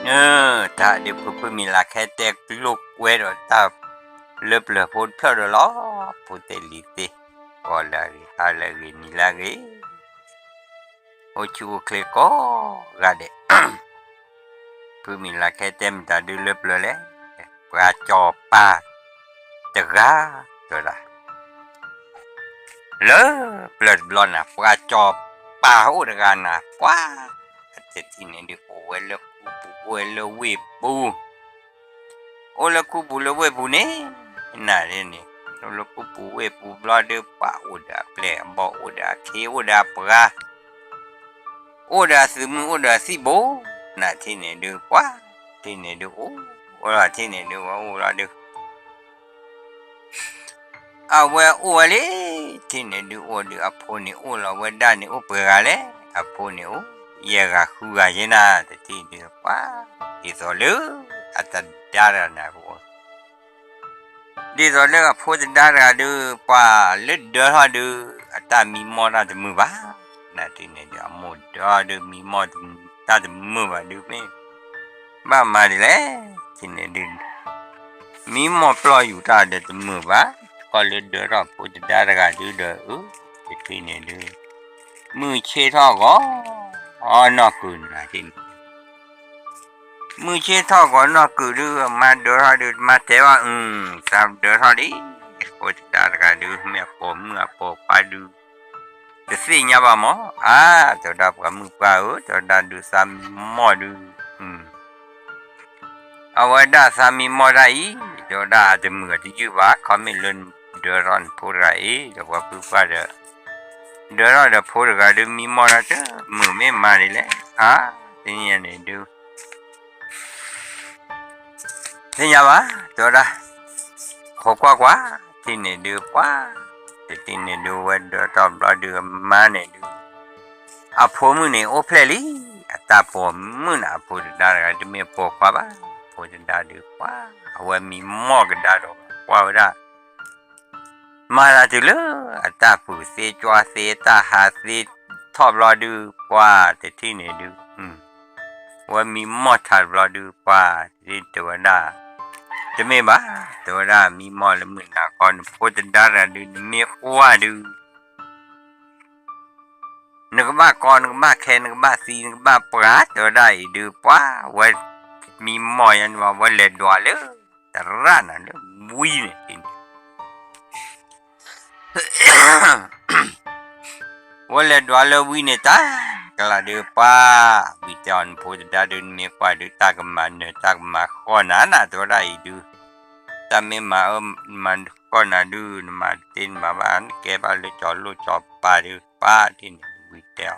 အၢ တၢ်ဒုးဖုဖုမံၤလၤခဲတဲကျိကွဲဒီးတၢ်လၢပျၢၤဖိတဖျၢၣ်ဒီးလီၤ. ဖိသ့ၣ်လံၤသ့ၣ်, ကီၢ်လၢအဂ့ၤ, ဟါလၢအဂ့ၤ, နံၤလၢအဂ့ၤ, အိၣ်ဆူၣ်အိၣ်ချ့ကိးဂၤဒဲး. ဖုမံၤလၤခဲတဲမတၤဒုးလၢပျၢၤလဲၣ်, ပှၤကၠီၤပၤတဂၤ, တဲဝဲဒၣ် လၢပျၢၤတဘျီနၤ ပှၤကၠီၤပၤအိၣ်တဂၤနၤ ပှၤ တထံၣ်န့ၣ်ဒုး အိၣ်ဝဲလၢခူပူၤ အိၣ်ဝဲလၢဝ့ၢ်ပူၤ, အိၣ်လၢခူပူၤလၢဝ့ၢ်ပူၤန့ၣ်, နၤန့ၣ်, အိၣ်လၢခူပူၤဝ့ၢ်ပူၤဘျီဒုး ပှၤအိၣ်ဒီးအပျဲၢ်အဘီၣ် အိၣ်ဒီးအခ့အိၣ်ဒီးအပှၤ အိၣ်ဒီးအသုးမုၢ်အိၣ်ဒီးအသံၣ်ဘိ, နထံၣ်န့ၣ်ဒုး ပှၤ ထံၣ်န့ၣ်ဒုး အိၣ်လီၤ ထံၣ်န့ၣ်ဒုး ဝဲအိၣ်လီၤဒုး အဝဲအိၣ်ဝဲလံ, ထံၣ်န့ၣ်ဒုး အိၣ်ဒုး အဖိန့ၣ်အိၣ်လီၤ ဝဲဒၣ်န့ၣ်အိၣ်ပှဲၤဂၤလဲၣ်, အဖိန့ၣ်အိၣ် ယဲၢ်ဂၤဃုဂၤယဲနၤ, တထံၣ်ဒုး ပှၤ ဒ်သိးလၢ အတဒါတဂၤန့ၣ် ဒ်သိးလၢအဖိတဒါတဂၤဒုး ပှၤလၢဒၢထီၣ်ဒုး အတၢ်မံမီၢ်တၢ်တမုာ်ဘၣ်, နထံၣ်န့ၣ်ဒုး အမိၢ်ဒၢထီၣ်ဒုး မံမီၢ်တၢ်တမုာ်ဘၣ်ဒုး မ့ၢ်ဘၣ်မၤဒ်လဲၣ်, ထံၣ်န့ၣ်ဒုး မံမီၢ်ပျီယူၤတၢ်ဒီးတမုာ်ဘၣ်, ကီၢ်လၢဒၢထီၣ်ဖိတဒါတဂၤဒုးဒီး အၢ တထံၣ်န့ၣ်ဒုး မုၢ်ဆ့ၣ်ထီၣ်ဂီၤ အီနီၢ်ကုၤနၤထံၣ်န့ၣ် မုၢ်ဆ့ၣ်ထီၣ်ဂီၤနီၢ်ကုၤဒုး မါဒၢထီၣ်ဒုး မါတဲဘၣ် အု သးဒၢထီၣ်လံ, ဖိတဒါတဂၤဒုး မ့ၢ်အပိာ်မုၣ်အပိာ်ခွါဒုး တသ့ၣ်ညါဘၣ်မး, အါ တဲဝဲဒၣ်ပှၤမုၣ်ပှၢ်ဧၢ တဲဝဲဒၣ်ဒုးသးမံမီၢ်ဒုး အဝဲဒၣ်သးမံမီၢ်တၢ်အံၤ တဲဝဲဒၣ်အတမုာ်အတယုၢ်ဘၣ် ခီမ့ၢ်လၢဒၢထီၣ်နဖိတဂၤအံၤ ဒီးပှၤဖုပှၢ်ဒီး ဒၢထီၣ်ဒီးဖိတဂၤဒုး မံမီၢ်တၢ်တမုာ်မ့ၢ်မၤဒ်လဲၣ်, အါ သ့ၣ်ညါန့ၣ်ဒုး သ့ၣ်ညါဘၣ် တဲဝဲဒၣ် ခိးကွၢ်ကွၢ် ထံၣ်န့ၣ်ဒုးပှၤ တထံၣ်န့ၣ်ဒုး ဝဲဒၢထီၣ်ဘျီဒုးအမါန့ၣ်ဒုး အဖိမုၣ်န့ၣ်အိၣ်ဖျဲၣ်လံ, အတၢ်ပိာ်မုၣ်န့ၣ် အဖိတဒါတဂၤ တမ့ၢ်ပိာ်ခွါဘၣ်, အဖိတဒါဒုးပှၤ အဝဲမံမီၢ်ကဒါဒီးကွၢ်ဝဲဒၣ် မၤသးတုၤလၢ အတၢ်ပုၢ်သ့ကွၢ်သ့ တၢ်ဟးသ့ထီၣ်ဘျီဒုး ပှၤတထံၣ်န့ၣ်ဒုး ဝဲမံမီၢ်ထါတဘျီဒုး ပှၤတထံၣ်တဲဝဲဒၣ် တမ့ၢ်ဘၣ်, တဲဝဲဒၣ်မံမီၢ်လၢမုၢ်နၤခီ နဖိတဒါတဂၤဒုး နမ့ၢ်ကွၢ်ဒုး နကဘၣ်ကီ နကဘၣ်ခဲ နကဘၣ်သံ နကဘၣ်ပှၤ တဲဝဲဒၣ်အံၤဒုး ပှၤ ဝဲမံမီၢ်ယါန့ၣ်ဘၣ် ဝဲလဲၤဒွးလၢ သရၣ်နၤလၢဝံန့ၣ် ဝဲလဲၤဒွးလၢဝံန့ၣ်တၢ်ကလၤဒုး ပှၤ ဝံတဲအီၤ နဖိတဒါဒုး နမ့ၢ်ကွၢ်ဒုး တၢ်ကမၤနၢၤ တၢ်ကမၤဃီၣ်နၤနၤ တဲဝဲဒၣ်အံၤဒုး တၢ်မ့ၢ်မၤအၢမၤဃီၣ်နၤဒုး နမၤတသ့နမၤဘၣ် နကဲဘၣ်လၢကၠီၤလိၣ်ကၠီၤပၤဒုး ပှၤထံၣ်န့ၣ် ဝံတဲအီၤ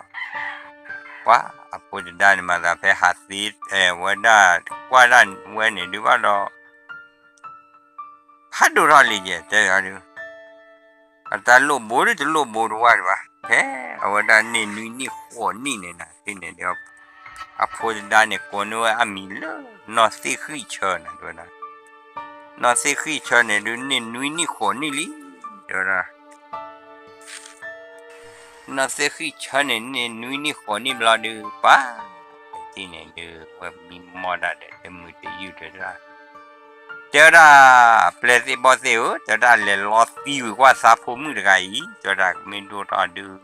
ပှၤ အဖိတဒါန့ၣ် မၤသးဖဲဟးသ့ ဝဲဒၣ် ကွၢ်ဒၣ်ဝဲန့ၣ်ဒုးဘၣ်ဒီး ဖးဒိၣ်ထီၣ်လံယဲၢ် တဲအီၤဒုး အတၢ်လိၣ်ဘိဒုး တလိၣ်ဘိတဝၢ်ဒံးဘၣ် ဖဲအဝဲဒၣ်န့ၢ်နွံနံၣ်ဃိးနံၣ်န့ၣ်နၤ ထံၣ်န့ၣ်ဒုး အဖိတဒါန့ၣ် ကိးန့ၢ်ဝဲအမံၤလၢ နီၢ်သ့ၣ်ဃံၣ်ဆၢနၤ တဲဝဲဒၣ် နီၢ်သ့ၣ်ဃံၣ်ဆၢန့ၣ်ဒုး န့ၢ်နွံနံၣ်ဃိးနံၣ်လံ တဲဝဲဒၣ် နီၢ်သ့ၣ်ဃံၣ်ဆၢန့ၣ် န့ၢ်နွံနံၣ်ဃိးနံၣ်ဘျီဒုး ပှၤ ထံၣ်န့ၣ်ဒုး ဝဲမံမီၢ်တၢ်ဒီးတမုာ်တယုၢ်တဲဝဲဒၣ် တဲဝဲဒၣ် ပျဲၢ်သ့ၣ်ဘီၣ်သ့ၣ်ဧၢ တဲဝဲဒၣ်လဲၤလီသံဝံၤကွၢ်သးဖိမုၣ်တဂၤအံၤ တဲဝဲဒၣ်ကမ့ၢ်ဒိၣ်ထီၣ်ဒုး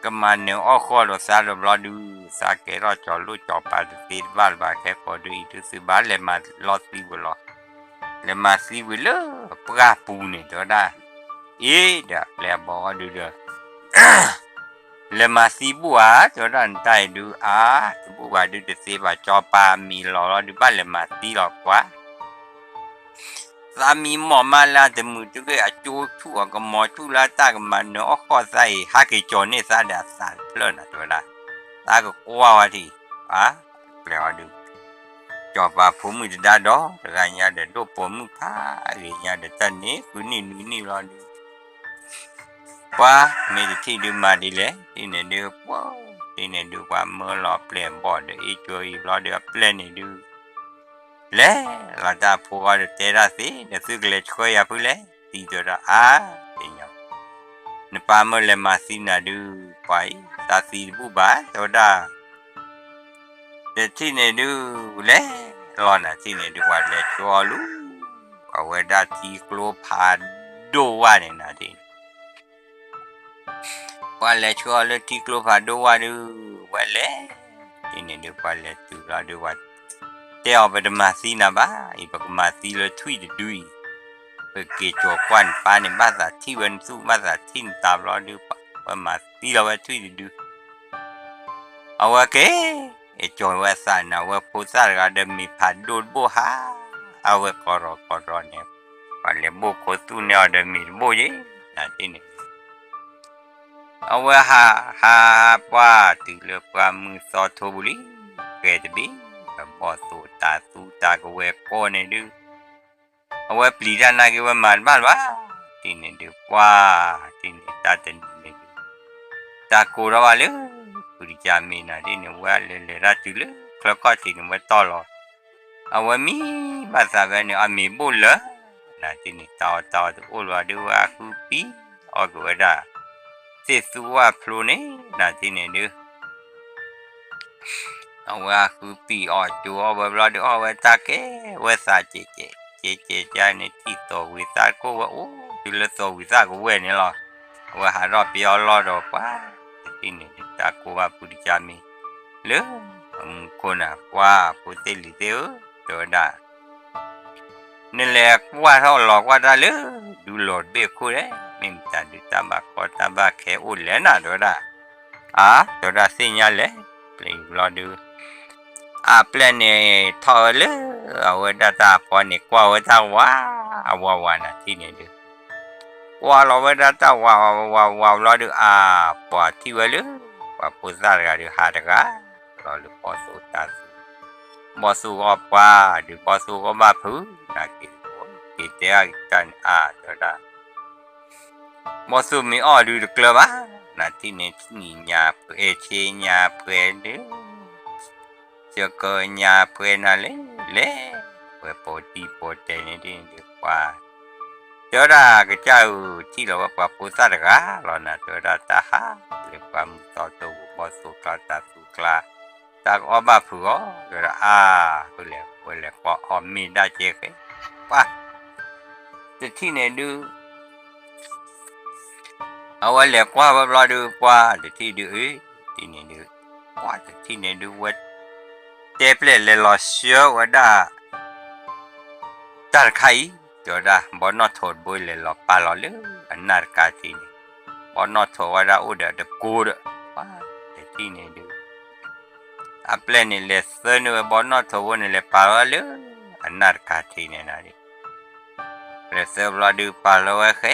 ကမၤနၢၤအီၣ်ဃီၣ်ဒီးသးဒီးဘျီဒုး သးကဲထီၣ်ကၠီၤလိၣ်ကၠီၤပၤတသ့တဘၣ်လၢၤဘၣ် ခဲကိာ်ဒုးအံၤဒုးသုဘၣ်လဲၤမၤလီသံဝံၤလီၤ လဲၤမၤသံဝံၤလၢပှၢ်ပူၤန့ၣ် တဲဝဲဒၣ် အ့ ဒီးအပျဲၢ်အဘီၣ်အီၤဒုးဒီး လဲၤမၤသံဘူၣ်ဧါ တဲဝဲဒၣ်နတၢ်အံၤဒုး အါ တဘူၣ်ဘၣ်ဒုးတသ့ဘၣ် ကၠီၤပၤမံၤလီၤလီၤဒုး ဘၣ်လဲၤမၤသံလီၤကွၢ် သးမံမီၢ်မးလၢအတမုာ်တဂ့ၢ် အကၠိဆူၣ်အကမီၤဆူၣ်လၢတၢ်ကမၤနၢၤအီၣ်ဃီၣ်သးအံၤ ဟးက့ၤကၠီၤန့ၢ်သးဒီးအသးတဖျၢၣ်နၤ တဲဝဲဒၣ် သးကကွၢ်ဝဲထံၣ် အါ ပျဲၢ်အီၤဒုး ကၠီၤပၤဖိမုၣ်တဒါဒီး တဂၤညါဒီးဒိၣ်ပိာ်မုၣ်ဖးဂ့ၤညါဒီး တၢ်န့ၣ်ဃုနံၣ်နွံနံၣ်လီၤဒုး ပှၤမ့ၢ်တထံၣ်ဒုးမၤဒ်လဲၣ် ထံၣ်န့ၣ်ဒုး ပှၤ ထံၣ်န့ၣ်ဒုး ပှၤမၢလီၤပျဲၢ်ဘီၣ်ဒီး အ့ၣ်ကၠိအံၤဘျီဒီး အပျဲၢ်န့ၣ်ဒုး လဲၤလီၤတၢ်ဖိဂီၢ်ဒီးတဲတၢ်သ့ ဒီးသုကလဲၤဆှၢယၤဖုလဲၣ် သံတဲဝဲဒၣ် အါ သ့ၣ်ညါ နပၢ်မၢလဲၤမၤသံနၤဒုး ပှၤအံၤ သးသံတဘူၣ်ဘၣ် တဲဝဲဒၣ် တထံၣ်န့ၣ်ဒုး လဲၤလီၤနၤထံၣ်န့ၣ်ဒုး ပှၤလဲၤဆှၢအီၤလၢ အဝဲဒၣ်ထံကျိဖးဒိၣ်ဝါန့ၣ်နၤထံၣ်န့ၣ် ပှၤလဲၤဆှၢအီၤလၢထံကျိဖးဒိၣ်ဝါဒုး ဝဲလဲၤ ထံၣ်န့ၣ်ဒုး ပှၤလဲၤတုၤလီၤဒုး ပှၤတဲအီၤ ပတမၤသံနၤဘၣ်အံၤ ပကမၤသံလၢထွံၣ်တဒုအံၤ, ပက့ၤကၠီၤကွၢ်နပၢ်န့ၣ် ဘၣ်သးထံၣ်ဝဲနသူၣ် ဘၣ်သးထံၣ်နသးဘျီဒုး ပှၤမၤသံလီၤဝဲထွံၣ်တဒု အဝဲက့ၤ ကၠီၤဝဲသးန့ၣ် အဝဲဖိသၣ်တဂၤဒီးမ့ၤဖးဒိၣ်တဘိၣ်ဟး, အဝဲကီၢ်ရီကီၢ်ရီန့ၣ် ပှၤလဲၤဘိၣ်ခိၣ်သူၣ်န့ၢ်အီၤဒီးမ့ၤတဘိၣ်ယဲ, နၤထံၣ်န့ၣ် အဝဲဟး ဟး ဟးပှၢ်တုၤလၢပှၢ်မုၢ်သီထိပူၤလံ, ကဲတဘ့ၣ် ဘီၣ်သိၣ်တၢ်သူတၢ်ကဝဲၤကိးန့ၣ်ဒုး အဝဲပျံၤတၢ်နာ်က့ၤဝဲမၤတဘၣ်လၢၤဘၣ်, ထံၣ်န့ၣ်ဒုးပှၢ် ထံၣ်န့ၣ်တၢ်တနံၤန့ၣ်ဒုး တၢ်ကိးထီၣ်ဘၣ်လၢ ဖုတကၢ်မ့ၢ်နၤထံၣ်န့ၣ် ဝဲလဲၤလဲၤတၢ်တုၤလၢချၢခီၣ်ထံးန့ၣ် ဝဲတီၢ်လီၤ, အဝဲမံဘၣ်သးဖဲန့ၣ် အမ့ၤဘိၣ်လၢ နၤထံၣ်န့ၣ် တၢ်အီၣ်တၢ်အီတအိၣ်လၢၤဘၣ်ဒုး ဝဲအဃုပံၣ်အီၣ်က့ၤဝဲဒၣ် သ့ၣ်သူဝၣ်ဖျိန့ၣ် နၤထံၣ်န့ၣ်ဒုး အဝဲအဃုပံၣ်အီၣ်ကၠိအီၣ်ဝဲဘျီဒုး အီၣ်ဝဲတၢ်ကဲဝဲသးကဲးကဲး ကဲးကဲးကန့ၣ် ထံၣ်သီၣ်ဝံၤသၣ်ကိၢ်ဝဲအိၣ်တုၤလၢသီၣ်ဝံၤသၣ်ကဝဲၢ်န့ၣ်လီၤ, အဝဲဟးထီၣ်ပယီၤလီၢ်ဒီးပှၢ် တထံၣ်န့ၣ်ဒုး တၢ်ကိးဘၣ်ဖုတကၢ်မ့ၢ် လၢ အမူခိၣ်နၤ ပှၢ်ဖိသ့ၣ်လံၤသ့ၣ်ဧၢ တဲဝဲဒၣ် နလဲၤကွၢ်ထီၣ်လီၤကွၢ်တၢ်လၢ ဒူလီၤတဘ့ၣ်အခိၣ်လဲၣ်, မ့ၢ်မတၤဒုးတၢ်ဘၣ်ကီတၢ်ဘၣ်ခဲအိၣ်လဲၣ်နၤ တဲဝဲဒၣ်, အါ တဲဝဲဒၣ်သ့ၣ်ညါလဲၣ်, ပျဲဘျီဒုး အပျဲၢ်န့ၣ်ထီၣ်ဝဲလၢ အဝဲဒၣ်တၢ်ဖီန့ၣ် ကွၢ်ဝဲတၢ်ဝး အဝးဝးနၤထံၣ်န့ၣ်ဒုး ကွၢ်လီၤဝဲဒၣ်တၢ်ဝးဝးဝးဘျီဒုး အါ ပှၤထံၣ်ဝဲလၢ ပှၤဖိသၣ်တဂၤဒုးဟးတဂၤ လီၤလၢဘီၣ်သိၣ်တၢ်သူ ဘီၣ်သိၣ်ဂီၢ်ပှၢ်ဒုး ဘီၣ်သိၣ်ဂီၢ်ဘၣ်ဖုး နၤက့ၤ က့ၤတဲအကတၢၢ်န့ၣ် အါ တဲဝဲဒၣ် ဘီၣ်သိၣ်မ့ၢ်အီၣ်ဒုးတကျၢၤဘၣ်, နၤထံၣ်န့ၣ် နံၤညါပှဲၤဆ့ညါပှဲၤဒုး ယကညါပှဲၤနၤလဲၣ်လဲၣ်, ပှဲၤပိာ်တံၢ်ပိာ်တဲာ်န့ၣ်ဒ်န့ၣ်ဒုးပှၢ် တဲဝဲဒၣ်ကစၢ်ဧၢ ထံၣ်လီၤဝဲပှၤဖိသၣ်တဂၤလီၤနၤ တဲဝဲဒၣ်တၢ်ဟးလၢပှၢ်မုၢ်သီတိၢ်ပူၤ ဘီၣ်သိၣ်ကျါတၢ်သူကျါ တၢ်ကအီၣ်ဘၣ်ဖုးဂီၢ် တဲဝဲဒၣ်အါ ဃုလဲၣ် ဝဲလဲၤကွၢ်အီၣ်မ့ၢ်ဒၣ်ကဲဃဲ ပှၢ် တထံၣ်န့ၣ်ဒုး အဝဲလဲၤကွၢ်ဝဲဘျီဒုး ပှၢ်တထံၣ်ဒုး အ့ တထံၣ်န့ၣ်ဒုး ပှၢ်တထံၣ်န့ၣ်ဒုး ဝဲတဲပျဲၢ်လဲၤလီၤဆှၢဝဲဒၣ် တၢ်တခါအံၤ တဲဝဲဒၣ် ဘီနီၣ်ထိးတဘိလဲၤလီၤပာ်လီၤလၢအနၢ်တကါထံးန့ၣ် ဘီနီၣ်ထိးဝဲဒၣ်အိၣ်ဒီးတကိးဒီး ပှၢ်တထံၣ်န့ၣ်ဒုး အပျဲၢ်န့ၣ်လဲၤသၢန့ၢ်ဝဲဘီနီၣ်ထိးဘိန့ၣ် လဲၤပာ်လီၤလၢအနၢ်တကါထံးန့ၣ်နၤ လဲၤသၢဘျီဒုး ပာ်လီၤဝဲဃဲ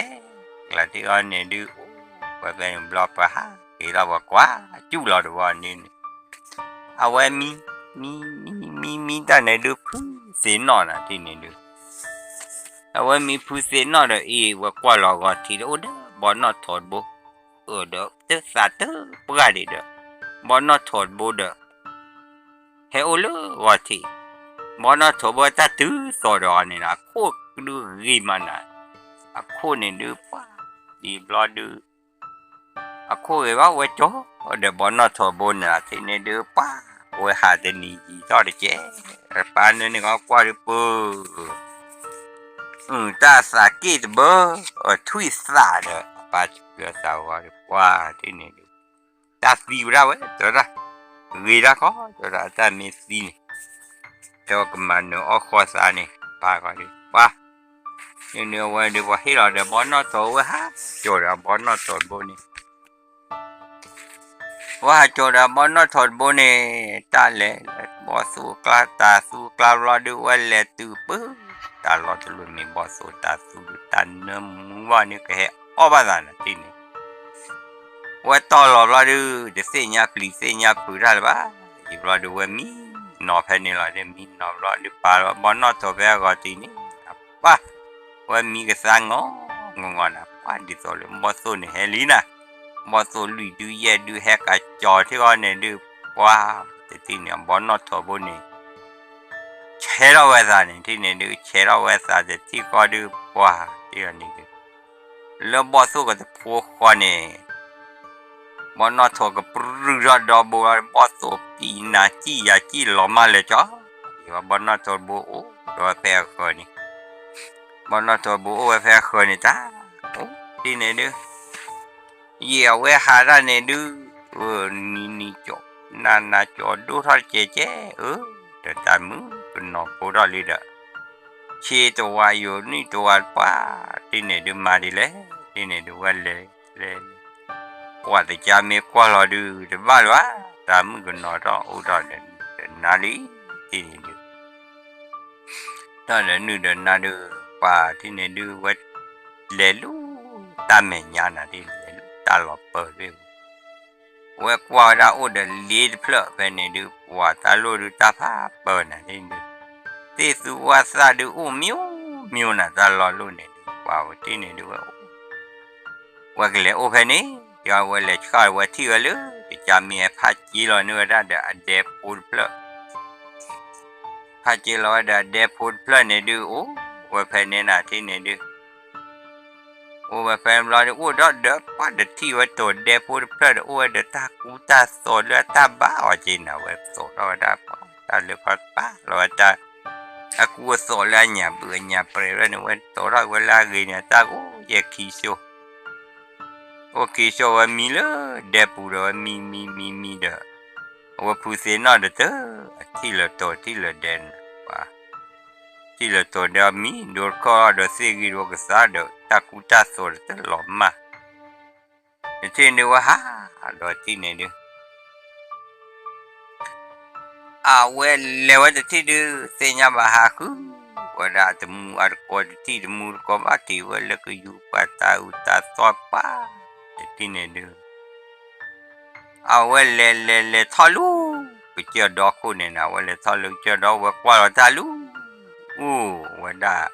ကျါထံၣ်အီၤန့ၣ်ဒုး ဝဲဖဲန့ၣ်ဘျီပှၤဟးက့ၤလီၤ ပှၤကွၢ်စူၣ်လီၤတဝီန့ၣ်န့ၣ် အဝဲမံ မံ မံ မံ မံတၢ်န့ၣ်ဒုး ဖုသ့ၣ်နီၣ်နၤထံၣ်န့ၣ်ဒုး အဝဲမံဖုသ့ၣ်နီၣ်ဒီးအံၤ ဝဲကွၢ်လီၤဂီၤထံးဒီး အိၣ်ဒီးဘီနီၣ်ထိးတဘိ အိၣ်ဒီးတသးတပှၢ်ဒံးဒီး ဘီနီၣ်ထိးတဘိဒီး ဟဲအိၣ်လၢဂီၤထံး, ဘီနီၣ်ထိးဘိတၢ်တုၤသီၣ်ဒီးအီၤန့ၣ် အခိၣ်ဒုးဂ့ၤမးနၤ, အခိၣ်န့ၣ်ဒုးပှၢ် ဒ်ဘျီဒုး အခိၣ်ဂ့ၤဘၣ်ဝဲကၠီဒီးဘီနီၣ်ထိးဘိန့ၣ် အထံၣ်န့ၣ်ဒုးပှၢ် ဝဲဟးတနံၤယံာ်ထီၣ်တကဲး, ပၢ်နၢန့ၣ်ကီကွၢ်ဒုးပၢ တၢ်သးက့ၣ်တဘၢ ထွံၣ်သးဒီး အပၢ်စံးဘျုးသးဂီၤဒီး ပှၢ်တထံၣ်န့ၣ်ဒုး တၢ်သံဝဲဒၣ်ဝဲ တဲဝဲဒၣ်, ဂ့ၤဒၣ်ကီ တဲဝဲဒၣ် အတၢ်မ့ၢ်သံန့ၣ် တဲဝဲကမၤနၢၤအီၣ်ဃီသးန့ၣ် ပၢ်ဂီၤဒုး ပှၢ် န့ၣ်န့ၣ်အဝဲဒုး ပှၤဟ့ၣ်လီၤဒီးဘီနီၣ်ထိးဝဲဟးကၠီၤဒီးဘီနီၣ်ထိးတဘိန့ၣ် ဝဲဟးကၠီၤဒီးဘီနီၣ်ထိးတဘိန့ၣ် တၢ်လဲၤ ဘီၣ်သိၣ်ကျါတၢ်သူကျါဘျီဒုး ဝဲလဲၤတုၤပၢ တၢ်လီၤတလၢၢ်မ့ၢ်ဘီၣ်သိၣ်တၢ်သူဒုး တၢ်နၢမူဘၣ်န့ၣ် ကဟဲအီၣ်ဘၣ်သးနၤထံၣ်န့ၣ် ဝဲတီၢ်လီၤဘျီဒုး တသ့ၣ်ညါပျံၤသ့ၣ်ညါဖုးတၢ်လၢၤဘၣ်, ယဘျီဒုးဝဲမံနီၤဖဲန့ၣ်လီၤ, မံနီၤဘျီဒုးပာ်လီၤဘီနီၣ်ထိးဖဲအဂီၤထံးန့ၣ် ပၢ် ဝဲမံကသါငီၤ ငီၤငီၤနၤ ပှၢ်ဒ်သိးလၢဘီၣ်သိၣ်န့ၣ်ဟဲလံနၤ, ဘီၣ်သိၣ်လွံၢ်ဒုယဲၢ်ဒုဟဲကၢ်ကၠီၤထံၣ်ဃီန့ၣ်ဒုး ပှၢ်တထံၣ်န့ၣ် ဘီနီၣ်ထိးဘိန့ၣ် ဆဲးထီၣ်ဝဲသးန့ၣ် ထံၣ်န့ၣ်ဒုး ဆဲးထီၣ်ဝဲသးတထံၣ်ဃီဒုး ပှၢ်တထံၣ်န့ၣ်ဒုး လၢဘီၣ်သိၣ်ကတဖိဃီန့ၣ် ဘီနီၣ်ထိးကပြုၢ်ထီၣ်ဒီဘိလီၤ, ဘီၣ်သိးပံးနၤစံၣ်ယၤစံၣ်လီၤမၢ်လၢာ်ကၠီ, ဘီနီၣ်ထိးတဘိအိၣ်ဒီးဝဲဖဲအဃၢၤန့ၣ်, ဘီနီၣ်ထိးတဘိအိၣ်ဝဲဖဲအဃၢၤန့ၣ်တၢ်, အိၣ်ဒ်န့ၣ်ဒုး ယံာ်အဝဲဟးတၢ်န့ၣ်ဒုး, နံၤနံၤကၠီ, နၤနၤကၠီဒိၣ်ထီၣ်တကဲးကဲး, အၢ, ဒီးတၢ်မုၣ်ကနီၤဖိထီၣ်လံဒီး, ဆ့တဝးယိာ်နံၣ်တဝးပှၢ်, ဒ်န့ၣ်ဒုးမၤဒ်လဲၣ်, ဒ်န့ၣ်ဒုးဝဲလဲၤလဲၤ, ပှၤသကါမ့ၢ်ကွၢ်လီၤဒုး တဘၣ်လၢၤဘၣ်, တၢ်မုၣ်ကနီၤထီၣ်အိၣ်ထီၣ်ဒီးနုာ်ဒီးနါလံ, ဒ်န့ၣ်ဒုး ထီၣ်ဒီးနုာ်ဒီးနါဒုး, ပှၤဒ်န့ၣ်ဒုးဝဲ, လဲၤလူၤတၢ်မဲာ်ညါနၤဒ်လဲၤလူၤတၢ်လီၤပၢၢ်သ့ၣ်ပူၤ, ဝဲကွၢ်ဝဲဒၣ်အိၣ်ဒီးလ့တဖျၢၣ်ဖဲန့ၣ်ဒုး ပှၤတၢ်လိၣ်ဒုးတၢ်ဖးပၢၢ်နၤဒ်န့ၣ်ဒုး, သ့ၣ်သူဝၣ်သၣ်ဒုးအိၣ်မံၤမံၤနၤတၢ်လီၢ်လိၣ်န့ၣ်ဒုး ပှၤဝဲဒ်န့ၣ်ဒုးဝဲအိၣ် ဝဲကလဲၤအိၣ်ဖဲန့ၣ်, ဒီးဝဲလဲၤဆှၣ်ဝဲထံၣ်ဝဲလၢ ကစၢ်မ့ၢ်ဟဲဖးက့လီၤန့ၢ်ဝဲဒၣ်ဒီးအဒဲဖိတဖျၢၣ်, ဖးက့လီၤဝဲဒီးအဒဲဖိတဖျၢၣ်န့ၣ်ဒုးအိၣ်, ဝဲဖဲန့ၣ်နၤထံၣ်န့ၣ်ဒုး အိၣ်ဝဲဖဲန့ၣ်ဘျီဒုး အိၣ်ဒီးဒီးပှၤတထံၣ်ဝဲတိၤဒဲဖိတဖျၢၣ်ဒီး အိၣ်ဝဲဒီးတၢ်ကူတၢ်သိးလၢအတၢ်ဘၣ်အီၤက့နၤ ဝဲသိးထီၣ်ဝဲဒၣ်ပှၤ တၢ်လၢပှၤပာ်လီၤဝဲတၢ် အကူအသိးလၢအညၣ်ဘုၣ်အညၣ်ပြဲၤဝဲန့ၣ် ဝဲသိးထီၣ်ဝဲလၢအဂ့ၤန့ၣ် တၢ်ကအိၣ်ယဲၢ်ခံစိ အိၣ်ခံစိဝဲမံလၢဒဲပူၤဒီးဝဲမံမံမံမံဒီး အဝဲဖုသ့ၣ်နီၣ်ဒီးတၢ် အထံၣ်လၢၤတိၤထံၣ်လၢၤဒဲန့ၣ် ပှၤ ထံၣ်လၢၤတိၤဒဲအမံ ဒိတခီၣ်ဒီးသ့ၣ်ဂံၢ်ဒီးကသါဒီး တၢ်ကူတၢ်သိးဒီးတလီၤမၢ် တထံၣ်န့ၣ်ဝဲဟး ဒီးထံၣ်န့ၣ်ဒုး အဝဲလဲၤဝဲတထံၣ်ဒုး သ့ၣ်ညါဘၣ်ဟးဃုဝဲဒၣ်တမူအတကိးတထံၣ် တမူတကိးဘၣ်တ့ၢ်ဝဲလၢကယူၤပှၤတၢ်အုၣ်တၢ်သီပှၢ် တထံၣ်န့ၣ်ဒုး အဝဲလဲၤလဲၤလဲၤထီၣ်လၢ ကစၢၢ်ဒီခိၣ်န့ၣ်နၤ အဝဲလဲၤထီၣ်လၢကစၢၢ်ဒီဝဲကွၢ်လီၤတၢ်လၢ အိၣ်ဝဲဒၣ်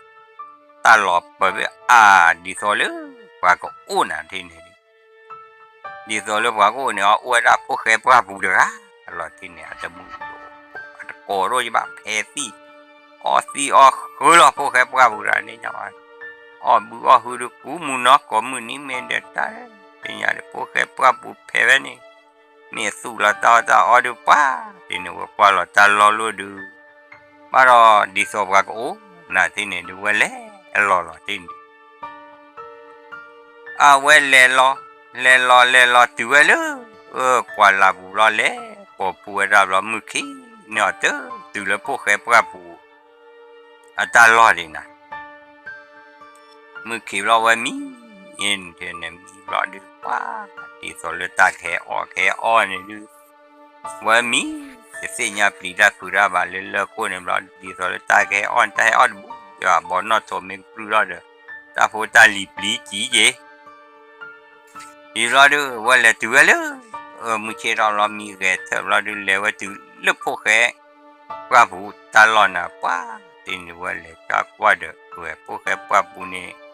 တၢ်လီၤပၢၢ်ဖဲအါ ဒ်သိးလၢပှၤကအိၣ်နၤထံၣ်န့ၣ် ဒ်သိးလၢပှၤကအိၣ်န့ၣ် အအိၣ်ဝဲဒၣ်ဖိၣ်ဃဲပှၢ်ပူၤတဂၤလီၤထံၣ်န့ၣ် အတမူ အတကိးဒိၣ်ယဘၣ် ဖဲသံၣ် အီသံၣ်အီဃုလီၤ ဖိၣ်ဃဲပှၢ်ပူၤတဂၤန့ၣ်ညါ အီၣ်ဘုအီၣ်ဟုဒီးကူမုၢ်နီၤ ကိးမုၢ်နံၤမ့ၢ်ဒီးတၢ် သ့ၣ်ညါဒီး ဖိၣ်ဃဲပှၢ်ပူၤဖဲးဝဲန့ၣ် မ့ၢ်သူၣ်လီၤတၢ်အီၣ်တၢ်အီဒုးပှၢ် ထံၣ်န့ၣ် ဝဲကွၢ်လီၤတၢ်လီၢ်လိၣ်ဒုး ဘၣ်ဒီးဒ်သိးပှၤကအိၣ်နၤထံၣ်န့ၣ်ဒုး ဝဲလဲၤအလီၢ်လီၤထံၣ်န့ၣ် အဝဲလဲၤလီၤ လဲၤလီၤလဲၤလီၤတုၤဝဲလၢ ကွၢ်လၢ်ပူၤဘျီလဲၤ ပိာ်ဖှိၣ်ဝဲဒၣ်ဘျီ မုၢ်ခံန့ၢ်အီၤတတုၤလၢဖိၣ်ဃဲပှၢ်ပူၤ အတၢ်လီၢ်ဒံးနၤ မုၢ်ခံဘျီဝဲမံ မံဘျီဒုးပှၢ် ဒ်သိးလၢတၢ်ကဟဲအီၣ်ကဟဲအီၣ်န့ၣ်ဒုး ဝဲမံ တသ့ၣ်ညါပျံၤတၢ်ဖုးတၢ်ဘၣ်လၢလၢခိၣ်န့ၣ်ဘျီ ဒ်သိးလၢတၢ်ကဟဲအီၣ်န့ၣ် တၢ်ဟဲအီၣ်တဘူး ယဘီနီၣ်ထိးမ့ၢ်ကပြုၢ်ထီၣ်ဒီး တၢ်ဖိတၢ်လံၤပျံၤကံက့ၤ ဒ်ဘျီဒုး ဝဲလဲၤတုၤဝဲလၢ မုၢ်ဆ့ၣ်ထီၣ်ဘျီမံဂဲၤထၢၣ်ဘျီဒုး လဲၤဝဲတုၤလၢဖိၣ်ဃဲပှၢ်ပူၤတၢ်လီၢ်နၤပှၢ် တထံၣ်န့ၣ်ဝဲလဲၤကွၢ်ကွၢ်ဒီး ဝဲဖိၣ်ဃဲပှၢ်ပူၤန့ၣ်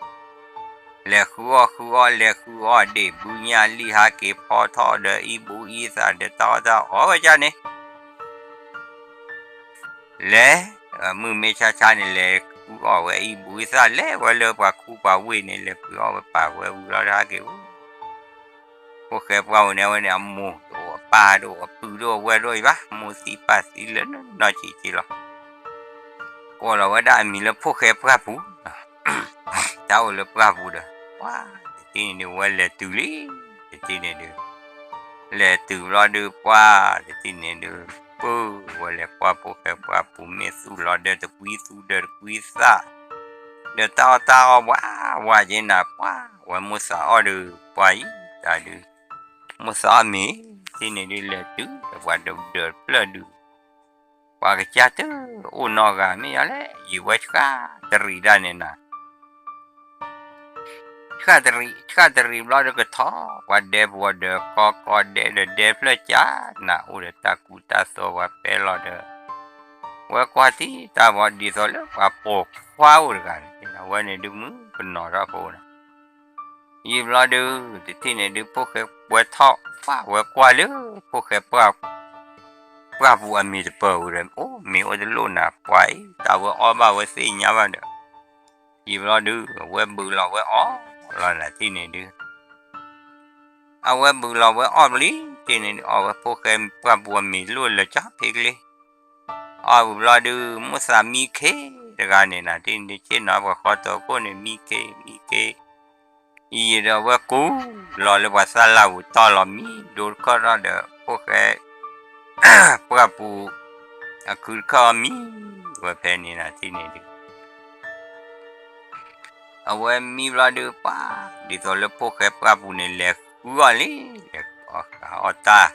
လဲၤဃုအီၣ်ဃုအီၣ် လဲၤဃုအီၣ်ဒ့ၣ်ဘုညၣ်လံာ် ဟးက့ၤဖီထီၣ်ဒီးအံၤဘူးအံၤသၣ်ဒီးတၢ်အီၣ်တၢ်အီဝဲဒၣ်န့ၣ် လဲၤ မုၢ်မ့ၢ်ဆါဆါန့ၣ် လဲၤဃုအီၣ်ဝဲအံၤဘူးအံၤသၣ် လဲၤဝဲလၢပှၤခူပှၤဝ့ၢ်န့ၣ် လဲၤပှ့ၤအီၣ်ဝဲပာ်ဝဲဝံၤလီၤဒီးဟးက့ၤအိၣ် ဖိၣ်ဃဲပှၢ်ပူၤန့ၣ် အဝဲန့ၣ်အမိၢ်တအိၣ် အပၢ်တအိၣ် အပုၢ်တအိၣ် အဝဲၢ်တအိၣ်အံၤဘၣ် မိၢ်သံပၢ်သံလၢနီၢ်ဆံးဆံးလီၤ ကိးလီၤဝဲဒၣ်အမံၤလၢဖိၣ်ဃဲပှၢ်ပူၤ တၢ်အိၣ်လၢပှၢ်ပူၤဒီး ပှၢ် တထံၣ်န့ၣ်ဒုး ဝဲလဲၤတုၤလံ တထံၣ်န့ၣ်ဒုး လဲၤတုၤဘျီဒုးပှၢ် တထံၣ်န့ၣ်ဒုး ပၢ် ဝဲလဲၤကွၢ်ဖိၣ်ဃဲပှၢ်ပူၤ မ့ၢ်သူၣ်လီၤဒီးတကွံသူဒီးတကွံသၣ် ဒီးတၢ်အီၣ်တၢ်အီဝးဝးက့ၤနၤပှၢ် ဝဲမိၢ်သးအီၣ်ဒုး ပှၢ်အံၤတၢ်ဒုး မိၢ်သးအီၣ်မ့ၤ တထံၣ်န့ၣ်ဒုး လဲၤတုၤဒီးပှၤဒၢးဒၢးတဖျၢၣ်ဒုး ပှၤကစၢ်တအိၣ်နီတဂၤ မ့ၢ်ယၤလဲၣ် ယံာ်ဝဲဆှၣ်တရံးဒၣ်န့ၣ်နၤ ဆှၣ်တရံး ဆှၣ်တရံးဘျီဒီးကထီၣ် ပှၤဒဲပူၤဒီး ကီကီဒဲဒီးဒဲဖျၢၣ်ကၠၢ်နၤ အိၣ်ဒီးတၢ်ကူတၢ်သိးပှၤပဲလီၤဒီး ဝဲကွၢ်ထံၣ်တၢ်ဘီဒ်သိးလၢပှၤပိာ်ခွါအိၣ်တဂၤန့ၣ် ဝဲန့ၣ်ဒုးမုၣ်ကနီၤထီၣ်ဖိန့ၣ် ယံာ်ဘျီဒုး တထံၣ်န့ၣ်ဒုး ဖိၣ်ဃဲပှဲၤထီၣ် ပှၢ်ဝဲကွၢ်လၢ ဖိၣ်ဃဲပှၢ်ပူၤအမ့ၤတပၢၢ်ဝံၤဒီး အိၣ်မ့ၤအိၣ်တလိၣ်နၤ ပှၢ်အံၤ တၢ်ဝဲအီၣ်ဘၣ်ဝဲသ့ၣ်ညါဘၣ်ဒီး ယံာ်ဘျီဒုး ဝဲဘုးလီၤဝဲအီၣ်လီၤနၤထံၣ်န့ၣ်ဒုး အဝဲဘုးလီၤဝဲအီၣ်ဘျီ တထံၣ်န့ၣ်ဒုး အီၣ်ဝဲဖိၣ်ဃဲပှၢ်ပူၤအမ့ၤလိၣ်လၢကၠီဖ့ကလ့, အီၣ်ဘျီဒုး မိၣ်သးမံခ့တဂၤန့ၣ်နၤ တထံၣ်န့ၣ်ဆ့ၣ်နီၤပှၤဃီတၢၤခိၣ်န့ၣ် မံခ့မံခ့ အံၤဒီးအဝဲကူလီၤလၢပှၤသၣ်လၢ်ပူၤတီၢ်လီၤမံဒိတခီၣ်ထီၣ်ဒီး ဖိၣ်ဃဲ ပှၢ်ပူၤ အခုတခီၣ်မံဝဲဖဲန့ၣ်နၤ တထံၣ်န့ၣ်ဒုး အဝဲမံဘျီဒုးပှၤ ဒ်သိးလၢဖိၣ်ဃဲပှၢ်ပူၤန့ၣ် လဲၤဃုအီၣ်လံ, လဲၤဃုအီၣ်ဃုအီၣ်တၢ်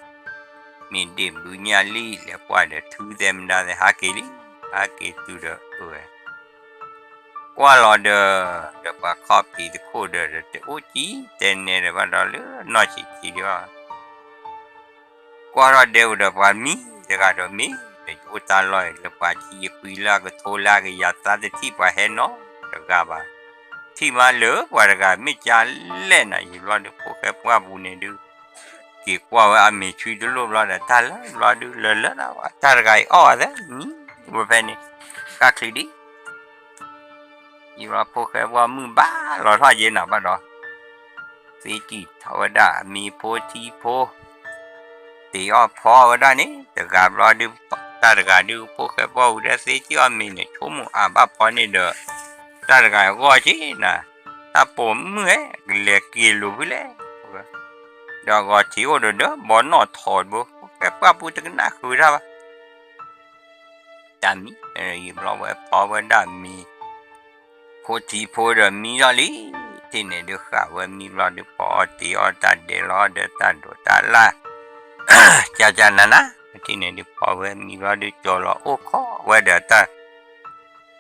မ့ၢ်ဒ့ၣ်ဘုညၣ်လံ လဲၤကွၢ်ဒီးထုသဲမဒါသဲ ဟးက့ၤလံ, ဟးက့ၤတုၤဒီး ကွၢ်လီၤဒီး ဒီးပှၤခီၣ်ဖံးတခိၣ်ဒီး တအိၣ်ကံတဲနဲဒီးဘၣ်ဒီးလၢနီၢ်ဆံးဆံးဒံးဘၣ် ကွၢ်ထီၣ်ဒဲအိၣ်ဒီးပှၤမံတဂၤဒီးမ့ၢ်ဒီးယအိၣ်တၢ်လီၢ်အံၤ လၢပှၤဆံးယကွံလၢအကထိလၢအကယၤသးတထံၣ်ပှၤဟဲနီတဂၤဘၣ်, ထံၣ်မးလၢပှၤတဂၤမ့ၢ်ကၢ်လဲၣ်နၤ ယဘျီဒုးဖိၣ်ဃဲပှၢ်ပူၤန့ၣ်ဒုး က့ၤကွၢ်ဝဲအမ့ၤဆွံတလိၣ်ဘျီဒီး တၢ်လၢဘျီဒုးလၢလၢတၢ်ဂၤအံၤအီၣ်ဝဲသ့ၣ်မံဝဲဖဲန့ၣ် ကၢ်ချံဒံး ယဘျီဖိၣ်ဃဲပှၢ်မုၢ်ဘၣ်လီၤထီၣ်ယဲနၤဘၣ်ဒီး သ့ကံၢ်ထီၣ်ဝဲဒၣ်အမ့ၤဖိထံဖိ တ့ၤအီၣ်ဖီအီၣ်ဝဲဒၣ်န့ၣ် တဂၤဘျီဒုး တၢ်တဂၤဒုး ဖိၣ်ဃဲပှၢ်ပူၤဒီးသ့ကံၢ်အီၣ်မ့ၤန့ၣ် ဆိကမိၣ်အါဘၣ်ဖီန့ၣ်ဒီး တၢ်တဂၤအဂီၢ်က့နၤ တၢ်ပိာ်မုၣ်ဧၢ ကလဲၤက့ၤလိာ်ဖဲလဲၣ် ဒီးအဂီၤထံးအိၣ်ဒီးဒီးဘီနီၣ်ထီၣ်တဘိ ဖိၣ်ဃဲပှၢ်ပူၤတကနၣ်ဃုာ်တၢ်ဘၣ် တၢ်မံ ယဘျီဝဲဖီဝဲဒၣ်မ့ၤ ဖိထံဖိဒီးမံလီၤလံ, တထံၣ်န့ၣ်ဒုးဃာ်ဝဲမံဘျီဒုးဖီအီၣ်တ့ၤအီၣ်တၢ်ဒဲးလီၤဒီးတၢ်ဒိးတၢ်လၢ်, ကၢ်ကၢ်နးနး, တထံၣ်န့ၣ်ဒုးဖီဝဲမံဘျီဒုးကၠီၤလီၤအိၣ်ခိးဝဲဒီးတၢ်,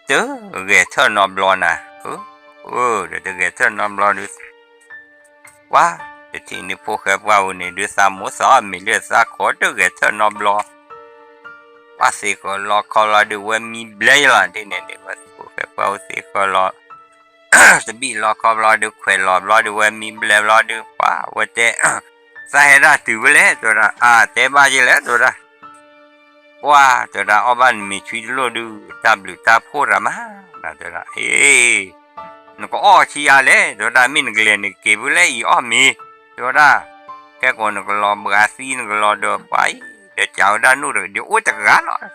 တဂဲၤထၢၣ်နီတဘျီနၤ, အၢ, ဒီးတဂဲၤထၢၣ်နီတဘျီဒုး ပှၤ, တထံၣ်န့ၣ်ဖိၣ်ဃဲပှၢ်ပူၤန့ၣ်ဒုးသးမိၢ်သးအီၣ်မ့ၤလၢသးခိးတဂဲၤထၢၣ်နီတဘျီ ပှၤသ့ဃီၤလီခီဘျီဒုးဝဲမံဘျဲယလီၤ တထံၣ်န့ၣ်ဒုးဝဲဖိၣ်ဃဲပှၢ်ပူၤသ့ဃီၤလီၤ တဘံၣ်လီခီဘျီဒုးခွဲးလီၤဘျီဒုးဝဲမံဘျဲဘျီဒုး ပှၤဝဲတဲ, သးဟဲဒၣ်တုၤဖဲလဲၣ် တဲဝဲဒၣ်, အါ တဲဘၣ်ယဲလဲၣ် တဲဝဲဒၣ်, ပှၤ တဲဝဲဒၣ် အီၣ်ဘၣ်နမ့ၤဆွံတလိၣ်ဒုး တၢ်ဘျုးတၢ်ဖှိၣ်တၢ်မၤ, တဲဝဲဒၣ်, အ့ နကအီၣ်ဆံးအါလဲၣ် တဲဝဲဒၣ် မ့ၢ်နကလဲၤနကက့ၤဖဲလဲၣ်အံၤအီၣ်မ့ၤ, တဲဝဲဒၣ်, ခဲကိာ်နကလီၤဘှါသံနကလီၤဒီးပှၤအံၤ ဒီးကးဝဲဒၣ်နိၣ်ဒီးအိၣ်တဂၤလီၤ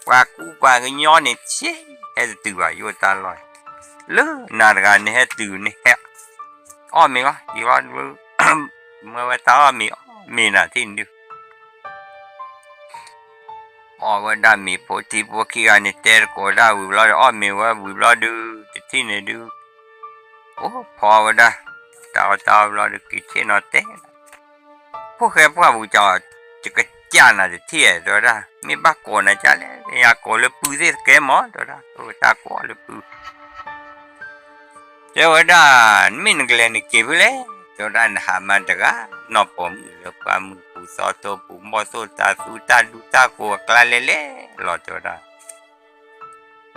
ပှၤကူပှၤကညီန့ၣ်ဆ့ ဟဲတတုၤဘၣ်ယအိၣ်တၢ်လီၢ်, လၢနၤတဂၤနဟဲတုၤန့ၣ်ဟဲ, အီၣ်မ့ၤလီၤ ယလီၤ, မၢဝဲတၢ်အီၣ်မ့ၤအီၣ်မ့ၤနၤထံၣ်န့ၣ်ဒုး, အီၣ်ဝဲဒၣ်မ့ၤဖိထံဖိခံဂၤန့ၣ် တဲတကိးဒၣ်ဝံၤဘျီဒီး အီၣ်မ့ၤဝဲဝံၤဘျီဒုး တထံၣ်န့ၣ်ဒုး, အိၣ်ဖီဝဲဒၣ်, တၢ်အီၣ်တၢ်အီဘျီဒုး က့ၤဆ့ၣ်နီၤတဲ ဖိၣ်ဃဲပှၢ်ပူၤကၠီၤ, ယကစၢ်နၤတထံၣ် တဲဝဲဒၣ်, မ့ၢ်ဘၣ်ကိးနၤကၢ်လဲၣ် ယကိးလၢပုၢ်သ့ၣ်သကဲမး တဲဝဲဒၣ်, တၢ်ကိးလၢပုၢ်, တဲဝဲဒၣ်, မ့ၢ်နကလဲၤနက့ၤဖဲလဲၣ် တဲဝဲဒၣ် နဟးမၤတဂၤ နီၢ်ပိာ်မုၣ်လၢပှၢ်မုၢ်ပူၤသီတိပူၤ ဘီၣ်သိၣ်တၤသူတၢ်ဒူတၢ်ကိးအကျါလဲၣ်လဲၣ်လီၤ တဲဝဲဒၣ်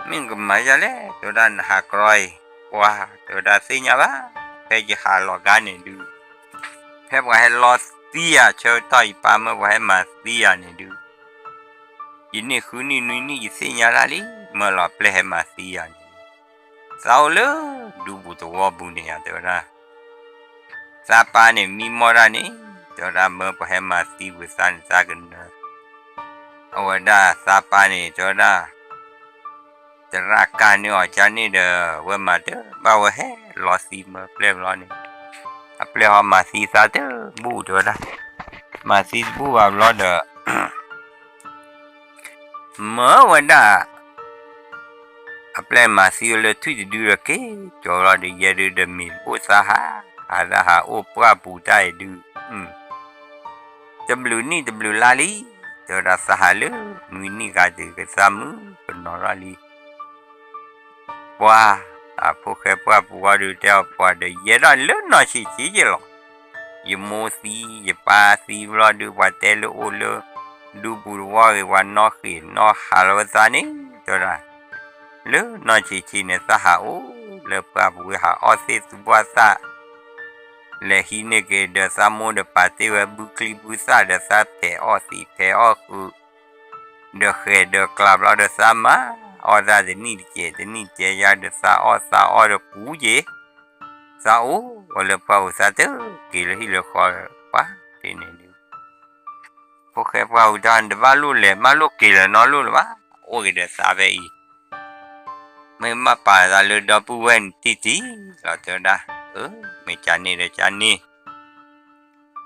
မ့ၢ်နကမၤယၤလဲၣ် တဲဝဲဒၣ် နဟးကြီအံၤ, ပှၤ တဲဝဲဒၣ် သ့ၣ်ညါဘၣ်, ဖဲယဟးလီၤဂၤန့ၣ်ဒုး, ဖဲပှၤဟဲလီသံယၤ ဆၢကတီၢ်ယပၢ်မၢပှၤဟဲမၤသံယၤန့ၣ်ဒုး, ယနံၣ်ဃုနံၣ်နွံနံၣ်ယသ့ၣ်ညါတၢ်လံ, မၢလီၤပျဲၢ်ဟဲမၤသံယၤန့ၣ်, သးအိၣ်လၢဒူပူၤသဝီပူၤန့ၣ်ယၤ တဲဝဲဒၣ် သးပၢ်န့ၣ်မံမီၢ်တၢ်န့ၣ်, တဲဝဲဒၣ် မၢပှၤဟဲမၤသံဝံၤသးန့ၣ် သးကနၢၤ, အဝဲဒၣ်သးပၢ်န့ၣ် တဲဝဲဒၣ်, သရၣ်ကၢ်န့ၢ်အီၤကၢ်န့ၢ်ဒီး ဝဲမၤတဘၣ်ဝဲဟဲလီၤသံမၢပျဲၢ်ဘျီန့ၣ်, အပျဲၢ်ဟီမၤသံသးတဘူၣ်တဲဝဲဒၣ်, မၤသံတဘူၣ်ဘၣ်ဘျီဒီး မၢဝဲဒၣ် အပျဲၢ်မၤသံဝဲလၢထွံၣ်တဒုဒီးက့ၤကၠီၤလီၤဒီး ယဲဒုဒီးမ့ၢ်အိၣ်သးဟး, ဟးသးဟးအိၣ်ပှၢ်ပူၤတၢ်အံၤဒု, တဘျုးနံၣ်တဘျုးလါလံ, တဲဝဲဒၣ်သးဟးလၢနွံနံၣ်ဂၤတုၤကသးမုာ်ကနီၤထီၣ်လံ ပှၤ, အဖိၣ်ဃဲပှၢ်ပူၤဝံၤဒီးတဲအီၤပှၤဒီး ယဲဒၣ်လၢနီၢ်ဆံးဆံးယဲလီၤ, ယမိၢ်သံ ယပၢ်သံဘျီဒုး ပှၤတဲလၢအိၣ်လၢ ဒူပူၤတဝီဂ့ၤ ပှၤနီၣ်ဃ့ၢ်နီၣ်ဟးလီၤဝဲသးန့ၣ် တဲဝဲဒၣ်, လၢနီၢ်ဆံးဆံးန့ၣ် သးဟးအိၣ်လၢပှၢ်ပူၤဝံၤ ဟးအီၣ်သ့ၣ်သူဘီၣ်သၣ် လဲၤဟံးန့ၢ်က့ၤဒီးသးမိၢ်ဒီးပၢ်တ့ၢ်ဝဲဘုချံဘုသၣ်ဒီးသးဖဲးအီၣ်သံးဖဲးအီၣ်ဃုာ် ဒီးဃဲၤဒီးကျးဘျီဒီးသးမၤအီၣ်သးတနံၣ်တကဲးတနံၣ်တကဲးယါဒီးသးအီၣ်သးအီၣ်ဒီးပူၤက့ၤ, သးအိၣ်ဝဲလၢပှၢ်ပူၤသးတက့ၤလၢဟံၣ်လၢဃီ, ပှၤ ဖိၣ်ဃဲပှၢ်ပူၤတၢ် တဘၣ်လိၣ်လဲၤ ဘၣ်လိၣ်က့ၤလၢၤနီတလိၣ်လၢၤဘၣ်, အိၣ်က့ၤဒီးသးဖဲအံၤ, မ့ၢ်ဘၣ်ပာ်သးလၢဒီပုၢ်ဝဲၢ်န့ၣ်တံၢ်တံၢ်လီၤ တဲဝဲဒၣ်, အၢ မ့ၢ်ကန့ၣ်ဒီးကန့ၣ်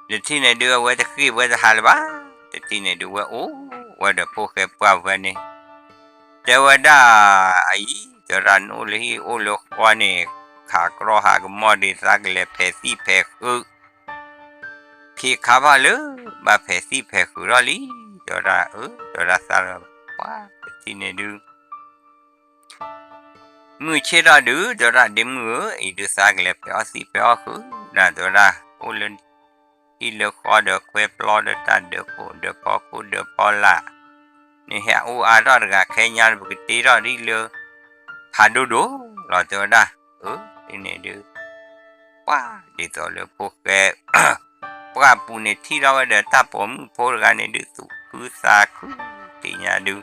တထံၣ်န့ၣ်ဒုး အဝဲတဃ့ၢ်ဝဲတဟးလၢၤဘၣ်, တထံၣ်န့ၣ်ဒုး ဝဲအိၣ်ဝဲဒီးဖိၣ်ဃဲပှၢ်ပူၤဖဲန့ၣ်, တဲဝဲဒၣ်, အအံၤ တဲဝဲဒၣ် နအိၣ်လၢဟံၣ်အိၣ်လၢဃီန့ၣ်, ခးကြီဟးကမီၣ်ဒံး သးကလဲၤဖဲးသံၣ်ဖဲးဃု ခ့ခါဘၣ်လၢ ဘၣ်ဖဲးသံၣ်ဖဲးဃုထီၣ်လံ, တဲဝဲဒၣ်, အၢ တဲဝဲဒၣ်သးလၢ ပှၤတထံၣ်န့ၣ်ဒုး မုၢ်ဆ့ၣ်ထီၣ်ဒုး တဲဝဲဒၣ် ဒ့မုၣ်ဧၢ, အံၤဒုးသးကလဲၤဖဲးအီၣ်သံၣ်ဖဲးအီၣ်ဃု, နၤတဲဝဲဒၣ် အိၣ်လၢ ဟံၣ်လၢဃီဒီးကွဲပျီဒီးတၢ်ဒၢးခိၣ်ဒၢးဖီခိၣ်ဒၢးဖီလာ်, နဟဲအိၣ်အါထီၣ်တဂၤခဲညါ ပကတ့ထီၣ်ဒ်လၢ ဖးဒိၣ်ဒိၣ်လီၤ တဲဝဲဒၣ်, အၢ ဒ်န့ၣ်ဒုး ပှၤဒ်သိးလၢဖိၣ်ဃဲ ပှၢ်ပူၤန့ၣ် ထံၣ်ထီၣ်ဝဲဒီးတၢ်ပိာ်မုၣ်ဖိတဂၤန့ၣ်ဒုး သူၣ်ခုသးခု သ့ၣ်ညါဒုး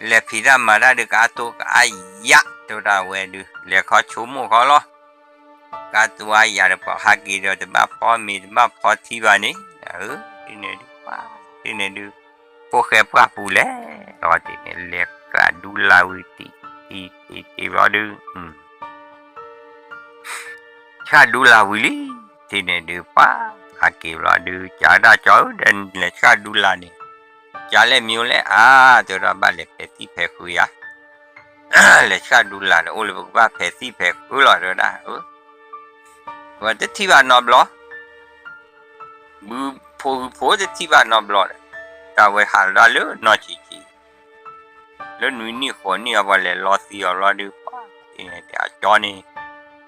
လဲၤဖံးတၢ်မၤတၢ်ဒုး ကအါတိၤကအါယၢ် တဲဝဲဒၣ်ဝဲဒုး လဲၤခီဆိကမိၣ်ဃီလီၤ, ကအါတိၤအါယၢ်ဒီး ပှၤဟးက့ၤဒီး တဘၣ်ဖီမ့ၤ တဘၣ်ဖီထံဘၣ်န့ၣ်, အၢ ဒ်န့ၣ်ဒုး ပှၤ ဒ်န့ၣ်ဒုး ဖိၣ်ဃဲပှၢ်ပူၤလဲၤလီၤတ့ၢ်န့ၣ် လဲၤဃၣ်ဒူလၢ်ဝံၤတံၢ်တံၢ်တံၢ်တံၢ်ဘျီဒုး ဆၣ်ဒူလၢ်ဝံၤလံ, တထံၣ်န့ၣ်ဒုး ပှၤ ဟးက့ၤဘျီဒုး ကးဒၣ်ကၠီဧၢ ဒီးလဲၤဆၣ်ဒူလၢ်န့ၣ်, ကးလဲၣ်မံၤလဲၣ် အါ တဲဝဲဒၣ် ဘၣ်လဲၤဖဲးသံၣ်ဖဲးဃုယၤ, လဲၤဆၣ်ဒူလၢ်ဒီး အိၣ်လၢပကဘၣ်ဖဲးသံၣ်ဖဲးဃုလီၤ တဲဝဲဒၣ်, ဝဲတထံၣ်ဘၣ်နီတဘျီ ဘုဖိဟုဖိတထံၣ်ဘၣ်နီတဘျီဒီး တၢ်ဝဲဟးလီၤဒၣ်လၢနီၢ်ဆံးဆံး လၢနွံနံၣ်ဃိးနံၣ်အပှၤလဲၤလီၤသံအီၤဘျီဒုး ပှၤ တထံၣ်န့ၣ်ဒုး အကၠီန့ၣ်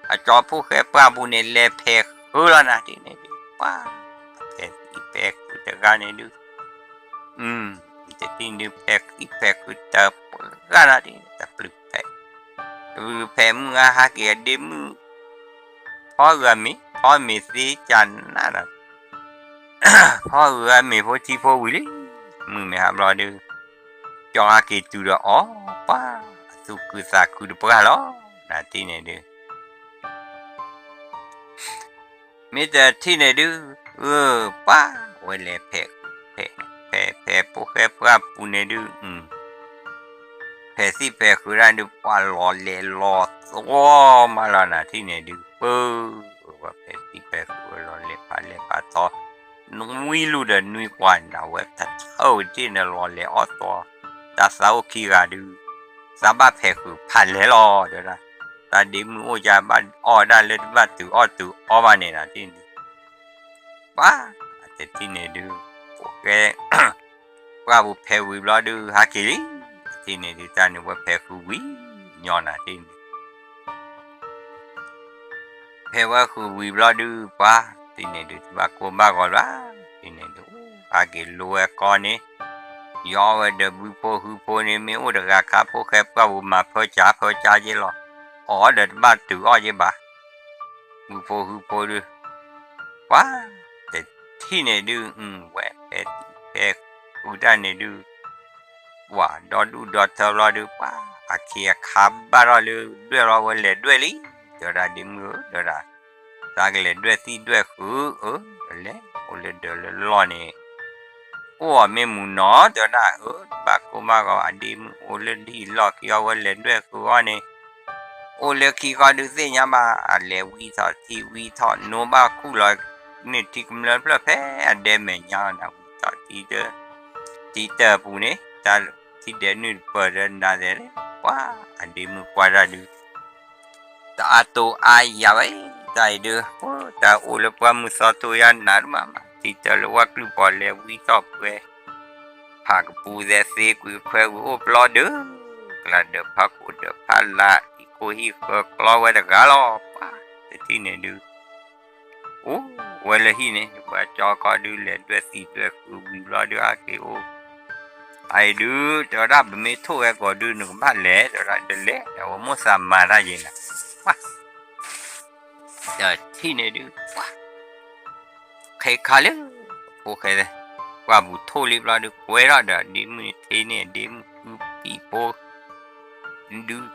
အကၠီဖိၣ်ဃဲပှၢ်ပူၤန့ၣ် လဲၤဖဲးဃုလီၤနၤ တထံၣ်န့ၣ်ဒုး ပှၤ ဖဲးသံၣ်ဖဲးဃုတဂၤန့ၣ်ဒုး တထံၣ်န့ၣ်ဒုး ဖဲးသံၣ်ဖဲးဃုတပှၢ်နၤ တထံၣ်န့ၣ် တပျုၤဖဲး တပျုၤဖဲးမုၢ်ဂၤဟးက့ၤအဒ့မုၣ် ဖီဂၤမ့ၤ ဖီမ့ၤသ့ကနၣ်ဒီး ဖီဂၤမ့ၤဖိထံဖိဝံၤလံ, မုၢ်မ့ၢ်ဟါဘျီဒုး ကၠီဟဲက့ၤတုၤဒီးအီၤ ပှၤ အသူၣ်ခုသးခုတပှၢ်လီၤ, နၤတထံၣ်န့ၣ်ဒုး မ့ၢ်တထံၣ်န့ၣ်ဒုး အၢ ပှၤ ဝဲလဲၤဖဲး ဖဲး ဖဲး ဖဲးဖိၣ်ဃဲပှၢ်ပူၤန့ၣ်ဒုး ဖဲးသံၣ်ဖဲးဃုတၢ်ဒုး ပှၤလီၤလဲၤလီၤသီမးလီၤ နၤတထံၣ်န့ၣ်ဒုး ပၢ် ဝဲဖဲးသံၣ်ဖဲးဃုဝဲလီၤလဲၤဖးလဲၤဖးသီ နွံလူၤဒီးနွံကွၢ်န့ၣ် အဝဲတထၢၣ်ဝဲတထံၣ်န့ၣ် လီၤလဲၤအီၣ်သီ တၢ်သးအိၣ်ခံဂၤဒုး သးဘၣ်ဖဲးဃုဖးလဲၢ်လီၤ တဲဝဲဒၣ်, တၢ်ဒ့မုၣ်အိၣ်ကဘၣ်အီၣ်ဒၣ်လၢတဘၣ်တုၤအီၣ်တုၤအီဘၣ်န့ၣ် နၤတထံၣ်န့ၣ်ဒုး ပှၤ တထံၣ်န့ၣ်ဒုး ဖိၣ်ဃဲ ပှၢ်ပူၤဖဲးဝံၤဘျီဒုး ဟးက့ၤလံ, တထံၣ်န့ၣ်ဒုး တၢ်န့ၣ်ဝဲဖဲးဃုဝံၤညီနၤတထံၣ်န့ၣ် ဖဲးဝဲဃုာ်ဝံၤဘျီဒုး ပှၤ တထံၣ်န့ၣ်ဒုး တဘၣ်ကိၢ်ဘၣ်ဂီၤဘၣ်, တထံၣ်န့ၣ်ဒုး ဟးက့ၤလိဝဲကီန့ၣ်, ယီဝဲဒီးဘုဖိဟုဖိန့ၣ် မ့ၢ်အိၣ်တဂၤခါ ဖိၣ်ဃဲပှၢ်ပူၤမၤဖၢကၠးဖၢကၠးက့လီၤ, အီၣ်ဒီးတဘၣ်တုၤအီၣ်က့ဘၣ်, ဘုဖိဟုဖိဒုး ပှၤ တထံၣ်န့ၣ်ဒုး ဝဲဖဲးသံၣ်ဖဲးဃုတၢ်န့ၣ်ဒုး ပှၤ ဒီဒူၣ်ဒီထၢဘျီဒုး ပှၤ အခ့အခါဘၣ်ထီၣ်လၢဒွဲၣ်လီၤ ဝဲလဲၤဒွဲၣ်လံ, တဲဝဲဒၣ်ဒ့မုၣ်ဧၢ တဲဝဲဒၣ်, သးကလဲၤဒွဲၣ်သံၣ်ဒွဲၣ်ဃုဧၢ, လဲၤအိၣ်လၢဒၢးလၢလီၢ်န့ၣ် အိၣ်အီၤမ့ၢ်မူၤနီၤ တဲဝဲဒၣ်, အၢ တဘၣ်ကိၢ်ဘၣ်ဂီၤ အဒ့မုၣ်အိၣ်လၢဒ်လီၢ်ခံအီၤ ဝဲလဲၤဒွဲၣ်ဃုအီၤန့ၣ် အိၣ်လၢခံဃီဒုးသ့ၣ်ညါဘၣ် အလဲၤဝံထီၣ်ထံဝံထီၣ်နိဘၣ်ခူၣ်လီၤ န့ၢ်ထံကမျၢၢ်ဖျၢၣ်ဖဲအဒဲမဲာ်ညါနၤ ဝံထီၣ်ထံတၢ် ထံတၢ်အပူၤန့ၣ် တၢ်ထံဒဲးနုာ်တပၢၢ်ဒီးနၤဒဲး ပှၤ အဒ့မုၣ်ကွၢ်တၢ်ဒုး တအါတိၤအါယၤဝဲ တၢ်အံၤဒုး တၢ်အိၣ်လၢပှၢ်မုၢ်သီတိၢ်ယါနးဒိၣ်မးမး ထံတၢ်လၢဝဲကျုၢ်ပီၤလဲၤဝံထီၣ်ပှဲၤ ဖးကပူၤသဲးသ့ကွံာ်ခွဲးဝံၤအိၣ်ဘျီဒုး ကလၤဒၢးဖးခိၣ်ဒၢးဖးလၢ် ဟံၣ်ခိၣ်ဟံၣ်ဃၢၤကျီဝဲတဂၤလီၤ ပှၤ တထံၣ်န့ၣ်ဒုး အိၣ်ဝဲလၢဟံၣ်န့ၣ် ပှၤကၠီကီဒုးလဲၤဒွဲၣ်သံၣ်ဒွဲၣ်ဃုဝံၤဘျီဒုး ဟးက့ၤအိၣ် အအံၤဒုး တဲဝဲဒၣ် ပမ့ၢ်ထိၣ်ဝဲကိးဒုး နကဘၣ်လဲၤ တဲဝဲဒၣ် တလဲၤ အဝဲမိၣ်သးမၤတၢ်ယဲနၤ ပှၤ တထံၣ်န့ၣ်ဒုး ပှၤ ခဲခါလၢ ဖိၣ်ဃဲ ပှၢ်ပူၤထိၣ်လံဘျီဒုး ကွဲထီၣ်ဒီးဒ့မုၣ်န့ၣ် ထ့န့ၢ်ဒ့မုၣ်ဃုပံာ်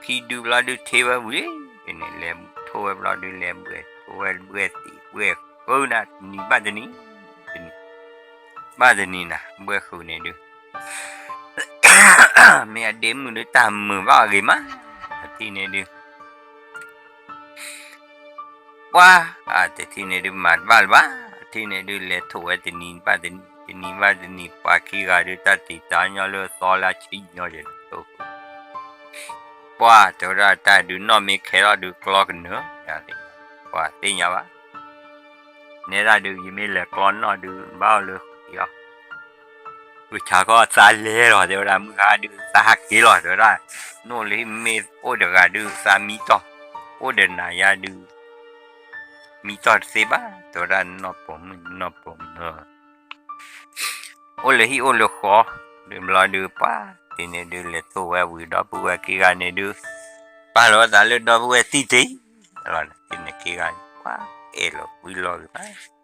ဖိ ဒုးခံဒုးဘျီဒုး ထ့ဝဲဝံၤလံန့ၣ် လဲၤထိၣ်ဝဲဘျီဒုး လဲၤဘှဲးထိၣ်ဝဲဘှဲးသံၣ်ဘှဲးဃုနၤ တနံၤဘၣ်တနံၤ တနံၤ ဘၣ်တနံၤနၤ ဘှဲၣ်ဃုာ်န့ၣ်ဒုး မ့ၢ်အဒ့မုၣ်ဒုးတၢ်မုာ်ဘၣ်အဂ့ၤမး, အထံၣ်န့ၣ်ဒုး ပှၤ အတထံၣ်န့ၣ်ဒုးမၤတဘၣ်လၢၤဘၣ်, အထံၣ်န့ၣ်ဒုးလဲၤထိၣ်ဝဲတနံၤဘၣ်တနံၤ တနံၤဘၣ်တနံၤ ပှၤခံဂၤဒုးတၢ်တံာ်တာ်ညီလၢသီလၢအဆံညီယဲၢ်န့ၣ် ပှၤတဲဝဲဒၣ်တၢ်ဒုးနီၢ်မ့ၢ်ခဲထီၣ်ဒုးကျီကနၢၤ, ပှၤသ့ၣ်ညါဘၣ်, နဲဒၣ်ဒုး ယမ့ၢ်လဲၤကျီနီၢ်ဒုး ဘၣ်အီၤလၢဃံလီၤ, ပဆါခီၣ်သးလဲၤလီၤ တဲဝဲဒၣ် မုၢ်ဟါဒုးသးဟးက့ၤလီၤ တဲဝဲဒၣ်, နီၢ်လၢဟံၣ်မ့ၢ်အိၣ်တဂၤဒုး သးမံတီၢ်, အိၣ်ဒီးနၤယါဒုး မံတီၢ်တသ့ဘၣ် တဲဝဲဒၣ် နီၢ်ပိာ်မုၣ် နီၢ်ပိာ်မုၣ် အိၣ်လၢဟံၣ်အိၣ်လၢဃီ, ဒုးဘျီဒုးပှၤ တထံၣ်န့ၣ်ဒုးလဲၤထိၣ်ဝဲဝံၤဒီပုၢ်ဝဲၢ်ခံဂၤန့ၣ်ဒုး ပာ်လီၤသးလၢဒီပုၢ်ဝဲၢ်သံတ့ၢ်လီၤ, တထံၣ်န့ၣ်ခံဂၤန့ၣ် ပှၤအဲၣ်လီၤကွံလီၤဂ့ၤမး,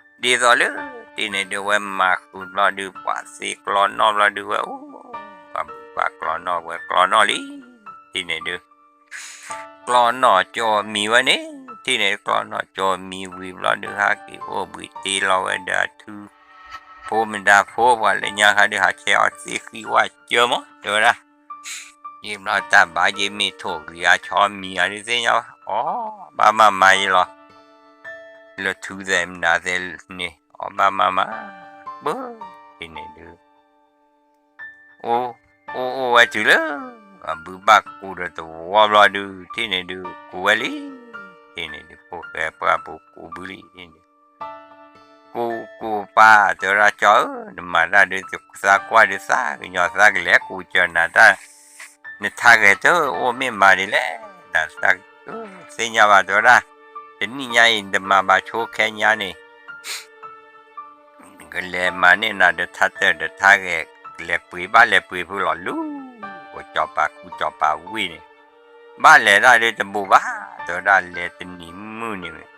ဒ်သိးလၢ တထံၣ်န့ၣ်ဒုးဝဲမၤဃုာ်ဘျီဒုး ပှၤသ့ကျီနီၢ်ဘျီဒုးဝဲအိၣ်, ပှၤဘုးပှၤကျီနီၢ်ဝဲကျီနီၢ်လံ, တထံၣ်န့ၣ်ဒုး ကျီနီၢ်ကၠီမံၤဝဲန့ၣ်, တထံၣ်န့ၣ်ကျီနီၢ်ကၠီမံၤဝံၤဘျီဒုး ဟးက့ၤအိၣ်ဘှံးတ့လီၤဝဲဒီးအထု ဖိမတၤဖိ ပှၤလၢညါခါဒုး ဟးဆဲးအီၤသ့ဃံဝဲစၢမး တဲဝဲဒၣ်, ယံာ်ဘျီတၢ်ဘၣ်ယ့ၢ်မ့ၢ်ထိၣ်ဂံၤအဆီမံၤအဒုးသ့ၣ်ညါဘၣ် အီၣ်ဘၣ်မၤမၤယံာ်လီၤ, လၢထုသဲးမနုၤသဲးန့ၣ် အီၣ်ဘၣ်မၤမၤ, ပၢ် တထံၣ်န့ၣ်ဒုး အိၣ်အိၣ်ဝဲတုၤလၢ အဘုးဘၣ်ကူးဒီးသဝီဘျီဒုး တထံၣ်န့ၣ်ဒုး ကူးဝဲလံ, တထံၣ်န့ၣ်ဒုး ဖိၣ်ဃဲပှၢ်ပူၤကူးဘုလံ, တထံၣ်န့ၣ် ကူးကူးပၢ် တဲဝဲဒၣ် ကၠီဧၢ နမၤတၢ်ဒုး သးကွၢ်ဒုးသးကညီၤသးကလဲၤကူးစၢၤနၤတၢ်, နထါဂဲၤတအိၣ်မ့ၢ်မၤဒ်လဲၣ်, နသးသ့ၣ်ညါဘၣ် တဲဝဲဒၣ်, တနံၣ်ညါအံၤ နတမၤဘၣ်ဆိခဲညါန့ၣ် ကလဲၤမၤန့ၢ်နၤဒီးထါတၢၢ်ဒီးထါဂဲၤ, ကလဲၤပှ့ၤဘၣ်လဲၤပှ့ၤဖုလီၤလူၤ, ကၠီၤပၤကူကၠီၤပၤဝံၣ်န့ၣ်, ဘၣ်လဲၤတၢ်ဒုးတဘူးဘၣ်, တဲဝဲဒၣ်လဲၤတနံၤမုၢ်န့ၣ်,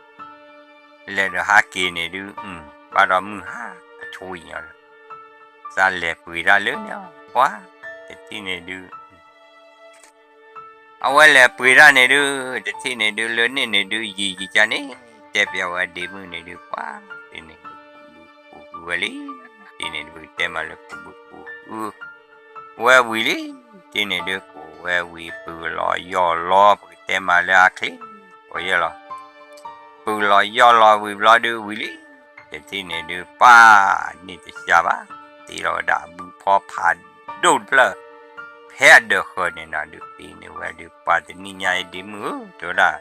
လဲၤဒီးဟးက့ၤန့ၣ်ဒုး, ဘၣ်ဒီးမုၢ်ဟါအဆိအံၤညီလၢ သးလဲၤပှ့ၤတၢ်လၢန့ၣ်, ပှၤ တထံၣ်န့ၣ်ဒုး အဝဲလဲၤပှ့ၤတၢ်န့ၣ်ဒုး, တထံၣ်န့ၣ်ဒုး လၢန့ၣ်န့ၣ်ဒုး ယံာ်ယံာ်ကန့ၣ်, တဲပျဲဝဲဒ့မုၣ်န့ၣ်ဒုး ပှၤ တထံၣ်န့ၣ်ဒုး ကူးကူးဝဲလံ, တထံၣ်န့ၣ်ဒုး ပကတဲမးလၢကူးကူးကူး ဝဲဝံၤလံ, တထံၣ်န့ၣ်ဒုး ကူးဝဲဝံၤ ပုၢ်လီၤယီၢ်လီၤ ပကတဲမးလၢအချ့, ကီယဲၢ်လီၤ, ပုၢ်လီၤယီၢ်လီၤဝံၤဘျီဒုးဝံၤလံ, တထံၣ်န့ၣ်ဒုး ပှၤ န့ၢ်တစှၤဘၣ်, တ့လီၤဝဲဒၣ်အဘုဖီဖးဒိၣ်တဖျၢၣ် ဖဲအဒၢးဃၢၤန့ၣ်နၤဒုး တ့န့ၢ်ဝဲဒုး ပှၤတနံၣ်ညါအံၤဒ့မုၣ်ဧၢ တဲဝဲဒၣ်,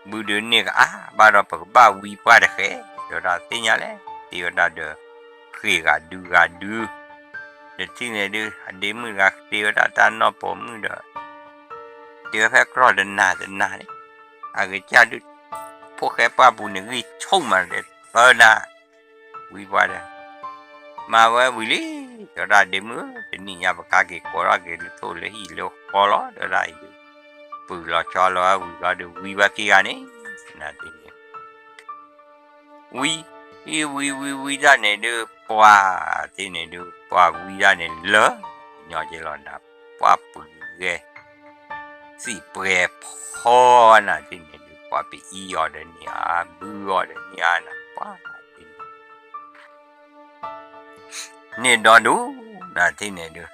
ဘုဒုးန့ၢ်ကအါဘၣ်ဒီး ပကဘၣ်ဝံပှၢ်တဃဲ, တဲဝဲဒၣ်သ့ၣ်ညါလဲၣ်, တ့ဝဲဒၣ်ဒီး ဃ့ၢ်ဂၤဒုဂၤဒု, တထံၣ်န့ၣ်ဒုး အဒ့မုၣ်တဂၤတ့ဝဲဒၣ်တၢ်နီၢ်ပိာ်မုၣ်ဒီး တ့ဝဲဖဲကြီတနၤတနၤန့ၣ်, အကစၢ်ဒုး ဖိၣ်ဃဲပှၢ်ပူၤန့ၣ် ဂံၢ်ဆိၣ်မးဒီးသၢနၤ, ဝံပှၢ်ဒီး မၤဝဲဝံၤလံ, တဲဝဲဒၣ်ဒ့မုၣ်ဧၢ တနံၣ်ညါပကဟဲက့ၤကိးထီၣ်က့ၤလၢထိၣ်လၢဟံၣ်လၢဃီလီၤ တဲဝဲဒၣ်အံၤဒုး, ပုၢ်လီၤဆီလီၤဝဲဝံၤလီၤဒုး ဝံဝဲခံဂၤန့ၣ်, နၤတ့န့ၣ် ဝံ ဝံဝံဝံဝံဒၣ်န့ၣ်ဒုး ပှၤ တ့န့ၣ်ဒုး ပှၤဝံဒၣ်န့ၣ်လၢ ညီက့လီၤနၤ, ပှၤပုၢ်ဂဲၤ သံၣ်ပှဲၤဖီနၤ တ့န့ၣ်ဒုး ပှၤပအံၤအီၤဒီးန့ၣ်ဧါ ဘုအီၤဒီးန့ၣ်ဧါနၤ ပှၤ တ့န့ၣ် န့ၣ်ဒီဒူၣ် နၤ တ့န့ၣ်ဒုး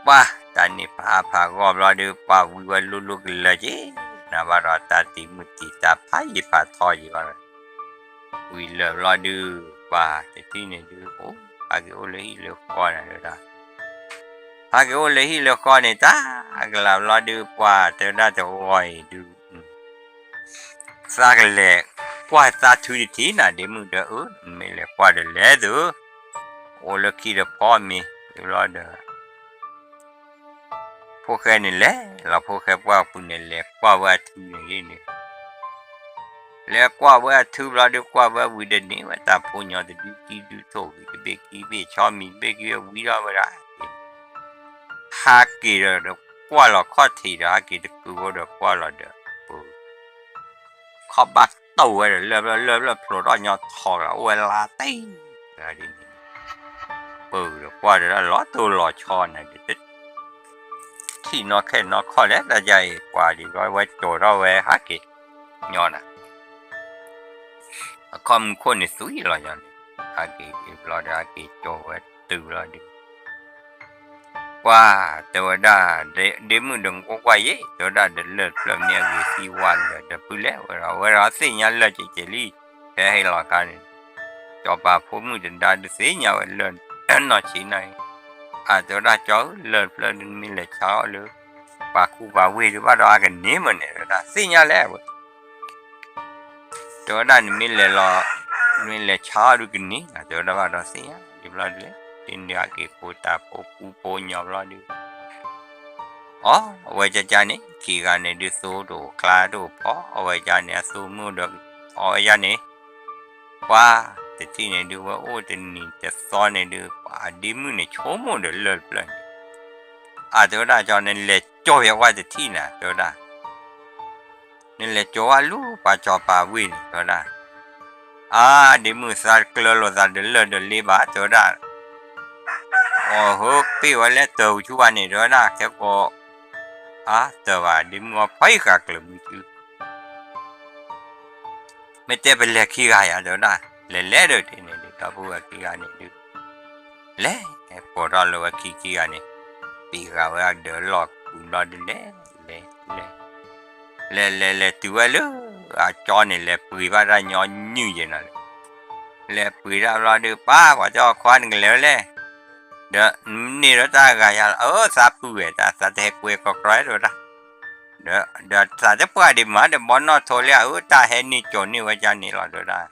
ပှၤ တၢ်န့ၣ်ဖးဖးဂီၢ်ဘျီဒုး ပှၤဝံဝဲလိၤလိၤကလၢာ်က့ၤ နၤဘၣ်ဒီးတၢ်တံၤမုၢ်တံၤတၢ်ဖးယံၤဖးထီယံၤဘၣ် ဝံၤလၢာ်ဘျီဒုး ပှၤ တထံၣ်န့ၣ်ဒုး အိၣ် ဟးက့ၤအိၣ်လၢဟံၣ်လၢဃီနၤဒုးဒၣ် ဟးက့ၤအိၣ်လၢဟံၣ်လၢဃီန့ၣ် တၢ်ကလၤဘျီဒုး ပှၤတဲဝဲဒၣ်တဂီၤအံၤဒုး သးကလဲၤကွၢ်သးထုတထံၣ်နၤ ဒ့မုၣ်ဒီး အၢ မ့ၢ်လဲၤကွၢ်ဒီးလဲၤသု အိၣ်လၢခံဒီးဖီမ့ၤ ဘျီဒီး ဖိၣ်ဃဲန့ၣ်လဲၤလီၤ ဖိၣ်ဃဲပှၢ်ပူၤန့ၣ် လဲၤကွၢ်ဝဲအထုန့ၣ်န့ၣ် လဲၤကွၢ်ဝဲအထုဘျီဒုး ကွၢ်ဝဲဝံၤဒီးန့ၢ်ဝဲတၢ်ဖိညီတဒုကံဒုထိၣ်ဂံၤတဘ့ၣ်ကံဘ့ၣ် ဆီမံၤတဘ့ၣ်ကံဝံၤဒီးဝဲဒၣ် ဟးက့ၤဒီးကွၢ်လီၤခီၣ်ထံးဒီး ဟးက့ၤတကုၤဃီဒီးကွၢ်လီၤဒီး ပ ခီၣ်ဘၣ်တိၢ်ဝဲဒီး လၢၢ်ဖျၢၣ်လၢၢ်ဖျၢၣ်ဖျိးထီၣ်ညီထီၣ်လီၤ အိၣ်ဝဲလါတံၢ် ဒ်န့ၣ် ပၢၤဒီးကွၢ်ဒီးလီၤတိၢ်လီၤဆီန့ၣ်ဒီး ထံၣ်နီၢ်ခဲနီၢ်ခီၣ်လဲၣ် တၢ်ယါအံၤ ပှၤဒ်ဘျီဝဲကၠီၤထီၣ်ဝဲဟးက့ၤ ညီနၤ အခီၣ်မူခိၣ်န့ၣ်သွံၣ်လီၤညီန့ၣ် အက့ၤက့ၤဘျီဒီး အက့ၤကၠီဝဲတုၤဘျီဒီး ပှၤတဲဝဲဒၣ်, ဒ့မုၣ်ဒီး ကွၢ်ကွၢ်ယဲ တဲဝဲဒၣ်, ဒီးလၢၢ်တဖျၢၣ်မ့ၢ်အဂ့ၤသံဝဲလၢာ်ဒီး ဖုလဲၣ်ဝဲဒီး အဝဲဒီးသ့ၣ်ညါလၢာ်ကဲကဲလံ, ဖဲဟဲလီၤအခါန့ၣ် စီၤပၤဖိမုၣ်တဒါဒုးသ့ၣ်ညါဝဲလၢာ်နီၢ်ဆံးနီၢ်အံၤ, အတဲဝဲဒၣ် ကၠီဧၢ, လၢၢ်တဖျၢၣ်ဒုး နမ့ၢ်လဲၤဆါအီၣ်လၢ ပှၤကူပှၤဝ့ၢ်ဒုးဘၣ်ဒီး အကန့ၢ်မးန့ၣ် တဲဝဲဒၣ် သ့ၣ်ညါလဲၣ်ဝဲ တဲဝဲဒၣ် နမ့ၢ်လဲၤလီၤ, နမ့ၢ်လဲၤဆါအီၣ်ဒုးကန့ၢ် တဲဝဲဒၣ်ဘၣ်ဒီး သ့ၣ်ညါဒံးဘျီဒုးလဲၣ်, ဒ်န့ၣ်အက့ၤဖိတၢ်ဖိကူဖိညီဘျီဒုး အီ အဝဲကကန့ၣ် ခံဂၤန့ၣ်ဒုး သိတအိၣ်ချါတအိၣ်ဖီ အဝဲကန့ၣ် အသိမုၣ်ဒီး အဝဲကန့ၣ် ပှၤတထံၣ်န့ၣ်ဒုး ဝဲအိၣ်တနံၤတသီန့ၣ်ဒုး ပှၤဒ့မုၣ်န့ၣ် ဆိကမိၣ်ဒီးလၢၢ်တဖျၢၣ်န့ၣ်, အတဲဝဲဒၣ် ကၠီ နလဲၤကၠီယၤဝဲတထံၣ်နၤ တဲဝဲဒၣ် နလဲၤကၠီဝဲလူၤ ပှၤစီၤပၤဝ့ၢ်န့ၣ် တဲဝဲဒၣ်, အါ ဒ့မုၣ်သးတကျၢလိာ်သးဒီးလၢၢ်ဒီးလ့ဘၣ် တဲဝဲဒၣ်, အီၣ်ဟၢပ့ၢ်ဝဲလၢတၢ်ဆူၣ်ဘၣ်န့ၣ် တဲဝဲဒၣ် ခဲကိး အါ တၢ်ဘၣ် ဒ့မုၣ်အီၤဖီအံၤဃာ်ကျၢၤမုၢ်ဆူ မ့ၢ်တဲပလဲၤခံဂၤယၤ တဲဝဲဒၣ်, လဲၤလဲၤဒီးတထံၣ်န့ၣ်ဒုး ဒီပုၢ်ဝဲၢ်ခံဂၤန့ၣ်ဒုး လဲၤ ပိာ်ထီၣ်လၢဝဲခံခံဂၤန့ၣ်, ပံာ်ဃာ်ဝဲဒီးလီၢ်ကူၤဘျီဒုးလဲၤ လဲၤ လဲၤ လဲၤလဲၤလဲၤတုၤဝဲလၢ အကၠီန့ၣ် လဲၤပှ့ၤဘၣ်တၢ်ညီနုၢ်ယဲၢ်နီၤလၢ လဲၤပှ့ၤတၢ်ဘျီဒုး ပၢ် ပှၤကၠီခွါနကလဲၤဝဲလဲၣ်, ဒီးနန့ၢ်ဒီးတၢ်ဂၤယၤလီၤ အၢ သးပုၢ်ဝဲၢ်တၢ် သးတဟဲကွဲကီကီတဲဝဲဒၣ်, ဒီး ဒီးသးတပှၢ်ဒံးမး တဘီနီၣ်ထိလၢအအၢ တၢ်ဟဲန့ၢ်ကၠီန့ၢ်ဝဲကန့ၣ်လီၤ တဲဝဲဒၣ်,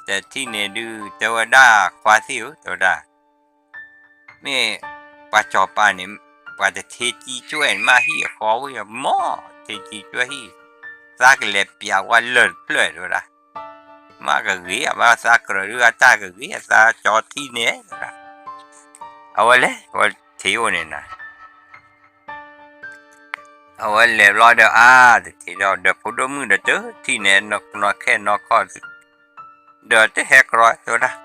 တထံၣ်န့ၣ်ဒုး တဲဝဲဒၣ် ခွါသံၣ်ဧၢ တဲဝဲဒၣ် မ့ၢ်ပှၤစီၤပၤန့ၣ် ပှၤတထ့ကံကၠွဲၣ်န့ၣ် မ့ၢ်ဟံၣ်အဃီဝဲယမီၢ် ထ့ကံကၠွဲၣ်ဟံၣ်, သးကလဲၤပျးဝဲလၢၢ်တဖျၢၣ်တဲဝဲဒၣ်, မ့ၢ်ကဂ့ၤအဘၣ် သးကြၢးဒုးအတၢ်ကဂ့ၤ အသးကၠီထံၣ်န့ၣ်, အဝဲလဲၤ အဝဲထံၣ်အိၣ်န့ၣ်နၤ အဝဲလဲၤဘျီဒီး အါ တထံၣ်ဒီး ဒီးဖိဒိၣ်မုၣ်ဒီးတထံၣ်န့ၣ် နီၢ်ခဲနီၢ်ခီၣ် ဒီးတဟဲကြီတဲဝဲဒၣ်,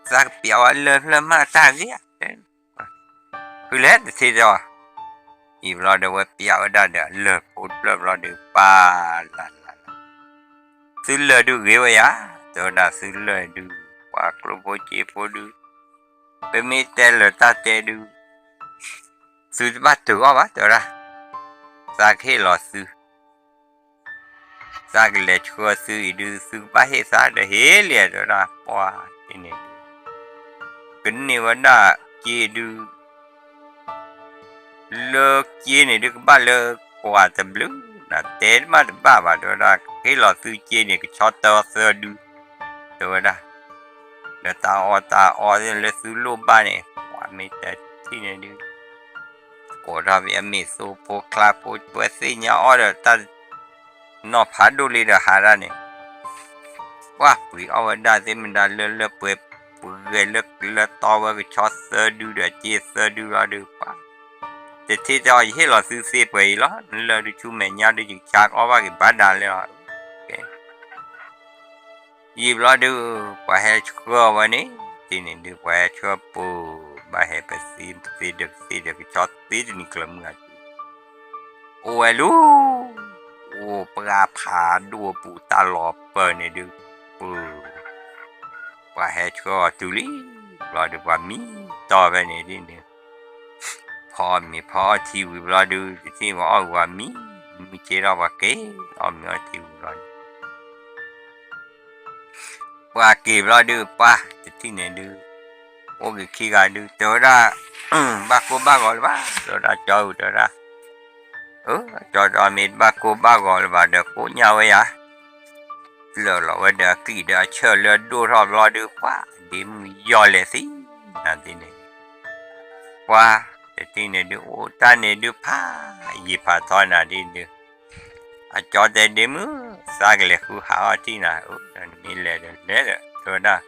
သးကပျးဝဲလၢၢ်ဖျၢၣ်မးတၢ်ဂ့ၤဧါ, ဖုလဲၣ်တထံၣ်ဒီး, အံၤဘျီဒီးဝဲပျးဝဲဒၣ်ဒီးလၢၢ်ဖိတဖျၢၣ်ဘျီဒီး ပၢ်လၢ်လၢ်လၢ် သုလၢၢ်ဒုးဂ့ၤဝဲယၤ, တဲဝဲဒၣ်သုလၢၢ်ဒုး, ပှၤကျိဖိစ့ဖိဒုး, ပမ့ၢ်တဲလၢာ်တၢ်တဲဒုး, သုတဘၣ်တုၤအီၣ်ဘၣ် တဲဝဲဒၣ်, သးကဟ့ၣ်လီၤသု, သးကလဲၤဆှၢသုအံၤဒုး သုကဘၣ်ဟ့ၣ်သးဒီးဟ့ၣ်လံ တဲဝဲဒၣ် ပှၤတထံၣ်န့ၣ်ဒုး, ကန့ၢ်ဝဲဒၣ်စ့ဒုး လၢစ့န့ၣ်ဒုးကဘၣ်လၢကွၢ်တဘျုး, နတဲတဘၣ်တဘၣ်ဘၣ် တဲဝဲဒၣ်, ဟ့ၣ်လီၤသုစ့န့ၣ် ကဆီတသၢဒုး, တဲဝဲဒၣ်, ဒီးတၢ်အီၣ်တၢ်အီလၢသုလိၣ်ဘၣ်န့ၣ် ပှၤမ့ၢ်တထံၣ်န့ၣ်ဒုး ကိးထီၣ်ဖဲအမ့ၢ်သိဖိချါဖိ ပှဲၤသ့ၣ်ညါအီၣ်ဒီးတၢ် နီၢ်ဖးဒိၣ်လံဒီးဟးဒၣ်န့ၣ်, ပှၤပှ့ၤအီၣ်ဝဲဒၣ်သ့ၣ်မတၤလၢလၢပှဲၤပှဲၤလၢလၢတီဝဲကဆီသၢဒုဒီး စ့သၢဒုလီၤဒုး ပှၤ တထံၣ်တဲအီၤ ယဟ့ၣ်လီၤသုသ့ပှဲၤအံၤလီၤ, နလၢၢ်ဒုးဆူမဲာ်ညါဒုး ယကဆါကအီၣ်ဘၣ်က့ၤဘၣ်ဒၣ်လဲာ်လီၤ. ယံာ်ဘျီဒုး ပှၤဟဲဆှၢဝဲန့ၣ်, တထံၣ်န့ၣ်ဒုး ပှၤဟဲဆှၢပူၤ, ဘၣ်ဟဲပသ့ပသ့ဒီးပသ့ဒီးကဆီသ့တနံၤကျၢၤမုၢ်အစု အိၣ်ဝဲလူၤ, အိၣ်ပှၢ်ဖးဒိၣ်အပူၤတၢ်လီၤပၢၢ်န့ၣ်ဒုး, ပှၤဟဲဆှၢအီၤတုၤလံ, ဘျီဒုးပှၤမံတီၢ်ဖဲန့ၣ်ဒ်န့ၣ်, ဖီအီၣ်မ့ၤဖီအီၣ်ထံဝံၤဘျီဒုး တထံၣ်ပှၤအီၣ်ဝံၤပှၤမံ, မံက့ၤဒီးပှၤက့ၤ, အီၣ်မ့ၤအီၣ်ထံဝံၤဘျီဒုး ပှၤက့ၤဘျီဒုး ပှၤတထံၣ်န့ၣ်ဒုး, အိၣ်က့ၤခံဂၤဒုး တဲဝဲဒၣ်, ဘၣ်ကိၢ်ဘၣ်ဂီၤလၢၤဘၣ်, တဲဝဲဒၣ်ကၠီဧၢ တဲဝဲဒၣ်, ကၠီဒီးမ့ၢ်တဘၣ်ကိၢ်ဘၣ်ဂီၤလၢၤဘၣ်ဒီးကိးညါဝဲယၤ, လၢာ်လီၤဝဲဒီးအကံၣ်ဒီးအဆၢၣ်လၢအဒိၣ်ထီၣ်ဘျီဒုး ပှၤဒ့မုၣ်ယီၢ်လဲၤသံ, နၤဒ်န့ၣ်, ပှၤတထံၣ်န့ၣ်ဒုး အိၣ်တၢ်န့ၣ်ဒုးဖးယံာ်ဖးထီနၤဒ်န့ၣ်ဒုး အကၠီတဲဒ့မုၣ်, သးကလဲၤဃုဟးအီၣ်ထံၣ်နၤ, နမ့ၢ်လဲၤဒီးလဲၤဒီး တဲဝဲဒၣ်,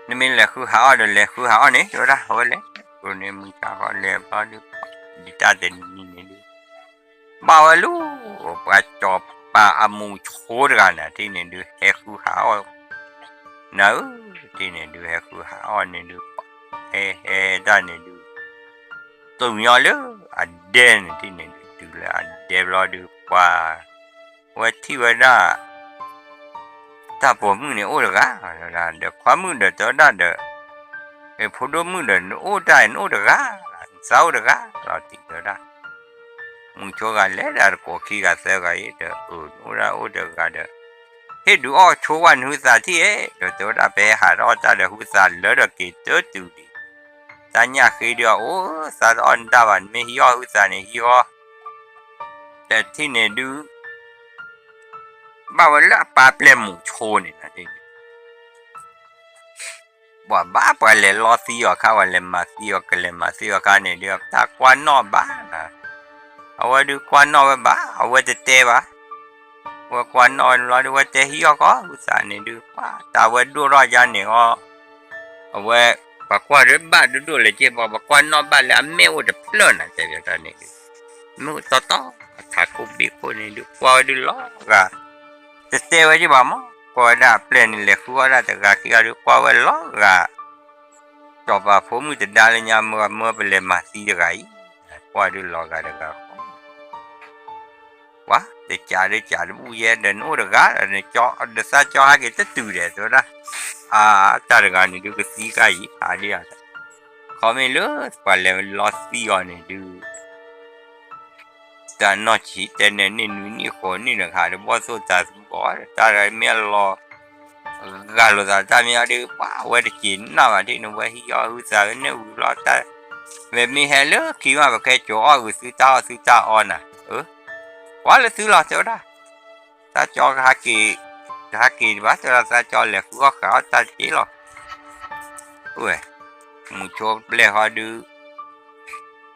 နမ့ၢ်လဲၤဃုဟးအီၣ်ဒီးလဲၤဃုဟးအီၣ်န့ၣ် တဲဝဲဒၣ် အဝဲလဲၤ, ဃုန့ၣ်မုၢ်ဆါဃီလဲၤဘျီဒုး, ဒ်တၢ်တနံၤန့ၣ်ဒုး, ဘၣ်ဝဲလူၤ, ပှၤစီၤပၤအမူးဆိတဂၤနၤ တထံၣ်န့ၣ်ဒုး ဟဲဃုဟးအီၣ် နၤဧၢ, တထံၣ်န့ၣ်ဒုး ဟဲဃုဟးအီၣ်န့ၣ်ဒုး, ဟဲဟဲတၢ်န့ၣ်ဒုး, တုၤညီလၢအဒဲန့ၣ် တထံၣ်န့ၣ်ဒုး တုၤလၢအဒဲဘျီဒုး ပှၤ ဝဲထံၣ်ဝဲဒၣ် တၢ်ပိာ်မုၣ်န့ၣ်အိၣ်တဂၤ, ဒီးခွါမုၣ်ဒီးတဲဝဲဒၣ်ဒီး, ဖိဒိၣ်မုၣ်ဒီး နအိၣ်တၢ်နအိၣ်တဂၤ, နသးအိၣ်တဂၤလီၤတံၢ်တဲဝဲဒၣ်. မုၢ်ဆိဂၤလဲၤဒီးတကိးခံဂၤသၢဂၤအံၤဒီး အၢ နအိၣ်ဒၣ်အိၣ်တဂၤဒီး, ဟ့ၣ်ဒုးအီၣ်ဆိဝဲနဟုသးထံၣ်ဧါ, ဒီးတဲဝဲဒၣ် ပဟဲဟးထီၣ်တၢ်ဒီးဟုသးလၢဒီးက့ၤတတုၤဒံး, သးညၣ်ဃ့ဒုးအအိၣ်, သးတအီၣ်နတၢ်ဘၣ်, နမ့ၢ်ဟံးအီၣ်ဟုသးန့ၣ် ဟံးအီၣ် တထံၣ်န့ၣ်ဒုး ဘၣ်ဝဲလၢအပၢ်ပျဲၢ်မုၢ်ဆိန့ၣ်, ပှၤဘၣ်ပှၤလဲၤလီသံအီၤခါ, ပှၤလဲၤမၤသံအီၤ, ကလဲၤမၤသံအီၤခါန့ၣ်ဒုး တၢ်ကွၢ်နီၣ်ဘၣ်နၤ, အဝဲဒုးကွၢ်နီၣ်ဝဲဘၣ်, အဝဲတတဲဘၣ်, အဝဲကွၢ်နီၣ်ဝဲတဘျီဒုး အဝဲတဲဟံးအီၣ်ကီးဟုသးန့ၣ်ဒုး ပှၤတၢ်ဝဲဒိၣ်ထီၣ်ယါန့ၣ်အီၤ, အဝဲ ပှၤကွၢ်ဒုးဘၣ်ဒိၣ်ဒိၣ်လၢၤက့ၤဘၣ်, ပှၤကွၢ်နီၣ်ဘၣ်လၢအမဲာ်အိၣ်တဖျၢၣ်နၤ တဲဘၣ်တၢ်န့ၣ်ဒုး, မ့ၢ်အိၣ်တီတီ အထးခိၣ်ဘ့ၣ်ခိၣ်န့ၣ်ဒုး ကွၢ်ဝဲဒုးလီၤဂာ်, တတဲဝဲက့ၤဘၣ်မး, ကွၢ်ဝဲဒၣ်အပျဲၢ်န့ၣ် လဲၤဃုအီၣ်ဒၣ်တဂၤခံဂၤဒုး ကွၢ်ဝဲလီၤဂာ်, စီၤပၤဖိမုၣ်တဒါလၢညါ မၢမၢပလဲၤမၤသံတဂၤအံၤ, ကွၢ်ဒုးလီၤဂာ်တဂၤဃီ ပှၤတကးဒုးကးတဘူၣ်ယဲဒီး နအိၣ်တဂၤဒီး နသးကၠီဟဲက့ၤတတုၤဒီး တဲဝဲဒၣ်, အါ တၢ်တဂၤန့ၣ်ဒုးကသံကါယံာ်ဖးဒံးဧါ, ခီမ့ၢ်လၢပှၤလဲၤလီသံအီၤန့ၣ်ဒုး တၢ်နီၢ်ဆံးတဲန့ၣ် နံၣ်နွံနံၣ်ဃိးနံၣ်တခါဒီး ဘီၣ်သိၣ်တၤသူအီၤ တၢ်တဂၤမ့ၢ်အလီၤ ဂာ်လိာ်သးတၢ်မ့ၢ်အီၤဒုး ပှၤအဝဲတက့ၤနၢ်ဘၣ်ဒ်န့ၣ် ဝဲဟံးအီၣ်ဟုသးဝဲန့ၣ်ဝံၤလီၤတၢ်, ဝဲမ့ၢ်ဟဲလၢခံမး ပကဟဲကိးအီၣ်ဂုာ်သုတၢ်အီၣ်သုတၢ်အီနၤ, ကွၢ်လၢသုလီၤတဲဝဲဒၣ်, သးကၠီကဟးက့ၤ, ကဟးက့ၤတဘၣ်တဲဝဲဒၣ် သးကၠီလဲၤဃုအီၣ်ဃာ်အီၣ်တၢ်တက့ၢ်လီၤ. ဝဲ, မုၢ်ဆိပျဲၢ်ဃီဒုး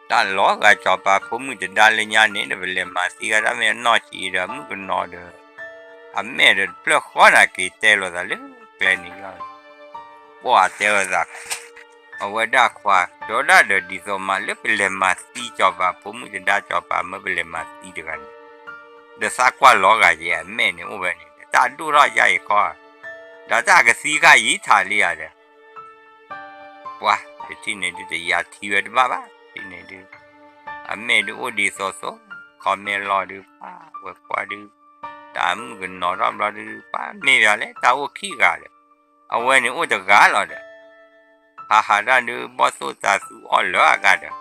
တၢ်လီၤဂာ်စီၤပၤဖိမုၣ်တဒါလၢညါန့ၣ်ဒီး ပလဲၤမၤသံဂၤတၢ်မ့ၢ်အနီၢ်ဆံးဒီး မုၣ်ကနီၤဒီး အမဲာ်ဒီးတဖျၢၣ်ဃီနၤက့ၤတဲလိာ်သးလၢကျဲန့ၣ်လီၤ. ပှၤတဲလိာ်သး အဝဲဒၣ်ခွါ တဲဝဲဒၣ်ဒီး ဒ်သိးမးလၢပလဲၤမၤသံစီၤပၤဖိမုၣ်တဒါစီၤပၤမၢပလဲၤမၤသံတဂၤန့ၣ်, ဒီးသးကွၢ်လီၤဂာ်ယဲအမဲာ်န့ၣ်အိၣ်ဝဲန့ၣ် တၢ်ဒိၣ်ထီၣ်ယါအံၤခီ, ဒီးတၢ်ကသံခါယံာ်ထးလံယၤဒီး ပှၤတထံၣ်န့ၣ်ဒုး တယၤထံဝဲတဘၣ်ဘၣ် ထံၣ်န့ၣ်ဒုး အမဲာ်ဒုးအိၣ်ဒ်သိးသိး ခီမ့ၢ်လီၤဒုး ပှၤဝဲကွၢ်ဒုး တၢ်မုၣ်ကနီၤထီၣ်ဘျီဒုး ပှၤမ့ၢ်ယၤလဲၣ် တၢ်အိၣ်ခံဂၤဒီး အဝဲန့ၣ်အိၣ်တဂၤလီၤဒီး ဟးဟးတၢ်ဒုး ဘီၣ်သိၣ်တၤသူအီၣ်လၢအဂၤ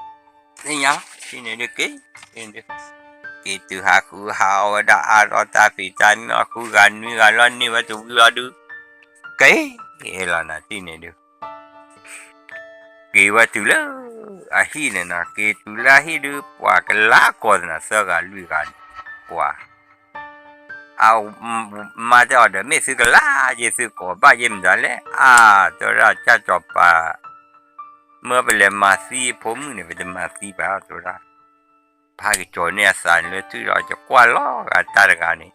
ဒီး သ့ၣ်ညါလီၤ ထံၣ်န့ၣ်ဒုးက့ၤ ထံၣ်န့ၣ်ဒုး က့ၤတုၤဟးဃုဟးအီၣ်ဝဲဒၣ်အါထီၣ်တၢ်ဖံးတၢ်မၤ ဃုဂၤနွံဂၤလီၤန့ၢ်ဝဲတဝံၤလီၤဒုး က့ၤလီၤနၤ ထံၣ်န့ၣ်ဒုး က့ၤဝဲတုၤလၢ အဟံၣ်န့ၣ်နီၤ က့ၤတုၤလၢအဟံၣ်ဒုး ပှၤကလါကီၢ်သနၤ သၢဂၤလွံၢ်ဂၤန့ၣ် ပှၤ အ မါတဲအီၤဒီး မ့ၢ်သုကလါယ့ၢ်သုကိးဘၣ်ယ့ၢ်မတၤလဲၣ် အါ တဲဝဲဒၣ် ကၢ်စီၤပၤ မၢပလဲၤမၤသံအဖိမုၣ်န့ၣ် ပတမၤသံဘၣ် တဲဝဲဒၣ် ပဟးက့ၤကၠီၤန့ၢ်အသးန့ၣ်လၢထံၣ်ဒီး ယကွၢ်လီၤဂာ်တၢ်တဂၤန့ၣ်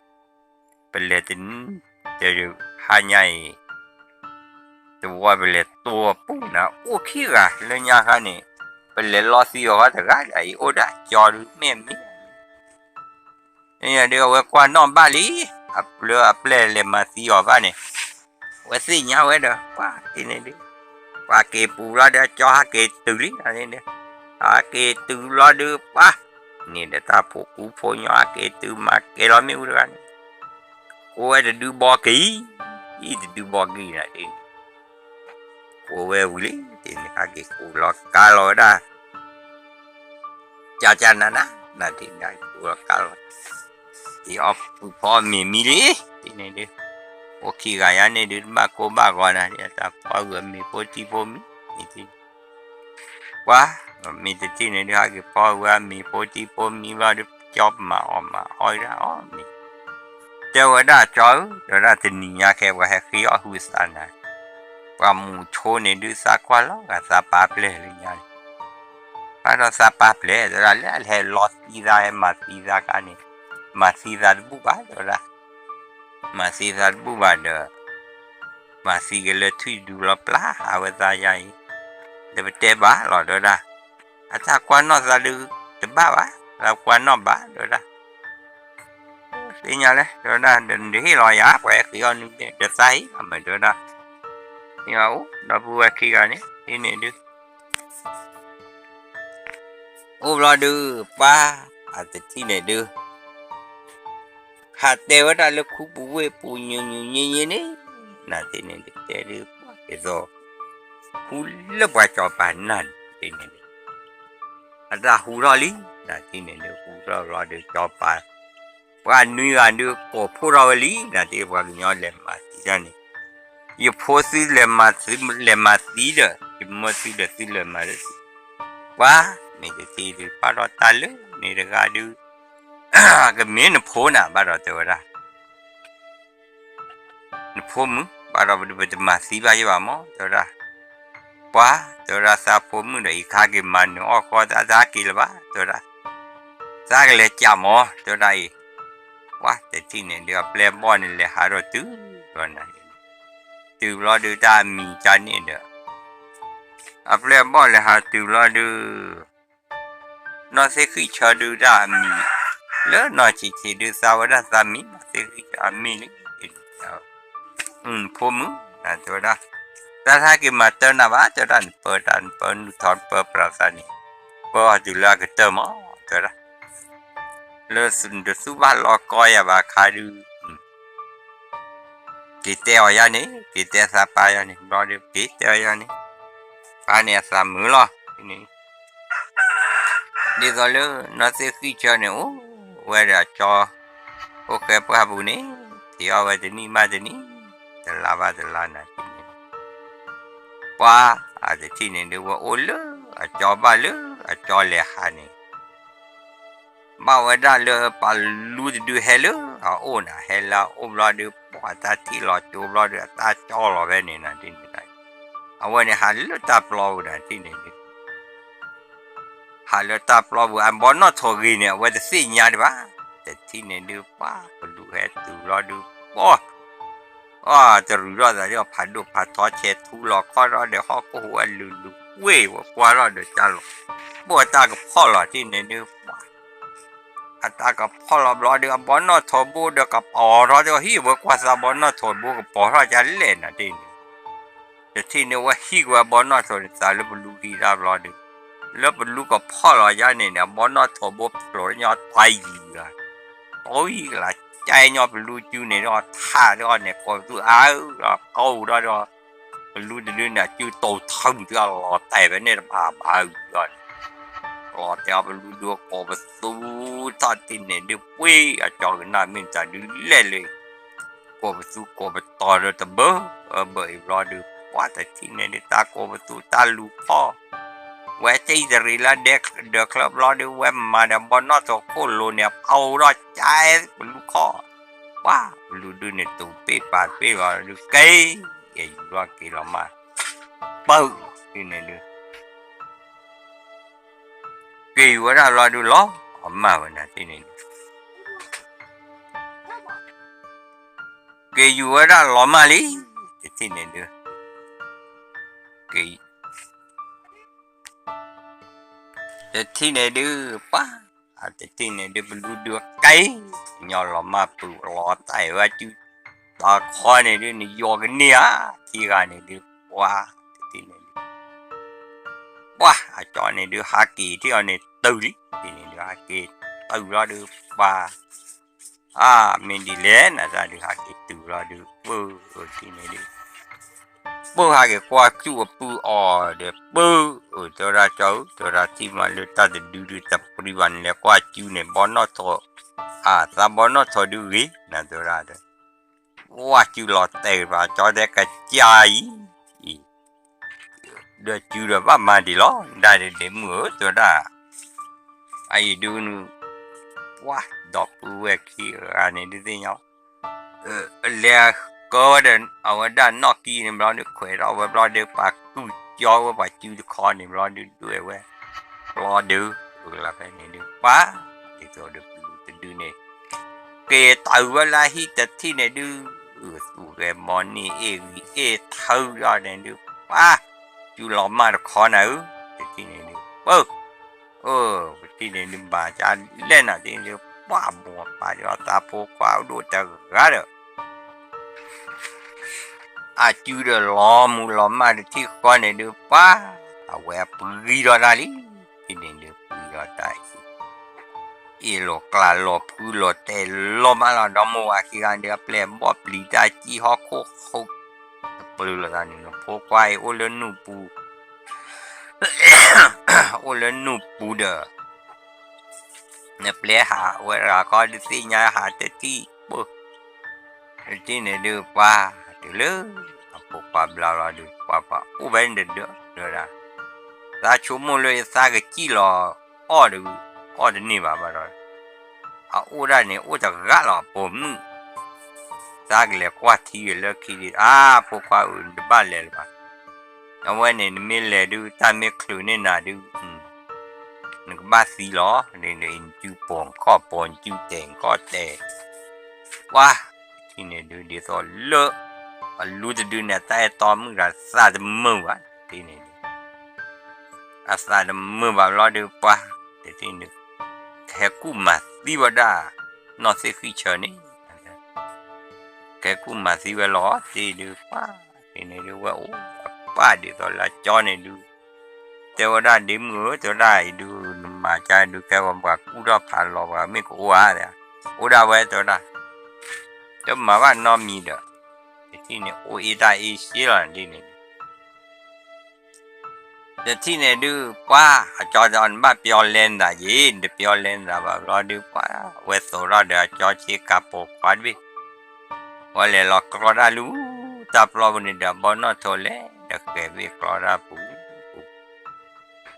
ပလဲၤတနံၤ တဲ ဟါညါအံၤ တဝီပလဲၤတိၢ်ပူၤနၤ အိၣ်ခံဂၤလၢညါခါန့ၣ် ပလဲၤလီသံအီၤဃီတဂၤ အံၤအိၣ်ဒၣ်ကၠီဒုး မ့ၢ်မ့ၢ် ဒုးအဝဲကွၢ်နီၣ်ဘၣ်လံ အပျၢၤအပျဲၢ်လဲၤမၤသံအီၤဘၣ်န့ၣ် အဝဲသ့ၣ်ညါဝဲဒီး ပှၤန့ၣ်ဒုး ပှၤက့ၤပူၤလီၤဒီး ကၠီဟးက့ၤတုၤလံ ဟးက့ၤတုၤလီၤဒုး ပှၤ န့ၣ်ဒီးတၢ်ဖိကူဖိညီဟးက့ၤတုၤမၤကဲၤလီၤမ့ၣ်အူတဂၤန့ၣ် ကိးဝဲတဒုဘီကံၤ အံၤတဒုဘီကံၤနၤဒ် ကိးဝဲဝံၤလံ ဒ်န့ၣ် ဟဲက့ၤကိးလီၤကါလီၤဝဲဒၣ် ကၠၢ်ကၠၢ်နးနး နၤဒ်န့ၣ် ကိးလီၤကါလီၤ အီၣ်ပုၢ်ဖီမ့ၤမံလံ ဒ်န့ၣ်ဒုး အိၣ်ခံဂၤယါန့ၣ်ဒုး တဘၣ်ကိၢ်ဘၣ်ဂီၤနၤ တၢ်ဖီဂုာ်အမ့ၤဖိတံၢ်ဖိမံၤ ပှၤ မ့ၢ်တထံၣ်န့ၣ်ဒုး ဟဲက့ၤဖီဝဲအမ့ၤဖိတံၢ်ဖိမံၤဘျီဒုး ကၠီမၤအီၣ်မၤအီၣ်ဒၣ်အီၣ်မ့ၤ တဲဝဲဒၣ်ကၠီဧၢ တဲဝဲဒၣ်တနံၤညါခဲ ပှၤဟဲဃ့အီၣ်ဟုသးနၤ ပှၤမူၤဆိန့ၣ်ဒုး သးကွၢ်လီၤဂာ်သးပာ်ပျဲၢ်လၢညါန့ၣ် ဘၣ်ဒီးသးပာ်ပျဲၢ် တဲဝဲဒၣ်လၢအဟဲလီသံသးဟဲမၤသံသးခါန့ၣ် မၤသံသးတဘူၣ်ဘၣ် တဲဝဲဒၣ် မၤသံသးတဘူၣ်ဘၣ်ဒီး မၤသံက့ၤလၢထွံၣ်ဒုးလီၤပျၢ် အဝဲသးယါအံၤ ဒီးပတဲဘၣ်လီၤ တဲဝဲဒၣ် အတၢ်ကွၢ်နီၣ်သးဒုးတဘၣ်ဘၣ် သးကွၢ်နီၣ်ဘၣ် တဲဝဲဒၣ် သ့ၣ်ညါလဲၣ် တဲဝဲဒၣ် ဒီးနဟ့ၣ်လီၤယၤ ပှၤဟဲဃ့အီၣ်နုၢ်န့ၣ် ဒီးသးဟ့ၣ်လီၤမး တဲဝဲဒၣ် မ့ၢ်ဘၣ်အိၣ် ဒီပုၢ်ဝဲၢ်ခံဂၤန့ၣ် ဒ်န့ၣ်ဒုး အိၣ်ဘျီဒုး ပှၤ အတထံၣ်န့ၣ်ဒုး ဟးတဲဝဲဒၣ်လၢခူပူၤဝ့ၢ်ပူၤညူညူည့ည့န့ၣ်, နၤတထံၣ်န့ၣ်ဒုးတဲဒုးပှၢ်က့ၤသိး, ခူလၢပှၤစီၤပၤနၢ်န့ၣ်တထံၣ်န့ၣ်ဒုး, အတၢ်ဟူထီၣ်လံ, နၤတထံၣ်န့ၣ်ဒုးဟူထီၣ်ဘျီဒုးစီၤပၤ, ပှၤနွံဂၤဒုးကိးဖှိၣ်ထီၣ်ဝဲလံ, နၤတထံၣ်ပှၤကညီလဲၤမၤသံတၢ်န့ၣ်, ယဖိသုလဲၤမၤသံ, လဲၤမၤသံဒီး ယမၢသုဒီးသုလဲၤမၤလၢ ပှၤ, မ့ၢ်တထံၣ်ဒုးဘၣ်ဒီးတၢ်လၢန့ၣ်တဂၤဒုး, ကမ့ၢ်နဖိနၤဘၣ်ဒီးတဲဝဲဒၣ်, နဖိမုၣ်ဘၣ်ဒီးပတမၤသံဘၣ်ယဘၣ်မး တဲဝဲဒၣ်, ပှၤ, တဲဝဲဒၣ်သးဖိမုၣ်ဒီး အံၤခါက့ၤမၤနၢၤအီၣ်ဃီသး သးက့ၤလၢၤဘၣ် တဲဝဲဒၣ်, သးကလဲၤကးမး တဲဝဲဒၣ်အံၤ, ပှၤတထံၣ်န့ၣ်ဒုး အပျဲၢ်အဘီၣ်န့ၣ်လဲၤဟးဒီးတုၤ, တဲဝဲဒၣ်, တုၤဘျီဒုးတၢ်အမံၤကန့ၣ်ဒီး အပျဲၢ်အဘီၣ်လဲၤဟးတုၤဘျီဒုး, နီၢ်သ့ၣ်ဃံၣ်ဆၢဒုးတၢ်အမံၤ, လၢနီၢ်ဆံးဆံးဒုးသးဝဲဒၣ်သးမံၤ နီၢ်သ့ၣ်ဃံၣ်ဆၢအမံၤလံ, ဖိမုၣ်, တဲဝဲဒၣ်, တၢ်တဟဲက့ၤမၤတၢ်နၤဘၣ် တဲဝဲဒၣ် နပၢတၢ်နပၢနုၢ်ထီနပၢပြးသးန့ၣ်, ပၢအီၤတုၤလၢအကတၢၢ်မး တဲဝဲဒၣ်, လၢနတသူၣ်ဘၣ်လီၤကီယၤဘၣ်ခါဒုး က့ၤတဲအီၤယါန့ၣ် က့ၤတဲသးပၢ်ယါန့ၣ် ဘျီဒုး က့ၤတဲအီၤယါန့ၣ်, ပၢ်န့ၣ်အသးမုာ်လီၤ, ဒ်သိးလၢနီၢ်သ့ၣ်ဃံၣ်ဆၢန့ၣ် အိၣ်ဝဲဒီးအကၠီ, အိၣ်ဃဲပှၢ်ပူၤန့ၣ်, ထံၣ်အီၣ်ဝဲတနံၣ်ဘၣ်တနံၣ်, တလါဘၣ်တလါနၤတထံၣ်န့ၣ်, ပှၤ, အတထံၣ်န့ၣ်ဒုး ဝဲအိၣ်လၢအကၠီဘၣ်လၢအကၠီလဲၤဟးန့ၣ် ဘၣ်ဝဲဒၣ်လၢပလူတဒုဟဲလၢအအိၣ်နၤ ဟဲလၢအအိၣ်ဘျီဒုး ပှၤတၢ်ထံၣ်လီၤကၠိဘျီဒုး အတၢ်ကၠီလီၤဖဲန့ၣ်နၤတထံၣ်န့ၣ်, အဝဲန့ၣ်ဟးလၢတၢ်ပျီပူၤနၤတထံၣ်န့ၣ်ဒုး ဟးလၢတၢ်ပျီပူၤ အဘီနီၣ်ထိးဂ့ၤန့ၣ် အဝဲတသ့ၣ်ညါဒံးဘၣ်, တထံၣ်န့ၣ်ဒုး ပှၤကလူးဟဲတုၤဘျီဒုး ပှၤ အတရူးထီၣ်သးဒ်အီၤ ဖးဒိၣ်ဖးထီဆဲးထူလီၤခီထီၣ်ဒီး ဟီၣ်ခိၣ်ဟူးဝဲလူၤလူၤဝ့ၢ်ဝဲကွၢ်ထီၣ်ဒီး ကၢ်လီၤ ဘိၣ်အတၢ်ကဖီၣ်လီၤတထံၣ်န့ၣ်ဒုး ပှၤ အတၢ်ကဖီၣ်လီၤဘျီဒုး အဘီနီၣ်ထိးဘိဒီးကပီၤထီၣ်ဒုး ဟံၣ်ဝဲကွၢ်သးဘီနီၣ်ထိးဘိကပီၤထီၣ်ကလဲၣ်နၤတထံၣ်န့ၣ်, တထံၣ်န့ၣ်ဝဲဟံၣ်ဝဲအဘီနီၣ်ထိးန့ၣ် သးလၢပလူဟံၣ်တၢ်ဘျီဒုး လၢပလူကဖီၣ်လီၤယါန့ၣ်န့ၣ် အဘီနီၣ်ထိးဘိဖျိးညီတယံၤလီၤ, တယံၤကလး ကဲညီပလူစုန့ၣ်ဒီးထးဒီးန့ၣ် ကိးပသူအါအၢဒီး ကိးဒီးဒီး ပလူတဒုန့ၣ် အစုတိာ်ထၢမုၢ်သုအလီၤတဲာ်ဖဲန့ၣ်တဘၣ်ဘၣ်အုးဒီးန့ၣ်, လီၤတဲာ်အီၤပလူဒုးကိးပသူထီၣ်တထံၣ်န့ၣ်ဒုး ပှ့ၤအကၠီကနၣ်မ့ၢ်တၢ်ဒုးလဲၣ်လၢ ကိးပသူကိးပတီၤဒီးတဘၢအဘၢအံၤဘျီဒုး ပှၤတထံၣ်န့ၣ်ဒုး တၢ်ကိးပသူတၢ်လူၤဖီၣ် ဝဲတအံၣ်တရံးလၢဒၢးချၢဘျီဒုး ဝဲမၤဒီးဘီနီၣ်ထိးခိၣ်လိၤန့ၣ် အဖီၣ်ဒီးကဲပလူခီၣ်, ပှၤပလူဒုးန့ၣ် တူၢ်ပ့ၢ်ပာ်ပ့ၢ်လီၤဒုး ကဲ ကယူၤလီၤက့ၤလီၤမၢ် ပၢၢ် တထံၣ်န့ၣ်ဒုး က့ၤယူၤဝဲဒၣ်လီၤဒုးလီၤ အမၢ်ဝဲနၤတထံၣ်န့ၣ်ဒုး က့ၤယူၤဝဲဒၣ်လီၤမၢ်လံ တထံၣ်န့ၣ်ဒုး က့ၤ တထံၣ်န့ၣ်ဒုး ပှၤ တထံၣ်န့ၣ်ဒုး ပလူဒုးကဲ ညီလီၤမၢ်ပုၢ်လီၤတဲာ်ဝဲစု တၢ်ခီန့ၣ်ဒုး နယီၤကန့ၢ်ဧါ ခံဂၤန့ၣ်ဒုး ပှၤ တထံၣ်န့ၣ်ဒုး ပှၤ အကၠီန့ၣ်ဒုး ဟးက့ၤထံၣ်အီၤန့ၣ်တုၤလံ တထံၣ်န့ၣ်ဒုး ဟးက့ၤတုၤလီၤဒုး ပှၤ အါ မ့ၢ်ဒ်လဲၣ် နတၢ်ဒုးဟးက့ၤတုၤလီၤဒုး ပၢၢ် တထံၣ်န့ၣ်ဒုး ပၢၢ်ဟးက့ၤကွၢ်စူၣ်အပုၢ်အီၤဒီး ပၢၢ် တဲဝဲဒၣ်ကၠီဧၢ တဲဝဲဒၣ်ထံၣ်မးလၢတၢ်တဒုဒုးတပြံဘၣ်န့ၣ် လဲၤကွၢ်စူၣ်န့ၣ် ဘီနီၣ်ထိး အါ သးဘီနီၣ်ထိးဒုးဂ့ၤ နတဲဝဲဒၣ်ဒီး ကွၢ်စူၣ်လီၤတဲာ်ဘၣ် ကၠီတဲကစၢ်အံၤ အံၤ ဒီးစူၣ်ဒီးဘၣ်မၤဒံးလီၤ ဒၣ်ဒ့မုၣ်ဧၢ တဲဝဲဒၣ် အအံၤဒုးနုၤ ပှၤ ဒီပုၢ်ဝဲၢ်ခံဂၤန့ၣ်ဒုးသ့ၣ်ညါ လဲၤကၢဝဲဒီးအဝဲဒၣ်နီၣ်ကံန့ၣ်ဘျီဒုး ခွဲးထီၣ်ဝဲဘျီဒုး ပှၤကူၣ်ကၠီဝဲပှၤစူၣ်တခီန့ၣ်ဘျီဒုး ဒွဲၣ်ဝဲ ဘျီဒုး အလီၤဖဲန့ၣ်ဒုး ပှၤ ဒ်သိးဒီးပလူတဒုန့ၣ် က့ၤတုၤဝဲလၢဟံၣ်တထံၣ်န့ၣ်ဒုး သူၣ်ဂဲၤဘီန့ၢ်အ့ၣ်ဂံၢ်အ့ၣ်ထၢဒီးန့ၣ်ဒုး ပှၤ စူၣ်လီၤမၢ်တခီနၤဧၢ တထံၣ်န့ၣ်ဒုး ပၢၢ် အိ ပထံၣ်န့ၣ်ဒုး မၤကလဲၣ်နၤတထံၣ်န့ၣ်ဒုး ပှၤမိၢ်ပၢ်ဒီးသးဖိခွါဒိၣ်တဂၤဒီး အစူၣ်ဒီးလီၤမုၢ်လီၤမၢ်တထံၣ်ဃီန့ၣ်ဒုး ပှၤ အဝဲပှံၤဒီးတၢ်လံ တထံၣ်န့ၣ်ဒုး ပှံၤဒီးတၢ်အံၤ အ့ၣ်လိာ်ကျးလီၤဖုလီၤတဲာ်လီၤမးလီၤ ဒီမိၢ်ဝၤခံဂၤဒီး အပျဲၢ်အဘီၣ်ပျံၤတၢ်စံၣ်ဟီၣ်ခိၣ်ဃိး တပျုၤလိာ်သးန့ၣ်လီၤ ဖိခွါအံၤအိၣ်လၢနူၢ်ပူၤ အိၣ်လၢနူၢ်ပူၤဒီး နပျဲဟးဝဲတဂၤခီဒုးသ့ၣ်ညါဟးတထံၣ်ပၢၢ် တထံၣ်န့ၣ်ဒုးပှၤ တုၤလၢ အဖိခွါဘျါလီၤဒုး ပှၤပှၤအိၣ်ဖဲန့ၣ်တဒၢ တဲဝဲဒၣ် သးဆိကမိၣ်လၢယသးကစံၣ်လီၤ အီၣ်ဒုး အီၣ်တန့ၢ်ဘၣ်ဘၣ်ဒီး အအိၣ်ဒၣ်န့ၣ် အိၣ်တဂၤလီၤ ပိာ်မုၣ် သးကလဲၤကွၢ်ထံဂ့ၤလၢခံဒံး အါ ဖိခွါဧၢ နတဘၣ်လဲၤလၢၤဘၣ် အဝဲန့ၣ် နမ့ၢ်လဲၤဒုး တၢ်မ့ၢ်ချုးန့ၢ်နၤဒုး နကဘၣ်သံလီၤ နစုပိာ်နခီၣ်ပိာ် နစုတဲာ်နခီၣ်တဲာ် ပှၤ တထံၣ်န့ၣ်ဒုး ဒ်သိးလၢ အလူတဒုန့ၣ် အတၢ်အဲၣ်တီမုၣ်တဂၤ သးတမုာ်ဘၣ် တထံၣ်န့ၣ်ဒုး အသးတမုာ်ဘၣ်ဘျီဒုး ပှၤ တထံၣ်န့ၣ် ကဟဲကူၣ်မၤသံဝဲဒၣ် နီၢ်သ့ၣ်ဃံၣ်ဆၢန့ၣ် ကဟဲကူၣ်မၤသံဝဲလီၤတံၢ်ဒုး ပှၤ တထံၣ်န့ၣ်ဒုး ဝဲအိၣ်အပၢ်ဒ်သိးလၢအကၠီန့ၣ်ဒုး တဲဝဲဒၣ် ဒ့မုၣ်ဧၢ တဲဝဲဒၣ်အံၤဒုး နမၤကါဒုး ကဲဝဲပှၤကူၣ်ထီၣ်ဖးလီၤပှၤ မ့ၢ်ကအိၣ်ဧါ အိၣ်ဒၣ်ဝဲ တဲဝဲဒၣ် တမၤဘၣ်နီတမံၤဒီး တထံၣ်န့ၣ် အိၣ်အ့ၣ်တၢ်အ့ၣ်စ့လီၤ ဒ်န့ၣ်ဒုး တထံၣ်န့ၣ်ဒုး ပှၤ အကၠီတဲ နဘၣ်ပျီလဲနသးယ့ၣ် နတပျီလဲနသးဘၣ်ဘျီဒုး ပှၤ ဝဲသိးထီၣ်ဒီးအကၠီဆ့ကၤပိာ်ခွါတဘ့ၣ် ဝဲလဲၤလီၤကျီတၢ်လူၤ တၢ်ပျီပူၤန့ၣ်ဒီး ဘီနီၣ်ထိးလဲၤဒီးဃဲၤဘ့ၣ်ကျီတၢ်ပူၤ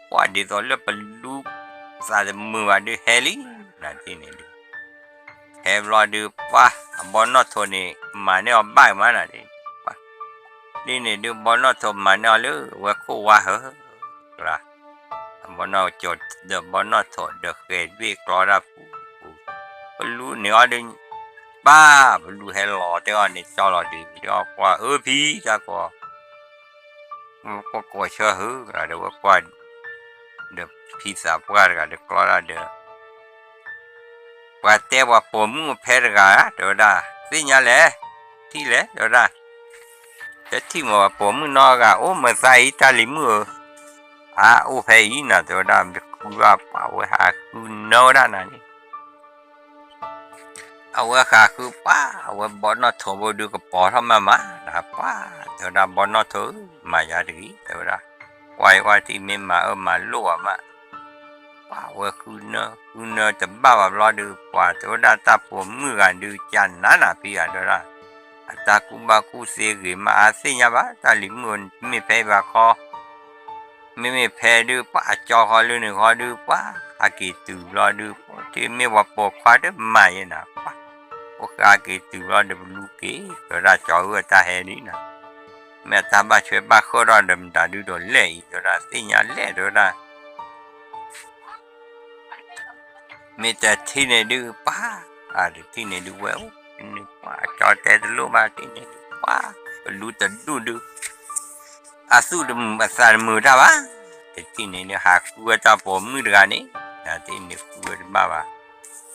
ပှၤဒ်သိးလၢပလူ သးတမုာ်ဘၣ်ဒုးဟဲလံ နထံၣ်န့ၣ်ဒုး ဟဲဘျီဒုး ပှၤ အဘီနီၣ်ထိးန့ၣ် မၤန့ၢ်အီၤဘၣ်မးနၤ ဒ်န့ၣ်ဒုး ဘီနီၣ်ထိးမၤန့ၢ်အီၤလၢဝဲခိၣ်ဝါဟၢ ကျါ အဘီနီၣ်ထိးဒီး ဘီနီၣ်ထိးဒီးဃဲၤဘ့ၣ်ကျီတၢ်ပူၤ ပလူန့ၢ်အီၤဒုး ပှၤ ပလူဟဲလီၤတဲအီၤန့ၣ် ကၠီလီၤဒုး ဒ်အီၤပှၤဧၢဖံ တၢ်ကိး ကွၢ်ကိးဆၢဟၢ ဒီးဝဲကွၢ် ဒီးဖံသးပှၢ်တဂၤဒီးကျီတၢ်ဒီး ပှၤတဲပှၤပိာ်မုၣ်ဖဲတဂၤ တဲဝဲဒၣ် သ့ၣ်ညါလဲၣ် ထံၣ်လဲၣ် တဲဝဲဒၣ် တထံၣ်မ့ၢ်ပှၤပိာ်မုၣ်နီတဂၤ အိၣ်မၤသးအံၤ တၢ်လံၤမုၣ်ဧၢ အါ အိၣ်ဖဲအံၤနၤ တဲဝဲဒၣ် မ့ၢ်ဃုဘၣ်ပှၤ အဝဲဟးဃုနၢဝဲဒၣ်နၤန့ၣ် အဝဲဃးဃုပှၤ အဝဲဘီနီၣ်ထိးဖိဒုးကပီၤထီၣ်မးမး နပှၤ တဲဝဲဒၣ် ဘီနီၣ်ထိးဧၢ မၤယၤတဂ့ၤ တဲဝဲဒၣ် ကွၢ်အံၤကွၢ်ထံၣ် မ့ၢ်မၤအၢမၤလိၣ်ဘၣ်မး ပှၤဝဲဃုနၢ ဃုနၢတဘၣ်ဘၣ်ဘျီဒုး ပှၤတဲဝဲဒၣ် တၢ်ပိာ်မုၣ်ဂၤဒုး ကနၤနၤဖံဂၤတဲဝဲဒၣ် အတၢ်ကူၣ်ဘၣ်ကူၣ်သ့ဂ့ၤမး အါ သ့ၣ်ညါဘၣ် တၢ်လံၤမုၣ်ဧၢ မ့ၢ်ဖဲအံၤဘၣ်ခီ မ့မ့ၢ်ဖဲဒုး ပှၤအကၠီဃီလၢန့ၣ်ဃီဒုး ပှၤဟးက့ၤတုၤဘျီဒုး ပှၤထံၣ်မ့ၢ်ပှၤပိာ်ခွါတမၤယဲနၤ ပှၤ အိၣ်ဃးက့ၤတုၤဘျီဒီး ပလူက့ၤ တဲဝဲဒၣ် ကၠီဧၢ အတၢ်ဟဲလံနၤ မ့ၢ်အတၢ်ဘၣ်ဆွဲဘၣ်ဃၢၣ်ထီၣ်ဒီးမတၤဒုးဒီးလဲၣ်အံၤ တဲဝဲဒၣ် သ့ၣ်ညါလဲၣ် တဲဝဲဒၣ် မ့ၢ်တထံၣ်န့ၣ်ဒုး ပှၤ အတထံၣ်န့ၣ်ဒုး ဝဲအိၣ်န့ၣ် ပှၤကၠီတဲတလိၣ်ဘၣ် တထံၣ်န့ၣ်ဒုး ပှၤ ပလူတဒူၣ်ဒုး အသူၣ်တမုာ်အသးတမုာ်တၢ်ဘၣ် တထံၣ်န့ၣ်ဒုး ဟးဃုဝဲတၢ်ပိာ်မုၣ်တဂၤန့ၣ် တထံၣ်န့ၣ်ဃုဝဲတဘၣ်ဘၣ်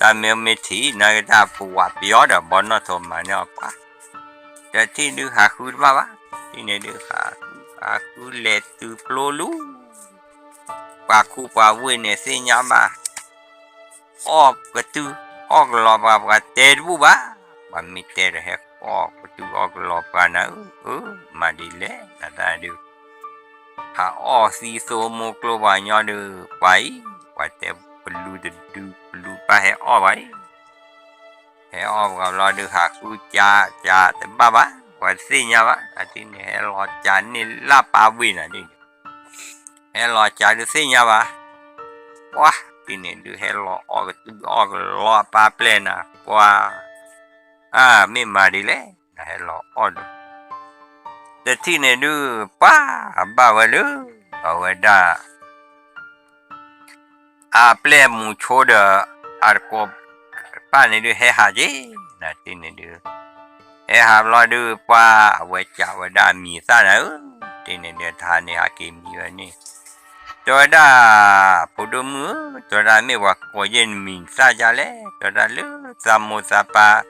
တၢ်မ့ၢ်မ့ၢ်ထံၣ် နာ်က့တၢ်ပဝးပယီၤဒီး ဘီနီၣ်ထိးမၤန့ၢ်အီၤပှၤ တထံၣ်ဒုး ဟးဃုတဘၣ်ဘၣ် တထံၣ်န့ၣ်ဒုး ဟးဃုလဲၤတုၤကျိလူ ပှၤခူပှၤဝ့ၢ်န့ၣ်သ့ၣ်ညါဘၣ် အီၣ်ကတုၤ အီၣ်ကလီၤပှၤ ပှၤတဲတဘူၣ်ဘၣ် ပှၤမ့ၢ်တဲဒီးဟဲအီၣ်ကတုၤအီၣ်ကလီၤပှၤနၤဧၢ အၢ မၤဒ်လဲၣ်နတၢ်ဒုး ဟးအီၣ်သံသိမိၢ်ကျိပှၤကညီဒုး ပှၤအံၤ ပှၤတဲပလူတဒု ပလူပၢ်ဟဲအီၣ်ပှၤအံၤ ဟဲအီၣ်ပှၤဘျီဒုး ဟးဃုကးကးတဘၣ်ဘၣ် ပှၤတသ့ၣ်ညါဘၣ် အထံၣ်န့ၣ် ဟဲလီၤကးန့ၢ်လၢပၢ်ဝ့ၢ်နၤဒ်န့ၣ် ဟဲလီၤကးဒုးသ့ၣ်ညါဘၣ် ပှၤ ထံၣ်န့ၣ်ဒုး ဟဲလီၤအီၣ်ကတုၤအီၣ်ကလီၤအပၢ်ပျဲၢ်နၤ ပှၤ အၢ မ့ၢ်မၤဒ်လဲၣ် နဟဲလီၤအီၣ်ဒီး တထံၣ်န့ၣ်ဒုး ပှၤ ဘၣ်ဝဲလၢ အဝဲဒၣ် အပျဲၢ်မူဆိဒီး အတကိးပၢ်န့ၣ်ဒုး ဟဲဟးက့ၤ နထံၣ်န့ၣ်ဒုး ဟဲဟးဘျီဒုး ပှၤ အဝဲကးဝဲဒၣ်အမံၤအသၣ်နၤဧၢ တထံၣ်န့ၣ်ဒုး တဟါန့ၣ်ဟးက့ၤမံဝဲန့ၣ် တဲဝဲဒၣ် ဖိဒိၣ်မုၣ်ဧၢ တဲဝဲဒၣ် မ့ၢ်ပှၤကိးယဲၢ်နမံၤနသၣ်ဒ်လဲၣ် တဲဝဲဒၣ် လၢသးမိၢ်သးပၢ်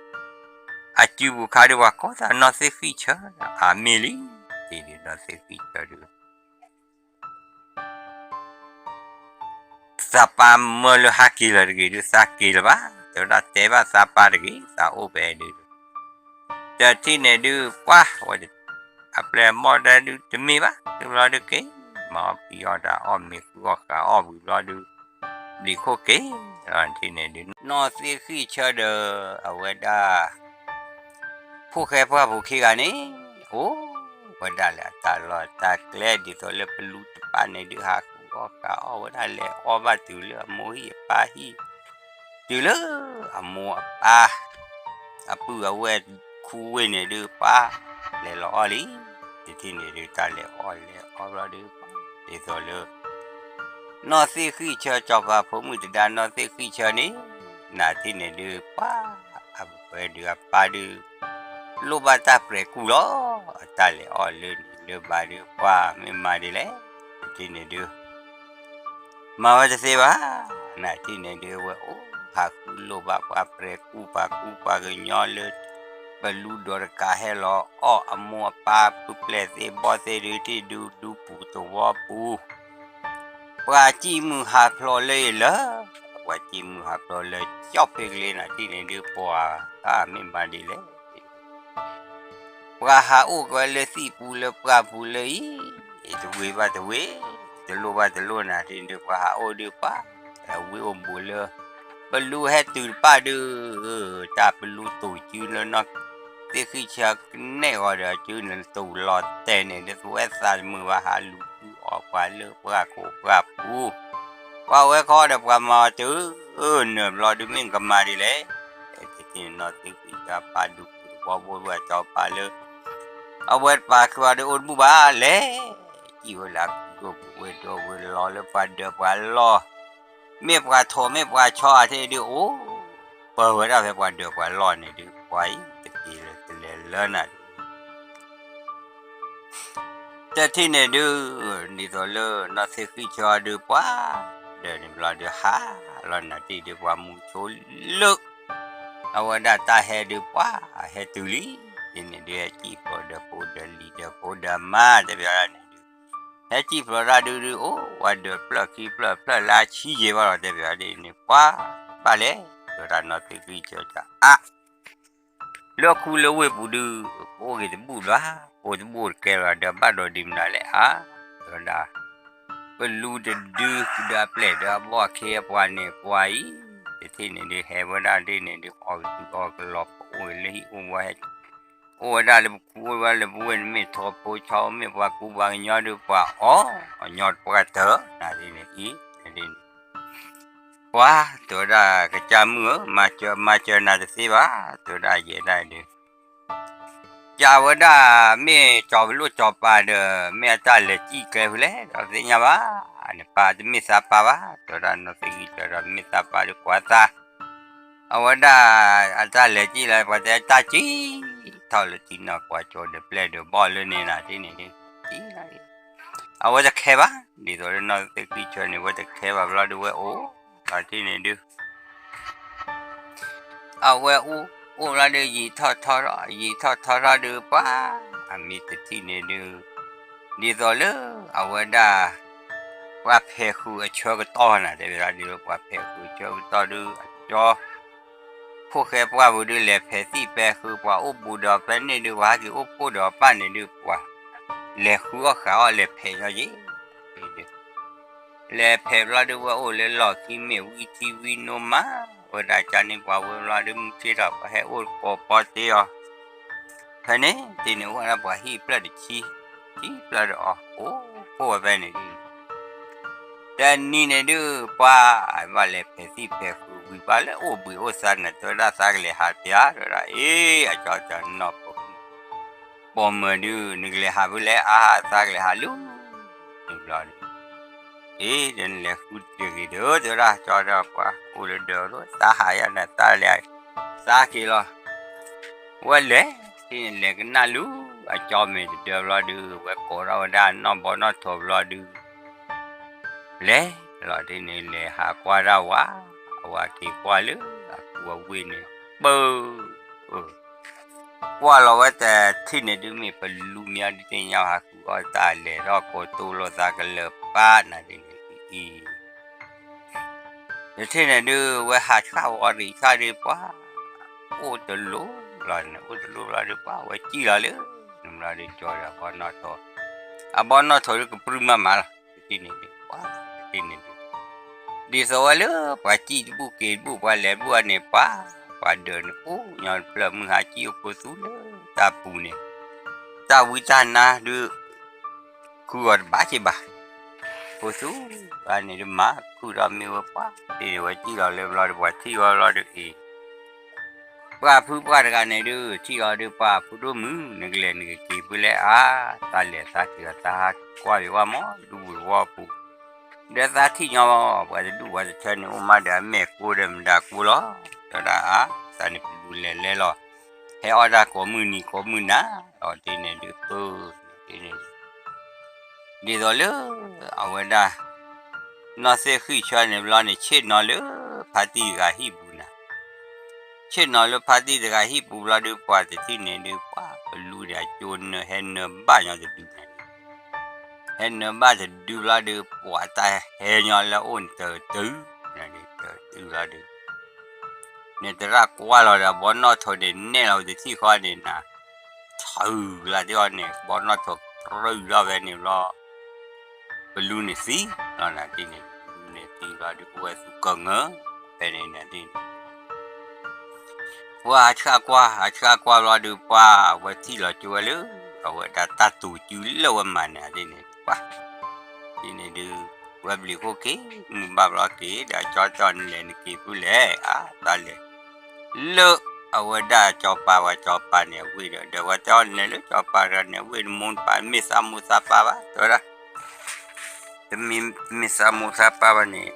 အစုပူၤခါဒုး ပှၤကိးသးနီၢ်သ့ၣ်ဃံၣ်ဆၢ အမ့ၢ်လံ တထံၣ်ဒုး နီၢ်သ့ၣ်ဃံၣ်ဆၢဒုး သးပၢ်မၢလၢဟးက့ၤလီၤတဂ့ၤဒုး သးက့ၤလၢၤဘၣ်, တဲဝဲဒၣ်တဲဘၣ်သးပၢ်တဂ့ၤ သးအိၣ်ဖဲဒုး, တထံၣ်န့ၣ်ဒုး ပှၤဝဲ အပျဲၢ်အမီၢ်တဲဒုး တမ့ၢ်ဘၣ်, ဒုးဘျီဒုးက့ၤ, မၤအီၣ်ပံအီၣ်တၢ်အီၣ်မ့ၤဃုအီၣ်ဃာ်အီၣ်ဝံၤဘျီဒုး, ဘျံးခိၣ်က့ၤ, တထံၣ်န့ၣ်ဒုး နီၢ်သ့ၣ်ဃံၣ်ဆၢဒီး အဝဲဒၣ် ဖိၣ်ဃဲပှၢ်ပူၤခံဂၤန့ၣ် အိၣ်ဝဲဒၣ်လၢအတၢ်လီၢ်တၢ်ကျဲ ဒ်သိးလၢပလူတပၢ်န့ၣ်ဒုး ဟးဃုအီၣ်ဃာ်အီၣ်ဝဲဒၣ်လဲၤအီၣ်ဘၣ်တုၤလၢအမိၢ်ဟံၣ်အပၢ်ဟံၣ်, တုၤလၢအမိၢ်အပၢ် အပုၢ်အဝဲၢ်ခူဝ့ၢ်န့ၣ်ဒုး ပှၤလဲၤလီၤအီၣ်လံ, တထံၣ်န့ၣ်ဒုး တၢ်လဲၤအီၣ်လဲၤအီဘျီဒုး ဒ်သိးလၢ နီၢ်သ့ၣ်ဃံၣ်ဆၢ စီၤပၤဖိမုၣ်တဒါနီၢ်သ့ၣ်ဃံၣ်ဆၢန့ၣ်, နတထံၣ်န့ၣ်ဒုး ပှၤ အဝဲဒုးအပၢ်ဒုး လိၣ်ဘၣ်တၢ်ပြဲၤကူၣ်လီၤ, အတၢ်လဲၤအီၣ်လၢန့ၣ်လၢဘၣ်ဒုး ပှၤမ့ၢ်မၤဒ်လဲၣ်, တထံၣ်န့ၣ်ဒုး မၤဝဲတသ့ဘၣ်, နတထံၣ်န့ၣ်ဒုး အဝဲအိၣ်ဟးဃုလိၣ်ဘၣ်ပှၤပြဲၤကူၣ်ပှၤကူပှၤကညီလၢ ပလူဒီးတကးဟဲလီၤအီၣ်အမိၢ်အပၢ်ပျဲၢ်သ့ၣ်ဘီၣ်သ့ၣ်ဒုး ထံၣ်ဒုးဒူပူၤသဝီပူၤ ပှၤစံၣ်မုၢ်ဟးဖျိးလၢအံၤလၢ ပှၤစံၣ်မုၢ်ဟးဖျိးလၢကၠီၣ်ဖ့ကလ့ နတထံၣ်န့ၣ်ဒုး ပှၤမ့ၢ်မၤဒ်လဲၣ် ပှၤဟးအိၣ်က့ၤဝဲလၢသံၣ်ပူၤလၢပှၢ်ပူၤလၢအံၤ, တဝ့ၤဘၣ်တဝ့ၤ, တလိၣ်ဘၣ်တလိၣ် နတထံၣ်န့ၣ်ဒုး ပှၤဟးအိၣ်ဒုးပှၤ, ဝ့ၢ်အိၣ်ဘူးလၢ ပလူဟဲတုၤတပၣ်ဒုး, တၢ်ပလူတူၢ်စုလၢနီၢ်သ့ၣ်ဃံၣ်ဆၢကနဲၣ်ဂီၤဒီး စုနတူၢ်လီၤတဲာ်န့ၣ်ဒုး သဝဲသးတမုာ်ဘၣ် ဟးလူၤဃုအီၣ်ပှၤလၢပှၢ်ခိၣ်ပှၢ်ပူၤ, ပှၤဝဲခီဒီးပှၤမၤအီၤတုၤ, နၢ်ဘျီဒုးမ့ၢ်ကမၤဒ်လဲၣ်, တထံၣ်န့ၣ်နီၢ်သ့ၣ်ဃံၣ်ဆၢပၢ်ဒူပူၤသဝီဖိဒုး အစီၤပၤလၢ အဝဲတပာ်ဃုာ်အီၤဒုးအိၣ်တဘူၣ်ဘၣ်လဲၣ်, စံၣ်ဝဲလၢအကူဒိၣ်ပူၤဝ့ၢ်ဒိၣ်ဝ့ၢ်လီၤလၢပှၤဒၢးပှၤလီၢ်, မ့ၢ်ပှၤထိးမ့ၢ်ပှၤဆီအီၤတထံၣ်ဒုးအိၣ်, ပၢၤဝဲဒၣ်ဖဲပှၤဒၢးပှၤလီၢ်န့ၣ်ဒုး ပှၤအံၤတက့ၤလၢတလဲၤလၢနၤဒုး တထံၣ်န့ၣ်ဒုး, ဒ်သိးလၢနီၢ်သ့ၣ်ဃံၣ်ဆၢအီၤဒုးပှၤ, ဒီးန့ၣ်ဘျီဒုးဟးလီၤနၤတထံၣ်ဒုး ပှၤမူဆိလၢ အဝဲဒၣ်တၢ်ဟဲဒုးပှၤ, ဟဲတုၤလံ, ဒ်န့ၣ်ဒုးဟဲစံၣ်ဖျိးဒီးဖိဒီးလံၤဒီးဖိဒီးမါ တဲဘၣ်န့ၣ်ဒုး, ဟဲစံၣ်ဖျိးတၢ်ဒုးဒုး အိၣ်ဝဲဒၢးဖျၢၣ်ခံဖျၢၣ်ဖျၢၣ်လၢအဆံယဲၢ်ဘၣ်လီၤ တဲဘၣ်ဒ်န့ၣ် ပှၤဘၣ်လဲၣ်, တဲဝဲဒၣ်နီၢ်သ့ၣ်ဃံၣ်ဆၢတၢ်အါ လၢခူလၢဝ့ၢ်ပူၤဒုး, ပအိၣ်ဂ့ၤတဘူၣ်ဘၣ်, ပအိၣ်တဘူၣ်တကဲလီၤဒီးဘၣ်ဒီးဒ်မနုၤလဲၣ်ဧါ, တဲဝဲဒၣ်, ပလူတဒုဒီးအပျဲၢ်ဒီးအဘီၣ်အခ့အပှၤန့ၣ် ပှၤအံၤ, တထံၣ်န့ၣ်ဒုးဟဲဝဲဒၣ်ဒ်န့ၣ်ဒုး အီၣ်ကတုၤအီၣ်ကလီၤ ပအိၣ်ဂ့ၤလၢဟံၣ်အိၣ်ဝဲ အိၣ်ဝဲဒၣ်လၢပခူအိၣ်ဝဲလၢပဝ့ၢ်န့ၣ် မ့ၢ်ထိးဖိဆီ မ့ၢ်ပှၤကူပှၤကညီဒုး ပှၤအီၣ်အညီတပှၢ်တၢၢ် နၤဒ်န့ၣ်အံၤ, နၤဒ်န့ၣ် ပှၤ တဲဝဲဒၣ် ကစၢ်မုၣ်ဧၢ, မၤစၢၤ မၤစၢၤနၤတသ့ဘၣ်, တဲဝဲဒၣ်ယဲဒၣ်ဒုး, ကးဝဲဒၣ် မ့ၢ်ကၠီၤပလိၣ်ကၠီၤပၤဒီး မ့ၢ်အတၢ်လဲၤစံၣ်ကျဲဖဲလဲၣ် ဒီးသ့ၣ်ညါဘၣ်, နပၢ်တမ့ၢ်သးပၢ်ဘၣ်, တဲဝဲဒၣ်နီၢ်သ့ၣ်ဂံၢ်စၢၤဒီး မ့ၢ်သးပၢ်ဒီးကွၢ်သး အဝဲဒၣ် အတၢ်လဲၤစံၣ်လၢပှၤတဲတၢ်စံၣ် ထီၣ်လၢထံနီၢ်ကွၢ်စိဒီးပျဲၢ်ဒီးဘီၣ်လၢန့ၣ်နၤဒ်န့ၣ်ဒုး, အဝဲတခဲဘၣ်, ဒ်သိးလၢနီၢ်သ့ၣ်ဂံၢ်စၢၤန့ၣ် ဝဲတခဲဘၣ်ဘျီဒုးဝဲအိၣ်, အထံၣ်န့ၣ်ဒုး အဝဲအိၣ်အိၣ်ဘျီဒုး ယံာ်ထီၣ်ထီထီၣ် ယံာ်ထီၣ်ထီထီၣ်ဒုးပှၤ, အမ့ၢ်တထံၣ်န့ၣ်ဒုး, ဒ်သိးလၢအဝဲဒၣ် ပှၤဖဲးဃုာ်အဆၢကတီၢ်နၤ တဲဝဲဒၣ်ဒ်သိး ပှၤဖဲးဃုာ်အဆၢကတီၢ်ဒုး အကၠီ ဖိၣ်ဃဲပှၢ်ပူၤဒုး လဲၤဖဲးသံၣ်ဖဲးဃုာ် ပှၤအိၣ်ဘူးဒီးပၢ်န့ၣ်ဒုး ပှၤဟဲက့ၤအိၣ်ဖှိၣ်ဒီးပၢ်န့ၣ်ဒုး ပှၤလဲၤဃုအီၣ်ဃာ်အီၣ် လဲၤဖဲးညီယ့ၣ် လဲၤဖဲးဘျီဒုး ဝဲအိၣ်လၢလီၢ်ခံမ့ၢ်ဝံထံဝံနိမး ဝဲဒၣ်ကန့ၣ် ပှၤဝဲဘျီဒုး မုၢ်ဆ့ၣ်ထီၣ် ပှၤဟဲအိၣ်ကိးပီတ့အီၤ ဖဲန့ၣ် တ့ၢ်န့ၣ် အိၣ်ဝဲဒၣ်ပှၤဟံၣ်ဖျၢၣ်တဆံ ဆံဖျၢၣ်ဒီးအီၤ အိၣ်ဖှိၣ်ဝဲဖဲန့ၣ်ဒုး တနံၤန့ၣ်ဒုး ပှၤဘၣ်လဲၤဖဲးသံၣ်ဖဲးဃုာ်ဝံၤ ပှၤလၢအိၣ်ဘှံးအိၣ်သါန့ၣ် တဲဝဲဒၣ်သးကလဲၤဟးတပျၢ် တဲဝဲဒၣ် အ့ အကၠီတနီၢ်ပိာ်မုၣ် ပိာ်မုၣ်ဒုး နကလဲၤဟးဖဲလဲၣ် အါ သးကလဲၤဟးလူၤ န့ၣ်ဘျီဒုး အ့ ဒီးနလဲၤဃုတဂ့ၤဒီး တဲဝဲဒၣ် ကၠီဒီးပှၤအိၣ်လၢဒၢး သးဟးယါန့ၣ် သးလဲၤ သးက့ၤလီၤ ဝဲလဲၤ တ့ၢ်န့ၣ် လဲၤကနၣ်လူၤ အကၠီမ့ၢ်တဒၢဘျီဒုး ဝဲကိးထီၣ်ဝဲဒၣ်နီၢ်ဘီနီၢ်ထိးဘျီဒုး လဲၤလီၤတ့ၢ်န့ၣ် လဲၤဟးကွၢ်ဒၣ်ဝဲ အဝဲက့ၤကွၢ်လၢ အကူအဝ့ၢ်န့ၣ် ပၢ ကွၢ်လီၤဝဲတထံၣ်န့ၣ်ဒုး မ့ၢ်ပလူမ့ၢ်အီၤဒုးသ့ၣ်ညါ ဟးဃုအီၣ်တၢ်လဲၤထီၣ်ကိးတိလိာ်သးကလၢၤပၢ်နၤဒ်န့ၣ်အံၤ တထံၣ်န့ၣ်ဒုး ဝဲဟးဆှၣ်ဝီၤရံးဆှၣ်ဒုးပှၤ အိၣ်တလိၣ်လီၤန့ၣ် အိၣ်တလိၣ်ဘျီဒုးပှၤ ဝဲစံၣ်လီၤလၢ န့ၣ်ဘျီဒုးကၠီဒီးအဘီနီၣ်ထိး, အဘီနီၣ်ထိးဒုးကပြုၢ်မးမးလီၤ တထံၣ်န့ၣ်ဒုး ပှၤတထံၣ်န့ၣ်ဒုး ဒ်သိးဝဲလၢပှၤစံၣ်တဘူၣ်က့ၤတဘူၣ် ပှၤလဲၤတဘူၣ်အန့ၣ်ပှၤ, ပှၤဒၢးန့ၣ်အိၣ်ညီတဖျၢၣ်မုၢ်ဟါစံၣ်အိၣ်ဖိသူလၢတၢ်ပူၤန့ၣ်, တၢ်ဝံတၢ်နါဒုး ခုအီၤတဘၣ်က့ၤဘၣ်, ဖိသူဘၣ်န့ၣ်ဒုးမၤခုၣ်ထီၣ်မ့ၢ်ဝဲပှၤ, တထံၣ်န့ၣ်ဝဲစံၣ်လီၤလၢဘျီဒုး ပှၤထံၣ်ဝဲဘျီဒုးအ့ၣ် ပှၤဖုပှၢ်တဂၤန့ၣ်ဒုး ထံၣ်အီၤဒုး ပှၤဖိဒိၣ်မုၣ် နကလဲၤနကက့ၤဖုလဲၣ်ဧါ, သးလဲၤသးထံၣ်အီၤသးဟးကွၢ်က့ၤဝဲမး ဒူပူၤတဝီပူၤ, ဒီးသးထံၣ်ညီ ပှၤတဒူၣ်ပှၤတထၢန့ၣ် အိၣ်မးဒီးအမဲာ်ကိးဒီးမတၤကိးလီၤ, တဲဝဲဒၣ်အါ, သးန့ၣ်ပလူၤလဲၤလဲလီၤ, ဟဲအီၣ်တၢ်ကိးမုၢ်နံၤကိးမုၢ်နၤ, အီၤတထံၣ်န့ၣ်ဒုး ပၢ်န့ၣ်ဒ်သိးလၢ အဝဲဒၣ် နီၢ်သ့ၣ်ဃံၣ်ဆၢန့ၣ်ဘျီန့ၣ် ဆ့ၣ်နီၤလၢဖါတံၢ်တဂၤဟံၣ်ပူၤနၤ, ဆ့ၣ်နီၤလၢဖါတံၢ်တဂၤဟံၣ်ပူၤဘျီဒုး ပှၤတထံၣ်န့ၣ်ဒုး ပှၤကလူဒၣ်ကၠိနၢဟဲနၢဘၣ်ညီတဒုန့ၣ်, ဟဲနၢဘၣ်တဒုဘျီဒုး ပှၤတၢ်ဟဲညီလၢအအိၣ်န့ၣ်တတုၤ, တတုၤဘျီဒုး န့ၣ်သရၣ်ကွၢ်လီၤဒီး ဘီနီၣ်ထိးန့ၣ် နဲၣ်လီၤဝဲတထံၣ်ဃီန့ၣ်နၤ, ထုးလၢတ့ၢ်အီၤန့ၣ် ဘီနီၣ်ထိးပြၢၢ်ထီၣ်ဝဲန့ၣ်ဘျီ, ပလူန့ၣ်သံလီၤနၤတထံၣ်န့ၣ်, ပလူန့ၣ်သံဘျီဒုး အိၣ်ဝဲသူကငၢၤ, ဖဲန့ၣ်နၤတထံၣ်န့ၣ် ပှၤဆှၣ်ကွၢ် အဆှၣ်ကွၢ်ဘျီဒုး ပှၤဝဲထံၣ်လီၤကၠိဝဲလၢ အဝဲဒၣ်တၢ်တူၤစုလၢဝဲမၤန့ၣ်တထံၣ်န့ၣ် ပှၤ တထံၣ်န့ၣ်ဒုး ဝဲဘျံးခိၣ်က့ၤ မုၢ်ဘၣ်ဘျီက့ၤ ဒီးကၠီတဲအီၤ နလဲၤနက့ၤဖုလဲၣ် အါ သးလဲၤ လၢအဝဲဒၣ်ကၠီပၤဝဲကၠီပၤန့ၣ် အဝ့ၢ်ဒီး ဒီးဝဲတဲအီၤ နလဲၤလၢကၠီပၤတဂၤန့ၣ် အဝ့ၢ်နမိၢ်နပၢ်မ့ၢ်သးမိၢ်သးပၢ်ဘၣ် တဲဝဲဒၣ် တမ့ၢ်မ့ၢ်သးမိၢ်သးပၢ်ဘၣ်န့ၣ်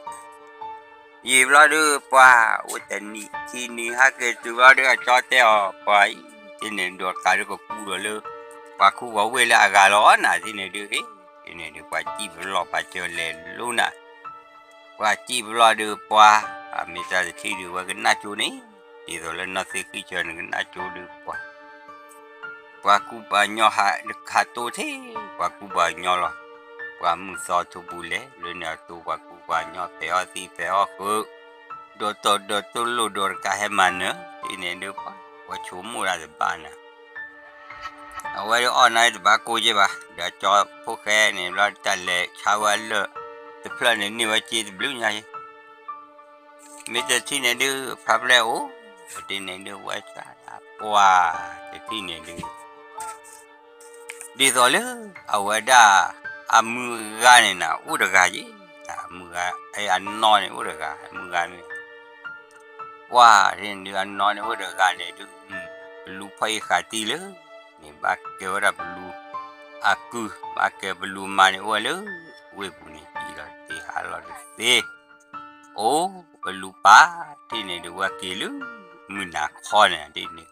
ယံာ်ဘျီဒုး ပှၤအိၣ်တနံၤခံနံၤ ဟဲက့ၤတုၤဘျီဒုး အကၠီတဲအီၤ ပှၤအံၤ တထံၣ်န့ၣ်ဒုး အကးဒုးကကူဒီးလၢ ပှၤခူပှၤဝ့ၢ်လၢအဂၤလီၤနၤ တထံၣ်န့ၣ်ဒုး တထံၣ်န့ၣ်ဒုး ပှၤစံၣ်ပလီၢ်ပှၤစၢၤလဲၤလိနၤ ပှၤစံၣ်ပလီၢ်ဒုး ပှၤ အမ့ၢ်တၢ်တထံၣ်ဒုး ဝဲကနၣ်ကၠိန့ၣ် ဒ်သိးလၢနီၢ်သ့ၣ်ဃံၣ်ဆၢန့ၣ် ကနၣ်ကၠိဒုး ပှၤ ပှၤကူပှၤကညီဟးတိၢ်ထဲ ပှၤကူပှၤကညီလီၤ. ပှၤမုၢ်သီထိပူၤလဲၤ လၢန့ၣ်အတိၢ် ပှၤကူပှၤကညီ ဖဲးအီၣ်သံၣ်ဖဲးအီၣ်ဃုာ် ဒိးတိၢ်ဒိးတိၢ်လိၣ်ဒိးတကးဟဲမၤနၢၤ ဒ်န့ၣ်ဒုး ပှၤဆိကမိၣ်တၢ်တဘၣ်နၤ အဝဲဒုးအီၣ်နၢ်တဘၣ်ကိၢ်က့ဘၣ် ဒီးကၠီဖိၣ်ဃဲန့ၣ် ဘျီတၢ်လဲၤဆါဝဲလၢ တဖျၢၣ်န့ၣ်န့ၢ်ဝဲစ့တဘျုးညါ မ့ၢ်တထံၣ်န့ၣ်ဒုး ဖါပျဲၢ်အိၣ် တထံၣ်န့ၣ်ဒုး ဝဲဆါဒၣ်ပှၤ တထံၣ်န့ၣ်ဒုး ဒ်သိးလၢ အဝဲဒၣ် အမုၢ်ဂၤန့ၣ်နၤ အိၣ်တဂၤယ့ၣ် အမုၢ်ဂၤ အနီၢ်န့ၣ်အိၣ်တဂၤ အမုၢ်ဂၤမ့ၢ် ပှၤန့ၣ်ဒုး အနီၢ်န့ၣ်အိၣ်တဂၤန့ၣ်ဒုး ပလူဖီၣ်အံၤဃာ်တံၢ်လၢ န့ၣ်ဘၣ်ကဲဝဲဒၣ်ပလူ အကုၢ် ဘၣ်ကဲပလူမါန့ၣ်အိၣ်ဝဲလၢ ဝ့ၢ်ပူၤန့ၣ် စံၣ်လီၤတသ့ဟးလီၤတသ့ အိၣ်ပလူပၢ် တထံၣ်န့ၣ်ဒုး ဝဲက့ၤလၢ မုၢ်နၤခီန့ၣ် တထံၣ်န့ၣ်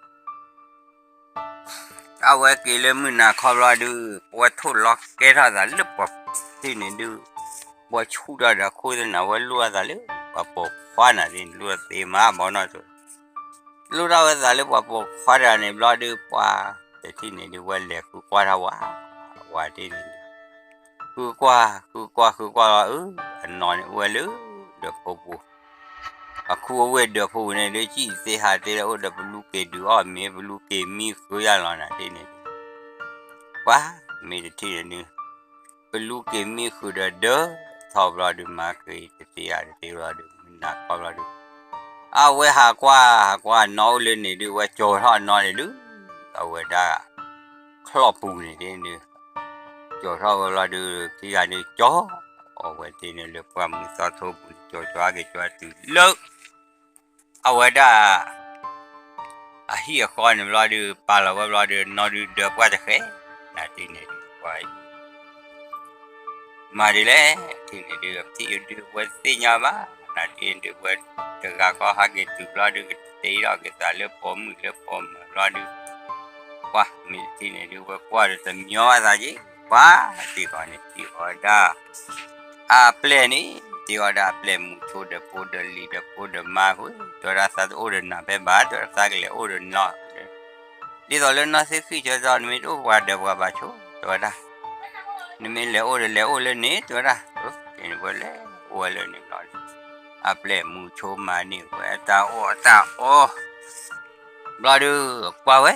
အဝဲက့ၤလၢမုၢ်နၤခီဘျီဒုး ပဝဲထိၣ်လီၤကဲထီၣ်သးလၢပှၤတထံၣ်န့ၣ်ဒုး ပှၤဆူၣ်ထီၣ်ဒီးခိၣ်သနၢ်ဝဲလိၣ်အသးလၢ ပှၤပိာ်ခွါနၤတထံၣ်န့ၣ် လိၣ်သ့မးဘီနီၢ်ထိး လိၣ်ထီၣ်ဝဲသးလၢပှၤပိာ်ခွါတဂၤန့ၣ်ဘျီဒုး ပှၤတထံၣ်န့ၣ်ဒုး ဝဲလဲၤဃုကွၢ်ထီၣ်ဝဲ ဝဲတထံၣ်န့ၣ်ဒုး ဃုကွၢ် ဃုကွၢ် ဃုကွၢ်လီၤ အၢ အနီၢ်န့ၣ်အိၣ်ဝဲလၢ ဒၢးဖိပူၤ အခူအဝ့ၢ်ဒၢးဖိပူၤန့ၣ်ဒုး စံၣ်သ့ဟးသ့လၢအိၣ်ဒီးပလူက့ၤဒုးအီၣ်မ့ၤ ပလူက့ၤမံဃုာ်ယါလီၤနၤတထံၣ်န့ၣ်ဒုး ပှၤမ့ၢ်တထံၣ်န့ၣ်ဒုး ပလူက့ၤမံဃုာ်ဒီးဒၢးထီၣ်ဘျီဒုး မၤက့ၤတသ့ယါတသ့ဘျီဒုး မုၢ်နၤခီဘျီဒုး အဝဲဟးကွၢ် ဟးကွၢ်အနီၢ်အိၣ်လၢန့ၣ်ဒုး ဝဲကၠီၤထီၣ်အနီၢ်န့ၣ်ဒုး အဝဲဒၣ် ချီၣ်ပူၤန့ၣ်ဒုး ကၠီၤထီၣ်ဝဲဘျီဒုး ခံဂၤန့ၣ်ကၠီၤ အဝဲသ့ၣ်န့ၣ်လၢပှၢ်မုၢ်သီထိပူၤန့ၣ် ကၠီၤကၠီၤက့ၤကၠီၤတုၤလၢ အဝဲဒၣ် အဟံၣ်အဃီန့ၣ်ဘျီဒုး ပာ်လီၤဝဲဘျီဒုး နီၢ်ဒုးဒၢးပှၢ်တဃဲ နၤတထံၣ်န့ၣ်ဒုး ပှၤအံၤ မၤဒ်လဲၣ် တထံၣ်န့ၣ်ဒုး အဖံးအဒုးဝဲသ့ၣ်ညါဘၣ် နၤတထံၣ်န့ၣ်ဒုး ဝဲတဂၤဃီဟးက့ၤတုၤဘျီဒုး ကတဲထီၣ်က့ၤသးလၢပိာ်မုၣ်လၢပိာ်မၢၤဘျီဒုး ပှၤမ့ၢ်တထံၣ်န့ၣ်ဒုး ဝဲကွၢ်ဒီးတမညီဘၣ်သးက့ၤ ပှၤတထံၣ်ဃီန့ၣ် တထံၣ်ဃီဒၣ် အပျဲၢ်န့ၣ် တထံၣ်ဃီဒၣ်အပျဲၢ်မုၢ်ဆိဒီးဖိဒီးလံၤဒီးဖိဒီးမါဃုာ် တဲဝဲဒၣ်သးတအိၣ်ဒီးနၤဖဲဘၣ် တဲဝဲဒၣ်သးကလဲၤအိၣ်ဒီးနၤ ဒ်သိးလၢနီၢ်သ့ၣ်ဃံၣ်ဆၢတီၢ် နမ့ၢ်တအိၣ်ပှၤဒၢးပှၤဘၣ်ဆိ တဲဝဲဒၣ် နမ့ၢ်လဲၤအိၣ်ဒီးလဲၤအိၣ်လၢန့ၣ် တဲဝဲဒၣ် ဝဲလဲၤအိၣ်ဝဲလၢန့ၣ်ဘျီဒုး အပျဲၢ်မူဆိမၤန့ၢ်ဝဲတၢ်အီၣ်တၢ်အီ ဘျီဒုးကွၢ်ဝဲ,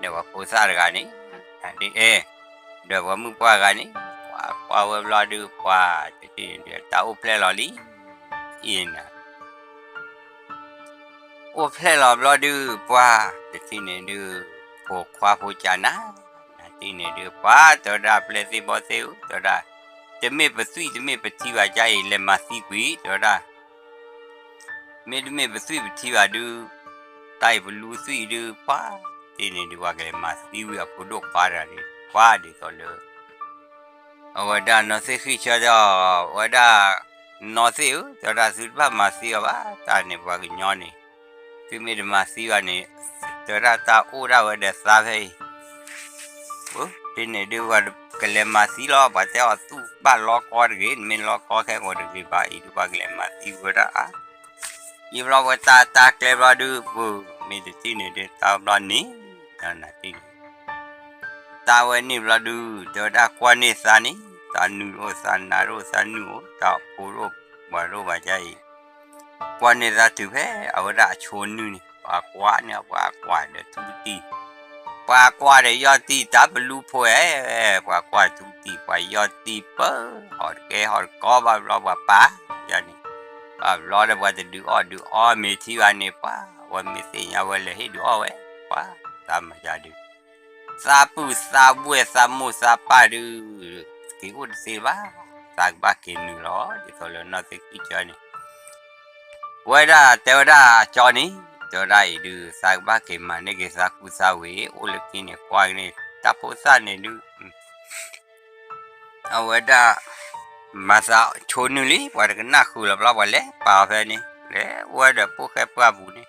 ဒီးပှၤဖိသၣ်တဂၤန့ၣ်, ဒ်အဲၣ်, ဒီးပှၤမုၣ်ပှၢ်ဂၤန့ၣ်, ပှၤကွၢ်ဝဲဘျီဒုး ပှၤတထံၣ်န့ၣ်ဒုး တၢ်အိၣ်ဖျဲၣ်လီၤလံ, အံၤနၤ အိၣ်ဖျဲၣ်လီၤဘျီဒုး ပှၤတထံၣ်န့ၣ်ဒုး ဖိခွါဖိကၢ်နၤ, နထံၣ်န့ၣ်ဒုး ပှၤတဲဝဲဒၣ် ပျဲၢ်သ့ၣ်ဘီၣ်သ့ၣ်ဧၢ တဲဝဲဒၣ်, တမ့ၢ်ပသွံၣ်တမ့ၢ်ပထံဘၣ် ကၢ်အံၤ လဲၤမၤသံကွံာ် တဲဝဲဒၣ်, မ့တမ့ၢ်ပသွံၣ်ပထံဘၣ်ဒုး, တၢ်အံၤပလူသွံၣ်ဒုး ပှၤတထံၣ်န့ၣ်ဒုး ပှၤကလဲၤမၤသံဝံၤအဖိဒိၣ်ခွါတဂၤန့ၣ် ပှၤဒ်သိးလၢ အဝဲဒၣ်နီၢ်သ့ၣ်ဃံဆၢဒီး အဝဲဒၣ်, နီၢ်သ့ၣ်ဧၢ တဲဝဲဒၣ် သုတဘၣ်မၤသံအီၤဘၣ် တၢ်န့ၣ်ပှၤကညီန့ၣ်, သုမ့ၢ်တမၤသံဘၣ်န့ၣ်, တဲဝဲဒၣ်တၢ်အိၣ်ဒၣ်ဝဲဒီးသးဖဲအံၤ, တထံၣ်န့ၣ်ဒုး ပှၤကလဲၤမၤသံလီၤ ပှၤတဲအီၤသူၣ်ဘၣ်လီကီတဂ့ၤ နမ့ၢ်လီကီခဲကိာ်တဂ့ၤဘၣ်အံၤဒုး ပှၤကလဲၤမၤသံဝဲဒၣ်အါ ယံာ်ဘျီဝဲတၢ်တၢ်ကျဲဘျီဒုး ပမ့ၢ်တထံၣ်န့ၣ်ဒုး တၢ်ဘျီန့ၣ်, နထံၣ်န့ၣ် တၢ်ဝဲန့ၣ်ဘျီဒုး တဲဝဲဒၣ်ကွၢ်န့ၢ်သးန့ၣ် သးနုာ်တအိၣ် သးနါတအိၣ် သးနုာ်အိၣ် တၢ်အိၣ်ဖိတအိၣ် ပှၤတအိၣ်ဘၣ်ကၢ်အံၤ, ကွၢ်န့ၢ်သးတုၤဖဲအဝဲဒၣ်အဆိနုာ်န့ၣ် ပှၤကွၢ်န့ၢ် ပှၤကွၢ်ဒီးထူတံၢ်, ပှၤကွၢ်ဒီးယီၢ်တံၢ် တၢ်ပလူဖိအဲ, ပှၤကွၢ်ထူတံၢ် ပှၤယီၢ်တံၢ်ပၢ, ဟီၣ်တကဲဟီၣ်တကီဘၣ်ဘျီ ပှၤပာ်ယၤန့ၣ်, ဘၣ်ဘျီဒီးပှၤတဒုးအီၣ်ဒုးအီမ့ၤထံဘၣ်န့ၣ် ပှၤဝဲမ့ၢ်သ့ၣ်ညါဝဲလဲၤဟ့ၣ်ဒုးအီၣ်ဝဲ, ပှၤသးမၤယၤဒုး သးပုၢ်သးဝဲၢ်သးမိၢ်သးပၢ်ဒုး, က့ၤအိၣ်တသ့ဘၣ်, သးကဘၣ်က့ၤနုာ်လီၤ ဒ်သိးလၢနီၢ်သ့ၣ်ဃံဆၢန့ၣ်, ဝဲဒၣ်တဲဝဲဒၣ်ကၠီန့ၣ်, တဲဝဲဒၣ်အံၤဒုး သးကဘၣ်က့ၤမၤန့ၢ်က့ၤသးကူသးဝ့ၤ အိၣ်လၢခံန့ၣ် ကွၢ်က့ၤန့ၣ် တၢ်ဖိသၣ်န့ၣ်ဒုး အဝဲဒၣ် မၤသးဆိနုာ်လံ ပှၤတကနၣ်ဃုာ်လီၤဘျီ ပှၤလဲၤပာ်အီၤဖဲန့ၣ် လဲၤဝဲဒီးဖိၣ်ဃဲပှၢ်ပူၤန့ၣ်,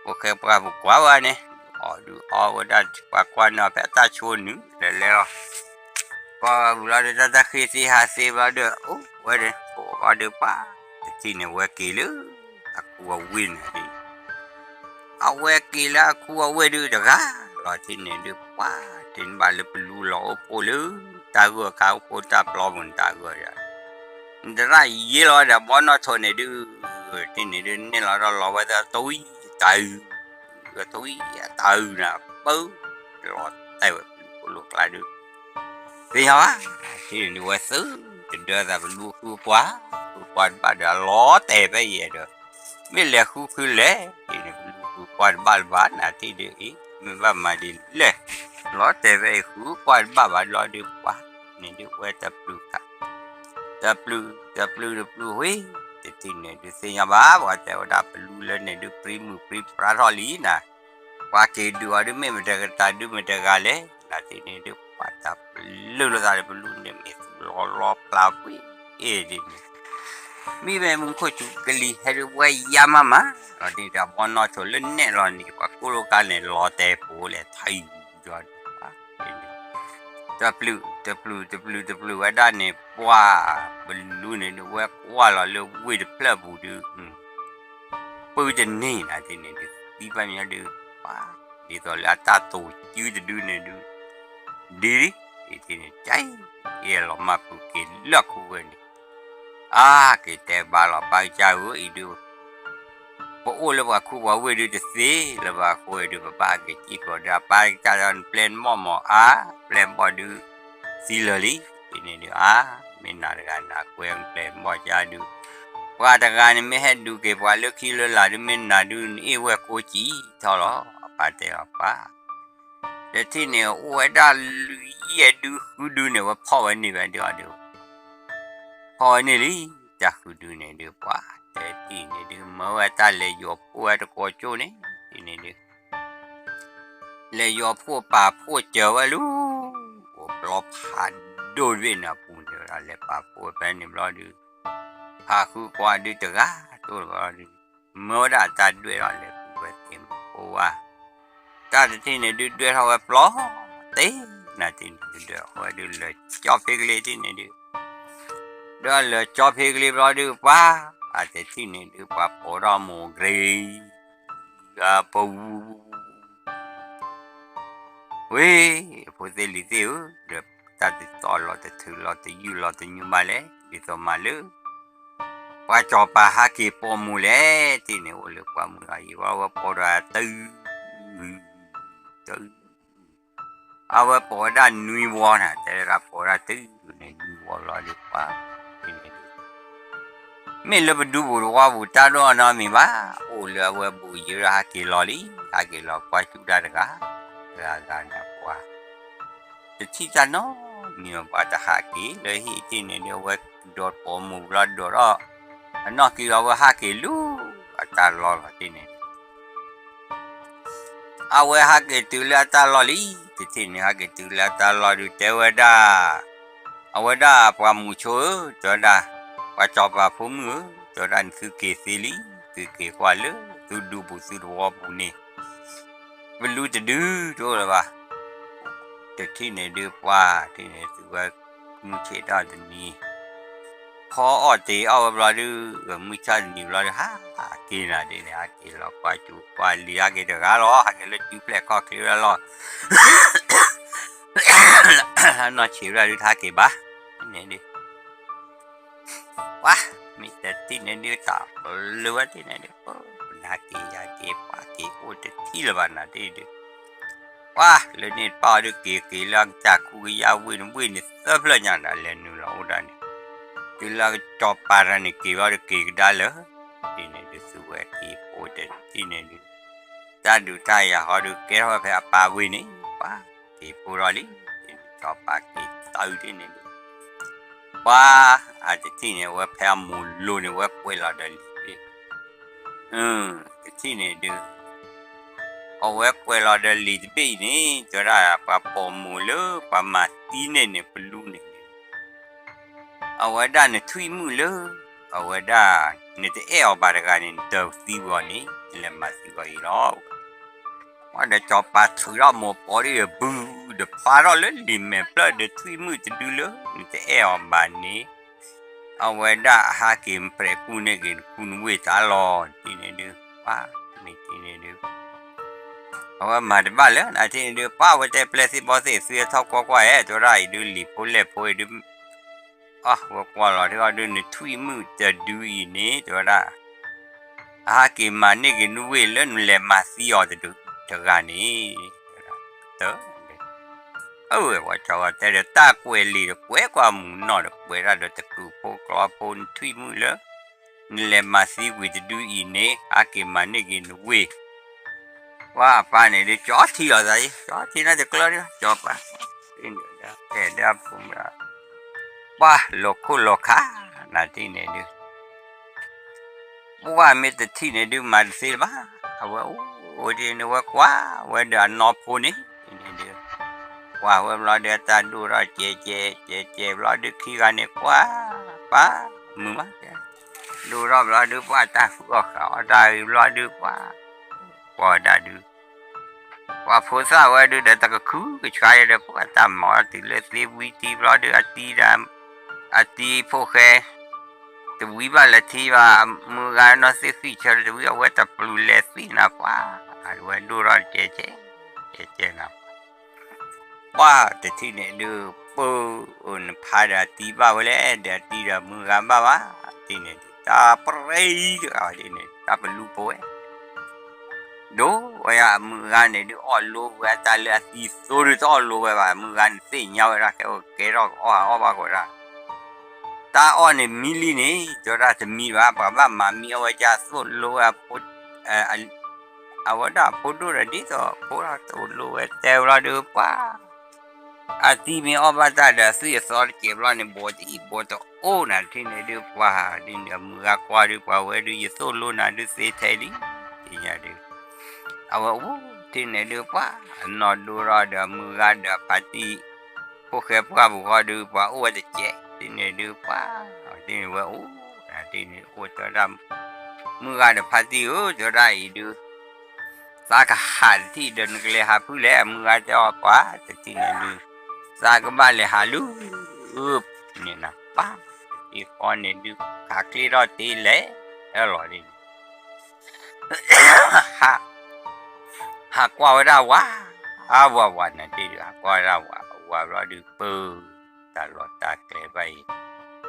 ဖိၣ်ဃဲပှၢ်ပူၤကွၢ်ဝဲန့ၣ်, အီၣ်ဒုးအီဝဲဒၣ် ပှၤကွၢ်န့ၢ်အီၤဖဲအတၢ်ဆိနုာ် လဲၤလဲၤလီၤ, ကွၢ်ဝဲပူၤလီၤဒီး တၢ်တၢ်ဃ့သ့ဟးသ့ဘျီဒီး အိၣ်ဝဲဒီး ပအိၣ်ဘျီဒီးပှၤ တထံၣ်န့ၣ်ဝဲက့ၤလၢ အကူအဝ့ၢ်န့ၣ် အဝဲက့ၤလၢအခူအဝ့ၢ်ဒုးတဂၤလီၤ ထံၣ်န့ၣ်ဒုး ပှၤတထံၣ်န့ၣ်ဘၣ်လၢပလူလီၤအိၣ်ဖှိၣ်လၢ တၢ်ဂၢၢ်ခါအိၣ်ဖှိၣ်တၢ်ပျီပူၤန့ၣ် တၢ်ဂၢၢ်ဒီး နတရၣ်ယ့လီၤဝဲဒီးဘီနီၣ်ထိးန့ၣ်ဒုး ထံၣ်န့ၣ်ဒုး န့ၢ်လီၤဒီးလီၤဝဲသးတဝံၣ်တၢ်အုး တဝံၣ်တၢ်အုးန့ၣ် ပၢ လီၤတဲာ်ဝဲပလူဖိလိာ်ကျါဒုး သ့ၣ်ညါဘၣ် ထံၣ်န့ၣ်ဒုး ဝဲသုတဒၢသးပလူဃုပှၢ် ဃုပှၢ်တဘၣ်ဒီး အလီၤတဲာ်ဖဲယဲၢ်ဒီး မ့ၢ်လဲၤဃုခုလဲၣ် ထံၣ်န့ၣ် ပလူဃုပှၢ်တဘၣ်လၢၤဘၣ် နထံၣ်ဒုးအံၤ မ့ၢ်ဘၣ်မၤဒ်လဲၣ် လီၤတဲာ်ဖဲအံၤ ဃုပှၢ်တဘၣ်ဘၣ်လီၤဒုး ပှၤန့ၣ်ဒုး ဝဲတပျုၢ်ခါ တပျုၢ် တပျုၢ် တပျုၢ်ဝံၤ တထံၣ်န့ၣ်ဒုး သ့ၣ်ညါဘၣ် ပှၤတဲဝဲဒၣ် ပလူလၢန့ၣ်ဒုး ပြံမုၢ်ပြံပြါထီၣ်လံနၤ ပှၤက့ၤဒုးအီၤဒုး မ့ၢ်မတၤကတၢၢ်ဒုး မတၤတဂၤလဲၣ် နထံၣ်န့ၣ်ဒုး ပှၤတပျုၢ်လိာ်သးဒီး ပလူန့ၣ်မ့ၢ်သူၣ်လီၤလီၤဖျါဝံၤ အ့ၣ်ဒ်န့ၣ် မ့မ့ၢ်မူခိၣ်စူၤကလံၤဟဲဒုး ဝဲယါမးမး လီၤဒ်ဒီး ဘီနီၣ်ထိးလၢနဲၣ်လီၤန့ၣ် ပှၤကိၣ်လိာ်ကါန့ၣ် လီၤတဲာ်ပူၤလဲၣ် ထံၣ်ယီၤဒုး တပျုၢ် တပျုၢ် တပျုၢ် တပျုၢ်ဝဲဒၣ်န့ၣ် ပှၤ ပလူန့ၣ်ဒုး ဝဲကွၢ်လီၤလၢဝ့ၢ်တဖျၢၣ်ပူၤဒုး ပုၢ်တန့ၢ်နၤထံၣ်န့ၣ်ဒုး သံဘၣ်မညီဒုး ပှၤ ဒ်သိးလၢအတၢ်တိာ်စုတဒုန့ၣ်ဒုး ဒ်လံ အံၤထံၣ်န့ၣ် ကဲ အလီၤမၢ်ပုၢ်က့ၤလၢခူဝ့ၢ်န့ၣ် အါ က့ၤတဲဘၣ်လီၤ ပၢ်ကစၢ်ဧၢ အံၤဒုး ပအိၣ်လၢပှၤခူပှၤဝ့ၢ်ဒုးတသ့လၢၤဘၣ်အဃိဒုး ပဘၣ်ဟးက့ၤစံၣ်ကျီၤဒီး ပၢ်ကစၢ်ဒီးနပျဲၢ်နဘီၣ်မး အါ ပျဲၢ်ဘီၣ်ဒုး သံလၢာ်လံ ဒ်န့ၣ်ဒုး အါ မ့ၢ်နၤတဂၤနၤကွဲးပျဲၢ်ဘီၣ်ကါဒုး ပှၤတဂၤန့ၣ်မ့ၢ်ဟဲဒုးက့ၤပှၤလၢခံလၢလာ်ဒုး မ့ၢ်နၤဒုး နအ့ၣ်ဝဲၢ်ကိးကံထီၣ်လီၤ အပၢ်တဲအီၤပၢ် တထံၣ်န့ၣ် အိၣ်ဝဲဒၣ်လွံၢ်ယဲၢ်ဒုဃုဒုန့ၣ် ဝဲဖီၣ်ဝဲန့ၢ်ဝဲဒုးအီၤဒုး ဖီၣ်ဝဲန့ၢ်လံ တၢ်ဃုဒုန့ၣ်ဒုး ပှၤတထံၣ်န့ၣ်ဒုး မၢဝဲတၢ်လဲၤယီၤဖှိၣ်ဝဲတကိးကၠိန့ၣ် ဒ်န့ၣ်ဒုး လဲၤယီၤဖှိၣ်ပာ်ဖှိၣ်စၢၤဝဲလၢ အိၣ်ပျီဖးဒိၣ်တဘ့ၣ်န့ၣ်အပူၤန့ၣ်ဝဲဒၣ် လဲၤပာ်ဖှိၣ်ဝဲဖဲန့ၣ်ဘျီဒုး ဖးဃုကွၢ်ဒုးတဂၤတိၢ်လီၤဘျီဒုး မၢဝဲဒၣ်တၢ်ဒွဲၣ်ထီၣ်လဲၤဃုဝဲသ့ၣ်မုၢ်ဖိဝါ တၢ်တထံၣ်န့ၣ်ဒုးဒွဲၣ်ထီၣ်ဝဲပျီ သ့ၣ်နၤတထံၣ်န့ၣ်ဒုး ဒွဲၣ်ထီၣ်ဝဲဒုးလၢာ်ကၠီဖ့ကလ့တထံၣ်န့ၣ်ဒုး ဒီးလၢာ်ကၠီဖ့ကလ့ဘျီဒုး ပှၤ အတထံၣ်န့ၣ်ဒုး ပှၤပိာ်ထီၣ်မိၢ်ဂ့ၤ အပူၤ ဝ့ၢ် အဖိသ့ၣ်လံၤသ့ၣ်ဧၢ, ဒီးတၢ်တတီၢ်လီၤတထုးလီၤတယုၢ်လီၤတညူဘၣ်လဲၣ်, ဒ်သိးမၤလၢ ပှၤစီၤပၤဟးက့ၤပိာ်မုၣ်လဲၣ် တထံၣ်န့ၣ် အိၣ်လၢပှၢ်မုၢ်အယံၤ ဝဲပိာ်ဒီးတၢ် တၢ် အဝဲပိာ်ဝဲဒၣ်နွံဝီန့ၣ် တဲဒၣ်ပိာ်ဝဲဒၣ်တၢ်န့ၣ် နွံဝီလီၤဒီးပှၤ တထံၣ်န့ၣ်ဒုး မ့ၢ်လၢပဒူပူၤတဝီပူၤ တၢ်ဒိၣ်အနီတမံၤဘၣ်, အိၣ်လၢအဝဲဘူးယံၤဒီး ဟးက့ၤလီၤလံ, ဟးက့ၤလီၤကွၢ်စူၣ်တၢ်တဂၤ, တဂၤဂၤန့ၣ်ပှၤ တထံၣ်တၢ်နီတမံၤဘၣ်, တဟးက့ၤလၢဟံၣ်တထံၣ်န့ၣ်ဒုး အဝဲဒိးပိာ်မုၣ်ဘျီဒိးထီၣ် အနီၢ်ကံၤလီၤ အဝဲဟးက့ၤလၢအတၢ်လီၢ်လီၤတထံၣ်န့ၣ် အဝဲဟးက့ၤတုၤလၢအတၢ်လီၢ်လံ, တထံၣ်န့ၣ် ဟးက့ၤတုၤလၢအတၢ်လီၢ်ဒုး တဲဝဲဒၣ်, အဝဲဒၣ်ပှၤမုၣ်ဆိဧၢ, တဲဝဲဒၣ်, ပှၤစီၤပၤဖိမုၣ်ဧၢ, တဲဝဲဒၣ် နသုက့ၤသ့လံ, သုက့ၤကွၢ်လၢသုဒူပူၤသုသဝီပူၤန့ၣ် ပလူတဒုတအိၣ်လၢၤဘၣ်, တထံၣ်န့ၣ်ဒုးပှၤ တထံၣ်န့ၣ် သုဝဲမုၢ်ဆ့ၣ်ထီၣ်တနံၤ ဖီအီၣ်တ့ၤအီၣ်ဝဲဘျီဒုး မုၢ်ဆ့ၣ်တနံၤဘျီဒုး ဟးက့ၤနၤဒ်န့ၣ် ဟးက့ၤလီၤကွၢ်စူၣ်ကွၢ်လံၤ ဟးက့ၤတဂၤလီၤ, ဟးက့ၤလၢစုဖျဲၣ်ခီၣ်ချ့ဝဲဒၣ်လီၤ, နီၢ်ဆံးဝဲဒၣ်ဒုး တဟးက့ၤဘၣ်, န့ၣ်ဒုး ပှၤ မ့ၢ်တထံၣ်န့ၣ်ဒုး တၢ်လၢဝဲတထံၣ်န့ၣ်ဒုး ပနၢ်က့ၤယၤက့ၤပှၤက့ၤအိၣ်တထံၣ်လၢၤဘၣ်နၤတထံၣ်ဒုး ပှၤလၢန့ၣ်တပၣ်အီၤဒုး က့ၤက့ၤလၢအကစၢ်ခူကယၢ်ဝ့ၢ်န့ၣ် ဝ့ၢ်န့ၣ်သၢဖျၢၣ်ညါဒီး လဲၤနုာ်လီၤအိၣ်ဒၣ်န့ၣ်, တုၤလၢစီၤပၤတဂၤန့ၣ် က့ၤဘျီဒုး က့ၤကဒါလၢ တထံၣ်န့ၣ်ဒုး သုဝဲက့ၤအိၣ်တထံၣ်န့ၣ်ဒုး တၢ်ဒုးတၢ်ယၤဟီဒုး ကဲထီၣ်ဝဲဖဲအပၢ်ဝ့ၢ်န့ၣ် ပှၤက့ၤဖိထီၣ်လံ, စီၤပၤက့ၤသးတထံၣ်န့ၣ်ဒုး ပှၤ အတထံၣ်န့ၣ် အဝဲဖဲအမိၢ်လိၤန့ၣ် ဝဲကွဲးလီၤဒီးလံာ်တဘ့ၣ်, တထံၣ်န့ၣ်ဒုး အဝဲကွဲးလီၤဒီးလံာ်တဘ့ၣ်အံၤန့ၣ် တဲဝဲဒၣ် ပှၤပိာ်မုၣ်လၢပှၤမၤသံန့ၣ်န့ၣ် ပလူန့ၣ်ဒုး အဝဲဒၣ်နထွံၣ်မုၣ်လၢ အဝဲဒၣ် နတအဲၣ်အီၤဘၣ်တဂၤန့ၣ် နတသံကွံာ်အီၤန့ၣ် နလဲၤမၤသံကွံာ်အီၤအံၤလီၤ. ပှၤဒီးစီၤပၤထုးထီၣ်မိၢ်ပီၤဒ်အဘု ဒီးဖျါထီၣ်လၢလံာ်မဲာ်ဖျၢၣ်ဒီး ထွံၣ်မုၣ်တဒုလၢ နတအဲၣ်အီၤဘၣ်န့ၣ် အဝဲဒၣ်အဟးက့ၤပြဲးကူၣ်န့ၢ်က့ၤနခူနဝ့ၢ်တၢ်လီၤ တထံၣ်န့ၣ်ဒုး ပှၤ မ့ၢ်တထံၣ်န့ၣ်ဒုး အဝဲမၤတဘၣ်လၢၤ နတထံၣ်န့ၣ်ဒုး ပှၤ အဝဲတဲပျဲၢ်သ့ၣ်ဘီသ့ၣ် သုဟဲထီၣ်ကွၢ်ကွၢ်ဧါ တဲဝဲဒၣ်အံၤဒုး လံာ်ဖိလဲၢ်ဖိအံၤဒုး အဝဲကွၢ်လီၤထံအီၤဒုး နထွံၣ်မုၣ်တဒုအံၤန့ၣ် တဲဝဲဒၣ် အဟးက့ၤမၤန့ၢ်က့ၤနဝ့ၢ်လၢနလဲၤမၤသံအီၤတဂၤန့ၣ် တၢ် အဝဲကွၢ်ကၠီဂီၤတဲဒီး တၢ်ကွဲးလံာ်ဒီး ကွဲးကွၢ်မုၢ်နီၢ်ဒီး ကွဲးဒၣ်ဒီးတကုးဖိကျီဖိ နထွံၣ်မုၣ်လၢ နလဲၤမၤသံကွံာ်တဒုအံၤန့ၣ် ဟးက့ၤမၤန့ၢ်က့ၤနဝ့ၢ် ပှၤအပၢ်န့ၣ်ဒုး ကၠီထံလီၤသးအံၤ ကၠီထံန့ၣ်တကျၢၤဒုး ကၠီပၢ် အဲၣ်ဒၣ်ဖိမုၣ် ပှၤလီၤခိၣ်လီၤခး နတထံၣ်န့ၣ်ဒုး ပှၤမ့ၢ်တထံၣ်န့ၣ်ဒုး မၤတသ့လၢၤဘၣ် အဝဲအိၣ်ဒ်န့ၣ် ဝဲကွၢ်ဝဲဒီးအနီၢ်ဖိန့ၣ် န့ၣ်ဒုး ကွၢ်ဝဲဘျီဒုး အတၢ်ဒိၣ်ထီၣ်ကဲးကဲး ကဲးကဲးဘျီဒုး ခံဂၤန့ၣ်ကွၢ် ပၢ်မုာ်မး ဒိၣ်ထီၣ်ဘျီဒုး ပှၤတၢ်ဃုအီၣ်ဃုအီတၢ်ဂ့ၤဘျီဒုး ပှၤ ကွၢ်ဝဲဒၣ်ဒုး ပှၤဖိသၣ်ဝဲဒုးဒီး တကခုကဆှါယဲဒီး ပှၤတၢ်မၤအီၣ်တုၤလၢသ့ဝံထံဘျီဒုး အတံၤဒီး အတံၤဖိၣ်ဃဲ တဝံဘၣ်လၢထံဘၣ် မုၢ်ဂၤနီၢ်သ့ၣ်ဃံၣ်ဆၢတဝံ အဝဲတပျုၤလဲၤသ့ၣ်နၤပှၤ အဝဲဒိၣ်ထီၣ်ကဲးကဲး ကဲးကဲးနၤ ပှၤတထံၣ်န့ၣ်ဒုး ပၢနဖးဒီးအတံၤဘၣ်ဝဲလဲၣ် ဒီးအတံၤဒီးမုၢ်ဂၤဘၣ်ဘၣ် တထံၣ်န့ၣ်ဒုး တၢ်ပြံတဂၤဝဲဒ်န့ၣ် တၢ်ပလူဖိဝဲ ဒိၣ်ဝဲယါ အမုၢ်ဂၤန့ၣ်ဒုး အီၣ်လိဝဲအတၢ်လၢအသံသိဒုး တအီၣ်လိဝဲဘၣ် မုၢ်ဂၤန့ၣ်သ့ၣ်ညါဝဲဒၣ် ကဲအိၣ်ကဲထီၣ်ကအီၣ်ဟးအီၣ်ဘၣ်ကီးဒၣ် တၢ်အီၣ်န့ၣ်မံလံန့ၣ် တဲဝဲဒၣ်တမံဘၣ် ပှၤဘၣ်မၤမံအီၣ်ဝဲကၢ်သိၣ်လိဝဲ အဝဲဒၣ်အဖိဒိၣ်ဒီးဒ်သိးဖိထီၣ်သိၣ်လိဝဲတဲဝဲလီၤဒုးပှၤ အသံမ့ၢ်အီၣ်ဘၣ်တၢ်ဒီးအသွံၣ်အသီတစဲးဘျီန့ၣ် ဘိးတအံၣ်ဘိးတအိၣ်နၤတထံၣ်န့ၣ်ဒုးပှၤ ဒ်န့ၣ်အမုၢ်ဂၤကွၢ်ဒုးပှၤဝဲဒုး ယသိၣ်လိနၤဒုးသ့ထဲလံ သ့ၣ်ညါဒုး အဝဲအိၣ်တထံၣ်န့ၣ်ဒုးပှၤ အနီၢ်ဒိၣ်ထီၣ်ဒီးအမုၢ်ဂၤဒီးအဖါတံၢ် ဖိၣ်ဃဲပှၢ်ပူၤဃီဒုး ပှၤအိၣ်ဝဲတစဲး တထံၣ်န့ၣ်ဒုးပှၤ တထံၣ်န့ၣ်ဝဲအိၣ် တထံၣ်န့ၣ်အိၣ်တဲဝဲဒၣ် မုၢ်ဂၤဒီးဖါတံၢ်ဧၢ တဲဝဲဒၣ်အံၤဒုး သးကဟးတထံၣ်ဒီးနကလဲၤဟးဖုလဲၣ် အမုၢ်ဂၤတဲအီၤပှၤ တထံၣ်န့ၣ်ဒုး သးကဘၣ်လဲၤဟးလၢ န့ၣ်နၤပၢ် တထံၣ်ဃီန့ၣ်ဒုး ဟးချ့ထီၣ်တ့လဲၤ လီၤဒ်န့ၣ် ဟးကွၢ်ဝဲဒၣ်ဝၤ အဝၤဝၤနၤတ့ၢ်ဒုး ဟးကွၢ်ဝဲဒၣ်ဝၤ အဝၤဘျီဒုးပၢ တၢ်လီၢ်တၢ်ကျဲဘၣ်အံၤ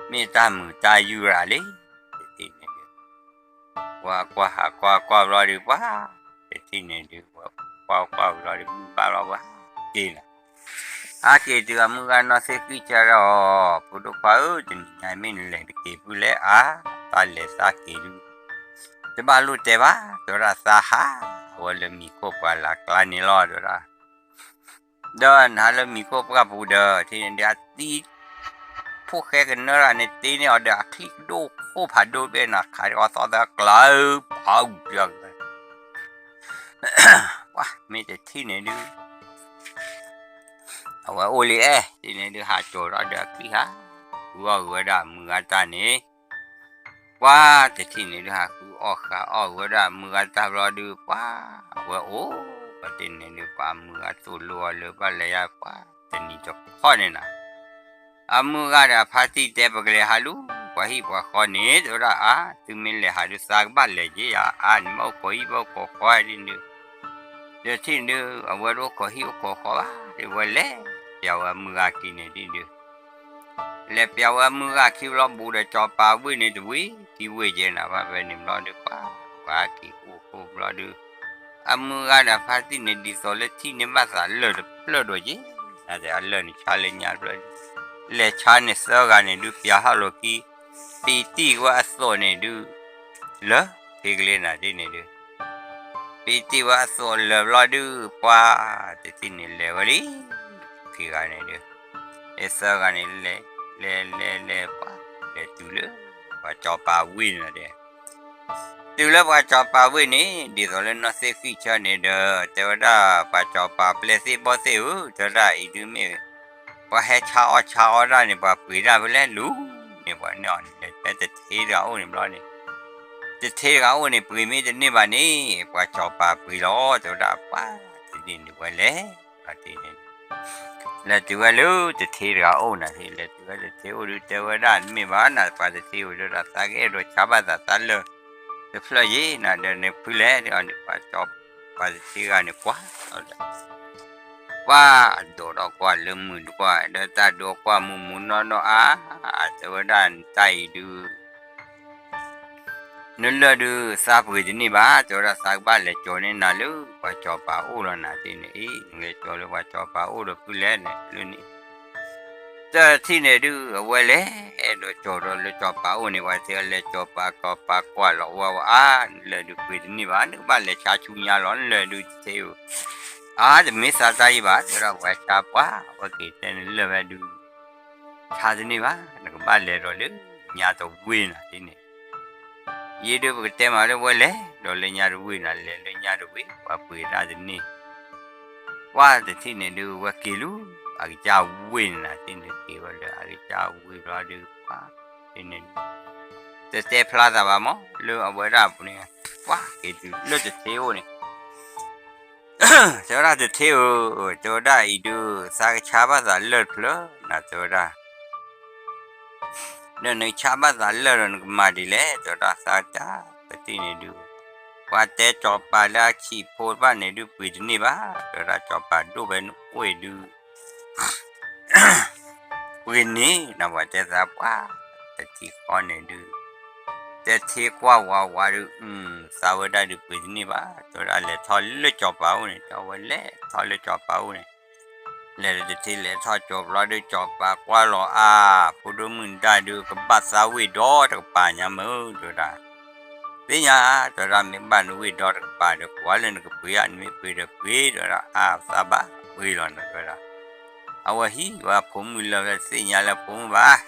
မ့ၢ်တၢ်မုာ်တၢ်ယူၤရၤလံ တထံၣ် တထံၣ်န့ၣ်ဒုး ပှၤကွၢ်ဟးကွၢ်ကွၢ်ဘျီဒုး ပှၤတထံၣ်န့ၣ်ဒုး ပှၤကွၢ်ကွၢ်ဘျီဒုး မုၢ်ဘၣ်ဘျီ ပှၤက့ၤလီၤ. အါက့ၤတုၤအမုၢ်ဂၤနီၢ်သ့ၣ်ဃံၣ်ဆၢဒီး ဖိဒိၣ်ခွါဧၢ, တနံၤညါမ့ၢ်နလဲၤတက့ၤဖုလဲၣ်အါ, တၢ်လဲၤတၢ်က့ၤဒုး တဘၣ်လိၣ်တဲဘၣ်, တဲဝဲဒၣ်သးဟး အဝဲလၢမံၤခိၣ်ပှၢ်လၢ်ကျါန့ၣ်လီၤ တဲဝဲဒၣ် ဒီးနဟးလၢမံၤခိၣ်ပှၢ်ပူၤဒီး ထံၣ်န့ၣ်ဒုးအသံ ဖိၣ်ဃဲကနၢတၢ်န့ၣ် တ့န့ၢ်အီၤဒီး အချံၣ်ဒိၣ်ခိၣ်ဖးဒိၣ်ဘ့ၣ်န့ၣ် ခးအီၤသီသၢကျါ ပှၤအူပျီ ပှၤမ့ၢ်တထံၣ်န့ၣ်ဒုး အဝဲအိၣ်လံအဲၣ် ထံၣ်န့ၣ်ဒုး ဟးကၠီၤထီၣ်ဒီးအချံၣ်ဟး ဃုအီၣ်ဂ့ၤဝဲဒၣ်အမုၢ်ဂၤတၢ်န့ၣ် ပှၤတထံၣ်န့ၣ်ဒုး ဟးဃုအီၣ်ဃုအီၣ်ဂ့ၤဝဲဒၣ်အမုၢ်ဂၤတၢ်ဘျီဒုး ပှၤ အဝဲအိၣ် ပှၤတထံၣ်န့ၣ်ဒုး ပှၤအမုၢ်ဂၤသိၣ်လိအီၤလၢဘၣ်လဲၤယါ ပှၤတနံၤတခီန့ၣ်နၤ အမုၢ်ဂၤဒီးအဖါတံၢ်တဲ ပကလဲၤဟးလူၤ ပှၤဟံၣ်ပှၤဃီန့ၣ် တဲဝဲဒၣ်အါ သုမ့ၢ်လဲၤဟးဒုး သးကဘၣ်လဲၤက့ၤယါအါန့ၣ် မ့ၢ်အိၣ်ခိးဟံၣ်ဘၣ်အိၣ်ခိးဃီဒ်န့ၣ်ဒုး ဒီးထံၣ်န့ၣ်ဒုး အဝဲတအိၣ်ခိးဟံၣ်အိၣ်ခိးဃီဘၣ် တဲဝဲလဲၤပျးဝဲအမုၢ်ဂၤခံန့ၣ်ဒ်န့ၣ်ဒုး လဲၤပျးဝဲအမုၢ်ဂၤခံဘျီ ဘူးဒီးစီၤပၤဝ့ၢ်န့ၣ်တဝ့ၢ် ခံဝ့ၢ်ကဲနၤ ဘၣ်ဖဲန့ၣ်ဘျီဒုး ပှၤ ပှၤက့ၤအိၣ်ခိးဘျီဒုး အမုၢ်ဂၤဒီးဖါတံၢ်န့ၣ် ဒ်သိးလၢထံၣ်န့ၢ်ဘၣ်သးလၢၢ်တဖျၢၣ်ဒိၣ်က့ၤ နတဲအလၢၢ်န့ၣ်ဆါလၢညါတဖျၢၣ် လဲၤဆါန့ၣ်သၢဂၤန့ၣ်ဒုး ပျးထီၣ်လိာ်ခံ ပံတံၢ်ဝဲအသိးန့ၣ်ဒုး လၢာ် ဖဲကလ့နၤဒ်န့ၣ်ဒုး ပံတံၢ်ဝဲအသိးလၢာ်ဘျီဒုး ပှၤတထံၣ်န့ၣ်လဲၤဝဲလံ ခံဂၤန့ၣ်ဒုး လၢသၢဂၤန့ၣ် လဲၤ လဲၤ လဲၤ လဲၤ ပှၤ လဲၤတုၤလၢ ပှၤစီၤပၤဝ့ၢ်န့ၣ်ဒီး တုၤလၢပှၤစီၤပၤဝ့ၢ်န့ၣ် ဒ်သိးလၢနီၢ်သ့ၣ်ဃံၣ်ဆၢန့ၣ်ဒီး တဲဝဲဒၣ် ပှၤစီၤပၤပျဲၢ်သ့ၣ်ဘီၣ်သ့ၣ်ဧၢ တဲဝဲဒၣ်အံၤဒုးမ့ၢ် ပှၤဟဲဆါအီၣ်ဆါအီတၢ်န့ၣ် ပှၤပှ့ၤတၢ်ဖဲလဲၣ်လူၤန့ၣ် ပှၤန့ၢ်အီၤန့ၣ် လဲၤဖဲတထ့တဂၤအိၣ်န့ၣ်ဘျီန့ၣ် တထ့တဂၤအိၣ်န့ၣ် ပှ့ၤမ့ၢ်တန့ၢ်ဘၣ်န့ၣ် ပှၤစီၤပၤပှ့ၤလီၤ တဲဝဲဒၣ်ပှၤတထံၣ်န့ၣ်ဒုးဝဲလဲၤ လဲၤတုၤဝဲလၢတထ့တဂၤအိၣ်နၤ လဲၤတုၤဝဲတထ့အိၣ်ဒုး တဲဝဲဒၣ်တမ့ၢ်ဘၣ်နၤ ပှၤတထ့အိၣ်ဒီး သးကအဲၣ်ဒိးဆါဘၣ်သးတၢ်လၢာ်တဖျၢၣ်ယ့ၣ်နၤ ဒီးနဖုလဲၣ် ပှၤစီၤပၤတထ့ဂၤန့ၣ်ကွၢ် ပှၤဒိးထီၣ်ကွၢ်လၢမုၢ်တကွၢ် ဒီးတၢ်ဒိးကွၢ်မူးမူးနီၢ်နီၢ်အါ တဲဝဲဒၣ်တၢ်အံၤဒုး နလၢာ်ဒုး သးပှ့ၤတန့ၢ်ဘၣ် တဲဝဲဒၣ်သးကဘၣ်လဲၤကၠီၤန့ၢ်နၤလၢပှၤစီၤပၤအိၣ်လီၤနၤ တထ့န့ၣ်အံၤ နလဲၤကၠီၤလၢပှၤစီၤပၤအိၣ်ဒီးဖုလဲၣ်န့ၣ် လၢန့ၣ် တထံၣ်န့ၣ်ဒုး အဝဲလဲၤ အဲၣ်ဒိးကၠီၤဒီးလၢစီၤပၤအိၣ်န့ၣ် ပှၤတဲလဲၤကၠီၤပၤ စီၤပၤကွၢ်လီၤဝဲဝဲအါ နလၢာ်ဒုးပှ့ၤတန့ၢ်ဘၣ် နကဘၣ်လဲၤဆါဆူညါလီၤ နလၢာ်ဒုးတထ့ဧၢ အါ တမ့ၢ်သးတၢ်ယံၤဘၣ် တဲဝဲဒၣ်ပှၤဆါပှၤ အဝဲက့ၤတဲနလၢာ်ဝဲဒုး ဆါတန့ၢ်ဘၣ် နကဘၣ်လဲၤဒီးလၢညါတဝ့ၢ်နၤဒ်န့ၣ် ယ့ဒုးပကတဲမးလၢဝဲလဲၤ ဒီးလၢညါတဝ့ၢ်နၤ လဲၤလၢညါတဝ့ၢ် ပှၤပှ့ၤတၢ်တန့ၢ် ပှၤတထံၣ်န့ၣ်ဒုး ဝဲက့ၤလူၤ အကစၢ်ဝ့ၢ်နၤ တထံၣ်န့ၣ်က့ၤဝဲလၢအကစၢ်ဝ့ၢ်ဘျီဒုး ပှၤတထံၣ်န့ၣ် တတဲဖျါသးဘၣ်မး လၢအဝဲဒၣ်ပူၤန့ၣ် ပှၤက့ၤတုၤလၢတထ့အိၣ်န့ၣ် တဲဝဲဒၣ်တထ့ဧၢ, တဲဝဲဒၣ်အံၤဒုး သးကဆါဘၣ်သးလၢာ်တဖျၢၣ်နၤ တဲဝဲဒၣ်, ဒီးနကဆါဘၣ်သးလၢာ်ဒီးနကမၤဒ်လဲၣ် တဲဝဲဒၣ်သးတၢ်ပတံၢ်န့ၣ်ဒုး, ပှၤတဲစီၤပၤလၢအဆံးဖိတဖၣ်န့ၣ်ဒုး ပှ့ၤတန့ၢ်ဘၣ် တဲဝဲဒၣ် စီၤပၤဒိၣ်ဖဲနအိၣ်အံၤဒုး ပှ့ၤန့ၢ် နပှၤတဲသးပှၤ တထံၣ်ဃီန့ၣ်ဒုး, တထံၣ်ကွၢ်ဝးဝးဒုး သးဝဲဒၣ်ဒုးပှ့ၤတန့ၢ်ဘၣ် တဲဝဲဒၣ် လဲၤထီၣ်လၢစီၤပၤအိၣ်န့ၣ် တဲဝဲလဲၤထီၣ်လၢစီၤပၤအိၣ်န့ၣ်, လဲၤဒီးတထံၣ်လဲၤထီၣ်ကၠီၤဘျီဒုး စီၤပၤကွၢ်လီၤအါ, ဖိဒိၣ်မုၣ်ဒါဒုး ကဘၣ်သးဝ့ၢ်ဒီတကပၤညါမုၢ် တဲဝဲဒၣ် သ့ၣ်ညါ တဲဝဲဒၣ် မ့ၢ်ဘၣ်နဝ့ၢ်ဒီတကပၤဒီး ကွၢ်လၢနကပှ့ၤဧါ နမ့ၢ်ပှ့ၤဒီးပှ့ၤ တဲဝဲဒၣ် အါသးဘၣ်ပှ့ၤလီၤနၤ တဲဝဲဒၣ်, အဝဲဟံးဝဲဖိမုၣ်လၢာ်ဖဲသ့ၣ်ညါလၢဖိမုၣ်ဘၣ်,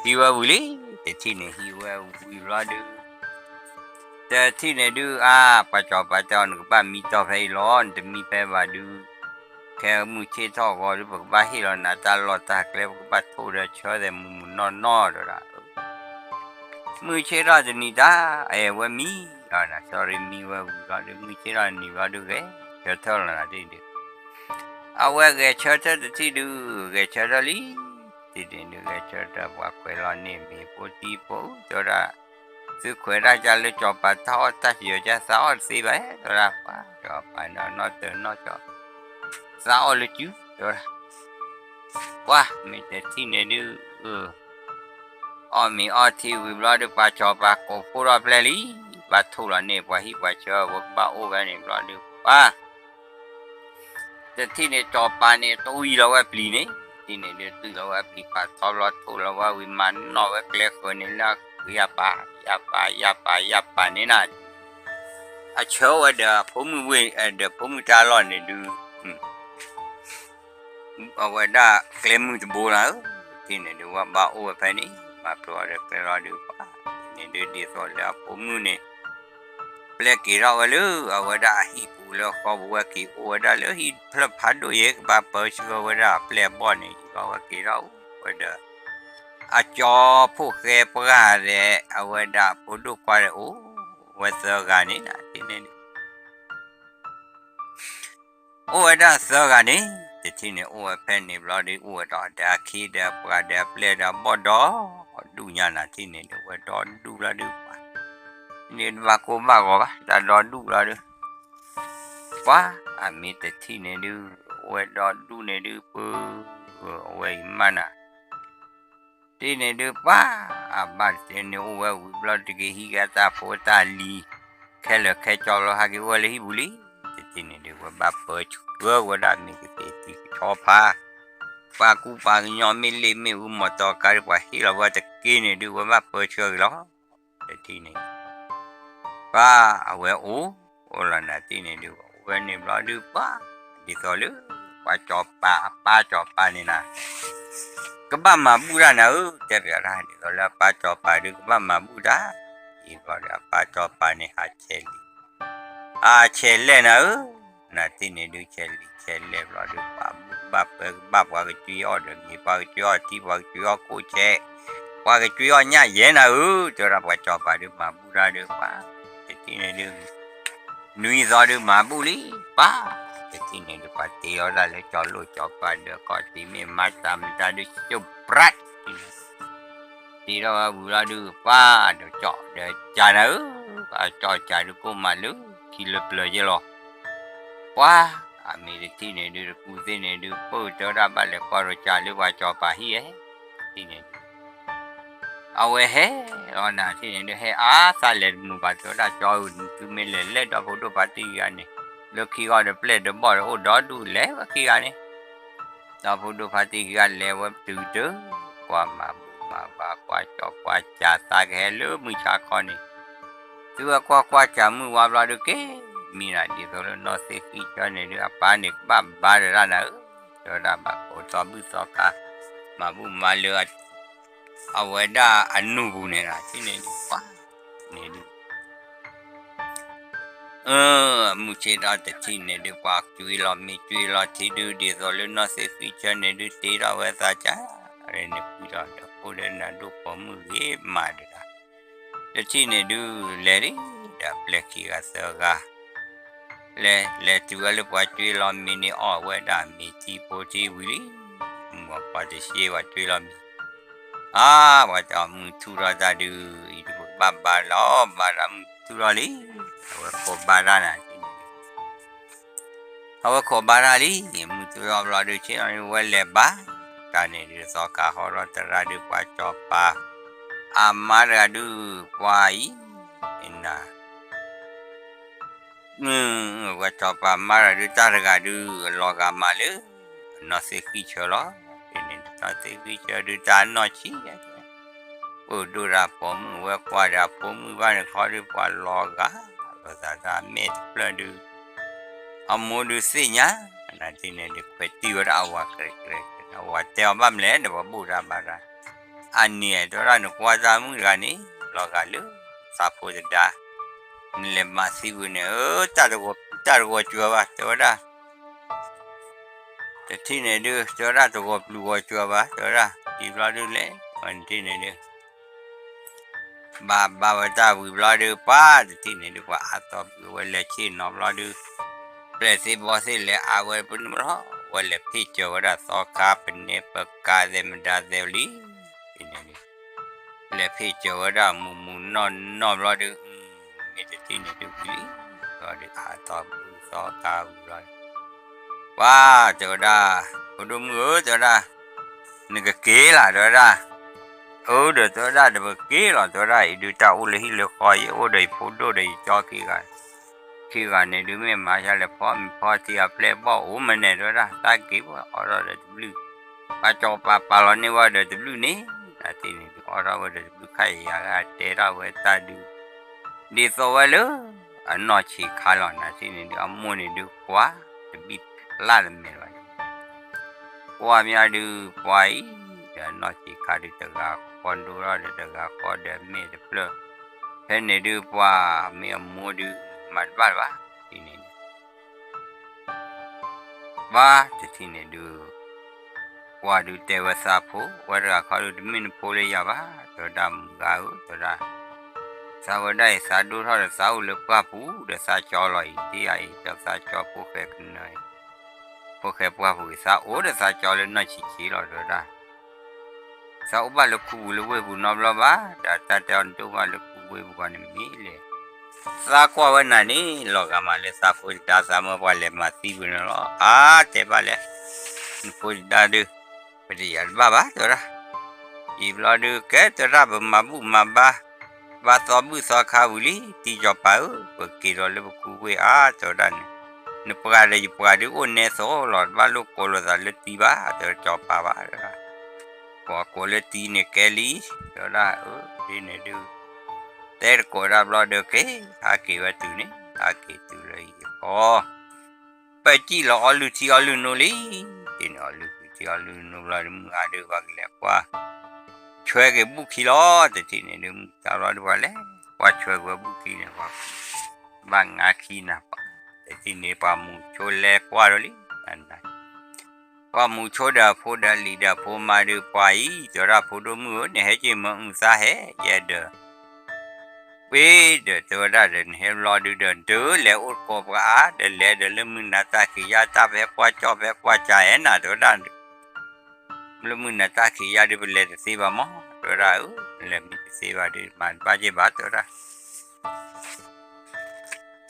ဟံးဝဲဝံၤလံ, တထံၣ်န့ၣ်ဟံးဝဲဝံၤဘျီဒုး, တထံၣ်န့ၣ်ဒုး အါ ပှၤစီၤပၤတဲအီၤ နကဘၣ်မံတီၢ်ဖဲအံၤလီၤ နတမံဖဲဘၣ်ဒုး, ခဲမုၢ်ဆ့ၣ်ထီၣ်အဂီၢ်ဒုး ပကဘၣ်ဟ့ၣ်လီၤနၤတၢ်လီၢ်တၢ်ကျဲ ပကဘၣ်ထိၣ်ဒီးဆၢသဲးမုၢ်မုၢ်နီၢ်နီၢ် တဲဝဲဒၣ် မုၢ်ဆ့ၣ်ထီၣ်တနံၤတၢ် အဲၣ်ဝဲမံလီၤနၤ sorry မံဝဲဝံၤဘျီဒုး မုၢ်ဆ့ၣ်ထီၣ်တနံၤဘျီဒုး ဂဲၤဆၢထၢၣ်လီၤနၤဒ်ဒုး, အဝဲဂဲၤဆၢထၢၣ်တထံၣ်ဒုး ဂဲၤဆၢထၢၣ်လံ, တထံၣ်န့ၣ်ဒုး ဂဲၤဆၢထၢၣ် ပှၤခွဲးလီၤန့ၢ်မ့ၤဖိတံၢ်ဖိ တဲဝဲဒၣ်, သုခွဲးတၢ်ကၢ်လၢစီၤပၤတၢ်အီၣ်တၢ်ယၢၤကၢ် သးအီၣ်တသ့ဘၣ် တဲဝဲဒၣ် ပှၤစီၤပၤနီၢ်နီၢ်တၢၤနီၢ်ကၠီ သးအီၣ်လၢစု တဲဝဲဒၣ်, ပှၤမ့ၢ်တထံၣ်န့ၣ်ဒုး အီၣ်မ့ၤအီထံဝံၤဘျီဒုး ပှၤစီၤပၤကိးဖှိၣ်ထီၣ်ဖျဲၣ်လံ, ဘၣ်ထိၣ်လီၤန့ၢ်ပှၤဟံၣ်ပှၤဆၢ ဝဲကဘၣ်အိၣ်ဖဲန့ၣ်ဘျီဒုး ပှၤ တထံၣ်န့ၣ်စီၤပၤန့ၣ် တဝံၤလီၤဝဲပျံၤန့ၣ်, တထံၣ်န့ၣ်ဒုး တုၤလီၤဝဲပျံၤ ပာ်ထီဘျီထိၣ်လီၤဝဲဝံၤ မၤနီၣ်ဝဲကျဲဃၢၤန့ၣ်လၢအဃုယၢ်ပၤ, ယၢ်ပၤ ယၢ်ပၤ ယၢ်ပၤန့ၣ်နၤ, အဆၢဝဲဒီးဖိမုၣ်ဝ့ၢ် ဒီးဖိမုၣ်တၢ်လီၢ်န့ၣ်ဒုး အဝဲဒၣ်ကျဲမုၢ်တဘိလီၤဧၢ, တထံၣ်န့ၣ်ဒုး ဝဲဘၣ်အိၣ်ဝဲဖဲန့ၣ် မၤဖျိးဒီးကျဲလီၤဒုး ပှၤ န့ၣ်ဒုး ဒ်သိးလၢအဖိမုၣ်န့ၣ် ပျဲက့ၤထီၣ်ဝဲလၢ အဝဲဒၣ်အဟံၣ်ပူၤလၢဃီပူၤ ဝဲက့ၤအိၣ်ဝဲဒၣ်လၢဟံၣ်ဖျၢၣ်ဖးဒိၣ်ယဲ ကဘၣ်ပၢဆှၢဝဲဒၣ်အပျဲၢ်အဘီၣ်န့ၣ် ယံၤဘၣ်ဝဲက့ၤထီၣ်အိၣ်ဝဲဒီး အကၠီဖိၣ်ဃဲပှၢ်ဒီး အဝဲဒၣ်ဖိဒိၣ်ခွါဒီး အိၣ်ဝဲသၢဂၤန့ၣ်နၤ တထံၣ်န့ၣ်ဒုး အိၣ်ဝဲဒၣ်သၢဂၤန့ၣ် တထံၣ်န့ၣ် အိၣ်ဝဲဖဲန့ၣ်ဘျီဒုး အိၣ်ဝဲဒီးအဒီးအခ့ဒီးအပှၤဒီးအပျဲၢ်ဒီးအဘီၣ်ဒီး ဒူၣ်ညါနၤ တထံၣ်န့ၣ်ဒုး ဝဲဒီဒူၣ်ဘျီဒုး ပှၤ န့ၣ်တဘၣ်ကိၢ်ဘၣ်ဂီၤဘၣ် တၢ်ဒီဒူၣ်ဘျီဒုး ပှၤ အမ့ၢ်တထံၣ်န့ၣ်ဒုး အိၣ်ဝဲဒီဒူၣ်န့ၣ်ဒုး ပှၤ အဝဲအံၤမးနၤ တထံၣ်န့ၣ်ဒုး ပှၤ အဘၣ်တထံၣ်န့ၣ် အိၣ်ဝဲဝံၤဘျီတက့ၤ ဟံးက့ၤတၢ်ဖိတၢ်လံၤ ခဲလၢာ်ခဲဆ့လီၤ ဟဲက့ၤအိၣ်ဝဲလၢဟံၣ်ပူၤလံ. တထံၣ်န့ၣ်ဒုး ဝဲဘၣ်ပၢဆှၢဝဲဒၣ်မ့ၢ်ကသ့ၣ်သံၣ်ကဆီဖး ပှၤကူပှၤကညီ မ့ၢ်လ့ၣ်မ့ၢ်အူ မီၢ်တီၤကါဒုး ပှၤဟ့ၣ်လီၤဝဲတက့ၢ်န့ၣ်ဒုး ဝဲဘၣ်ပၢဆှၢက့ၤလီၤ. တထံၣ်န့ၣ် ပှၤ အဝဲအိၣ် အိၣ်လီၤနၤ တထံၣ်န့ၣ်ဒုး အိၣ်ဝဲန့ၣ်ဘျီဒုး ပှၤ ဒ်သိးလၢ ပှၤစီၤပၤ အပၢ်စီၤပၤန့ၣ်နၤ ကဘၣ်မၤဘူၣ်တၢ်နၤဧၢ တဲပၠးတၢ် ဒ်သိးလၢအပၢ်စီၤပၤဒုး ကဘၣ်မၤဘူၣ်တၢ် အံၤဘျီဒုး အပၢ်စီၤပၤန့ၣ် ဟးဆဲးလံာ် ဟးဆဲးလဲၣ်နၤဧၢ နၤတထံၣ်န့ၣ်ဒုး ဆဲးလံာ်ဆဲးလဲၣ်ဘျီဒုး ပှၤဘူၣ်ကဘၣ်ပၢကဘၣ် ပှၤကစ့အီၣ်ဒီးမ့ၤ ပှၤကစ့အီၣ်ထံ ပှၤကစ့အီၣ်ကိၣ်ဆဲး ပှၤကစ့အီၣ်ညၣ်ယဲနၤဧၢ တဲဝဲဒၣ် ပှၤစီၤပၤဒုး မၤဘူၣ်တၢ်ဒုး ပှၤ တထံၣ်န့ၣ်ဒုး နွံသီဒုး မၤဘူၣ်လံ ပှၤ တထံၣ်န့ၣ်ဒုး ပှၤတ့အီၣ်ဒၣ်လၢကၠီလိၣ်ကၠီပၤဒီး ကီၢ်တံၤမ့ၢ်မၤတၢ်မတၤဒုး ရှုပ်ပြတ် တ့ထီၣ်ဝဲဝံၤလီၤဒုး ပှၤ ဒီးကၠီဒီးကၢ်နၤဧၢ အကၠီကၢ်ဒုးကိၣ်မးလၢခံလၢပျၢၤယဲလီၤ ပှၤ အမ့ၢ်တထံၣ်န့ၣ်ဒုး တကူသ့ၣ်န့ၣ်ဒုး ပၢၢ်တဲဝဲဒၣ် ဘၣ်လဲၤကွၢ်ဒီးကၢ်လၢပှၤစီၤပၤဟံၣ်ဧဲ တထံၣ်န့ၣ်ဒုး အဝဲဟဲလီၤနၤ တထံၣ်န့ၣ်ဒုး ဟဲအါသးလဲၤတမုာ်ဘၣ် တဲဝဲဒၣ် ကၠီဧၢ သုမ့ၢ်လဲၤလဲၣ်ဒီးဖိဒိၣ်ဖါတံၢ်ခံဂၤန့ၣ် လၢခံဂီၢ်ဒီးပျဲၢ်ဒီးဘီၣ်ဒီးအိၣ်ဒီဒူၣ် လဲၤဝဲခံဂၤန့ၣ် ဒီးဖိဒိၣ်ဖါတံၢ်ခံဂၤလဲၤဝဲတုၤတၢ် ကွၢ်မၤဘူၣ်မၤဘါ ကွၢ်ကၠီကွၢ်ကၢ် သးကဟဲလၢမုၢ်ဆါခီန့ၣ် သုဝဲကွၢ်ကွၢ်ကၢ်မုၢ်ဝါဘျီဒုးက့ၤ မံနၤ ဒ်သိးလၢနီၢ်သ့ၣ်ဃံၣ်ဆၢန့ၣ်ဒုး အပၢ်န့ၣ်ကဘၣ်ဘါဒီးတၢ်နၤဧၢ တဲဝဲဒၣ် ဘၣ်ကိးသီဘူၣ်သီခါ မၤဘူၣ်မၤလၢ အဝဲဒၣ်အနူၢ်ပူၤန့ၣ် တထံၣ်န့ၣ်ဒုး ပှၤ န့ၣ်ဒုး အမုၢ်ဆ့ၣ်ထီၣ်တထံၣ်န့ၣ်ဒုး ပှၤကွ့လီၤမ့ၤကွ့လီၤထံဒုး ဒ်သိးလၢနီၢ်သ့ၣ်ဃံၣ်ဆၢန့ၣ်ဒုး တ့ထီၣ်ဝဲသးကၢ် န့ၣ်ကွံာ်ဒီး ဒီးဖိဒီးနၢ်ဒိၣ်ပိာ်မုၣ်ဂ့ၤမးတဂၤ တထံၣ်န့ၣ်ဒုး လဲၤလံ ဒီးပျဲၢ်ခံဂၤသၢဂၤ လဲၤ လဲၤတုၤဝဲလၢပှၤကွ့လီၤမ့ၤန့ၣ် အီၣ်ဝဲဒၣ်မ့ၤထံဖိထံဝံၤလံ မုၢ်ပှၤတရှ့ပှၤကွ့လီၤမ့ၤ အါ ပှၤတဲအီၤ မုၢ်ထူၣ်ထီၣ်တၢ်ဒုး အံၤဒုးပကဘၣ်ဘါလီၤ ဘါတၢ်မုၢ်ထူၣ်ထီၣ်လံ အဝဲခိးဘါတၢ်နၤ အဝဲခိးဘါတၢ်လံ မုၢ်ထူၣ်ထီၣ်ဘျီဒုး ဆ့ၣ်နီၤဝဲလဲၤဘါ တၢ်န့ၣ်ဒုး သီခါဟီထီၣ်သရၣ်ဒုး ပှၤစီၤပၤ အမါတဂၤဒုး ပှၤအံၤ နၤ ပှၤစီၤပၤမါတဂၤဒုး တၢ်တဂၤဒုး လီၤဂာ်မးလၢ နီၢ်သ့ၣ်ဃံၣ်ဆၢလီၤ န့ၣ် နီၢ်သ့ၣ်ဃံၣ်ဆၢဒုး တၢ်နီၢ်ဆံး ပၢၢ်ဒိၣ်တၢ်ပိာ်မုၣ်ဝဲကွၢ်ဒီးအဖိမုၣ်ဘၣ်န့ၣ်ခီဒုး ပှၤလီၤဂာ် လိာ်သးတၢ်မဲာ်တဖျၢၣ်ဒုး အမိၢ်ဒုးသ့ၣ်ညါ နၤတထံၣ်န့ၣ်ဒုး ခွဲးတံၢ်ဝဲဒၣ်အဝၤကြဲးကြဲး အဝၤတဲအီၤဘၣ်မလဲၣ်ဒီး ပှၤဘူၣ်တၢ်ဘါတၢ် အန့ၣ်တဲဝဲဒၣ် နကွၢ်တၢ်မုၣ်တဂၤန့ၣ် လီၤဂာ်လၢ သးဖိတဒါ နလဲၤမၤသံဝံၤန့ၣ် အၢ တၢ်တဂီၤစှၤဘၣ် တဲဝဲဒၣ် တထံၣ်န့ၣ်ဒုး တဲဝဲဒၣ် တဂီၤပျုၤဂီၤစှၤဘၣ် တဲဝဲဒၣ် ဒ်ဘျီဒုးလဲၣ် နထံၣ်န့ၣ်ဒုး ဘၣ်ဘါဝဲတၢ်ဝံၤဘျီဒုး ပှၤတထံၣ်န့ၣ်ဒုး ပှၤအါသီဘုးဝဲလဲၤဆ့ၣ်နီၤဘျီဒုး ပျဲၢ်သ့ၣ်ဘီသ့ၣ်လဲၤအါဝဲပနုာ်လီၤ ဝဲလဲၤဖ့ၣ်စၢၤဝဲဒၣ်သီခါ ပနဲပကါသဲးမဒါသဲးလံ တထံၣ်န့ၣ်ဒုး လဲၤဖ့ၣ်စၢၤဝဲဒၣ်မုၢ်မုၢ်နီၢ်နီၢ်ဘျီဒုး မ့ၢ်တထံၣ်န့ၣ်ဒုးဝံၤလံ ဘျီဒုးအါသီဘုးသီခါဝံၤဘျီဒုး ပှၤတဲဝဲဒၣ် ဖိဒိၣ်မုၣ်ဧၢ တဲဝဲဒၣ် နကက့ၤလၢ တဲဝဲဒၣ် အၢ ဒီးတဲဝဲဒၣ် တပက့ၤလီၤ တဲဝဲဒၣ် အံၤဒုးတၢ်အိၣ်လၢဟံၣ်လၢဃီ ယအိၣ်ဒီးယဖိဒိၣ်ဒီးယကၠီခံဂၤ, ခံဂၤန့ၣ်ဒုး မ့ၢ်မၤယါလဲၤဖီမ့ၤဖီထံအပျဲၢ်ဘီၣ်အိၣ်မးန့ၣ် တဲဝဲဒၣ် တၢ်က့ၤဝဲအီၣ်ထီၣ်ဒီးတဘျုး, ပှၤစီၤပၤပာ်လီၤန့ၢ်ဝဲဒီးတဘျုးန့ၣ်, နၤတထံၣ်န့ၣ်ဒုး အီၣ်ထီၣ်ဝဲဒီးတဘျုးခါယၤဂၤတဲထီၣ်ဝဲတၢ်ဒုး ဒ်သိးဝဲလၢ အနီၢ်ဆံးခါလီၤ နၤတထံၣ်န့ၣ်ဒုး အမိၢ်န့ၣ်ဒုးကွၢ် တဘံၣ်ဖျါတမဲာ်လီၤန့ၣ် ကွၢ်မးဒုး ပှၤအံၤ ဒီးနီၢ်ဆံးခါဒုး တဂၤဃီဒိၣ်ထီၣ်ဒီးတဂၤဃီဒီးမ့ၢ်တဖျၢၣ်, ဖဲန့ၣ်ဒုး ပှၤမ့ၢ်အမိၢ်ဒုး မၤတဘၣ်လၢၤဘၣ် တထံၣ်န့ၣ်ဒုး ဘၣ်တထံၣ်န့ၣ်ဒုး ကွၢ်ဒုးတဲဝဲသးဖိ ဝဲတဂၤခီဒုး တမ့ၢ်နဖိလၢယၤဘၣ် တဲဝဲဒၣ် မုၢ်ဂၤဧၢ တဲဝဲဒၣ်, သးဝဲဒၣ်အံၤ သးဒိၣ်ထီၣ်ဒီးသးအိၣ်လၢပှၢ်ပူၤ ဒီးသးကၠီလီၤအံၤ ဒ်အံၤ ဒီးသးကၠီဖိၣ်ဃဲကနၢၤအံၤ, ဖိၣ်ဃဲပှၢ်ပူၤအံၤ သးအိၣ်ဒီးသးကၠီလၢနီၢ်ဆံးဆံးလီၤ တဲဝဲဒၣ် သးအိၣ်ဘၣ်လၢခူပူၤလၢဝ့ၢ်ပူၤနီတဘျီဘၣ်, ဒီးတၢ်တဲအီၤနတအိၣ်ဘၣ်လၢခူဝ့ၢ်ပူၤဂီၢ်န့ၣ်မ့ၢ်လဲၣ်, သးကွၢ်ဝဲနၤန့ၣ် လီၤဂာ်မးလၢသးဖိတဒါ သးမၢပှၤလဲၤမၤသံပူၤန့ၣ်လီၤ, အါ တဲဘၣ်လဲၣ်, နဖိတဒါဒုး ပတယာ်တဘၣ်ဘၣ် တဲဝဲဒၣ်, ယံာ်ဘျီဒုး ကဲတဲဝဲဒၣ် ပမၤဘူၣ်မၤဘါ ဘၣ်သီဘူၣ်သီခါဝံၤလံ တံၤစီၤပၤဧၢ ပက့ၤဒီးလၢပခူဝ့ၢ်အါ တဲဝဲဒၣ်န့ၣ်, နပှၤဒီးယပှၤဒုးအိၣ်နဲသိးလီၤ တဘၣ်လိၣ်ကိးလိာ်သးလၢတံၤဘၣ် တဲဝဲစီၤပၤဘၣ် တဲဝဲဒၣ် ပှၤကိးလၢတံၤန့ၣ်ကဲလံ, တဲဝဲဒၣ် အၢ ဒ်န့ၣ်ဒုး တဲတကိးဒၣ်ဘျီဒီးက့ၤ ဟးက့ၤဝဲတုၤန့ၣ် ဟးက့ၤတုၤလၢဟံၣ်ဃီ ပစံၣ်လီၤအီလုၢ်ထံအီလုၢ်နိလံ, တထံၣ်န့ၣ် အီလုၢ်ထံအီလုၢ်နိဘျီဒီး မုၢ်ဂၤဒုး ပှၤကလဲၤကွၢ် ဆွဲက့ၤဘူၣ်ခံလီၤ, တထံၣ်န့ၣ်ဒုး မုၢ်ဂၤဘျီဒီး ပှၤလဲၤကွၢ်ဆွဲက့ၤဝဲဘူၣ်ခံန့ၣ် ပှၤဘၣ်ငါခံနၤပှၤ, တထံၣ်န့ၣ် ပှၤမူၤဆိလဲၤကွၢ်ဒီးလံ ပှၤမူၤဆိဒီးအဖိဒီးလံၤဒီးအဖိမါဒုး ပှၤအံၤ တဲဝဲဒၣ်ဖိဒိၣ်မုၣ်ဧၢ နဟဲက့ၤမၢအုၣ်သးဟဲယဲဒီး ပှ့ၤဒီးတဲဝဲဒၣ်ဒီး နဟဲဘျီဒုးဒီး ဒုးလဲၤအိၣ်တကိးပှၤအါ ဒီးလဲၤဒီးလၢမုၢ်နၤတၢ်ခံးယါ တၢ်ဖဲကွၢ်ကၠီၣ်ဖဲကွၢ်ကၠးအဲၣ်နၤ တဲဝဲဒၣ်, လၢမုၢ်နၤတၢ်ခံးယါဒုး ပလဲၤတသ့ဘၣ်မး တဲဝဲဒၣ်ဧၢ, လဲၤမံတသ့ဘၣ်ဒုး မၤတဘၣ်က့ၤဘၣ် တဲဝဲဒၣ် ဒ်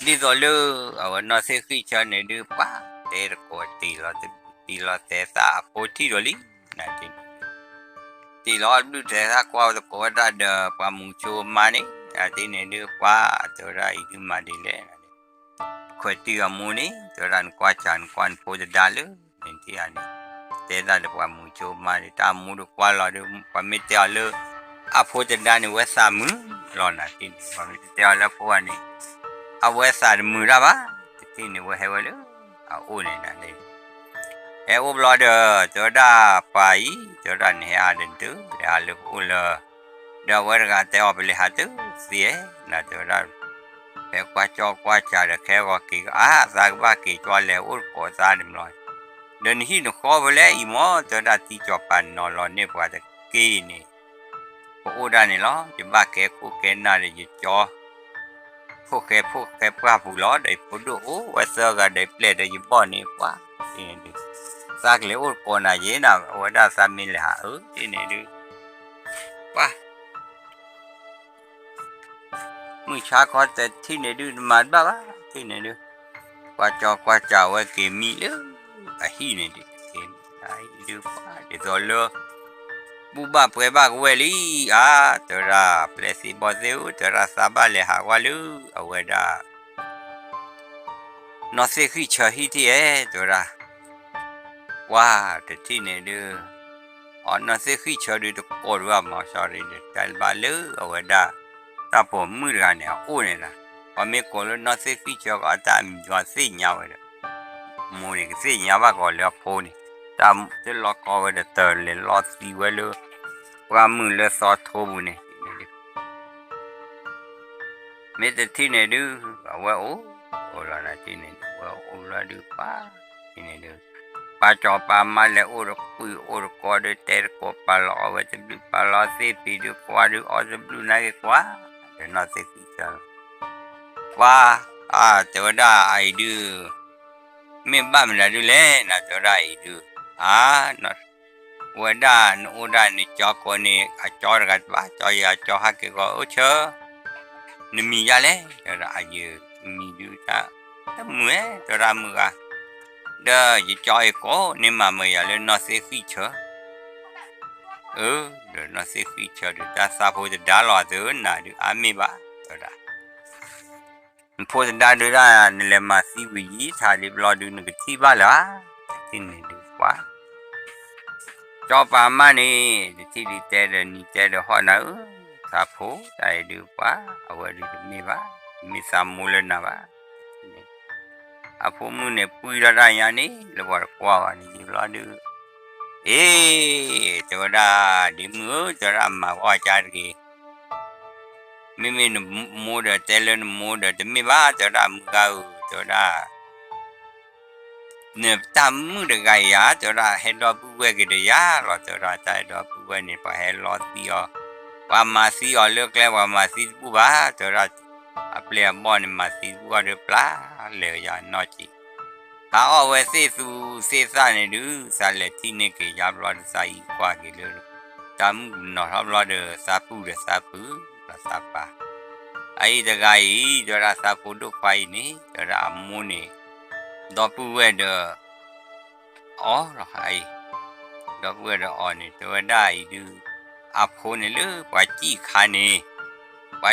သိးလၢ အဝဲနီၢ်သ့ၣ်ဃံၣ်ဆၢန့ၣ်ဒုး ပှၤတဲတကိးတ့ၢ်လီၤတဘျုးတံၢ်လီၤသဲးသၣ်အဖိထံၣ်ဒီးလံ, နၤတထံၣ်န့ၣ် တ့ၢ်လီၤတဘျုးသဲးသၣ်ကွၢ်တကိးဝဲဒၣ်ဒီး ပှၤမူၤဆိမါန့ၣ် နၤတထံၣ်န့ၣ်ဒုး ပှၤတဲဝဲဒၣ်အံၤဒုးမၤဒ်လဲၣ်, ခွဲးတုၤအမိၢ်န့ၣ် တဲဝဲဒၣ်နကွၢ်စၢ် နကွၢ်နဖိတဒါလၢ နထံၣ်ဧါန့ၣ်, တဲဒၣ်ဒီးပှၤမူၤဆိမါန့ၣ် တၢ်အမိၢ်ဒုးကွၢ်လီၤဒီး ပှၤမ့ၢ်တဲအီၤလၢ အဖိတဒါန့ၣ် ဝဲသးမုာ်လီၤ နၤတထံၣ်န့ၣ် ပှၤမ့ၢ်တတဲအီၤလၢအဖိဘၣ်န့ၣ် အဝဲသးတမုာ်တၢ်ဘၣ်, တထံၣ်န့ၣ် ဝဲဟဲဝဲလၢ အအိၣ်န့ၣ်နၤန့ၣ် ဟဲအိၣ်ဘျီဒီး တဲဝဲဒၣ်ပှၤအံၤ တဲဝဲဒၣ်နဟဲအါဒဒုး ဟဲလၢပအိၣ်လၢ ဒီးအဝဲတဂၤတဲအီၤ ပလဲၤဟးတုၤသ့ဧါ နၤတဲဝဲဒၣ် ဖဲကွၢ်ကၠီၣ်ကွၢ်ကၠးဒီးခဲဂီၤက့ၤအါ သးကဘၣ်က့ၤကွၢ်လဲၤအိၣ်တကိးသးန့ၣ်ဘျီ, ဒီးနဟံၣ်နဃီဖဲလဲၣ်အံၤမး တဲဝဲဒၣ် တံၤစီၤပၤနီၤလီၤန့ၢ်ပှၤတက့ၢ်န့ၣ် ပအိၣ်ဒၣ်န့ၣ်လီၤ, ယဘၣ်ကဲခိၣ်ကဲနၢ်ဒီးယကၠီ ဖိၣ်ဃဲဖိၣ်ဃဲပှၢ်ပူၤလီၤ, ဒီးယဖိဒိၣ်အိၣ်ဝဲသၢဂၤဒီးယပျဲၢ်ဒီးယဘီၣ်န့ၣ် ပှၤ သးကလဲၤအိၣ်တကိးနၤယဲနၤ အဝဲဒၣ်သးမ့ၢ်လဲၤဟးအၢ တထံၣ်န့ၣ်ဒုး ပှၤ မုၢ်ဆါခီတထံၣ်န့ၣ်ဒုး တမၤတဘၣ်ဘၣ် တထံၣ်န့ၣ်ဒုး ကွၢ်ကၠီၣ်ကွၢ်ကၠးဝဲက့ၤမံလၢ အဟံၣ်န့ၣ်ဒုး က့ၤမံဒုး ပှၤဒ်သိးလၢ ဘူၣ်ဘၣ်ပှဲၤဘၣ်ကဝဲၢ်လံ အါ တဲဝဲဒၣ် ပျဲၢ်သ့ၣ်ဘီၣ်သ့ၣ်ဧၢ တဲဝဲဒၣ် သးဘၣ်လဲၤဟးဝဲလၢ အဝဲဒၣ် နီၢ်သ့ၣ်ဃံၣ်ဆၢဟံၣ်ထံၣ်ဧဲ တဲဝဲဒၣ် ပှၤတထံၣ်န့ၣ်ဒုး အနီၢ်သ့ၣ်ဃံၣ်ဆၢဒုး တကိးတဘၣ်မၤ sorry ဒီး တၢ်ဘၣ်လၢအဝဲဒၣ် တၢ်ပိာ်မုၣ်တဂၤန့ၣ် အအိၣ်န့ၣ်လီၤ. ပှၤမ့ၢ်ကိးလၢနီၢ်သ့ၣ်ဃံၣ်ဆၢကီး အတၢ်အမံၤကီးသ့ၣ်ညါဝဲဒီး မိၢ်န့ၣ် ကသ့ၣ်ညါဘၣ်ကီးလၢအဖိန့ၣ် တၢ်တလီၢ်ကီဝဲဒီး တလဲၤလီၤသံဝဲလၢ ပှၢ်မုၢ်လၢသီထိပူၤန့ၣ် မ့ၢ်တထံၣ်န့ၣ်ဒုး အဝဲအိၣ် အိၣ်လီၤနၤထံၣ်န့ၣ် အဝဲအိၣ်လီၤဒုးပှၤ ထံၣ်န့ၣ်ဒုး ပှၤစီၤပၤမါလဲၤအိၣ်တကွံာ်အိၣ်တကီဒီး တဲတကိးပာ်လီၤအီၣ်ဝဲတဘျုးပာ်လီၤသ့ၣ်ဖံးဒုး ကွၢ်ဒုးအီၣ်တဘျုးနာ်က့ၤကွၢ် ဒီးနီၢ်သ့ၣ်ဃံၣ်ဆၢ ပှၤ အါ တဲဝဲဒၣ်အအံၤဒုး မ့ၢ်ဘၣ်မနုၤဒုးလဲၣ် နၤတဲဝဲဒၣ်အံၤဒုး အါ ဝဲဒၣ်နအိၣ်ဒၣ်နကၠီကိးန့ၣ် အကၠီတဂၤတဘၣ် ကၠီယၤကၠီဟဲက့ၤဂီၤအိၣ်ဆၢ နမံၤယါလဲၣ် တဲဝဲဒၣ်အယမံၤဒုးတၢ် တမုာ်ဝဲ တဲဝဲဒၣ်မုၢ်ဂၤ ဒီးယကၠီအံၤကိးန့ၢ်မၤမၢယၤလၢနီၢ်သ့ၣ်ဃံၣ်ဆၢ အၢ ဒီးနီၢ်သ့ၣ်ဃံၣ်ဆၢဒီး တၢ်သးဖိတဒါလီၤအသးဧၢ နၤဒုးအါမ့ၢ်ဘၣ် တဲဝဲဒၣ်. နဖိတဒါဒုးဒၣ် နလဲၤမၤသံဝံၤယံာ်ထးလံဘျီဒုး နကထံၣ်ဘၣ်လၢၤဧါ တထံၣ်န့ၣ်ဒုးပှၤ ကၠီၤပၤမါန့ၣ် တထံၣ်ဒုးတဲဒီးနံၤတဲဒီးဟီၣ်နၤဧၢ, သးဖိတၢ်အံၤဒုးပှၤ အဝဲဒုးတမ့ၢ်ဘၣ်, တမ့ၢ်သးမိၢ်လၢနၤဘၣ်. အဖိမုၣ်န့ၣ် ပှံၢ်ထီၣ်တၢ်ညါန့ၣ် လၢပှၤတကွၢ်ဘၣ်န့ၣ်ယံာ်ဘျီဒုး အ့ တဲဝဲဒၣ် ဒ့မုၣ်ဧၢ တဲဝဲဒၣ် မၤဂီၢ်ကါတဂ့ၤ, မ့မ့ၢ်နမိၢ်ဒီးတဲလၢနမိၢ်ဒီးတမ့ၢ်ဘၣ် တဲဝဲဒၣ် မုၢ်ဂၤဧၢ တဲဝဲဒၣ် နတၢ်မုၣ်တဂၤအံၤဧါ တဲဝဲဒၣ် ဟဲဒီပုၢ်ဝဲၢ်က့ၤဒီးယၤလီၤ တဲဝဲဒၣ် တၢ်ဟဲဒီပုၢ်ဝဲၢ်န့ၣ် ပှၤဟဲလီသံအီၤ, ပှၤမၤသံအီၤလၢကျဲ ပှၤမၤသံတဘူၣ်ဘၣ် တဲဝဲဒၣ်, အပျဲၢ်အဘီၣ်န့ၣ် မၤသံတဘူၣ်အီၤဒီးပျၢ်လဲၤယၤနီၢ်ကံ ဟးအီၣ်ဝဲသ့ၣ်သူသ့ၣ်သၣ်န့ၣ်ဒုး သးလဲၤထံၣ်န့ၢ်က့ၤယါဘျီဒုး သးအံၤကွၢ်က့ၤလၢ တၢ်မုၣ်ကနီၤထီၣ်ဘျီဒီး သးပုၢ်ဒီးသးပုၢ်ဒီးသးပၢ်, အအံၤတဂၤအံၤ တဲဝဲဒၣ် သးဖိဒိၣ်ခွါအံၤန့ၣ် တဲဝဲဒၣ် အမိၢ်န့ၣ် ဒီပုၢ်ဝဲၢ်ဒီး အီၤလီၤအံၤ, ဒီပုၢ်ဝဲၢ်ဒီးအီၤန့ၣ် တဲဝဲဒၣ်အံၤဒုး အဖိန့ၣ်လၢပှၤစံၣ်ခါန့ၣ်, ပှၤစံၣ်ခါ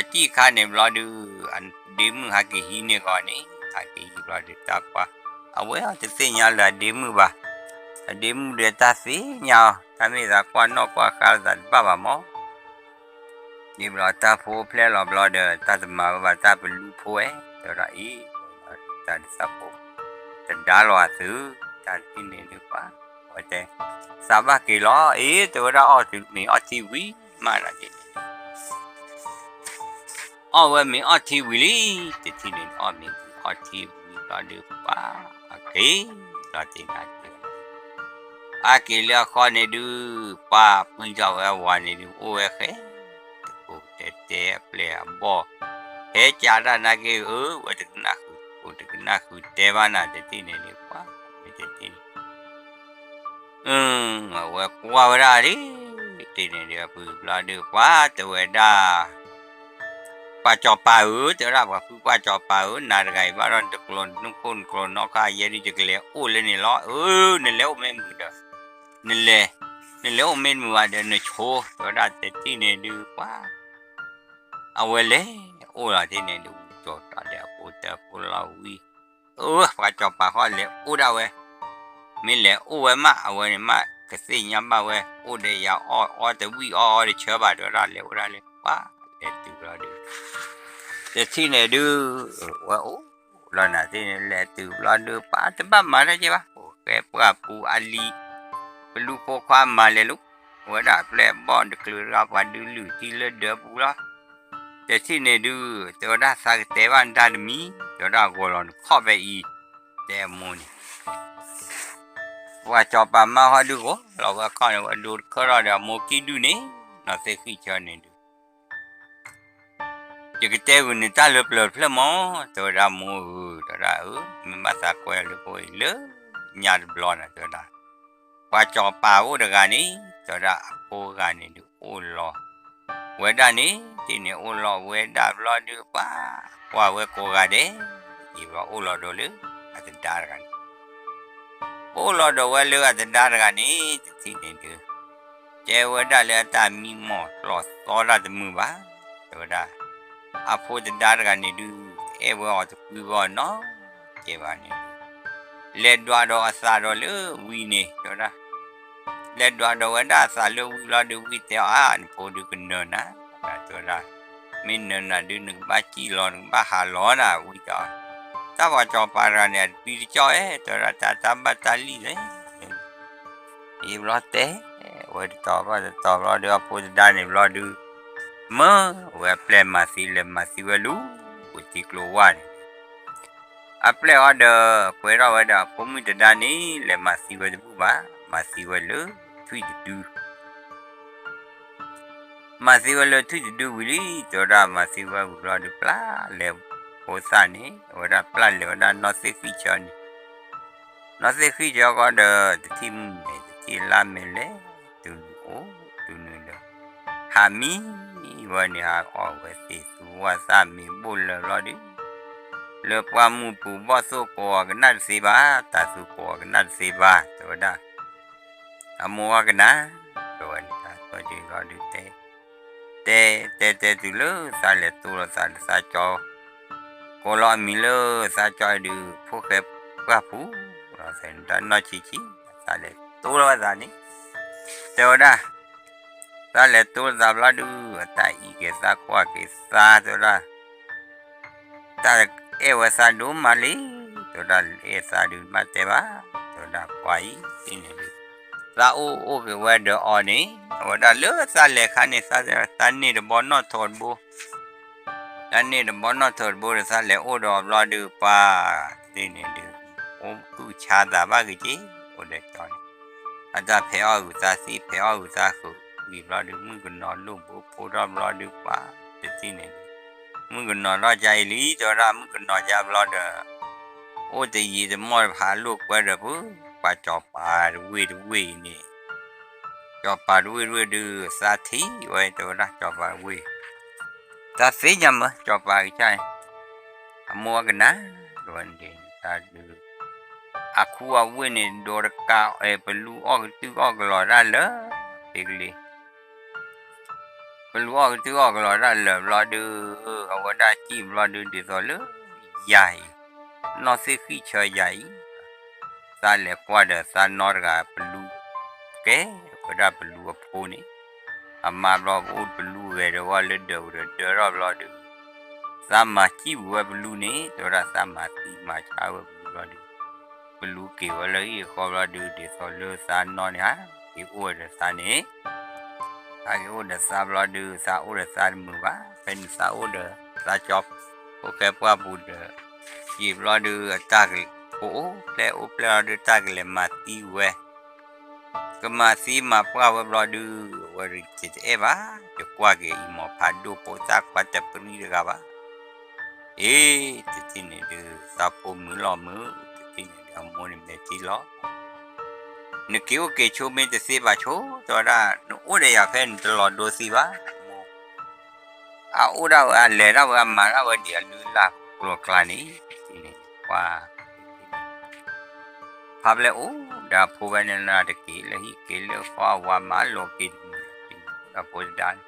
န့ၣ်ဘျီဒုး အဒ့မုၣ်ဟးက့ၤဟံးန့ၢ်ဂီၤန့ၣ် ဟးက့ၤဟံးဘျီဒုး တၢ်ပှၢ် အဝဲအီၤတသ့ၣ်ညါလၢအဒ့မုၣ်ဘၣ်, အဒ့မုၣ်ဒီးတၢ်သ့ၣ်ညါအီၤ တၢ်မ့ၢ်သးကွၢ်နီၣ်ကွၢ်ဃါသးတဘၣ်ဘၣ်မး ဒ်ဘျီတၢ်ဖိဖျဲၣ်လီၤဘျီဒီး တၢ်တမၤဝဲဘၣ်တၢ်ပလူဖိဝဲ, တဲဝဲဒၣ်အံၤ, တၢ်ဒုးသးဖိ တဒါလီၤအသု, တၢ်တထံၣ်န့ၣ်ဒုးပှၤ, အဝဲတဲ, သးဘၣ်က့ၤလီၤ, အ့ တဲဝဲဒၣ် အီၣ်တုၤမ့ၤအီၣ်ထံဝံၤမးဒီးဒ်န့ၣ် အီၣ်ဝဲမ့ၤအီၣ်ထံဝံၤလံ, တထံၣ်န့ၣ်အီၣ်မ့ၤဝံၤအီၣ်ထံဝံၤဘျီဒုးပှၤ, အက့ၤလီၤတ့ၢ်နၤက့ၤ အါက့ၤလၢအဃီန့ၣ်ဒုး, ပှၤပှံၢ်ထီၣ်ဝဲအဝၤန့ၣ်ဒုး အိၣ်ဝဲဃဲ, တကိးတဲတဲအပျဲၢ်အဘီၣ်, ဟဲကးတၢ်နာ်က့ၤဧၢ, ဝဲတကနၣ်ဃုာ် တကနၣ်ဃုာ်တဲဘၣ်နၤတထံၣ်န့ၣ်ဒုးပှၤ, မ့ၢ်တထံၣ်န့ၣ် အဝဲကွၢ်ဝဲဒၣ်ဒ်, တ့ၢ်န့ၣ်ဒုး အပှံၤဘျီဒုးပှၤ တဲဝဲဒၣ် ပှၤစီၤပၤဧၢ, တဲဝဲဒၣ် ပှၤဖုပှၢ်စီၤပၤဧၢ, နၤတဂၤအံၤဘၣ်ဒီးနတကျိၤနခိၣ်နကျိၤနီၣ်ခါယဲဒုး ယကလဲၤအိၣ်လၢန့ၣ်လီၤ, အၢ နလဲၤအိၣ်မ့ၢ်မုာ်ဒီး, နလဲၤ, နလဲၤအိၣ်မ့ၢ်မုာ်ဘၣ်ဒီးနဆိ, တဲဝဲဒၣ်တထံၣ်န့ၣ်ဒုးပှၤ အဝဲလဲၤအိၣ်လီၤတ့ၢ်န့ၣ်ဒုး ကၠီၤတၢ်ဒီးအဖိတၢ်ဖိလီၤဝံၤ, အၢ ပှၤစီၤပၤဃီလဲၤအိၣ်ဒၣ်ဝဲ, မ့ၢ်လဲၤအိၣ်ဝဲမး အဝဲန့ၣ်မး ကသ့ၣ်ညါဘၣ်ဝဲ အိၣ်ဒီးယၤအီၣ်အီတဝံၣ်အီအီတဆၢဘၣ် တဲဝဲဒၣ် လဲၤအိၣ်ဒၣ်လၢပှၤ, လဲၤတုၤဘျီဒုး တထံၣ်န့ၣ်ဒုး, ဝဲအိၣ်လီၤနၤတ့ၢ်န့ၣ် လဲၤတုၤဘျီဒုး ပှၤတဘၣ်မၤတၢ်က့ၤဘၣ်, အိၣ်ဃဲပှၢ်ပူၤအလံၤ, ပလူဖိခွါမၤလဲၤလူၤ, ဝဲဒၣ်အပျဲၢ်အဘီၣ်တချုးတဂၤ ပှၤဒုးလုၢ်ထံလၢဒၢးပူၤလီၤ, တထံၣ်န့ၣ်ဒုး, တဲဝဲဒၣ်သးကတဲဘၣ်နတၢ်တမံၤ, တဲဝဲဒၣ်ဂီၤလီၤနခီၣ်ဖဲအံၤ, တဲအမိၢ်န့ၣ် ပှၤစီၤပၤမါဟီဒုးဂီၤလီၤဝဲခီၣ်န့ၣ် ဝဲဒိတခၢထီၣ်ဒီးအမိၢ်ကံၣ်ဒုၣ်န့ၣ်, နီၢ်သ့ၣ်ဃံၣ်ဆၢန့ၣ်ဒုး ယကတဲဂုာ်နတၢ်လၢပျၢၤတဖျၢၣ်မး, တဲဝဲဒၣ်မိၢ်ဧၢ, တဲဝဲဒၣ်အၢ, မ့ၢ်ဘၣ်သးကွဲလၢဖိအံၤလၢညါတဘျီန့ၣ် တဲဝဲဒၣ်, ပှၤစီၤပၤအိၣ်တဂၤန့ၣ်, တဲဝဲဒၣ်အဖိဂၤန့ၣ်ဒုးအိၣ်လီၤဝဲဒၣ်န့ၣ်, တ့ၢ်န့ၣ်အိၣ်လီၤဝဲဒၣ်ဘျီဒုးပှၤ, ကွၢ်ဝဲကိးဂၤဒဲး, ယံၤဘျီအိၣ်လီၤဒီးလၢအသဒါတဂၤန့ၣ် အိၣ်လီၤဒီးဝဲလၢအသဒါတဂၤန့ၣ် တထံၣ်န့ၣ်ဒုး, တဲဝဲဒၣ်လၢအတၢ်မံမီၢ်လီၤသီတၢ်တမုာ်ဘၣ်, တဲဝဲဒၣ်, အဖိသဒါတဂၤန့ၣ်ဒုး, အဲၣ်ဝဲအီၤတကွံဝဲအီၤနီတကဲဘၣ်န့ၣ်ဒုး, လဲၤဒွးဒီးအသးဒီးလၢဝံၤန့ၣ် တဲဝဲဒၣ် လဲၤဒွးဒီးဝဲဒၣ်အသးလၢဝံၤလီၤဒုး ဝံၤတဲအီၤ အါ နဖိဒုးကနၢၤနၤ, တဲဝဲဒၣ်, မ့ၢ်နၢၤနၤဒုး နကဘၣ်စံၣ်လီၤ နကဘၣ်ဟးလီၤနၤ ဝံၤတဲအီၤ, တၢ်ပှၤစီၤပၤတဂၤန့ၣ် အတပံတကၠီၣ်အဲၣ် တဲဝဲဒၣ် တၢ်တၢ်ဘၣ်တၢ်လံၣ်လဲၣ် ယံၤဘျီတဲဝဲတတီၤဘၣ်တတီၤဘျီဒီး အဖိသဒါန့ၣ်ဘျီဒုး, မၢဝဲအပျဲၢ်မၤသံလဲၤမၤသံဝဲလူၤ ဝံၤထံကျိဝါန့ၣ်, အပျဲၢ်အီၤဒီး ကွဲထီၣ်ဝဲဒီးအဖိမုၣ်သဒါန့ၣ် လဲၤမၤသံဝဲတဘူၣ်ဘၣ်, မၤသံဝဲလၢထွံၣ်တဒု မၤသံဝဲလၢထွံၣ်တဒုဝံၤလံ, တဲဝဲဒၣ်မၤသံဝဲဝံၤဘျီဒုး ပျၢ်လဲၤဖိသၣ်န့ၣ် အဝဲဒၣ်ပျၢ်လဲၤဝဲဒၣ်နီၢ်သ့ၣ်ဃံၣ်ဆၢန့ၣ်, နီၢ်သ့ၣ်ဃံၣ်ဆၢဃီဒီး တထံၣ်မုၢ်မဲာ် တထံၣ်လါမဲာ်လဲၣ်, တုၤနုၤအိၣ်တုၤနုၤဒီး ဟးမံဝဲန့ၣ် ဟးအီၣ်ဝဲသ့ၣ်သူဝၣ်သၣ်မ့ၤဘိၣ်လၢာ်ဘျီဒုး, လၢပှၢ်မုၢ်ပူၤဘီၣ်သိၣ်ကိးအီၤကနၣ်တသ့ဘၣ်, တၤသူကိးအီၤကနၣ်တသ့ဘၣ်, တဲဝဲဒၣ် အမိၢ်ဝဲကနၣ်, တဲဝဲန့ၣ် တဲဘျီဒုးတဲ တဲတဲတဲတုၤလၢသးလဲၤတိလီၤသးဒီးသးကၠီ ကိးလီၤအမံၤလၢသးကၠီအံၤဒုး ဖိၣ်ဃဲပှၢ်ပူၤလီၤ သဲန့ၣ်တၢ်နီၢ်ဆံးဆံး သးလဲၤတိလီၤဝဲသးန့ၣ် တဲဝဲဒၣ် သးလဲၤတိလီၤသးဘျီဒုး အတၢ်အံးက့ၤသးကွၢ်က့ၤသး တဲဝဲဒၣ် တၢ်အဲၣ်ဝဲသးဒိၣ်မးလံ တဲဝဲဒၣ် အဲၣ်သးဒုးမးတဲဘၣ် တဲဝဲဒၣ်ပှၤအံၤန့ၣ်ဒုး သးအိၣ်အိၣ်က့ၤဝဲဒီးအီၤန့ၣ် အဝဲဒၣ်လၢသးလဲၤခါန့ၣ် သးန့ၢ်တဘီနီၣ်ထိးတဘိ သးန့ၢ်တဘီနီၣ်ထိးတဘိဒီး သးလဲၤအိၣ်ဒီးအီၤဘျီဒုး ပှၤသ့ၣ်န့ၣ်ဒုး အိၣ်ကူၣ်ဆါသးဘၣ်က့ၤက့ၤ အိၣ်ဒီးကၠီန့ၣ် အတၢ်ဖဲးအီၣ်ဂုာ်သးသံ ဖဲးအီၣ်ဂုာ်သးဃုာ်ဝံၤဘျီဒုး မုၣ်ကနီၤလိၣ်ဘိဖိထီၣ်ဘျီဒုး ပှၤတသ့ၣ်န့ၣ်ဒုး မုၣ်ကနီၤထီၣ်ကါအံၤလံ တဲဝဲဒၣ် မုၣ်ကနီၤကါဘျီဒီး အိၣ်တယံာ်တမီၢ်တဖၣ်လိာ်ကွဲဒီး ပှၤကၠီၤပၤတဝ့ၢ်တဝ့ၢ်အံၤန့ၣ် ကၠီၤပၤတဝ့ၢ်တဝ့ၢ်ဒုး သးထံၣ်ဝဲ တဲဝဲဒၣ် ကၠီၤပၤတဝ့ၢ် တၢ်သ့ၣ်ညါမး ကၠီၤပၤကစၢ် အမိၢ်အကနၣ် တဲဝဲန့ၣ် တၢ်ဒုး အခူအဝ့ၢ်န့ၣ် ဒိးတကး ပလူအီၣ်ကတုၢ်အီၣ်ကလီၤတၢ်လၢာ် ဖဲကလံၤ ပလူအီၣ်ကတုၢ်အီၣ်ကလီၤတၢ်လၢာ်ဘျီဒုး အဝဲဒၣ်စံၣ်ဘျီဒုး ဒ်သိးလၢယၤအံၤ နီၢ်သ့ၣ်ဃံၣ်ဆၢယၤအံၤ သးလဲၤကွၢ်ဒီးသးနီတဂၤ ပလူ ကဲဝဲဒၣ်ပလူအဖိန့ၣ် အမါဘျီအိၣ်ပလူဂဲၤဒီးဝဲလၢဒၢးပူၤဒီးဒၢထီၣ်ဘျီဒုး သးမၤစံၣ်ဝဲပလူန့ၣ် တဲဝဲဒၣ်သးမၤသံမၤဆါဝဲပလူဘျီဒုး ပလူက့ၤဝဲလၢဟံၣ်အဃီဘျီဒုး ဒ်သိးလၢသးနီၢ်န့ၣ်ဧါ က့ၤအိၣ်ဝဲဒီးသးန့ၣ် ဟဲက့ၤအိၣ်ဒီးသးဘျီဒုး သးအိၣ်ဒီးသးတမုာ်ဘၣ် ဖဲန့ၣ်သးအိၣ်ဒီးသးကၠီ ဖိၣ်ဃဲပှၢ်ပူၤဒီး ယံာ်ဘျီဒုး အတၢ်ကအိၣ်ဖျဲၣ်အိၣ်ဖျဲၣ်လီၤဒုး တၢ်ကလဲၤမၤသံဝဲ ကမၤသံမၤပှၢ်ဝဲဘျီဒုး အဝဲတအဲၣ်ဘၣ် ယကွၢ်က့ၤအံၤမ့ၢ်ဖးဒိၣ်ဖိသၣ်ခွါတပရံတဂၤဘၣ် အ့ တထံၣ်န့ၣ်ဒုး သးဖိမုာ်လီၤမုာ် တထံၣ်န့ၣ်ဒုး အမိၢ်န့ၣ်မဲာ်ထံလီၤ နက့ၤအိၣ်က့ၤဆိမ့ၢ်တသ့ဘၣ်ဆိ တဲဝဲဒၣ် နအိၣ်ဒီးယၤဖဲနတလီၤဒိသံဘၣ် အအိၣ်ဒၣ်ဝဲ အလဲၤဒၣ်ဝဲအမၤဒၣ်ဝဲဒံးအလုၢ်အလၢ်ကျိၤကျါန့ၣ် တထံၣ်န့ၣ် ပှၤ ဖးပျဲၢ်အိၣ်ဒီးအဖိဝဲန့ၣ်လၢတက့ၤလၢဟံၣ်က့ၤလၢဃီ အဝၤမၤလိာ်က့ၤတမုာ်ဒီးဖိတဒါန့ၣ်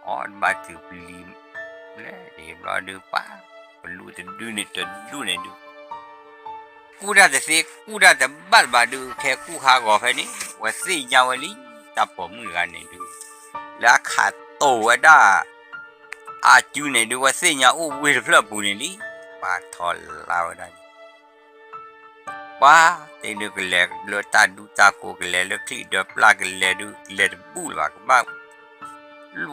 အီၣ်တဘၣ်တုၤပလံၤ လဲၤဒံးဘျီဒုးပှၤ ပလူတဒုန့ၣ်တဒုန့ၣ်ဒုး ကူၣ်တၢ်တသ့ ကူၣ်တၢ်တဘၣ်တဘၣ်ဒုး ခဲကူၣ်ဟးဂီၤဖဲန့ၣ် ဝဲသ့ၣ်ညါဝဲလံ တၢ်ပိာ်မုၣ်တဂၤန့ၣ်ဒုး လၢအခးတိာ်ဝဲဒၣ် အစုန့ၣ်ဒုး ဝဲသ့ၣ်ညါအိၣ်ဝ့ၢ်တဖျၢၣ်ပူၤန့ၣ်လံ ပှၤထီၣ်လါဝဲဒၣ်န့ၣ် ပှၤတ့ၢ်ဒုးကလဲၤလၢတၢ်ဒူတၢ်ကိး ကလဲၤလၢချံၣ်ဒၢပျၢ် ကလဲၤဒုး ကလဲၤတဘူၣ်လၢၤဘၣ် ကဘၣ်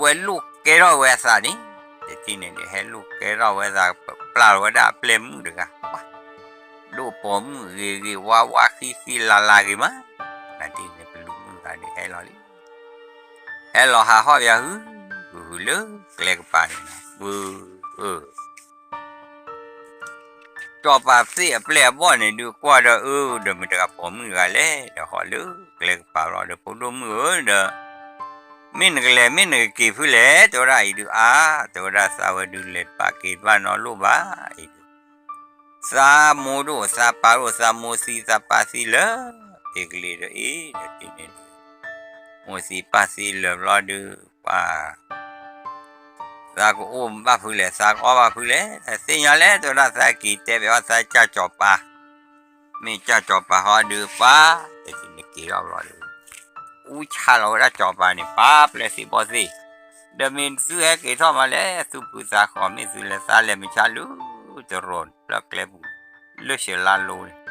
ဝဲလိၣ်ကဲထီၣ်ဝဲအသးန့ၣ် တထံၣ်န့ၣ်ဒုး ဟဲလိၣ်ကဲထီၣ်ဝဲသး ပျၢ်လီၤဝဲဒၣ်အပျဲၢ်မုၣ်တဂၤ ပှၤ ဒိၣ်ပိာ်မုၣ်ဂ့ၤဂ့ၤ ဝါဝါဃံဃံ လၤလၤဂ့ၤမး နၤတ့ၢ်န့ၣ် ပလူမုၣ်တဂၤန့ၣ်ဟဲလီၤလံ ဟဲလီၤဟးဟီၣ်ပယီၤဟု ဟုဟုလၢကျဲကပၤန့ၣ် ပ စီၤပၤသ့ၣ်အပျဲၢ်အဘီၣ်န့ၣ်ဒုး ကွၢ်ဒီးအၢ ဒီးမ့ၢ်တဂၤပိာ်မုၣ်တဂၤလဲၣ် ဒီးဟီၣ်လၢကျဲကပၤလီၤဒီး ဖိဒိၣ်မုၣ်ဧၢဒီး မ့ၢ်နကလဲၤ မ့ၢ်နကက့ၤဖုလဲၣ် တဲဝဲဒၣ်အံၤဒုး အါ တဲဝဲဒၣ်သးဝဲဒုး လဲၤတဘၣ်က့ၤတဘၣ်နီတလိၣ်ဘၣ်အံၤဒုး သးမိၢ်ဒိၣ်သးပၢ်ဒိၣ် သးမိၢ်သံ သးပၢ်သံလၢာ် တ့ၢ်ကလံၤဒီးအ့ၣ် ဒီးတ့ၢ်န့ၣ်ဒုး မိၢ်သံပၢ်သံလၢာ်ဘျီဒုး ပှၤ သးကအိၣ်ဘၣ်ဖုလဲၣ် သးကအီၣ်ဘၣ်ဖုလဲၣ် သ့ၣ်ညါလဲၣ် တဲဝဲဒၣ်သးက့ၤတဲဘၣ်အီၤ သးကၢ်စီၤပၤ မ့ၢ်ကၢ်စီၤပၤဟီဒုး ပှၤ တထံၣ်န့ၣ်က့ၤထီၣ်ဘျီဒုး အူဆါလီၤဝဲဒၣ်စီၤပၤန့ၣ် ပှၤပျဲၢ်သ့ၣ်ဘီၣ်သ့ၣ် ဒီးမ့ၢ်သုဟဲက့ၤထီၣ်မးလဲၣ် သူၣ်ဖုသးဃီ မ့ၢ်သုလဲၤသးလဲၤမုၢ်ဆါလၢ တရိာ်ဖျၢၣ်ကျဲပူၤ လၢၡၢလါလိၤန့ၣ်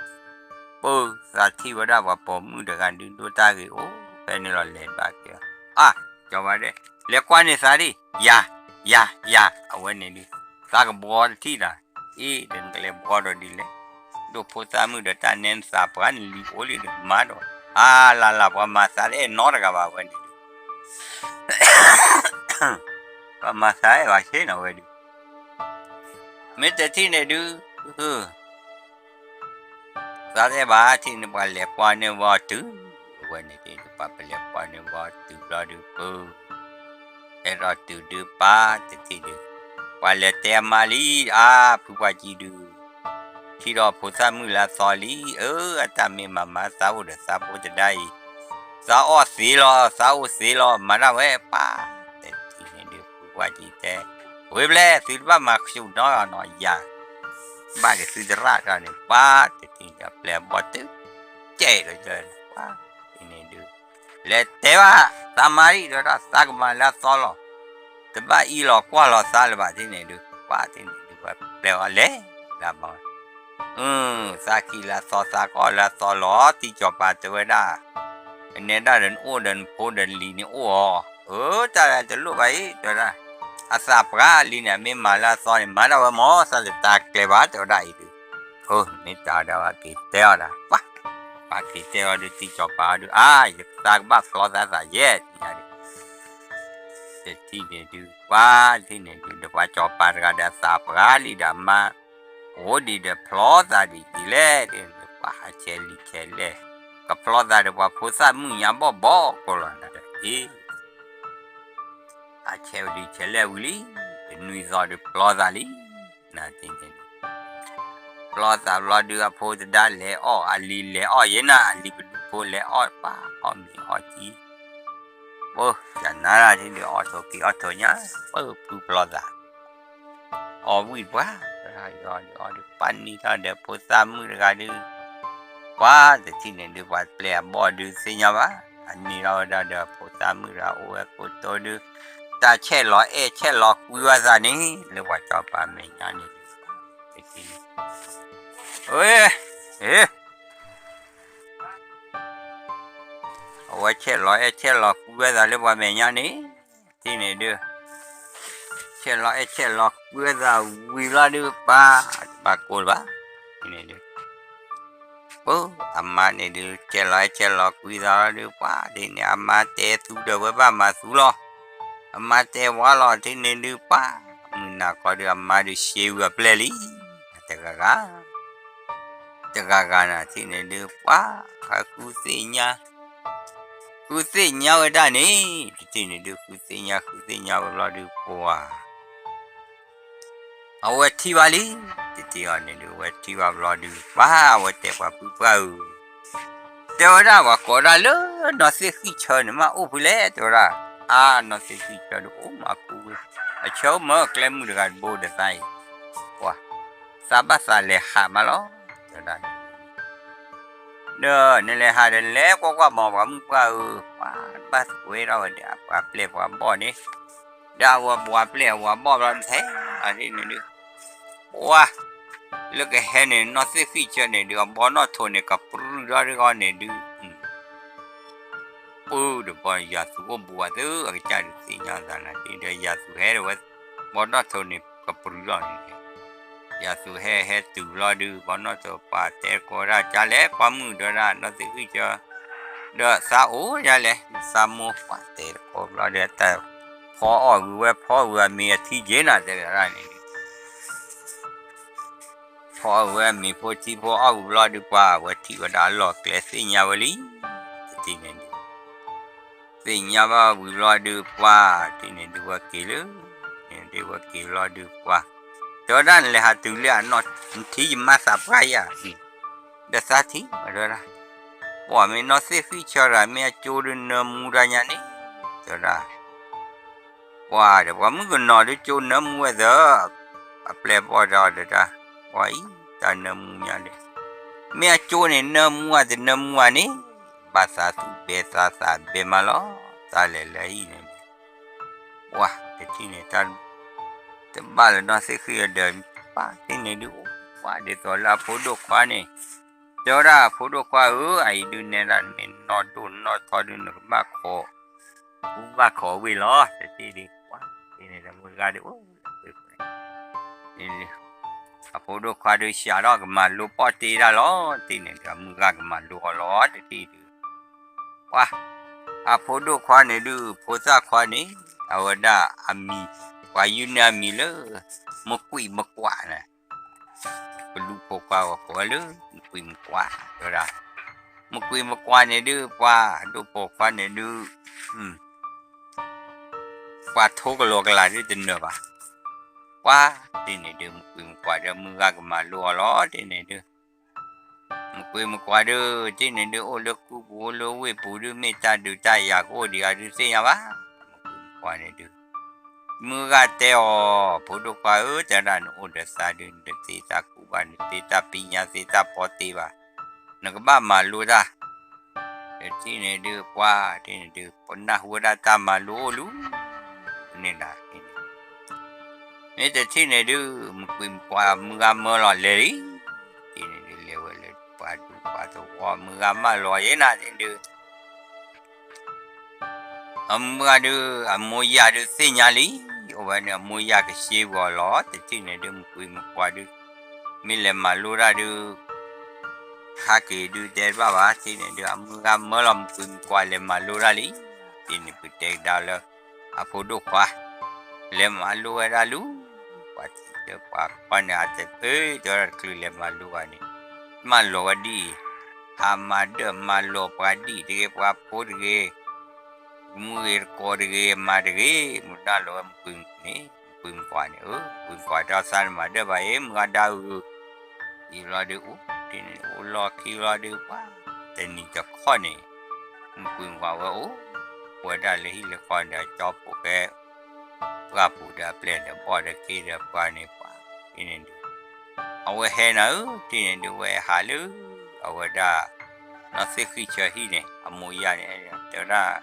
ပၢ်သးထံၣ်ဝဲဒၣ်ပှၤပိာ်မုၣ်တဂၤဒုး ဒိၣ်တၢ်ဂ့ၤအိၣ်ဖဲန့ၣ်လီၤ လဲၤဘၣ်က့ၤ အါ စီၤပၤဒဲး လဲၤကွၢ်န့ၢ်သးဒံး ယၤ ယၤ ယၤ အဝဲန့ၣ်ဒုး သးကဘှီတထံၣ်တၢ် အ့ၣ် ဒီးနကလဲၤဘှီဒီးဒ်လဲၣ် ဒိၣ်ဖိသၣ်မုၣ်ဒီးတၢ်နဲနသးပှၢ်နလံၤအိၣ်လံဒီးမၤဒီး အါ လၢ်လၢ် ပှၤမၤသးတအဲၣ်နီတဂၤဘၣ်ဝဲန့ၣ်ဒုး ပှၤမၤသးအဲၣ်ဘၣ်ဆ့ၣ်နီၤဝဲဒုး မ့ၢ်တထံၣ်န့ၣ်ဒုး သးတအဲၣ်ဘၣ်ထံၣ်န့ၣ် ပှၤလဲၤကွၢ်န့ၢ်ဝဲတုၤ အဝဲန့ၣ်တ့ၢ်ဒုး ပှၤပလဲၤကွၢ်န့ၢ်ဝဲတုၤဘျီဒုး ပၢ် အဲၣ်ဒိးတုၤဒုးပၢ်တထံၣ်ဒုး ပှၤလဲၤတဲအမါလံ အါ ဖုပှၢ်ကံဒုး ထံၣ်ဒီးဖိသၣ်မုၣ်လၢအသီလံ အၢ အတၢ်မ့ၢ်မၤမၤသးအိၣ်ဒီးသးဖိတဒါအံၤ သးအီၣ်သ့လီၤ, သးအိၣ်သ့လီၤ, မၤတၢ်ဝဲပှၤ, တထံၣ်န့ၣ်ဒုး ဖုပှၢ်ကံတဲ, ဝ့ၢ်ဘျဲၣ် သုတဘၣ်မၤဆူၣ်နီတဂၤနီၤ, ယၤ ဘၣ်က့ၤသုသရၣ်တဂၤန့ၣ် ပှၤတထံၣ်န့ၣ် အပျဲၢ်အဘီၣ်တုၤ ကဲးဒီး ပှၤတထံၣ်န့ၣ်ဒုး လဲၤတဲဘၣ် သးမၤဒံးဒီး သးကမၤလၢအသီလီၤ, တဘၣ်အံးလီၤကွၢ်လီၤသးလၢၤဘၣ် တထံၣ်န့ၣ်ဒုး ပှၤတထံၣ်န့ၣ်ဒုး ပှၤပျဲၢ်အီၤလဲၤလၢအဘီၣ် အၢ သးခံးလၢအသီ သးကအီၣ်လၢအသီလီၤ, တံၢ်စီၤပၤတဲဝဲဒၣ်, ကနဲဒၣ်ဒီးနအိၣ်ဒီးနဖိဒီးလံၤန့ၣ်အိၣ်အီၤ, အၢ တၢ်လၢတလိၣ်ဘၣ်အံၤ တဲဝဲဒၣ်, အသးပှၢ်လံန့ၣ် အမ့ၢ်မၤလၢအသီန့ၣ် မၤဒၣ်ဝဲမ့ၢ် သးတတၢ်ကျဲဘၣ် တဲဝဲဒၣ်အံၤဒုး, အၢ မ့ၢ်တၢ်ဒီး ပှၤက့ၤတဲအီၤဒၣ် ပှၤ, ပှၤက့ၤတဲအီၤဒုး တံၢ်စီၤပၤအီၤဒုး အါ ယသးကဘၣ်ဖျီသးသးယဲၢ် တထံၣ်န့ၣ်ဒုး ပှၤတထံၣ်န့ၣ်ဒုး ဒီးပှၤစီၤပၤတဂၤဒီးအသးပှၢ်လံဒီးအမါ အိၣ်ဒံးဒီးဖျီသးဒ်အံၤလဲၣ်, ပှၤဟးဆဲးလံာ်ဆဲးလဲၢ်, ကဖျီသးဒီးပှၤဖိသၣ်မုၣ်ညါဘီၣ်ဘီၣ်ကိးလီၤနၤဒီး အ့ ဟးဆဲးလံာ်ဆဲးလဲၢ်ဝံၤလံ, တနွံသီဒုးဖျီသးလံ, နၤတထံၣ်န့ၣ်ဒုး ဖျီသးဘျီဒုး အဖိတဒါလဲၤအီၣ် အလံၤလဲၤအီၣ်ယဲနၤ, အလံၤပဒူဖိလဲၤအီၣ်ပှၤ အီၣ်မ့ၤအီၣ်ကံ ပၢ် ယနၤဒၣ်ထံၣ်ဒုး အီၣ်ထိးက့ၤအီၣ်ထိးညါ ပၢ်ဖုဖျီသး အီၣ်ဝံၣ်ပှၤ, ယအီၣ်ဒုးအီၣ်ဒုး ပၢ်နံၤထီၣ်ဒီးဖိသၣ်မုၣ်တဂၤဒုး, ပှၤတထံၣ်န့ၣ်ဒုး ပှၤပျဲၢ်အဘီၣ်ဒုးသ့ၣ်ညါဘၣ်, အန့ၣ်ထီၣ်ဝဲဒၣ်ဒီးဖိသၣ်မုၣ်တဂၤအိၣ်ဝဲခိၣ်တိဒုး, တၢ်ဆဲးလီၤအဲၣ်ဆဲးလီၤကွံဝဲသးန့ၣ် လၢပှၤစီၤပၤမဲာ်ညါန့ၣ်ဒုး, တထံၣ်န့ၣ် ဝဲ အဝဲဆဲးလီၤအဲၣ်ဆဲးလီၤကွံဝဲသးလၢပှၤမဲာ်ညါန့ၣ်, တထံၣ်န့ၣ်ဒုး, ဆဲးလီၤအဲၣ်ဆဲးလီၤကွံဝဲသးဝံၤလီၤဒုး ပှၤ, ဘၣ်ကိၢ်လၢၤဘၣ်, တထံၣ်န့ၣ်ဒုး, ပၢ် အမါန့ၣ်ဒုး ဆဲးလီၤအဲၣ်ဆဲးလီၤကွံသးလီၤဒုး ပှၤ, ဒ်န့ၣ် အမါတဲသူဒီးဝဲဘၣ်မၤသူလီၤ, အမါတဲဝါလီၤ တထံၣ်န့ၣ်ဒုး ပှၤ, မုၢ်နၤခီဒုး အမါဒုးရှဲဝံၤအပျဲၢ်လံ, တဂၤဂၤ တဂၤဂၤနၤ တထံၣ်န့ၣ်ဒုး ပှၤ, ဃုသ့ၣ်ညါ, ဃုသ့ၣ်ညါဝဲဒၣ်န့ၣ်, တထံၣ်န့ၣ်ဒုး ဃုသ့ၣ်ညါ ဃုသ့ၣ်ညါဝဲဘျီဒုး ပှၤ, အဝဲထံၣ်ဘၣ်လံ, တထံၣ်အီၤန့ၣ်ဒုး အဝဲထံၣ်ဘၣ်ဘျီဒုး ပှၤ, အဝဲတဲပှၤဖုပှၢ်ဧၢ, တဲဝဲဒၣ် ပှၤကိးဒၣ်လၢနီၢ်သ့ၣ်ဃံၣ်ဆၢန့ၣ် မ့ၢ်အိၣ်ဖဲလဲၣ် တဲဝဲဒၣ်, အါ နီၢ်သ့ၣ်ဃံၣ်ဆၢဒုး အိၣ်မးကူဝဲ, အဆၢအိၣ်မၢကျဲမုၢ်တဂၤတဘိဒီးသးအံၤ, ပှၤ, သးဘၣ်သးလဲၤဟးမးလီၤ, တဲဝဲဒၣ် ဒီးနလဲၤဟးဒီးလဲၤကွၢ်ကွၢ်မး ပှၤမုၣ်ပှၢ်ဧၢ, ပှၤဘၣ်သကွဲထီၣ်ဝဲဒီး ပှၤပျဲၢ်ပှၤဘီၣ်န့ၣ်, ဒီးအဝဲပှၤပျဲၢ်ပှၤဘီၣ်ဘျီတထဲ, အန့ၣ်ဒုး, ပှၤ, လၢကဟဲန့ၣ် နီၢ်သ့ၣ်ဃံၣ်ဆၢန့ၣ်ဒုး အဘီနီၣ်ထိးန့ၣ် ကပြုၢ်ထီၣ်ဒုးအီၤန့ၣ်ဒုး, ပၢ်ဒီးပှၤယၤသူၣ်အိၣ်ဘူးဘၣ်သု အကစၢ်ဒုးသ့ၣ်ညါသးနၤ တထံၣ်ဒီးယၤသူၣ်ဟဲဒီးဝဲ, ဘီနီၣ်ထိးန့ၣ် ကပြုၢ်ထီၣ်န့ၣ်, ယၤသူၣ်ဟဲဟဲတုၤဘျီဒုး ဘီနီၣ်ထိးပှၤတဲတကိးဒၣ် ကလဲၣ် ပှၤမုၣ်တဲဝဲဒၣ် နီၢ်သ့ၣ်ဃံၣ်ဆၢ, ဒီးသးအိၣ်ဒ်လဲၣ် သးမိၢ်ပှၤတဲတကိးဘျီဒီး တၢ်ဖီအီၣ်ဂုာ်ဝဲဖီဂုာ်အမ့ၤအထံက့ၤနၤ တဲဝဲဒၣ်န့ၣ် ဖီအီၣ်ဝဲမ့ၤဖိထံဖိအီၣ်ဂုာ်ဘျီဒုး ပှၤဝဲထံၣ်ဝဲဒၣ်အလီၢ်ကျဲသ့ၣ်ညါဝဲလံ, တထံၣ်န့ၣ်ဒုး, သ့ၣ်ညါဘၣ်ဝံၤဘျီဒုး ပှၤ, တထံၣ်န့ၣ်ဒုးဝဲက့ၤလၢ, န့ၣ်ဒုးဝဲက့ၤဘျီဒုး ပှၤ, တဲဝဲဒၣ်နလဲၤဟးတုၤလၢအနီၢ်, နထံၣ်ယမါသးပှၢ်ယၤ, ဒီးသးထံၣ် တဲဝဲဒၣ်, ပှၤမ့ၢ်နီၢ်သ့ၣ်ဃံၣ်ဆၢဒီး မ့ၢ်အကၠိဒုးနၢမူတၢ်ညါန့ၣ်, တဲဝဲဒၣ် ပှၤဒီး ပှၤမုၣ်ကနီၤဒုးကၠိနၢမူဝဲသၢ, အပျဲၢ်ဘီၣ်ဒီးတဲဒၣ်, ပှၤအံၤ တၢ်နၢမူညါဒီး, မ့ၢ်အကၠိန့ၣ် နၢမူဧါတနၢမူဧါန့ၣ်, ဘၣ်သးသူၣ်ဘဲသးသးဘဲမးလီၤ, တၢ်လဲၤလၢဟံၣ်န့ၣ်, ပှၤတထံၣ်န့ၣ် တဘၣ်လၢနီၢ်သ့ၣ်ဃံၣ်ဒီး, ပှၤတထံၣ်န့ၣ်ဒုး ပှၤဒ်သိးလၢအဖိဒိၣ်ခွါန့ၣ်, တဲဝဲဒၣ်အဖိဒိၣ်ခွါဧၢ, အအံၤဒုးနဲဒၣ်နမ့ၢ်နီၢ်ဒိၣ်နီၢ်ထီဒုး နကဘၣ်ခိး ကူဘၣ်ခိးဝ့ၢ်လီၤ, တထံၣ်ဒုး ပှၤတထံၣ်န့ၣ်ဒီးမုၢ်ဂၤဒုးအိၣ်လၢပှဲၤပှဲၤ, အဖိဒိၣ်ခွါဒုးစးထီၣ်ကမၤလိပီၣ်တ့တၢ်လီၤ, တထံၣ်န့ၣ်ဒီးမုၢ်ဂၤကမၤလိအီၤလီၤ, တထံၣ်ဒုး, ပှၤ, အဖိဒိၣ်ခွါန့ၣ်ဒုး ဖိသၣ်ခွါန့ၣ်, အဝဲဒၣ်အမံၤ, ပှၤယုၢ်န့ၢ်အမံၤလၢ, မကွံာ်မကွၢ်န့ၣ် ပဒူဖိခွါဂီၤကိးဝဲလၢ မကွံာ်မကွၢ်, တဲဝဲဒၣ်, မကွံာ်မကွၢ်န့ၣ်ဒုး ပှၤဒိၣ်ပိာ်ခွါန့ၣ်ဒုး, ပှၤထိကလီၤကလာ်ဒုးတနၢၤဘၣ်, ပှၤတထံၣ်န့ၣ်ဒုး မကွံာ်မကွၢ်ဒီးမုၢ်ဂၤကမၤလိအီၤလီၤ, တထံၣ်န့ၣ်ဒုး, ပ မုၢ်ကွံာ်မုၢ်ကွၢ်ဒုး တထံၣ်န့ၣ်ဒုး အိၣ်လၢခူပူၤ အိၣ်လၢဝ့ၢ်ပူၤဒုး မ့ၢ်တၢ်ဒုးတၢ်ယၤကအိၣ်ဒံးဧါဒုးသ့ၣ်ညါဘၣ်. မုၢ်ကွံာ်မုၢ်ကွၢ်န့ၣ်ဒုး မုၢ်ဂၤတဲအီၤ ဖိဒိၣ်ခွါဧၢ, တဲဒၣ်နအိၣ်ဒီးသးဒုး နတသ့တၢ်ကူၣ်ဘၣ် နတသ့တၢ်ပံညါ သ့တၢ်ဖီသ့ဘၣ်, နကဘၣ်မၤလိတၢ် တထံၣ်န့ၣ်ဒုး ပှၤတထံၣ်န့ၣ်ဒုး ပနၢ်ဟူဝဲဒၣ်တၢ်မၤလိအိၣ်လူၤန့ၣ်ဒၣ်, မ့ၢ်တထံၣ်န့ၣ်ဒုး မုၢ်ကွံာ်မုၢ်ကွၢ် မုၢ်ဂၤမၢလီၤလဲၤလံ. တထံၣ်န့ၣ်ဒုး လဲၤဝဲလၢပှၤဒူပှၤသဝီ မုၢ်ဂၤမၢလီၤယဲနၤတထံၣ်ဒုး အမုၢ်ဂၤဒုး အမိၢ်ယၢ်ဒုးသ့ၣ်ညါလံ, အိၣ်ဝဲန့ၣ် အမိၢ်ယၢ်ကရှ့ဂီၤလီၤ. တထံၣ်န့ၣ်ဒုး မုၢ်ကွံာ်မုၢ်ကွၢ်ဒုး မ့ၢ်လဲၤမၤလိတၢ်ဒုး ဟးက့ၤဒုးတဲတဘၣ်ဘၣ်. တထံၣ်န့ၣ်ဒုး အမုၢ်ဂၤမၢလီၤ မုၢ်ကွံာ်မုၢ်ကွၢ်လဲၤမၤလိတၢ်လံ. တထံၣ်န့ၣ် ပတဲကဒါလၢ အဖိဒိၣ်ခွါ လဲၤမၤလိဝဲဒၣ်လူၤ ပှၤထံၣ်လၢပှၤခွါန့ၣ် အတပၢၢ်တဲဝဲဒၣ်တချုးလဲၤမၤလိဘၣ်န့ၣ် မၢလီၤဝဲဒ်အံၤ, ဟးမၤဒၢၣ်မၤလီၤပှၤဒ်တဂ့ၤ ပှၤဖိတဂ့ၤ, မူဂ့ၤတကိးတဂ့ၤ မၤတဂ့ၤ, မုၢ်နၢ်လီၤဝဲမုၢ်ကွံာ်န့ၣ် မုၢ်ကွံာ်မုၢ်ကွၢ်န့ၣ် မုၢ်ကွံာ်မုၢ်ကွၢ်တၢ်သးနမၤဒၢၣ်ဘၣ်အံၤ မုၢ်ဂၤဒါဧၢ, အံၤဘျီဒုး အိၣ်တထံၣ်န့ၣ် အိၣ်လီၢ်ခံဘျီဒုး ပှၤတနံၤတခီန့ၣ် မုၢ်ကွံာ်မုၢ်ကွၢ်ဝဲအိၣ် ဝဲဒၣ်လၢဟံၣ်လၢဃီဒီး ကၠီဖိဃဲ ပှၢ်ပူၤဒီးအပျဲၢ်ဒီးဘီၣ်ဒီးခ့ဒီးပှၤန့ၣ် ပှၤတထံၣ်န့ၣ်ဒုး အဝဲဟဲနၤဧၢ တထံၣ်န့ၣ်ဒုး ဝဲဟးလၢ အဝဲဒၣ် နီၢ်သ့ၣ်ဃံၣ်ဆၢဟံၣ်န့ၣ် အမိၢ်ယၢ်န့ၣ် တဲဝဲဒၣ်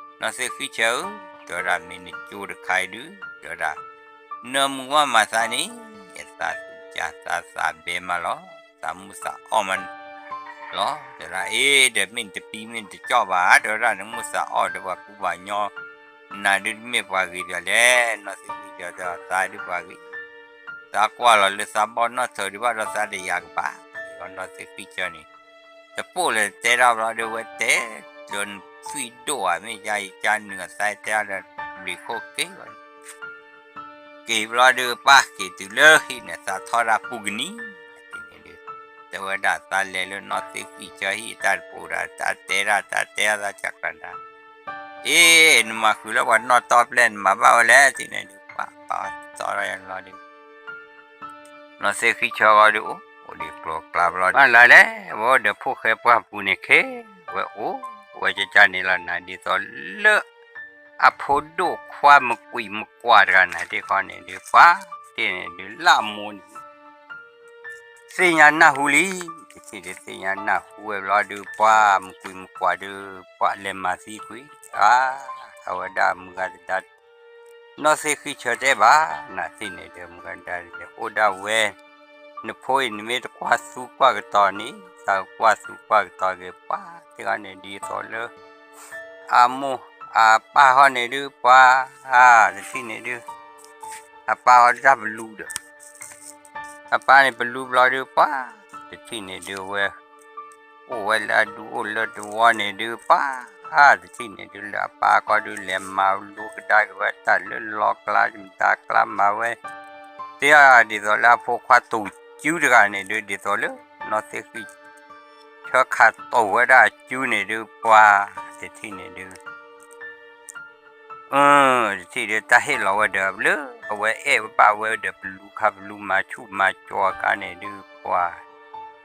နီၢ်သ့ၣ်ဃံၣ်ဆၢဧၢ, တဲဝဲဒၣ် မ့ၢ်နကၠိတခါအံၤဒုး တဲဝဲဒၣ် နၢမူဝါမၤသးန့ၣ် ယသးသူၣ်ကၢ်သးသးဘဲမးလီၤ, သးမူသးအီၣ်မးလီၤ, တဲဝဲဒၣ် အ့ ဒီးမ့ၢ်နတပံမ့ၢ်နတကၠီၣ်ဘၣ် တဲဝဲဒၣ် နမူသးအီၣ်ဒီးပှၤကူပှၤကညီ နၤဒုးတမ့ၢ်ပှၤဂ့ၤဒီးလဲၣ်, နီၢ်သ့ၣ်ဃံၣ်ဆၢတဲ သးဒုးပှၤဂ့ၤ, သးကွၢ်လီၤလၢသးဘီၣ်နီၢ်ထၢၣ်ဒံးဘၣ်ဒီးသးတယာ်ကပၤ, ဒီးနီၢ်သ့ၣ်ဃံၣ်ဆၢန့ၣ် တပိၢ်လၢတဲတၢ်ဘျီဒုး ဝဲတဲ လၢနသွံၣ်ဒိၣ်ဧါ မ့ၢ်ယါယကၢနုာ်အသးတဲဒီး ဘျံးခိၣ်က့ၤဘၣ် က့ၤဘျီဒုး ပၢ်က့ၤတုၤလၢဟံၣ်န့ၣ် သးထီၣ်ဒၣ်ပူၤကနံၤ, တဲဝဲဒၣ်သးလဲၤလၢနီၢ်သ့ၣ်ဃံၣ်ဆၢဟံၣ်တၢ်တပိၤဒီး တၢ်တဲဒၣ် တၢ်တဲဒၣ်သးကၢ်ကၢ်ဒၣ်, အ့ နမၤဃုာ်လၢပှၤနီၢ်တီပျဲၢ် နမၤဘၣ်ဝဲလဲၣ် တထံၣ်န့ၣ်ဒုး ပၢ်ပၢ်သီထီၣ်ယလီၤဒုး နီၢ်သ့ၣ်ဃံၣ်ဆၢဂီၤဒုး အိၣ်ဒံးကျိၤကျါဘျီ မၤလၢလဲၣ် ဝဲအိၣ်ဒီးဖိၣ်ဃဲပှၢ်ပူၤန့ၣ်ခဲ ဝဲအိၣ်ဝဲကကန့ၣ်လီၤနၤ ဒ်သိးလၢ အဖိဒိၣ်ခွါမုၢ်ကွံာ်မုၢ်ကွၢ်တဂၤနၤ တခီန့ၣ်ဒုး ပှၤတထံၣ်န့ၣ်ဒုး လၢအမိၢ်န့ၣ် သ့ၣ်ညါနၢ်ဟူလံ, တထံၣ်ဒုးသ့ၣ်ညါနၢ်ဟူဝဲဘျီဒုး ပှၤမုၢ်ကွံာ်မုၢ်ကွၢ်ဒုး ပှၤလဲၤမၤသံကွံာ် အါ အဝဲဒၣ်မုၢ်ဂၤသဒါ နီၢ်သ့ၣ်ဃံၣ်ဆၢတဲဘၣ် နၤတထံၣ်န့ၣ်ဒုး မုၢ်ဂၤသဒါ အိၣ်ဒၣ်ဝဲ နဖိအံၤနမ့ၢ်တကွၢ်သူကွၢ်ကတီၤန့ၣ် သးကွၢ်သူကွၢ်ကတီၤက့ၤ ပှၤတဂၤန့ၣ်ဒ်သိးလၢ အမိၢ်အပၢ်ဟီန့ၣ်ဒုး ပှၤ တထံၣ်န့ၣ်ဒုး အပၢ်ဟီဒၣ်ပလူဒီး အပၢ်န့ၣ်ပလူဘျီဒုး ပှၤ တထံၣ်န့ၣ်ဒုးဝဲ အိၣ်ဝဲလၢအဒူအိၣ်လၢတဝီန့ၣ်ဒုး ပှၤ တထံၣ်န့ၣ်ဒုး လၢအပၢ်ခီဒုး လဲၤမၤလိကဒါက့ၤဝဲတၢ်လၢလီကျါ မတၤကျါမၤဝဲ တဲအဒ်သိးလၢအဖိခွါတူၢ်စုတဂၤန့ၣ်ဒုး ဒ်သိးလၢ နီၢ်သ့ၣ်ဃံၣ် ဆၢခးတိာ်ဝဲဒၣ်အစုန့ၣ်ဒုး ပှၤ တထံၣ်န့ၣ်ဒုး တထံၣ်ဒုး တၢ်ဟ့ၣ်လီၤဝဲဒီး လၢအဝဲအဲၣ်ဘၣ်ဝဲဒီး ပလူခါပလူမၤဆူၣ်မၤကၠီအခါန့ၣ်ဒုး ပှၤ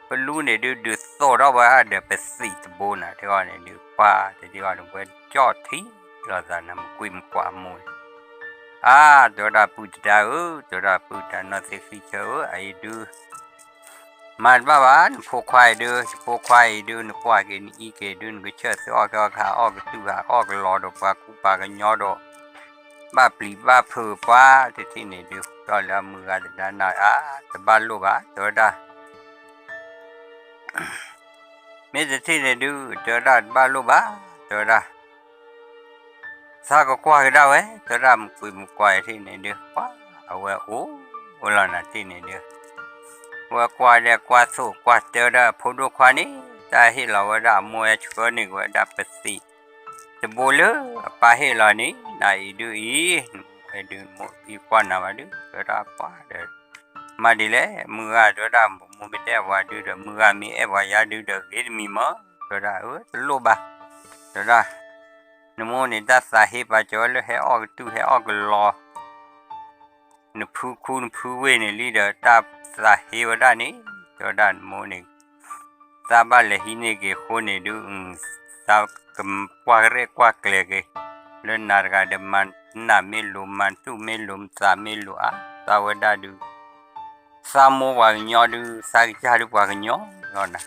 ပလူန့ၣ်ဒုး ဒုးသိးထီၣ်ဝဲဒီးပသံးတဘိနၤ တဂီၢ်န့ၣ်ဒုး ပှၤ တထံၣ်ဂီၢ်န့ၣ် ဝဲကၠီၣ်ထံလီၤသးနၤ မုၢ်ကွံာ်မုၢ်ကွၢ်အမိၢ်န့ၣ် အါ တဲဝဲဒၣ်ပုၢ်တဒါဧၢ တဲဝဲဒၣ်ပုၢ်တဒါ နီၢ်သ့ၣ်ဃံၣ်ဆၢဧၢ အအံၤဒုး မၤတဘၣ်ဘၣ် နဖိခွါအံၤဒုး ယဖိခွါအံၤဒုး နကွၢ်က့ၤနအံးက့ၤဒုး နကဆၢၣ်သ့အီၣ်က့ၤအီၣ်ကဟးအီၣ်ကတုၢ်ဟးအီၣ်ကလီၤဒီးပှၤကူပှၤကညီဒီး ဘၣ်ပျံၤဘၣ်ဖုးပှၤ တထံၣ်န့ၣ်ဒုး ဃုထီၣ်လၢအမုၢ်ဂၤသဒါနၤ အါ တဘၣ်လိၣ်ဘၣ် တဲဝဲဒၣ် မ့ၢ်တထံၣ်န့ၣ်ဒုး တဲဝဲဒၣ်တဘၣ်လိၣ်ဘၣ် တဲဝဲဒၣ် သးကကွၢ်ကဒါဝဲ တဲဝဲဒၣ် မုၢ်ကွံာ်မုၢ်ကွၢ်တထံၣ်န့ၣ်ဒုး ပှၤ အဝဲအိၣ် အိၣ်လီၤနၤတထံၣ်န့ၣ်ဒုး ဝဲကွၢ်ဒီးကွၢ်သိၣ်ကွၢ်တဲဝဲဒၣ်အဖိဒိၣ်ခွါန့ၣ် တၢ်ဟ့ၣ်လီၤဝဲဒၣ်အမိၢ်ဝဲဆှၢန့ၢ်က့ၤဝဲဒၣ်ပသံး တဘိလၢအပၢ်ဟ့ၣ်လီၤန့ၣ် နအံၤဒုးအံၤ နမိၢ်ဝဲဒုး နမိၢ်အံၤကွၢ်နၤဘၣ်ဒုး တဲဝဲဒၣ်ပှၤဒီး မၤဒ်လဲၣ် မုၢ်ဂၤ တဲဝဲဒၣ် မိၢ်မ့ၢ်တအဲၣ်ပှၤဒုးဒီး မုၢ်ဂၤမ့ၢ်အဲၣ်ပှၤယါဒုးဒီး ဂ့ၤတမံၤမး တဲဝဲဒၣ် အၢ တလိၣ်ဘၣ် တဲဝဲဒၣ် နမိၢ်န့ၣ် တၢ်သးဟ့ပာ်စၢၤဝဲလၢဟဲအီၣ်ကတုၢ်ဟဲအီၣ်ကလီၤ နဖုခူနဖုဝ့ၢ်န့ၣ်လံဒီး တၢ်သးဟ့ဝဲဒၣ်န့ၣ် တဲဝဲဒၣ် နမိၢ်န့ၣ် သးဘၣ်လဲၤဟံးန့ၢ်က့ၤအဃိန့ၣ်ဒုး, သးကကွၢ်ရဲၣ်ကွၢ်ကျဲၤက့ၤ, လၢနၤတဂၤဒီးမၤနးမ့ၢ်လိၤ မၤသူၣ်မ့ၢ်လိၤ မၤသးမ့ၢ်လိၤဧါ, သးဝဲဒၣ်ဒုး, သးမိၢ်ပှၤကညီဒုး သးကစၢ်ဒုးပှၤကညီလီၤန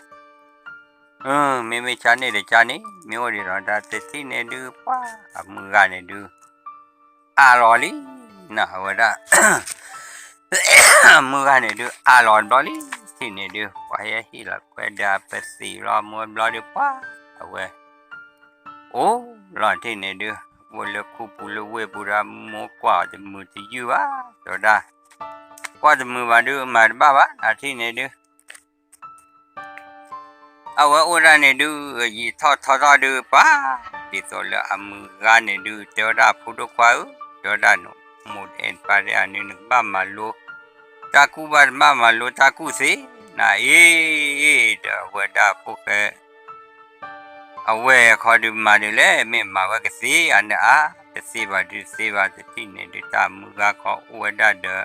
ၤ. မ့မ့ၢ်ကန့ၣ်ဒီးကန့ၣ် မ့ၢ်အိၣ်ဒံးဒီးတၢ်တထံၣ်န့ၣ်ဒုး ပှၤအမုၢ်ဂၤန့ၣ်ဒုး အးလီၤလံ, နအဝဲဒၣ် အမုၢ်ဂၤန့ၣ်ဒုး အးလီၤတဘျီလံ, ထံၣ်န့ၣ်ဒုး ပှၤဟဲဟ့ၣ်လီၤခွဲးဒီးအပသံးလီၤ မ့ၢ်ဘျီဒုး ပှၤအဝဲ အိၣ်လီၤထံၣ်န့ၣ်ဒုး, အိၣ်လၢခူပူၤလၢဝ့ၢ်ပူၤဒီး မိၢ်ကွၢ်အီၤတမုာ်တယုၢ်ဘၣ်, တဲဝဲဒၣ်, ကွၢ်တမုာ်ဘၣ်ဒုး မၤတဘၣ်ဘၣ် နထံၣ်န့ၣ်ဒုး အဝဲအိၣ်ဒၣ်န့ၣ်ဒုး ယံာ်ထီၣ်ထီထီၣ်ဒုး ပှၤ ဒ်သိးလၢအမုၢ်ဂၤန့ၣ်ဒုး တဲဝဲဒၣ် ဖိဒိၣ်ခွါဧၢ, တဲဝဲဒၣ် နမိၢ်တအဲၣ်နပၢ်တအဲၣ်န့ၣ် နကဘၣ်မၤလိ တၢ်ကူၣ်ဘၣ်တဘၣ်မၤလိတၢ်ကူၣ်သ့, နအံၤ ဒီးအဝဲဒၣ်ဖိၣ်ဃဲ အဝဲၢ်ခီဒုးမၤဒ်လဲၣ်, မ့ၢ်မၤဝဲကသ့ဧါန့ၣ်ဧါ, တသ့ဘၣ်ဒုးတသ့ဘၣ်, တထံၣ်န့ၣ်ဒုး တၢ်မုၢ်ဂၤခီအိၣ်ဝဲဒၣ်ဒီး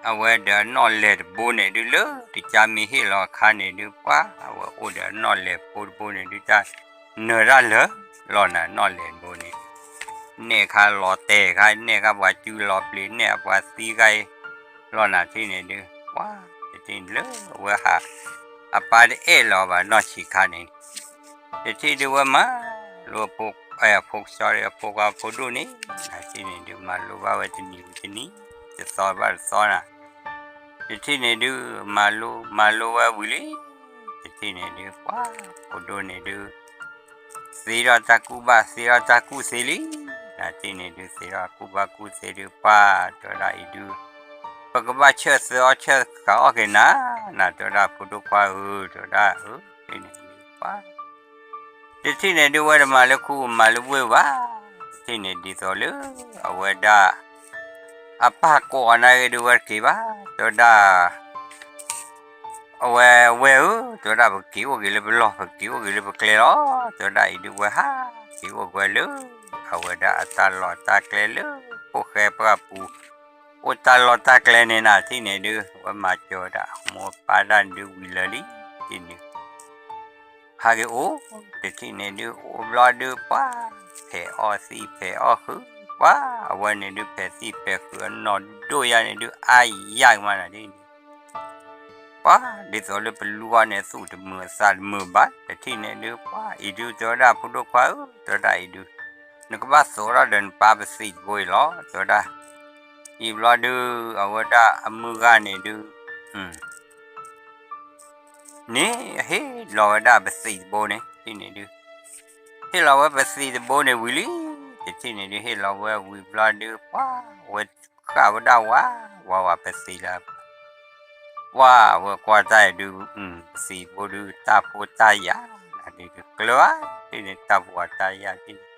အဝဲဒီးအနီၣ်လဲၢ်တဘိန့ၣ်ဒုး လၢတကါမ့ၢ်ဟ့ၣ်လီၤအခါန့ၣ်ဒုး ပှၤ အဝဲအိၣ်ဒီးအနီၣ်လဲၢ်ဖိတဘိန့ၣ်ဒုး တၢ်နၢၤတၢ်လၢာ်လီၤနၤ နီၣ်လဲၢ်တဘိန့ၣ် နဲၣ်ခါလီၤတဲာ်ခါ နဲၣ်ခါပှၤစုလီၤပျံၤ နဲၣ်ခါပှၤသံခါအံၤ လီၤနၤထံၣ်န့ၣ်ဒုး ပှၤ တထံၣ်န့ၣ်လၢအဝဲဟး အပၢ်တအဲၣ်လီၤဘၣ်နီၢ်ဆံးခါန့ၣ် တထံၣ်ဒုးဝဲမၤလိ အဖိကဆှီ အဖိခွါဖိဒိၣ်န့ၣ် နထံၣ်န့ၣ်ဒုး မၤလိဘၣ်ဝဲတနံၤဝံၤတနံၤ တသီဘၣ်တသီနၤ တထံၣ်န့ၣ်ဒုး မၤလိ မၤလိဝဲဝံၤလံ တထံၣ်န့ၣ်ဒုး ပှၤ ဖိဒိၣ်န့ၣ်ဒုး သ့ထီၣ်တၢ်ကူၣ်ဘၣ် သ့ထီၣ်တၢ်ကူၣ်သ့လံ နထံၣ်န့ၣ်ဒုး သ့ထီၣ်ကူၣ်ဘၣ်ကူၣ်သ့ဒုး ပှၤ တဲဝဲဒၣ်အံၤဒုး ပကဘၣ်ဆၢသၢအီၣ်ဆၢဃာ်အီၣ်က့ၤနၤ နတဲဝဲဒၣ် ဖိဒိၣ်ခွါဧၢ တဲဝဲဒၣ် အၢ တထံၣ်န့ၣ်ဒုး ပှၤ တထံၣ်န့ၣ်ဒုး ဝဲတမၤလၢခူ မၤလၢဝ့ၢ်ဘၣ် တထံၣ်န့ၣ်ဒ်သိးလၢ အဝဲဒၣ် အပၢ်ကိးအီၤနာ်က့ၤဒုး ဝဲတက့ၤဘၣ် တဲဝဲဒၣ် အဝဲဝဲၢ်ဧၢ တဲဝဲဒၣ် ပက့ၤအိၣ်က့ၤလၢပလီၢ် ပက့ၤအိၣ်က့ၤလၢပကျဲလီၤ တဲဝဲဒၣ်အံၤဒုး ဝဲဟးက့ၤအိၣ်ကွဲလၢ အဝဲဒၣ်အတၢ်လီၢ်တၢ်ကျဲလၢ ဖိၣ်ဃဲပှၢ်ပူၤ အိၣ်တၢ်လီၢ်တၢ်ကျဲန့ၣ်နၤ တထံၣ်န့ၣ်ဒုး ဝဲမၤစၢၤဝဲဒၣ်အမိၢ်အပၢ်တၢ်န့ၣ်ဒုးဝံၤလၢာ်လံ တထံၣ်န့ၣ် ဟးက့ၤအိၣ် တထံၣ်န့ၣ်ဒုး အိၣ်ဘျီဒုး ပှၤ ဖဲးအီၣ်သံဖဲးအီၣ်ဃုာ် ပှၤ အဝဲန့ၣ်ဒုး ဖဲးသံဖဲးဃုာ်အနီၢ်ဒိၣ်ယါန့ၣ်ဒုး အါယါကမၤနၤဒ်န့ၣ် ပှၤ ဒ်သိးလၢပလူအီၤန့ၣ် သူၣ်တမုာ်အသးတမုာ်ဘၣ် တထံၣ်န့ၣ်ဒုး ပှၤ အံၤဒုး တဲဝဲဒၣ် ဖိဒိၣ်ခွါဧၢ တဲဝဲဒၣ်အံၤဒုး နကဘၣ်သိးထီၣ်ဒီးနပၢ်ပသံးတဘိအံၤလီၤ တဲဝဲဒၣ် အံၤဘျီဒုး အဝဲဒၣ်အမုၢ်ဂၤန့ၣ်ဒုး န့ၣ် ဟ့ၣ်လီၤဝဲဒၣ်ပသံးတဘိန့ၣ် တထံၣ်န့ၣ်ဒုး ဟ့ၣ်လီၤဝဲပသံးတဘိန့ၣ်ဝံၤလံ တထံၣ်န့ၣ်ဒုး ဟ့ၣ်လီၤဝဲဝံၤဘျီဒုး ပှၤ ဝဲဃၣ်ဝဲဒၣ်ဝး ဝးဝးပသံးလၢ ပှၤ ဝဲကွၢ်တၢ်အံၤဒုး ပသံးတဘိဒုး တၢ်ဖိတၢ်ယာ် နဒုးတကျၢၤဘၣ် တထံၣ်န့ၣ် တၢ်ဖိတၢ်ယာ်တထံၣ်န့ၣ်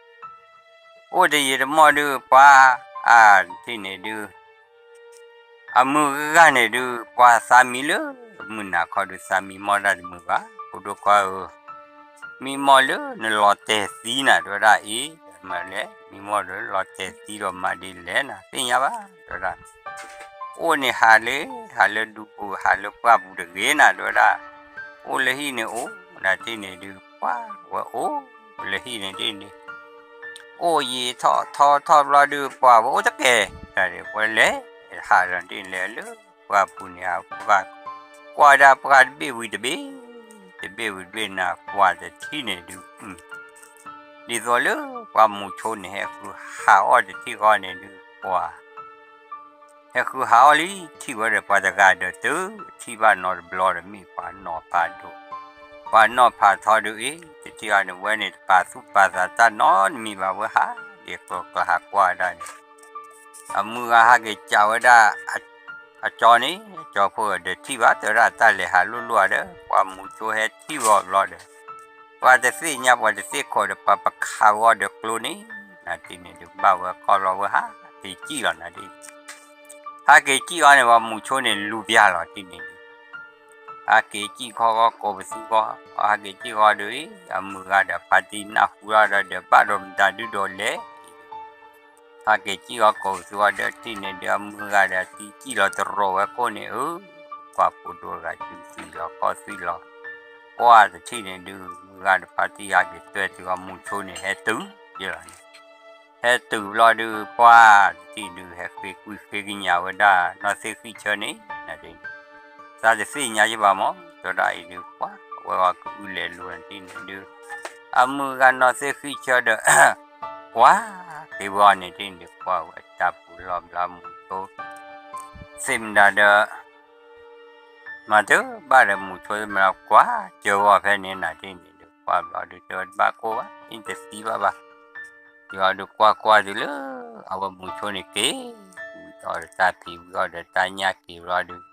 အိၣ်တယံာ်တမီၢ်ဒုး ပှၤ အါ တထံၣ်န့ၣ်ဒုး အမုၢ်ဂၤန့ၣ်ဒုး ပှၤသးမံလၢ မုၢ်နၤခီဒုး သးမံမီၢ်တၢ်တမုာ်ဘၣ် ဖိဒိၣ်ခွါဧၢ, မံမီၢ်လၢနလီၤတဲာ်သံနၤ တဲဝဲဒၣ်အံၤ, မ့ၢ်လဲၣ် မံမီၢ်လၢလီၤတဲာ်သံဒီးမၤဒ်လဲၣ်နၤ သ့ၣ်ညါဘၣ် တဲဝဲဒၣ်, အိၣ်န့ၣ်ဟးလၢ ဟးလၢဒူပူၤ ဟးလၢပှၢ်ပူၤတဂ့ၤနၤ တဲဝဲဒၣ်, အိၣ်လၢဟံၣ်န့ၣ်အိၣ် နၤတထံၣ်န့ၣ်ဒုး ပှၤဝဲအိၣ်လၢဟံၣ်န့ၣ်တထံၣ်န့ၣ် အိၣ်ယံာ်ထီၣ်ထီထီၣ်ဘျီဒုး ပှၤဝဲအိၣ်တကဲၢ်, တၢ်ဒုးပှၤလဲၤ ဟးဒီးတထံၣ်လဲၤလၢပှၢ်ပူၤန့ၣ် ပှၤ ကွၢ်ဒၣ်ပှၢ်တဘ့ၣ်ဝံၤတဘ့ၣ်, တဘ့ၣ်ဝံၤတဘ့ၣ်နၤ ပှၤတထံၣ်န့ၣ်ဒုး ဒ်သိးလၢပှၤမူၤဆိန့ၣ် ဟဲဃုဟးအီၣ်တထံၣ်ဃီန့ၣ်ဒုး ပှၤ ဟဲဃုဟးအီၣ်လံ ထံၣ်ဝဲဒီးပှၤတဂၤဒီးတုၤ ထံၣ်ဘၣ်နီတဘျီဒီးမ့ၢ်ပှၤနီၢ်ဖးဒိၣ်, ပှၤနီၢ်ဖးထီဒုးအံၤ တထံၣ်အီၤန့ၣ် ဝဲန့ၣ်တပာ်သူၣ်ပာ်သးတၢ်နီတမံၤဘၣ် ဝဲဟးဒ်ကျီကျီဟးကွၢ်ဒၣ်န့ၣ်, အမုၢ်ဂၤဟးက့ၤကးဝဲဒၣ် အကၠီန့ၣ် ကၠီဖိဒီးထံၣ်ဘၣ် တဲဝဲဒၣ်တၢ်လဲၤဟးလိၣ်လိၣ်ဧါဒီး ပှၤမူၤဆိဟဲထံၣ်ဝဲအီၤဘျီဒီး ပှၤတသ့ၣ်ညါပှၤတသ့ၣ်ခိးဒီး ပှၤပခးဝဲအီၤဒီးကျိန့ၣ်, နၤတထံၣ်န့ၣ်ဒုး ဘၣ်ဝဲခီဘျီဝဲဟးက့ၤကံၣ်လီၤနၤတထံၣ်, ဟးက့ၤကံၣ်အီၤန့ၣ် ပှၤမူၤဆိန့ၣ်လူၤပျၢ်လီၤတထံၣ်န့ၣ်ဒုး ဟးက့ၤကံၣ်ခီဂီၤကိးပသူဂီၤ, ဟးက့ၤကံၣ်ဂီၤဒုးအံၤ အမုၢ်ဂၤဒီးဖါတံၢ်နၢ်ဟူလီၤဒီး ဘၣ်ဒိမတၤဒုဒီးလဲၤ ဟးက့ၤကံၣ်ဂီၤကိးပသူဂီၤဒီးတထံၣ်န့ၣ်ဒုး အမုၢ်ဂၤဒီးတံၢ်ကံၣ်လီၤတရီၤဝဲခိၣ်န့ၣ်ဧၢ, ပှၤဖိဒိၣ်တဂၤစုသွံၣ်လီၤခီၣ်သွံၣ်လီၤ, ပှၢ်တထံၣ်န့ၣ်ဒုး မုၢ်ဂၤဒီးဖါတံၢ်ဟဲက့ၤတွဲၢ်တုၤအီၤ မူၤဆိန့ၣ် ဟဲတုၤယဲလီၤန့ၣ်, ဟဲတုၤဘျီဒုး ပှၢ်တထံၣ်ဒုး ဟဲဃ့ကွံာ်ဃ့ကညးဝဲဒၣ် နီၢ်သ့ၣ်ဃံၣ်ဆၢန့ၣ် သးတသ့ၣ်ညါယဘၣ်မး တဲဝဲဒၣ်အံၤဒုး ပှၢ်ဝဲဂီၤကအုလဲၤလိၤနထံၣ်န့ၣ်ဒုး အမုၢ်ဂၤနီၢ်သ့ၣ်ဃံၣ်ဆၢဒီး ကွၢ်က့ၤဝဲအီၤန့ၣ်တထံၣ်န့ၣ်ဒုး ကွၢ်ဝဲတၢ်ပူၤလီၢ်ဘျါမူၤဆိ သ့ၣ်မတၤဒီး မၤတဘၣ်ဒီးမူၤဆိသ့ၣ်မတၤ ကွၢ်စၢၤဝဲအီၤဖဲန့ၣ်နထံၣ်န့ၣ်ဒုး ကွၢ်ဘျီဒုး တဲဝဲတဘၣ်ကိၢ်ဘၣ် အံၤတသံဘၣ်ဘၣ် ယွၤဒုးကွၢ်ကွၢ်တုၤလၢ အဝဲမူၤဆိန့ၣ်က့ၤ ဝံၤအီၤဒီးတၢ်ဖံး ဝံၤအီၤဒီးတၢ်ညၣ်က့ၤဘျီဒုး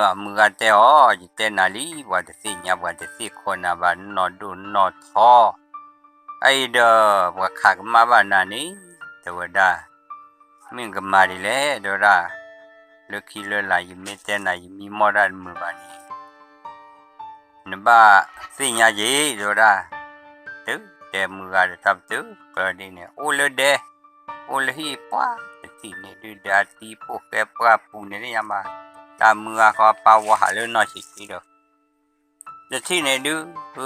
အမုၢ်ဂၤတဲအီၤ ယတဲနၤလံ ပှၤတသ့ၣ်ညါ ပှၤတသ့ၣ်ခိးနၤဘၣ် နီၢ်ဒိၣ်နီၢ်ထီ အအံၤဒီး ပှၤခးကမၣ်ဘၣ်နၤန့ၣ် တဲဝဲဒၣ် မ့ၢ်ကမၤဒ်လဲၣ် တဲဝဲဒၣ် လၢခံလၢလာ် ယမ့ၢ်တဲနၤ ယမံမီၢ်တၢ်တမုာ်ဘၣ်န့ၣ် နဘၣ်သ့ၣ်ညါက့ၤ တဲဝဲဒၣ် တုၤတဲမုၢ်ဂၤဒီးတၢ်ပတုာ်ကျၢၤဒ်န့ၣ် အိၣ်လၢဒဲ အိၣ်လၢဟံၣ်ပှၢ်တထံၣ်န့ၣ်ဒုး ဒီးအတံၤဖိဃဲပှၢ်ပူၤန့ၣ်သ့ၣ်ညါဘၣ် တၢ်မုၢ်ဂၤဃီပာ်ဝီဟးလၢနီၢ်ဆံးဆံးဒီး တထံၣ်န့ၣ်ဒုး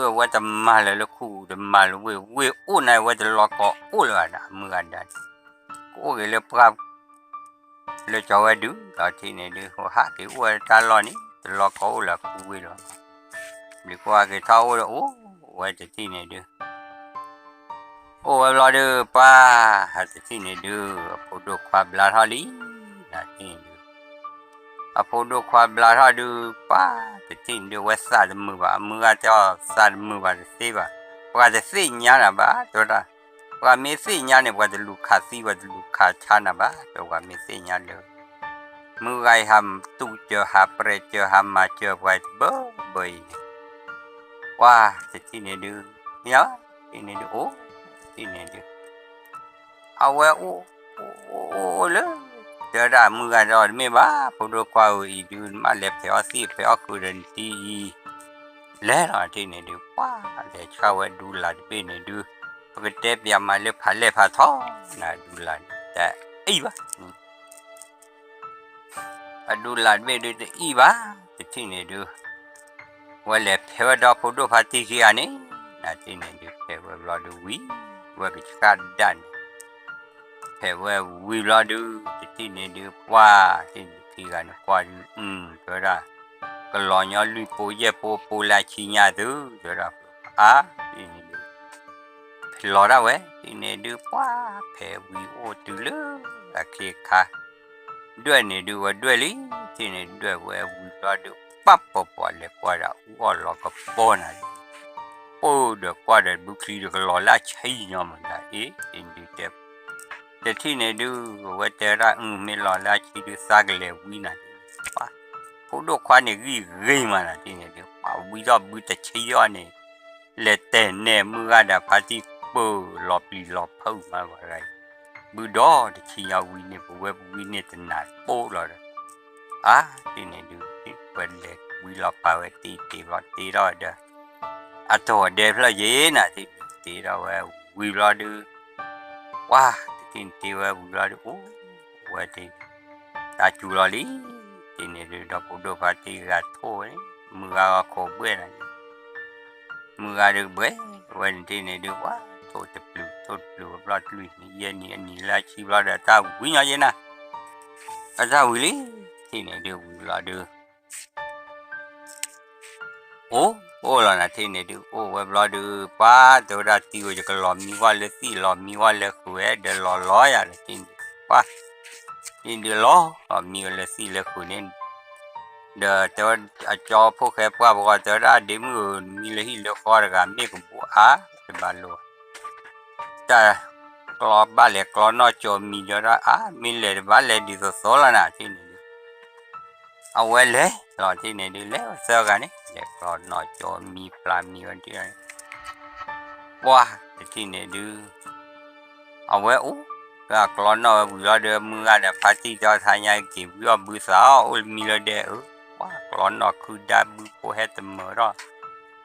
အဝဲတမၤလၢၤလၢခူၣ် တမၤလၢၤဝ့ၢ် ဝ့ၢ်အိၣ်န့ၣ် အဝဲတလီၤကီအိၣ်လၢၤဘၣ်ဒီး အမုၢ်ဂၤဒၣ်န့ၣ် ကအိၣ်က့ၤလၢပှၢ် လၢကၠီၤဝဲဒုး ဒီးထံၣ်န့ၣ်ဒုး ဟိဟးက့ၤအိၣ်ဝဲတၢ်လီၢ်န့ၣ် တလီၤကီအိၣ်လၢခူၣ်ဝ့ၢ်ဒီး ဘျုးကွၢ်က့ၤထီၣ်အိၣ်ဒီးအိၣ်ဝဲတထံၣ်န့ၣ်ဒုး အိၣ်ဝဲဘျီဒုး ပှၢ်တထံၣ်န့ၣ်ဒုး အဖိဒိၣ်ခွါဘျါထီၣ်လံ နထံၣ်န့ၣ်ဒုး အဖိဒိၣ်ခွါဘျါထီၣ်ဒုး ပှၢ်တထံၣ်န့ၣ်ဒုး အဝဲသးတမုာ်ဘၣ် အမုၢ်ဂၤတဲအီၤ သးတမုာ်ဘၣ်တသ့ဘၣ် ပှၤတသ့ၣ်ညါနၤဘၣ် တဲဝဲဒၣ် ပှၤမ့ၢ်သ့ၣ်ညါန့ၣ် ပှၤတလူၤခးသံ ပှၤတလူၤခးဆါနၤဘၣ် တဲပှၤမ့ၢ်သ့ၣ်ညါလၢ မုၢ်ဂၤအံၤဟးတူၢ်စၢၤ ဟးပြဲးစၢၤ ဟးမၤစၢၤပှၤတဘၢဘၢအံၤန့ၣ် ပှၢ်တထံၣ်န့ၣ်ဒုး မ့ၢ်အီၤ တထံၣ်န့ၣ်ဒုး အိၣ်တထံၣ်န့ၣ်ဒုး အဝဲအိၣ် အိၣ်အိၣ်အိၣ်လၢ တဲဝဲဒၣ်မုၢ်ဂၤဒီးတမ့ၢ်ဘၣ် ဖိဒိၣ်ခွါဧၢ အံၤဒုး နဘၣ်လဲၤဖဲးအီၣ်သံၣ်ဖဲးအီၣ်ဃုာ်ဒီးနတံၤအံၤ လဲၤလီၤတထံၣ်န့ၣ်ဒုး ပှၢ်လဲၤဆှၢဝဲဒူလၢ်တဘ့ၣ်န့ၣ်ဒုး ပကတဲပၠးမးလၢဖးလဲၢ်ဖးထီ နဒူလၢ်န့ၣ် တအံၣ်ဘၣ် အဒူလၢ်တဘ့ၣ်ဒုးတအံၣ်ဘၣ် တထံၣ်န့ၣ်ဒုး ဝဲလဲၤဖဲးဝဲဒီးဖိဒိၣ်ဖါတံၢ်ခံဂၤန့ၣ် နထံၣ်န့ၣ်ဒုး ဖဲးဝဲဘျီဒုးဝံၤ ဝဲကဆှၣ်ဒၣ်န့ၣ် ဖဲးဝဲဝံၤဘျီဒုး တထံၣ်န့ၣ်ဒုး ပှၢ်တထံၣ်န့ၣ်ခံဂၤန့ၣ်ကွၢ်ဒုး အု တဲဝဲဒၣ် ကလီၤညီလွံၢ်ပိယဲၢ်ပိ ပိလၢအဆံညါသု တဲဝဲဒၣ် အါ တထံၣ်န့ၣ်ဒုး ဖဲးလီၤဒၣ်ဝဲ တထံၣ်န့ၣ်ဒုး ပှၢ်ဖဲးဝံၤအိၣ်တုၤလၢ အခ့အခါ ဒွဲၣ်န့ၣ်ဒုး ဝဲဒွဲၣ်လံ တထံၣ်န့ၣ်ဒွဲၣ်ဝဲဝံၤဘျီဒုး ပၢ်ပီၤပီၤလဲၤကွၢ်ဒီးအူအီၣ်လီၤကပီၤနၤ အိၣ်ဒီးကွၢ်ဒီးဘုချံဒီးကလီၤလၢအဆံညီမးဒၣ် အ့ တထံၣ်န့ၣ်ဒုး တထံၣ်န့ၣ်ဒုး အဝဲတဲဝဲဒၣ် အု မ့ၢ်လီၤလၢအဆံဒုး သးကလဲၤဝံနၤ ပှၢ် ဖိဒိၣ်ခွါန့ၣ်ဂံၢ်ဂ့ၤမးနၤ တထံၣ်န့ၣ်ဒုး ပှၢ်ဝံထီၣ်ဘုတဆံအီၤန့ၣ် လဲၤတဲာ်နဲၣ်မုၢ်ဂၤဒီးဖါတံၢ်ပၢၢ်လီၤပျံၤလီၤဖုးမးဝဲဒၣ်အံၤ ဘုဒီးတဆံညီဝံန့ၣ် ပဝဲပဝံန့ၣ်တနၢ်ပိၢ်လီၤဒီး အါ တထံၣ်န့ၣ်ဒုး ပှၤလဲၤဝံလီၤပာ်ဝဲတ့တ့ၢ်ဘျီတ့ထီၣ်ဝဲဒီး အတီၢ်ဒဲဖျၢၣ်ယ့ၤနၤ တထံၣ်န့ၣ်တ့ထီၣ်ဝဲဝံၤဘျီဒုး ပှၢ် တထံၣ်န့ၣ်တ့ဝဲဝံၤဘျီဒုး အိၣ်ဝဲတ့ တၢ်စူၤလီၤလံ တထံၣ်န့ၣ်ဒုး ဒီဖိဒိၣ်ဖါတံၢ်ဂၤထိၣ်ဝဲ မုၢ်ဂၤဂီၤခိၣ်ဘှဲၣ်နၤန့ၣ် မုၢ်ဂၤဒုးဘှဲၣ်ဝဲန့ၣ်တထံၣ်န့ၣ်ဒုး ပှၢ်ထိၣ်တပျုာ်ထိၣ်တပျုာ်ဝဲဘျီတလွံၢ်နံၣ်ယဲၢ်နံၣ်အနံၣ်လၢအဆံဘျီဒီး တၢ်ဝံညီယဲနၤ အတၢ်ဝံၤလံ တထံၣ်န့ၣ်ဒုးဝံၤဘျီဒုး အိၣ်အိၣ်လီၤနၤ တထံၣ်န့ၣ်ဒုး အိၣ်ဝဲဘျီဒုး ပှၢ်တဲဝဲဒၣ်တံၤဧၢ ယကလီၤမံဝဲလၢသံၣ် လီၤမံဝဲလၢဃုာ်ဝဲ ဒီးလီၤလီၤယၤဒီး တထံၣ်န့ၣ် ပှၢ် တထံၣ်န့ၣ်ဒုးလီၤ လီၤမံဝဲလၢသံၣ်လၢဃုာ်န့ၣ် ဒီးတဲဝဲ အကၠီဖိၣ်ဃဲပှၢ်ပဂီၤ တဲဝဲဒၣ် ဒ့မုၣ်ဧၢ နမံလၢဟံၣ်လၢဃီတဂၤ မ့ၢ်ကဘူးအါ တဘၣ်လိာ် တၢ်ကျီဘၣ်လဲၤကျီနီၣ်ကၠီမံဒီး အါ မ့ၢ်လဲၤတဘၣ်လဲၤဒ်သိးသိးလီၤနၤ တထံၣ်န့ၣ်ဒုး အဝဲလဲၤလီၤ တထံၣ်န့ၣ်ဒုး လဲၤဝဲသၢဂၤန့ၣ် လဲၤကျီနီၣ်ကၠီမံဖျါမံဝဲတထံၣ် ပှၢ် တထံၣ်န့ၣ်ဒုး အဝဲအိၣ် ကျီနီၣ်ဝဲဝံၤလီၤဒီး မုၢ်ဂၤဒီးဖါတံၢ်ဒီး ထါညါက့ၤဝံအီၣ်ဘုသးအီၣ် အိၣ်လၢမံလၢဒဲအၢ ပှၢ်ကျီနီၣ်ခုဒါဘုဖိဟဲတမၢ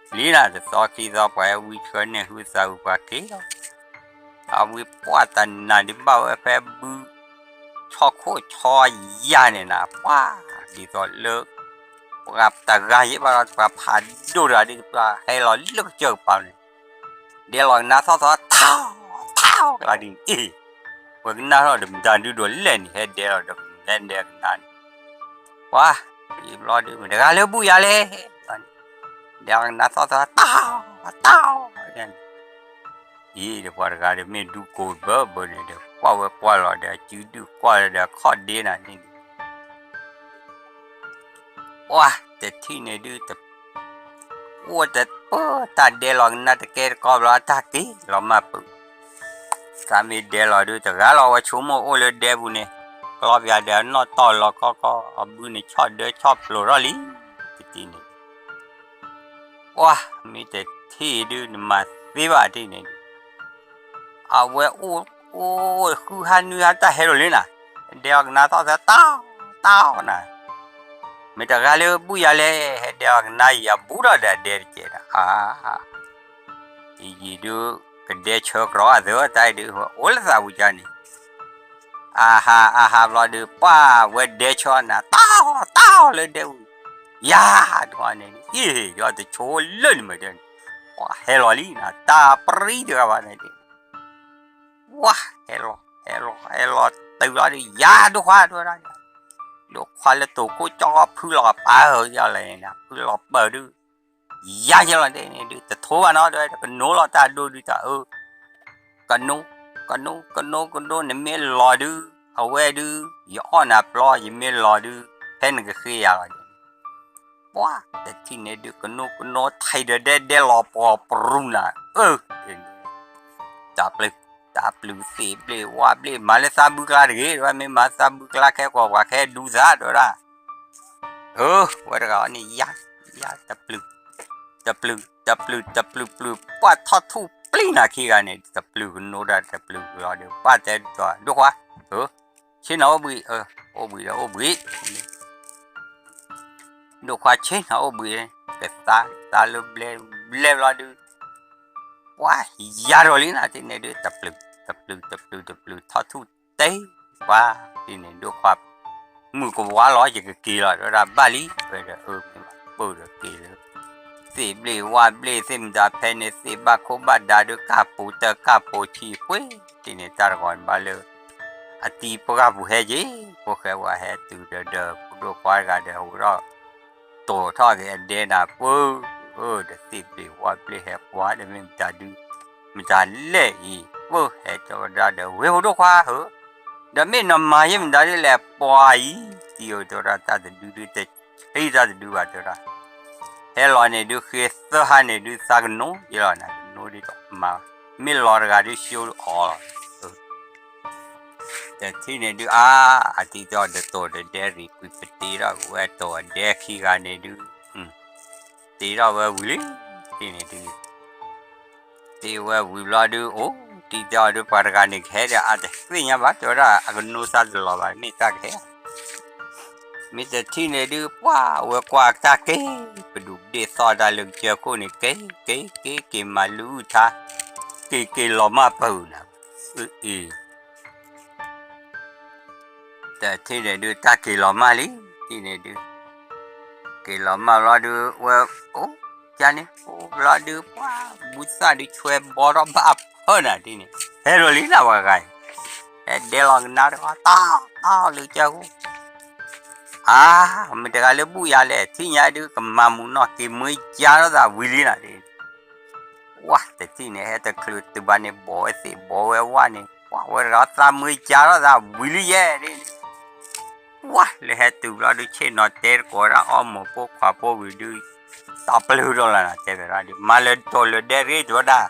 ထီၣ် လံနၤ တသီခံသီ ပှၤဟဲဝံဆှၢနဲၣ်ဟုသးဟုပှၤက့ၤလီၤ အဝံပှၢ်တနၤဒုးဘၣ်ဝဲဖဲဘု ဆီခိၣ်ဆီယၤန့ၣ်နၤ ပှၢ်ဒ်သိးလၢ ပှၤတဂၤယဲၢ်ဘၣ်ဒီး ပှၤဖးဒိၣ်တဂၤဒ် ပှၤဟဲလီၤလၢကစၢၢ်ကပၤန့ၣ်, ဒဲလီၤကနါသီၣ်သီၣ် ထီၣ်ထီၣ်ကလါဒ်န့ၣ်, အ့ၣ်, ပှၤကနၣ်ထီၣ်ဒီးမတၤဒုဒီးလဲၣ်န့ၣ် ဟဲဒဲလီၤဒီး ဟဲဒဲကနါန့ၣ်, ပှၤ, ယဘျီဒု မတဂၤလၢဘူၣ်ယၤလဲၣ်, ဒဲလီၤကနါသီၣ်သီၣ် ထီၣ်ထီၣ် အ့ၣ်, ဒီးပှၤတဂၤဒီးမ့ၢ်ဒူကိးဘၢဘၢန့ၣ်ဒီး ကွၢ်ဝဲကွၢ်လီၤဒီး အစုဒုၣ်ကွၢ်လီၤဒီး အခီၣ်ဒ့နၤန့ၣ် ပှၤတထံၣ်န့ၣ်ဒု အိၣ်တပၢၢ်တၢ်ဒဲလီၤကနၣ်တကဲတကီဘျီ တၢ်က့ၤလီၤမၢ်ပုၢ်, တၢ်မ့ၢ်ဒဲလီၤဒု တဂၤလီၤဝဲဆိကမိၣ်အိၣ်လၢဒဲပူၤန့ၣ်, ကျီပၠးဒီးအနီၣ်တီၢ်လီၤကီကီ အဘုန့ၣ်ဆီၣ်ဒၢဆီၣ်ဖျိးထီၣ်လံ, တထံၣ်န့ၣ် ပှၤမ့ၢ်တထံၣ်ဒု နမၤသ့ဘၣ်တထံၣ်န့ၣ်ဒု အဝဲအိၣ်, အိၣ်ဃုဟါနွံဟါတၢ်ဟဲလီၤလံနၤ, ဒဲအီၤကနါသီၣ်သီၣ် တၢ်, တၢ်နၤ, မ့ၢ်တဂၤလၢဘူၣ်ယၤလဲၣ် ဟဲဒဲအီၤကနါယၤဘူးထီၣ်ဒီးဒဲတကဲးဒီး, အါ, ယံာ်ဒု ကဒဲဆၢကရီအသၢတၢ်အံၤဒု အိၣ်လၢသးဝံၤကါန့ၣ်, အဟးအဟးဘျီဒု ပှၤဝဲဒဲဆၢနၤ တၢ်, တၢ်လၢဒဲပူၤ, ယၤဒွးန့ၣ် အ့ၣ် ယွၤတဆိလၢန့ၣ်မ့ၢ်ဒဲန့ၣ်, ပှၤဟဲလီၤလံနၤ တၢ်ပြံတဂၤဘၣ်န့ၣ်ဒု ဝါ, ဟဲလီၤ, ဟဲလီၤ, ဟဲလီၤတုၤလီၤဒုး ယၤဒိၣ်ခွါဒိၣ်ဒၣ်, ဒိၣ်ခွါလၢတိာ်ခိၣ်ကၠီဖုလီၤပာ်ဟၢယလီၤန့ၣ် ဖုလီၤပာ်ဒုး, ယၤယလီၤဒဲန့ၣ်ဒုး တထိဘၣ်နီၤ ဒိၣ်ဝဲဒၣ် ကနိလီၤတၢ်ဒိၣ်ဒုးတၢ်အၢ, ကနိ, ကနိ, ကနိ, ကနိ နမ့ၢ်လီၤဒုး, အဝဲဒုး, ယအီၣ်နၤပျီ ယမ့ၢ်လီၤဒုး, ဖဲနကဃ့ယၤလီၤဒဲ ပှၤတထံၣ်န့ၣ်ဒုး ကနိကနိထံၣ်ဒီးဒဲဒဲလီၤပှီၤပရူၤနၤ, အၢ, တၢ်ပျုၤ, တၢ်ပျုၤသ့ၣ်ဘျ့ၣ်ဝါဘျ့ၣ် မၤလၢသးဘုကျါတဂ့ၤ, မ့ၢ်မၤသးဘုကျါခဲကီး ပှၤခဲဒူသးဒိၣ်ဒၣ်, အၢ, ဝဲတဂၤန့ၣ် ယၤ, ယၤ, တပျုၤ, တပျုၤ, တပျုၤ, တပျုၤ, ပျုၤ, ပှၤထီၣ်ထူၣ်ပျံၤနၤခံဂၤန့ၣ် တပျုၤကနိဒၣ် တပျုၤကလီၤဒီး ပှၤတဲဒ်သိး ဒိၣ်ခွါ, အၢ ဆ့ၣ်နီၤအိၣ်ဘှံး, အိၣ်ဘှံးဒီးအိၣ်ဘှံး, ဒိၣ်ခွါဆ့ၣ်နီၤအိၣ်ဘှံး, ကသါ, သါလၢဘျဲ, ဘျဲဘျီဒုး, ပှၤယၤဒီးလံနၤ တထံၣ်န့ၣ်ဒုး တပျုၤ, တပျုၤ, တပျုၤ, တပျုၤ, ထီၣ်ထူၣ်တဲ, ပှၤ, တထံၣ်န့ၣ်ဒိၣ်ခွါ, မုၢ်ကဝါလီၤ ယကက့ၤလီၤ ဒိၣ်ဒၣ်ဘၣ်လံ, ဝဲဒီးအၢမ့ၢ်ဘၣ် ပၢၢ်ဒီးက့ၤလၢ သ့ၣ်ဘျ့ၣ်ဝါဘျ့ၣ် သ့ၣ်မတၤဖဲန့ၣ် သ့ၣ်ဘၣ်ခိၣ်ဘၣ်ဒါဒုး ကၢ်ပူၤတၢၢ်ကၢ်ပူၤဆံးပှ့ၤ, တထံၣ်န့ၣ်တၢ်တဂီၤန့ၣ်ဘၣ်လၢ အတံၤပှၢ်ပူၤဟဲက့ၤ, ဖိၣ်ဃဲဝဲဟဲတုၤဒီး ဒီးဖိဒိၣ်ခွါတဂၤဒီး ဟူးထီၣ်, တိာ်ထီၣ်က့ၤအဒဲနၤပၢၢ်, အၢ ဒီးသ့ၣ်ဘျ့ၣ်ဝါဘျ့ၣ်ဟဲကွၢ်ဒီး မ့ၢ်မတၤဒုး, မတၤလဲၣ်အံၤ ပၢၢ်ဟဲတဲဝဲဒၣ်ဒီး ဝ့ၢ်ဖိဒိၣ်ခွါဧၢ, ဒီးမ့ၢ်နမၤယဲၢ်မတၤဒုးလဲၣ် ပှၤအံၤ, တံၤဧၢ တဲဝဲဒၣ်တၢ်တဒုဒုး တဟ့ၣ်တၢ်တဒုဘၣ် တဲဝဲဒၣ်, ဟဲလီၤန့ၣ်ဒုး ဃ့သၢဟါန့ၣ်ဒုး သးကနိယဲလီၤနၤ ကနိဒ်သိးမၤ, မ့ၢ်လီၤတဂၤဒုး ဆှိအီၤလီၤ တထံၣ်န့ၣ်ဒုး အါ, အတံၤတဲအီၤဒီးတိာ်ဒီးဒဲရံၣ်ကွံာ်ပတ့ထီၣ်ဝဲတိာ်အဒဲခံဂၤန့ၣ်ဒုး, တ့ထီၣ်ဝဲဝံၤလံ, တထံၣ်န့ၣ်ဒုး, တ့ဝဲဝံၤဘျီဒုး အိၣ်, တံၤတဲအီၤဒုး ပှၤတဂၤန့ၣ်ကဟဲဒီး အတသ့ၣ်ညါဘၣ် တဲဝဲဒၣ် အကနိသးတလီၤဘၣ် မ့ၢ်တၢ်ကဟဲ မ့ၢ်တထံၣ်န့ၣ်ဒုး ပှၤဝဲကွၢ်တၢ်က့ၤ, ပဒူၣ်ပဒ့ၣ်သီၣ်တၢ်လၢကစၢၢ်ခိၣ်န့ၣ် က့ၤ, က့ၤ, က့ၤ, က့ၤမၤလုၢ်အုၣ်ထါ, က့ၤ, က့ၤလီၤမၢ်ပၢၢ်နၤ, အ့ၣ်, တထံၣ်န့ၣ်ဒုး တၢ်က့ၤလီၤမၢ်လံ, တထံၣ်န့ၣ်ဒုး က့ၤလီၤမၢ်ဘျီဒုး ဝဲ, အိၣ်, ကန့ၣ်, အိၣ်ဘျီဒုး ပှၤဘုသၣ်ဒုးဆွဲဘီထီၣ်ဘၣ်အဖၢနၤဒ်န့ၣ်, ဟဲလီၤလံနၤပှၤဂၤအံၤ, ဟဲဒဲလီၤကနါတဂၤ တၢ်, တၢ်လၢကၢၢ်ခိၣ် အါ, မ့ၢ်တဂၤလၢဘူၣ်ယၤလဲၣ် ထံၣ်ညါဒုး ကမၤမုာ်နီၢ်က့ၤမွ့ယါထီၣ်သးဝံၤလံနၤဒ်န့ၣ်, ဝါ, တထံၣ်န့ၣ် ဟဲတချုးတုၤဘၣ်န့ၣ် ဘီၣ်ဝဲသ့ၣ်ဘီၣ်ဝဲဝၣ်န့ၣ် ပှၤဝဲတဂၤသးမွ့ယါထီၣ်သးဝံၤလံယဲဒ်န့ၣ် ဝါ, လၢဟဲတုၤဘျီဒုး ဆ့ၣ်နီၤတဲတကိးဒၣ်အီၣ်မိၢ်ဖိခွါဖိဝံၤဒုး, တၢ်ပျုၤထီၣ်လၢနၤတဲဘၣ်ဒုး မၤလၢတိာ်လၢဒဲတဂ့ၤတဲဝဲဒၣ်,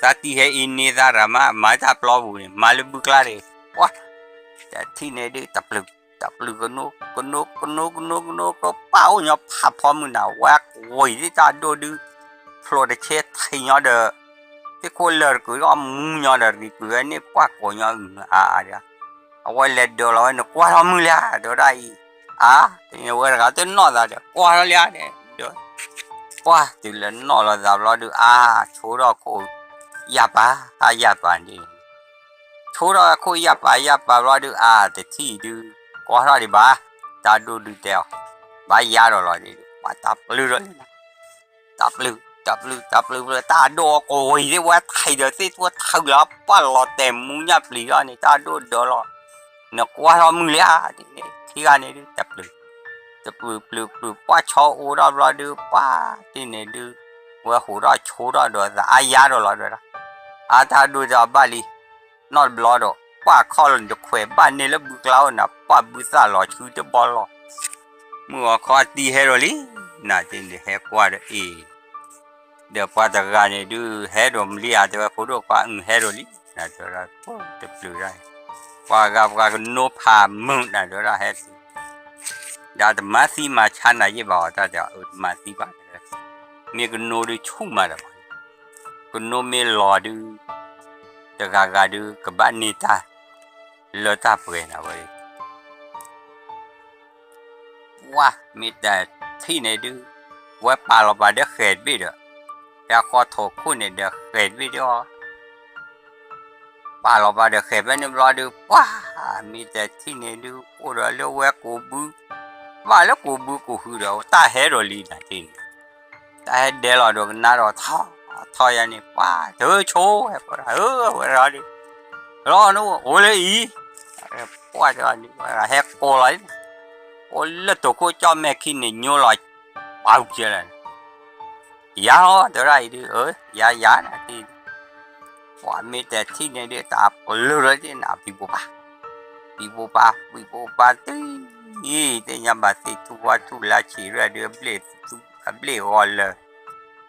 သးတံၢ်ဟဲအံၤန့ၢ်သးရၤမး မၤတၢ်ပျီပူၤန့ၣ် မၤလၢဘုကျါတဂ့ၤ, ဝါ, တထံၣ်န့ၣ်ဒုး တပျုၤ, တပျုၤကနိ, ကနိ, ကနိ, ကနိ, ကနိ, ကပၢ်အိၣ်ညီဖးဖီမုၢ်နၤ ဝဲကွံာ်ဒ်တၢ်ဒိၣ်ဒုး, ဖျိးတဆဲထံညီဒီး, သ့ၣ်ခိၣ်လၢာ်တကုာ်အီၣ်မူညီဒီး ရံးကွံာ်ဝဲန့ၣ် ပှၢ်ကိးညီအုၣ်အါအါဒီး အဝဲလဲၤဒိးလီၤဝဲ နကွၢ်ထီၣ်မုၢ်လံဧါ တဲဝဲဒၣ်အံၤ, အါ, တန့ၣ်ဝဲတဂၤတနီၣ်သးဒီး ကွၢ်ထီၣ်လံဧါ, ဒီး, ပှၢ်တုၤလၢနီၣ်လီၤသးဘျီဒုး အါ, ဆိထီၣ်ခိၣ်, ယၢ်ပၤ, အါယၢ်ပၤဒ်န့ၣ်, ဆိထီၣ်ခိၣ်ယၢ်ပၤယၢ်ပၤဘျီဒုး အါ, တထံၣ်ဒုး, ကွၢ်ထီၣ်ဒံးဘၣ်, တၢ်ဒိၣ်ဒုးတဲအီၤ, ဘၣ်ယါဒီးလီၤဒ်န့ၣ် ပှၤတၢ်ပျုၤဒီးလံနၤ, တၢ်ပျုၤ တၢ်ပျုၤ တၢ်ပျုၤပျုၤ တၢ်ဒိၣ်အီၤကဝံၤသ့ၣ် ဝဲထံၣ်ဒီးသ့ၣ်ထူထူလီၤ ပှၤလီၤတဲာ်မူညၣ်ပျံၤလီၤန့ၣ် တၢ်ဒိၣ်ဒၢလီၤ, နကွၢ်ထီၣ်မုၢ်လံဧါ, ထံဂၤန့ၣ်ဒုး တၢ်ပျုၤ တပျုၤပျုၤပျုၤ ပှၤဆီအိၣ်ထီၣ်ဘျီဒုး ပှၤတ့ၢ်န့ၣ်ဒုး ဝဲဟိးထီၣ်ဆိထီၣ်ဒီးသးအါယါဒီးလီၤဒီး, အါတၢ်ဒိၣ်တၢ်ဘၣ်လံ, နီၢ်တဘျီဒီး ပှၤခီၣ်လၢတခွဲးဘၣ်န့ၢ်လၢဘုကျါအိၣ်နၤ ပှၤဘုသၣ်လီၤဆူတဘီလီၤ, မုၢ်အီၤခီတံၢ်ဟဲဒီးလံ, နၤတ့ၢ်န့ၣ်ဟဲကွၢ်ဒီးအ့ၣ် ဒီးပှၤတဂၤန့ၣ်ဒုး ဟဲဒီးမလံဧါ တဲဝဲဖိဒိၣ်ခွါ အုဟဲဒီးလံ နၤတဲဝဲဒၣ် တပျုၤဒၣ်, ပှၤဂၤပှၤကနိဖးမုၢ် နၤတဲဝဲဒၣ်ဟဲ, ဒီးတမၤသံမၤဆါနၤယ့ၢ်ဘၣ်အီၤ တၢ်တဲအၢ တမၤသံဘၣ်, မ့ၢ်ကနိဒုးဆူၣ်မးဒီး, ကနိမ့ၢ်လီၤဒုး, တဂၤဂၤဒုး ကဘၣ်န့ၢ်တၢ်, လၢတၢ်ပှဲၤနၤဝဲ ပှၤမ့ၢ်တထံၣ်န့ၣ်ဒုး, ဝဲပာ်လီၤပာ်ဒီးဃဲၤတဘ့ၣ်ဒီး, ဖဲဃီထိးခိၣ်န့ၣ်ဒီးဃဲၤတဘ့ၣ်ဒီး, ပာ်လီၤပာ်ဒီးဃဲၤဖဲန့ၣ်ဘျီဒုး ပှၤ, မ့ၢ်တထံၣ်န့ၣ်ဒုး အိၣ်ဒီးလၢဝဲကိးဘု, ဘၣ်လၢကိးဘုကိးဟုဒီး တၢ်ဟဲဒီးလံနၤတ့ၢ်န့ၣ်, တၢ်ဟဲဒဲးလီၤဒီးကနၣ်ဒီးထီၣ်, ထီၣ်ယါန့ၣ် ပှၤ, တၢ်ဆိဝဲပှၤ, အဝဲဒၣ်ဒုး, လီၤနအိၣ်လၢအံၤ ပှၤတဂၤန့ၣ် ဟဲကိးလီၤ, အိၣ်လၢတိာ်ခိၣ်ကၠီၣ်မဲာ်ခံန့ၣ် ညိလီၤ, ပှၤကဲလဲၣ်, ယၤလီၤ တဲဝဲဒၣ်အံၤဒုး, ယၤယၤနၤတ့ၢ်, ပှၤမ့ၢ်တထံၣ်န့ၣ်ဒုး တၢ်ပျုၤလီၤတ့ၢ်နၤ ပံၤပိာ်ပၤ, ပံၤပိာ်ပၤ ပံၤပိာ်ပၤတံၢ်, သ့ၣ်ညါဘၣ်သ့ၣ်ထူၣ်ဝါထူၣ်လါဆံးရၢၢ်ဒုး အဘျ့ၣ်ဂီၤလၢာ်,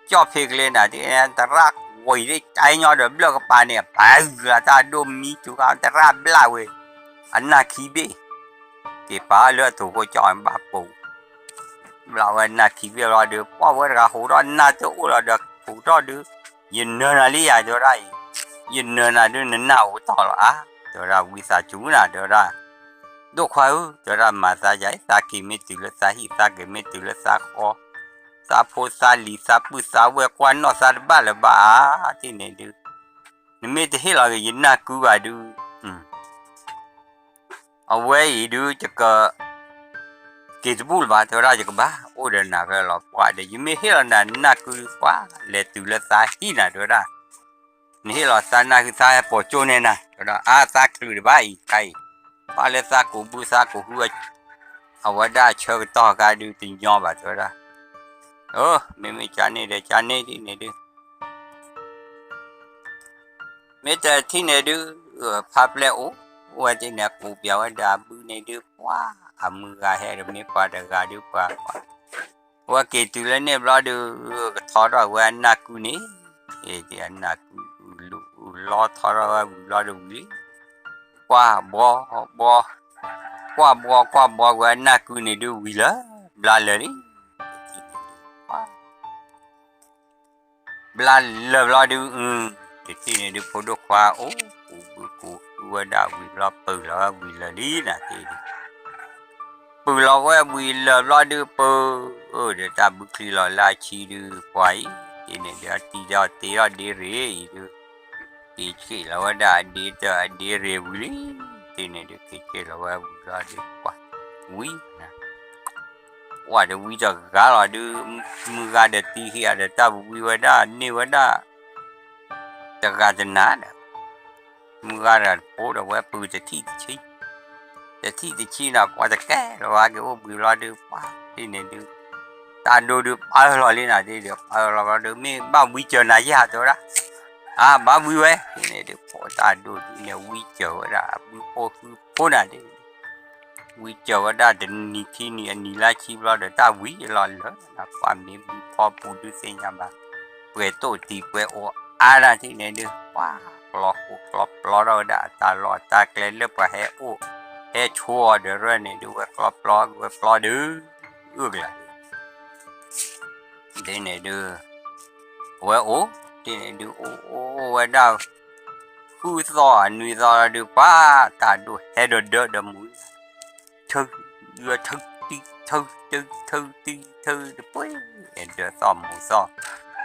ကၠီၣ်ဖ့ကလဲနၤတ့ၢ် တရၣ်ဝံၤဒ်ကၠဲညီဒီးဘျၢၣ်ကပၤန့ၣ် ပှၤဂုၤလီၤတၢ်ဒိၣ်မံတူၤ တရၣ်ဘျၣ်ဝဲ, အနၢ်ခံဘ့ၣ်, က့ၤပာ်လၢအတိာ်ခိၣ်ကၠီၣ်ဘၣ်ပိာ် ဘျၣ်ဝဲနၢ်ခံဘ့ၣ်လီၤဒုး ပှၤဝဲတဂၤဟူးထီၣ်နၢ်တအိၣ်လီၤဒီး ဟူးထီၣ်ဒုး, ယနၢၤနၤလံယၤ တဲဝဲဒၣ်အံၤ, ယနၢၤနၤဒုး နနၢ်အိၣ်တီၢ်လီၤဧါ, တဲဝဲဒၣ် ဝံသးစူၤနၤ တဲဝဲဒၣ်, ဒိၣ်ခွါဧၢ တဲဝဲဒၣ် မၤသးယၤ သးက့ၤမ့ၢ်တုၤလၢသးဟံၣ် သးက့ၤမ့ၢ်တုၤလၢသးဃီ, သးဖိသးလံၤ သးပုၢ်သးဝဲၢ် ကွၢ်နီၣ်သးတဘၣ်လၢၤဘၣ်ဧါ, တ့ၢ်န့ၣ်ဒုး, နမ့ၢ်တဟ့ၣ်လီၤက့ၤယနၢ်ကုဘၣ်ဒုး အဝဲအံၤဒုး ယက က့ၤတဘူၣ်လၢၤဘၣ် တဲဝဲဒၣ် ယကဘၣ်အိၣ်ဒီးနၤဖဲလီၤ ပှၤဒီး ယမ့ၢ်ဟ့ၣ်လီၤနၤနၢ်ကုဒုး ပှၤလဲၤတုၤလၢသးဟံၣ်နၤ တဲဝဲဒၣ်, နဟ့ၣ်လီၤသးနၢ်ကု သးဟဲပိာ်ကၠိန့ၢ်နၤ တဲဝဲဒၣ် အါသးချုးတဘၣ်အံၤခါအံၤ, ပှၤလၢသးကိးဘုသးကိးဟု အဝဲဒၣ်အဆၢကတီၢ်ခါဒုးတညီဘၣ် တဲဝဲဒၣ်, မ့မ့ၢ်ကန့ၣ်ဒီး ကန့ၣ်ဒ်န့ၣ်ဒုး မ့ၢ်တထံၣ်န့ၣ်ဒုး, ဖးပျဲၢ်အိၣ်ဝဲသ့ၣ်န့ၣ် ကူးပၠးဝဲဒၣ်အဘုန့ၣ်ဒုး ပှၤအမုၢ်ဂၤဟဲဒီး မ့ၢ်ပှၤတဂၤဒုး ပှၤ, ဝဲက့ၤတုၤလၢန့ၣ်ဘျီဒုး, ကထီထီၣ်ဝဲအနၢ်ကုန့ၣ်, အနၢ်ကု လီၤထီထီၣ်ဝဲဝံၤဘျီဒုးဝံၤလံ, ကွၢ်ဘီ, ဘီ, ကွၢ်ဘီကွၢ်ဘီဝဲအနၢ်ကုန့ၣ်ဒုးဝံၤလၢ, ဘျါလၢာ်လံ ဘျါလၢာ်ဘျီဒုး, တထံၣ်န့ၣ်ဒုး ဖိဒိၣ်ခွါအိၣ်, ကူးဘုကူးဟုဝဲဒၣ်ဝံၤဘျီ ပုၢ်လီၤဝဲဝံၤလၢာ်လံနၤတ့ၢ်ဒုး, ပုၢ်လီၤဝဲဝံၤလၢာ်ဘျီဒုး ပုၢ်ဒီးတၢ်ဘုချံလီၤလၢအဆံဒုး ပှၤအံၤ, တ့ၢ်န့ၣ်ဒုး အတံၤဒီးတ့ထီၣ်ဒ့ရ့ၣ်အံၤဒုး, က့ၤဆ့ၣ်လီၤဝဲဒၣ်အဒ့တၢ်အဒ့ရ့ၣ်ဝံၤလံ, တ့ၢ်န့ၣ်ဒုး က့ၤဆ့ၣ်လီၤဝဲဝံၤလီၤဒုး ပှၤ, ဝံၤ ပှၤဒီးဝံတဂၤလီၤဒုး, မုၢ်ဂၤဒီးတံၤဟံးအဒီးတၢ်ဝံဝဲဒၣ်န့ၢ်ဝဲဒၣ်, တဂၤတနၤဒီး, မုၢ်ဂၤဒီးတဖိဒီးဝဲပုၢ်တထံၣ်တဆံ, တထံၣ်တဆံဒီး ပှၤတကဲလီၤဝဲက့ၤအိၣ်ဘှံးဘျီဒုး ပှၤတ့ၢ်န့ၣ်ဒုး, တၢ်ဒိၣ်ဒုးပၢလီၤလံနၤတ့ၢ်ဒီး ပၢလီၤဘျီဒုး မ့ၢ်ဘၣ်ဝံစၢၤနၤယဲၢ်တဲဝဲဒၣ်, အါ ဘၣ်ဝံဝဲ, တ့ၢ်န့ၣ်ဒုး ဖိတၢ်ဒိၣ်ဒုးန့ၣ် ဝံစၢၤဝဲဒၣ် အဘုဖိဃုဖိနၤတ့ၢ် ဝံစၢၤဝဲဒၣ်တနံၤခံနံၤအနံၤလါဆံဘျီဒီး တၢ်ဝံလီၤလၢာ်, ပှၤမ့ၢ်ဘုဖီပူၤဒုးသ့ၣ်ညါဘၣ်, ပှဲၤတိၢ်တံၤပှဲၤအိၣ်အါဒၣ်တ့ၢ်န့ၣ်ဒုး ပှၤကျီဃိကျီပျီထီၣ်ဝဲဒၣ်အတၢ်လီၢ်အတၢ်ကျဲလၢပှၤဟဲအိၣ်, ဟဲဆိအီၤဒီးရၢၢ်န့ၣ်ဒုး ဝဲကျီပျီဝဲပျီဒုး, အုၣ်ကလၤ ဒ်န့ၣ်ဒုး, အဝဲအိၣ်, ဒ်န့ၣ်ဒုး အိၣ်အိၣ်အိၣ်ဝဲဒၣ်, ဃုသီအနွံသီလီၤဒုး ပှၤ, တၢ်ဒိၣ်ဟဲဒီးဒၢဒီးမူ, ထုး, ထုးတံၢ်, ထုးတံၢ်, ထုးတံၢ်, ထုးတပှ့ၤ, ဒၢသီၣ်မူသီၣ်,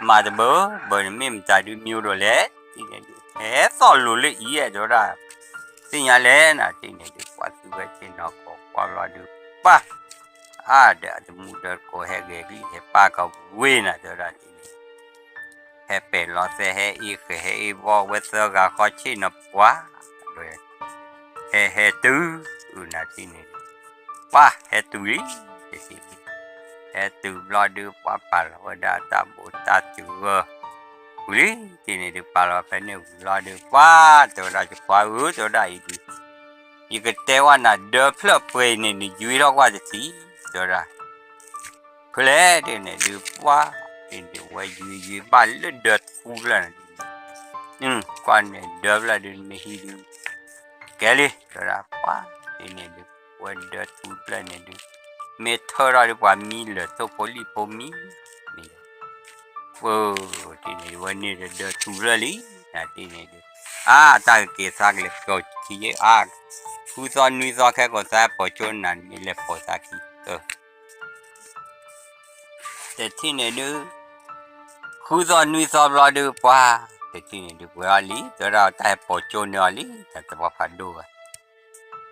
မၤတဘၢဘၢန့ၣ် မ့ၢ်မတၤဒုးမံၤဒိၣ်လဲၣ်, ဒ်န့ၣ်ဒုး ဟဲသီၣ်လိၤလၢအံၤ တဲဝဲဒၣ်, သ့ၣ်ညါလဲၣ်နၤ ဒ်န့ၣ်ဒုး ပှၤသူဝဲက့ၤနီၢ်ကီၢ်ကွၢ်ဘျီဒုး, ပှၤ အါဒီးအတမူဒီးကိးဟဲဂဲၤကလံၣ် ဟဲပာ်ကဝ့ၤနၤ တဲဝဲဒၣ်ဒ်န့ၣ် ဟဲပဲာ်လီၤသဲ ဟဲအ့ၣ်ဃဲၤ ဟဲအ့ၣ်ဘီ ဝဲသၢဂၤဃီဆ့ၣ်နီၤပှၤ ဟဲဟဲတုၤ အုၣ်နၤထံၣ်န့ၣ်ဒုး ပှၤဟဲတုၤလံ တထံၣ် ဟဲတုၤဘျီဒုး ပှၤပာ်လီၤဝဲဒၣ်တၢ်ဘိးတၢ်စၢၤ ဝံၤလံ ထံၣ်န့ၣ်ဒုး ပာ်လီၤဖဲန့ၣ်ဝံၤလီၤဒုး ပှၤတဲဝဲဒၣ် ယခွါဧၢ တဲဝဲဒၣ်အံၤဒုး ယကတဲဝဲနၤ ဒၢဖျၢၣ်ပှဲၤအံၤန့ၣ် နယွ့ထီၣ်ကွၢ်တထံၣ် တဲဝဲဒၣ် ဖဲလဲၣ်ဒ်န့ၣ်ဒုး ပှၤ ဒ်န့ၣ်ဝဲယွ့ယွ့ဘၣ်လၢဒၢထူဖျၢၣ်န့ၣ်ဒုး ကွၢ်န့ၣ်ဒၢဖျၢၣ်ဒုး မ့ၢ်ဟံးဒုး ကဲလံ တဲဝဲဒၣ် ပှၤ ဒ်န့ၣ်ဒုး ဝဲဒၢထူဖျၢၣ်န့ၣ်ဒုး မ့ၢ်ထၢထီၣ်ဒုး ပှၤမံလၢာ်ထိၣ်ဖိလံၣ်ဖိမံ မ့ၢ် ပၢ် ဒ်န့ၣ်ဝဲန့ၣ်ဒီးဒၢထူဖျၢၣ်လံ နၤဒ်န့ၣ်ဒုး အါ တၢ်ကက့ၤသးကလဲၤပိာ်ခံယဲ အါ ဃုသီနွံသီခဲကိာ်သးပိာ်ကၠိနၤ မ့ၢ်လဲၤပိာ်သးခံ တထံၣ်န့ၣ်ဒုး ဃုသီနွံသီဘျီဒုး ပှၤ တထံၣ်န့ၣ်ဒုး ပှဲၤအီၤလံ တဲဝဲဒၣ် တၢ်ဟဲပိာ်ကၠိန့ၢ်အီၤလံ တၢ်တပှၤဖးဒိၣ်ဝဲ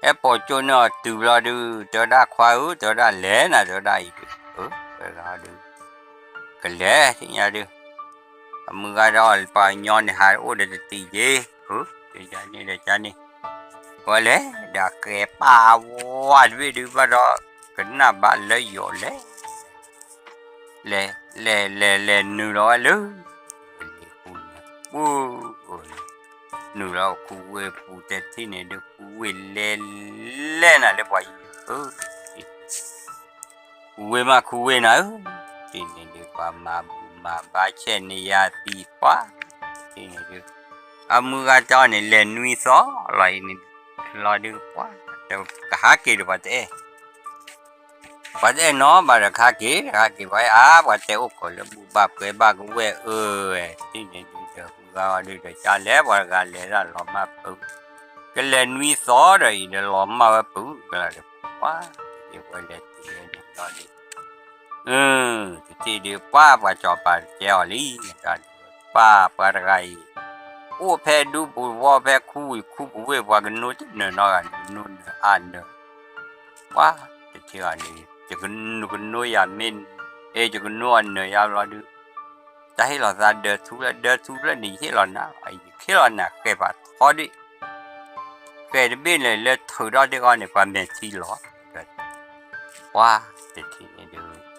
ဟဲပိာ်ကၠိန့ၢ်အီၤတုၤဘျီဒုး တဲဝဲဒၣ် ခွါဧၢ တဲဝဲဒၣ် လဲၤနၤ တဲဝဲဒၣ်အံၤဒုး တဲဝဲဒၣ်ဒုး ကလဲၤ သ့ၣ်ညါဒုး အမုၢ်ဂၤဒီးပှၤကညီန့ၣ် ဟးအိၣ်ဒီးတတံၤက့ၤ တဲန့ၣ်ဒီးကန့ၣ် ပှၤလဲၤဒီးဃဲၤပာ်ဝါတဘ့ၣ်ဒုးဘၣ်ဒီး ကနၣ်ဘၣ်လၢယိာ်လဲၣ် လဲၤ လဲၤ လဲၤ လဲၤနုာ်လီၤဝဲလၢ ပူၤန့ၣ် ပူၤန့ၣ် နုာ်လီၤခူဝ့ၢ်ပူၤ တထံၣ်န့ၣ်ဒုး ခူဝ့ၢ်လဲၤ လဲၤနၤလၢပှၤယံၤဧၢ ခူဝ့ၢ်မးခူဝ့ၢ်နၤဧၢ တထံၣ်န့ၣ်ဒုး ပှၤမၤဘူၣ်မၤဘါဆဲးန့ၢ်ယၤသံကွၢ် တထံၣ်န့ၣ်ဒုး အမုၢ်ဂၤတဲအီၤန့ၣ် လဲၤနွံသီလီၤအံၤန့ၣ် လီၤဒုးကွၢ် ကဟးက့ၤဒီးပှၤတအဲၣ် ပှၤတအဲၣ်နီတဂၤဘၣ်ဒီး ကဟးက့ၤ ကဟးက့ၤ ပှၤအဲၣ်အါ ပှၤတဲအိၣ်ခိးလၢဘူၣ်ဘၣ်ပှဲၤဘၣ်ကဝဲၢ်အၢ တထံၣ်န့ၣ်ဒုး ဒီးမုၢ်ဂၤအီၤဒုးဒီး ကလဲၤ ပှၤတဂၤလဲၤဒၣ်လီၤမၢ်ပူၤ ကလဲၤနွံသီဒီးအံၤဒီးလီၤမၢ်ဝဲပူၤ ကလၢဒီး ပှၤ တထံၣ်ဝဲလဲၤတုၤဝဲန့ၣ်လီၤဒုး တထံၣ်ဒုး ပှၤ ပှၤစီၤပၤတကဲအီၤလံ ပှၤ ပှၤတဂၤအံၤ အိၣ်ဖဲဒူပူၤဝီဖဲခူဝံၤခူပူၤဝ့ၢ် ပှၤကနိတနၢၤနီတဂၤ နနိနၢၤအါနၢၤ ပှၤ တထံၣ်အီၤန့ၣ် ယကနိယၤမ့ၢ် အဲ ယကနိအနၢၤယၤဘျီဒုး တၢ်ဟ့ၣ်လီၤသးဒၢထူဖျၢၣ် ဒၢထူဖျၢၣ်န့ၣ် ယဟ့ၣ်လီၤနၤ ယဟ့ၣ်လီၤနၤ ဃဲၤဖးထီဒ့ၣ် ဃဲၤတဘ့ၣ်န့ၣ် လၢထုးထီၣ်တ့ၢ်အီၤန့ၣ် ပှၤမဲာ်ထံလီၤ ပှၤ တထံၣ်န့ၣ်ဒုး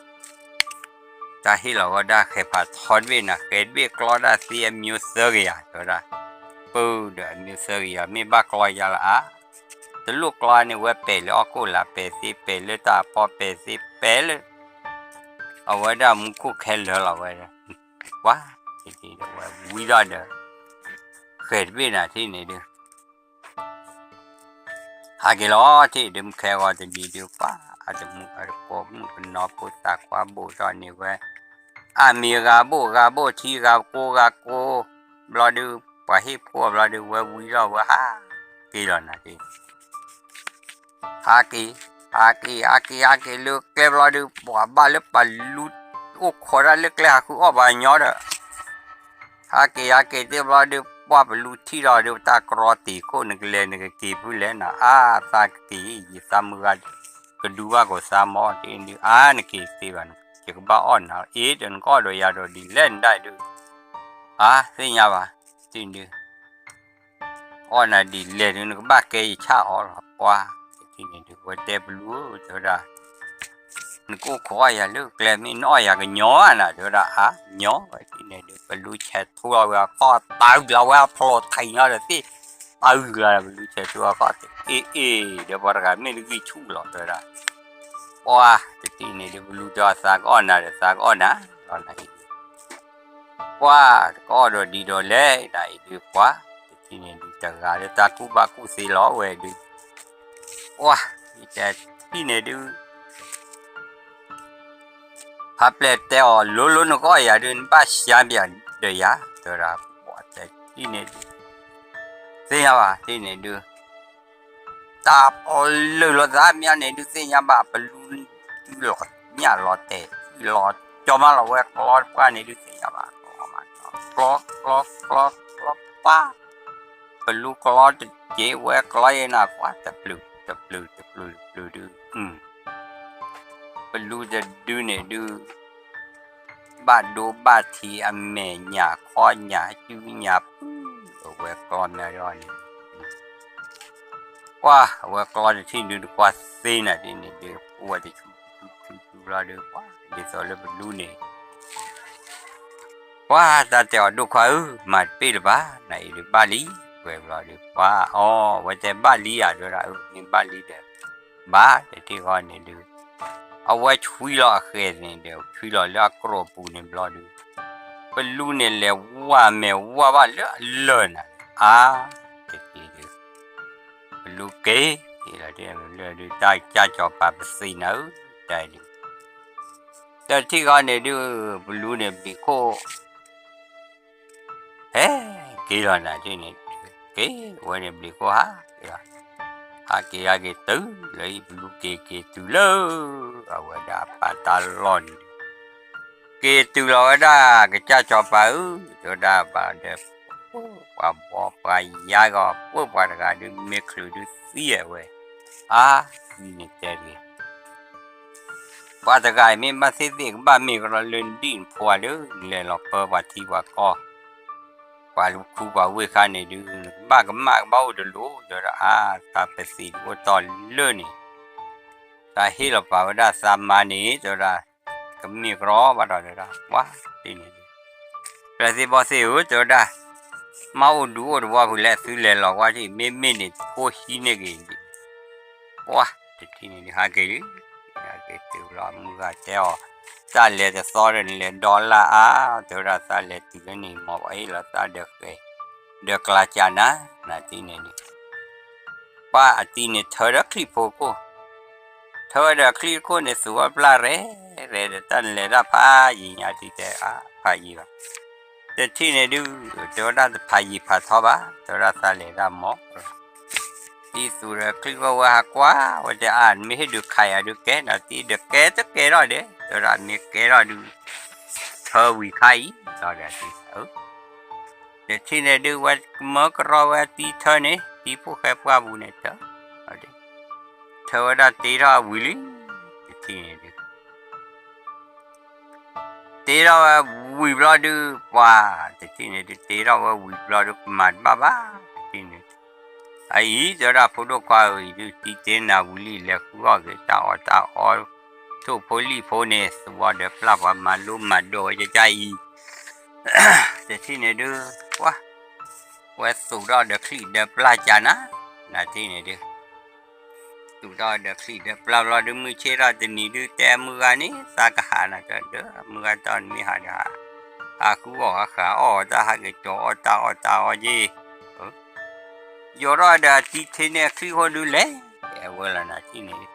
တၢ်ဟ့ၣ်လီၤဝဲဒၣ်ဃဲၤဖးထီတဘ့ၣ်နၤ ဃဲၤတဘ့ၣ်ကျီဒၣ်သ့အမျိုးသၢကယၤ တဲဝဲဒၣ် ပၢ်ဒီးအမျိုးသၢကယၤ မ့ၢ်ဘၣ်ကျီယၤလၢအါ တလိၣ်ကျီန့ၣ် ဝဲပဲာ်လၢအီၣ်ကိၣ်လၢ ပဲာ်သ့ ပဲာ်လၢတၢ်အဖီ ပဲာ်သ့ ပဲာ်လၢ အဝဲဒၣ်မူခိၣ်ခဲလၢာ်လီၤဝဲ ပှၤ တထံၣ်ဒီးဝဲဝံထီၣ်ဒီး ဃဲၤတဘ့ၣ်နၤထံၣ်န့ၣ်ဒုး ဟးက့ၤလီၤထံၣ်ဒုး မုၢ်ခဲဂီၤတနံၤဒုး ပှၤ အတမူအတကိး မုၣ်ကနီၤဖိသၣ်ခွါဘိၣ်ထီၣ်န့ၢ်ဝဲ အမံၤဂၤဘိၣ် ဂၤဘိၣ်ထံ ဂၤကိး ဂၤကိး ဘျီဒုး ပှၤဟ့ၣ်ဖိအီၤဘျီဒုး ဝဲဝံထီၣ်ဝဲဟးက့ၤလီၤနၤက့ၤ ဟးက့ၤ ဟးက့ၤ ဟးက့ၤ ဟးက့ၤလၢကျဲဘျီဒုး ပှၤဘၣ်လၢပလူ အိၣ်ခိးတၢ်လၢကျဲဟးဃုအီၣ်ပှၤကညီဒီး ဟးက့ၤ ဟးက့ၤသ့ဘျီဒုး ပှၤပလူထံၣ်ဒီးဒုး တၢ်ကြီတ့ၤခိၣ် နကလဲၤနကက့ၤဖုလဲၣ်နၤ အါ သးက့ၤ ယသးမုၢ်ဂၤ ကဒူဘၣ်ကိးသးမီၤ တ့ၢ်ဒုး အါ နက့ၤသ့ဘၣ် ယကဘၣ်အီၣ်နၤ အ့ၣ် ဒီးနကအီၣ်ဒီးယၤဒီးဒ်လဲၣ်နဒၣ်ဒုး အါ သ့ၣ်ညါဘၣ် တ့ၢ်ဒုး အီၣ်နၤဒ်လဲၣ်ဒုး နကဘၣ်ကဲယဆၣ်အီၤလီၤ ပှၤ တထံၣ်န့ၣ်ဒုး ဝဲတဲပလူ တဲဝဲဒၣ် နကအိၣ်ခိးအီၣ်ယၤလၢကျဲ မ့ၢ်နအီၣ်ယၤကညီနၤ တဲဝဲဒၣ် အါ ညီ ဝဲတထံၣ်န့ၣ်ဒုး ပလူဆဲးထူလီၤဝဲအခီၣ် တၢ်ဂုၤလီၤဝဲအဖျိထံနီၤဒီးသ့ၣ် တၢ်ဂုၤလီၤဒီးပလူဆဲးထူအခီၣ် အ့ၣ် အ့ၣ် ဒီးပှၤတဂၤမ့ၢ်တဂံၢ်ဆူၣ်လီၤ တဲဝဲဒၣ် ပှၤ တထံၣ်န့ၣ်ဒုး ပလူတဲအီၤသးကအီၣ်နၤဒီးသးကအီၣ်နၤ လီၤနၤအံၤ ပှၤ တကအီၣ်ဒီးဒ်ဒီးလဲၣ် နၤအံၤဒုး ပှၤ တထံၣ်န့ၣ်ဒုး တဂၤလၢတၢ်ကူၣ်ဘၣ်ကူၣ်သ့လီၤဝဲဒုး ပှၤ တထံၣ်န့ၣ်ဒုး ဖးပျဲၢ်တဲအီၤ လိၤလိၤနကအီၣ်ယၤဒုး နဘၣ်ရှါဘၣ်ဒီးယၤ တဲဝဲဒၣ် ပှၤတထံၣ်န့ၣ်ဒုး သ့ၣ်ညါဘၣ် တထံၣ်န့ၣ်ဒုး တၢ်အီၣ်လၢာ်လီၤသးမးန့ၣ်ဒုး သ့ၣ်ညါဘၣ် ပလူ တုၤလီၤညၣ်လီၤတဲာ် လီၤကၠီမးလီၤဝဲကျီတပှၢ်န့ၣ်ဒုး သ့ၣ်ညါဘၣ် ကျီမး ကျီ ကျီ ကျီ ကျီ ပှၤ ပလူကျီတက့ၢ် ဝဲကျီယဲနၤ ပှၤ တပျုာ် တပျုာ် တပျုာ် တပျုာ်ဒုး အု ပ ပလူတဒုန့ၣ်ဒုး ဘၣ်ဒိဘၣ်ထံးအမဲာ်ညၣ်ခီညၣ်စုညၣ်ပူၤ အဝဲကျီမးဒီးန့ၣ် ပှၢ် အဝဲကျီတထံၣ်ဒုးတကွၢ်သ့နၤဒ်န့ၣ်ဒုး အိၣ်ဝဲတဆူဆူဆူဆူလီၤဒုး ပှၢ် ဒ်သိးလၢပလူန့ၣ် ပှၢ် တၢ်တဲအီၤဒိၣ်ခွါဧၢ မၤတပ့ၢ်လၢၤဘၣ် နၤအံၤဒုးဘၣ်လံ ကွဲးဘျီဒုး ပှၢ် အီ အဝဲတဲဘၣ်လံဧါ တဲဝဲဒၣ် အၢ မ့ၢ်ဘၣ်လံဒီး ဘၣ် တထံၣ်ဃီန့ၣ်ဒုး အဝဲဆွံလီၤအဃဲၤန့ၣ်ဒီး ဆွံလီၤလၢအကြိးပူၤန့ၣ်ဘျီဒုး ပလူန့ၣ်လဲၤဝါမဲာ်ဝါဘၣ်လၢအလၢၢ်နၤ အါ တထံၣ်ဒုး ပလူက့ၤ က့ၤလီၤလၢဒုး တၢ်ကစၢ်စီၤပၤပသံးနၤဧၢ တဲဒုး တထံၣ်ဃီန့ၣ်ဒုး ပလူန့ၣ်ဘျံးခိၣ် ဟဲက့ၤလီၤနၤထံၣ်န့ၣ် က့ၤဝဲန့ၣ်ဘျံးခိၣ်ဟးက့ၤလီၤ ဟးက့ၤဟးက့ၤတုၤလၢဟံၣ်ပလူက့ၤက့ၤတုၤလၢ အဝဲဒၣ်အပၢ်တၢ်လီၢ်န့ၣ် က့ၤတုၤလီၤဝဲဒၣ်ကစၢ်စီၤပၤဧၢ တဲဝဲဒၣ်ဘၣ်ဒီး ပှၤဘီပှၤယါဂီၤ ပှၤတဂၤဒုးမ့ၢ်ချုးဒုးသံဝဲ အါ သံန့ၣ်တဲတဂ့ၤ ပှၤတဂၤအံၤမ့ၢ်ဘၣ်သ့ၣ်သ့ၣ် ကဘၣ်မ့ၢ်ကရီလၢနဒံၣ်နဖိဧါဒီး နလဲၤလီၤပၢပှၤထံပှၤကီၢ် ပှၤခူပှၤဝ့ၢ်ခါန့ၣ်ဒုး နကဘၣ်ကမၣ်ကဘၣ်အိၣ်တလိၣ် တဲဝဲဒၣ် အါ သးပသံးအိၣ်တီၢ်လၢန့ၣ် သးဟ့ၣ်လီၤပာ်ဝဲဒၣ်သးမါန့ၣ် တဲဝဲဒၣ် ကမ့ၢ်ကရီဘၣ်ဒီး တဲဝဲဒၣ် ပှၤတထံၣ်န့ၣ်ဒုး ပျဲၢ်သ့ၣ်ဘီၣ်သ့ၣ်ဧၢ တဲဝဲဒၣ် မါအိၣ်ဒူအိၣ်တဝီပူၤလဲၣ် သုလဲၤလီၤကွၢ်ထံၣ် မ့မ့ၢ်န့ၣ် ဖိဟံးန့ၢ်က့ၤ ပှၤတထံၣ်န့ၣ်ဒုး ဟးက့ၤလံ ဟးက့ၤတုၤလီၤ မုၢ်ဂၤတဲအီၤ တၢ်လဲၤတသီဒီး နလဲၤဒီလၢ်အါ တဲဝဲဒၣ် သးလဲၤတုၤလၢန့ၣ် မ်ပှၤဟ့ၣ်လီၤသးဒီးဃဲၤ ဒီးကျါကၢ်နၤ နၤထံၣ်န့ၣ်ဒုး ပှၤအတံၤန့ၣ်ထၢဒီးချံၣ်ဖိခိၣ် ထၢဝဲဒီးချံၣ်ခိၣ်န့ၣ် သူၣ်ဝဲပျၢ်ရဲၣ်ရဲၣ်ဒီး တၢ်နလဲၤဒၣ်ဖးယံၤညါ တံၤတဲအါ ဖးယံၤဘၣ် တထံၣ်န့ၣ်ဒုး တဲဝဲဒၣ်တဖးယံၤဖးထီဘၣ် တဲဝဲဒၣ်သးလဲၤဒၣ်မီၢ် တံၤသူၣ်ဒီးချံၣ်ခိၣ်ဝဲဟးကွၢ် ဝဲတဲအါ နမ့ၢ်ဟ့ၣ်ဒုးခးယၤဒုးကဲ နၤတံၤဒီးကဲတကဲထီၣ်ဒဲး တဲဝဲဒၣ်မ့ၢ်ကဲထီၣ်ဒုး ထၢဝံၤခါအံၤ ဒီးဒီးတံၤ တထံၣ်န့ၣ်ဒုး ဝဲမၢကရီဝဲတံၤထၢန့ၣ် တံၤဖိၣ်ဃဲပှၢ်ပူၤန့ၣ်ထၢ ထၢဝဲဒၣ်တ့ထီၣ်အဝံၤလံ တထံၣ်န့ၣ်ဒုး တ့ထီၣ်ဝဲဝံၤဘျီဒုး ပှၤတထံၣ်န့ၣ်ဒုး တ့ထီၣ်ဝဲဝံၤဘျီဒုး ကမၤတဘၣ်ဘၣ် တထံၣ်န့ၣ် အအံၤ တဲဝဲဒၣ်ဖိဒိၣ်ခွါဧၢ အံၤဒုး တံၤတ့နၤဝံၤလံ လဲၤဃုအီၣ်က့ၤတၢ်အီၣ်တၢ်အီ ထိၣ်ဖိလံၣ်ဖိန့ၣ် သူၣ်ဝီဒီးပျၢ်ပှၤမၤလိမၤဒိးဝဲကကါအံၤ တထံၣ်န့ၣ်ဒုး ပှၤ ဝဲသူၣ်ထီၣ်ဒီးချံၣ်ဒီးပျၢ်ကၢ်နၤ နၤထံၣ်န့ၣ်ဒုး သူၣ်ထီၣ်ဒီးချံၣ်ဒီးပျၢ်ဘျီဒုး မုၢ်ဆ့ၣ်ထီၣ်တနံၤဒုး တဲမုၢ်ဂၤန့ၣ် သးကဟးနၤတဒၢ မုၢ်ဂၤတီၢ်နမ့ၢ်ဟးဒီးဟး ဟးဃုအီၣ်ဟးဃုအီၣ်တၢ် ဟးက့ၤကၠီၤအီၣ်တၢ်အီၣ်တၢ်အီက့ၤ ယိးထီၣ်ဒီးအတံၤထ့န့ၣ်အချံၣ်ဃိဒုးလဲၤ ဝဲလီၤနၤထံၣ်န့ၣ်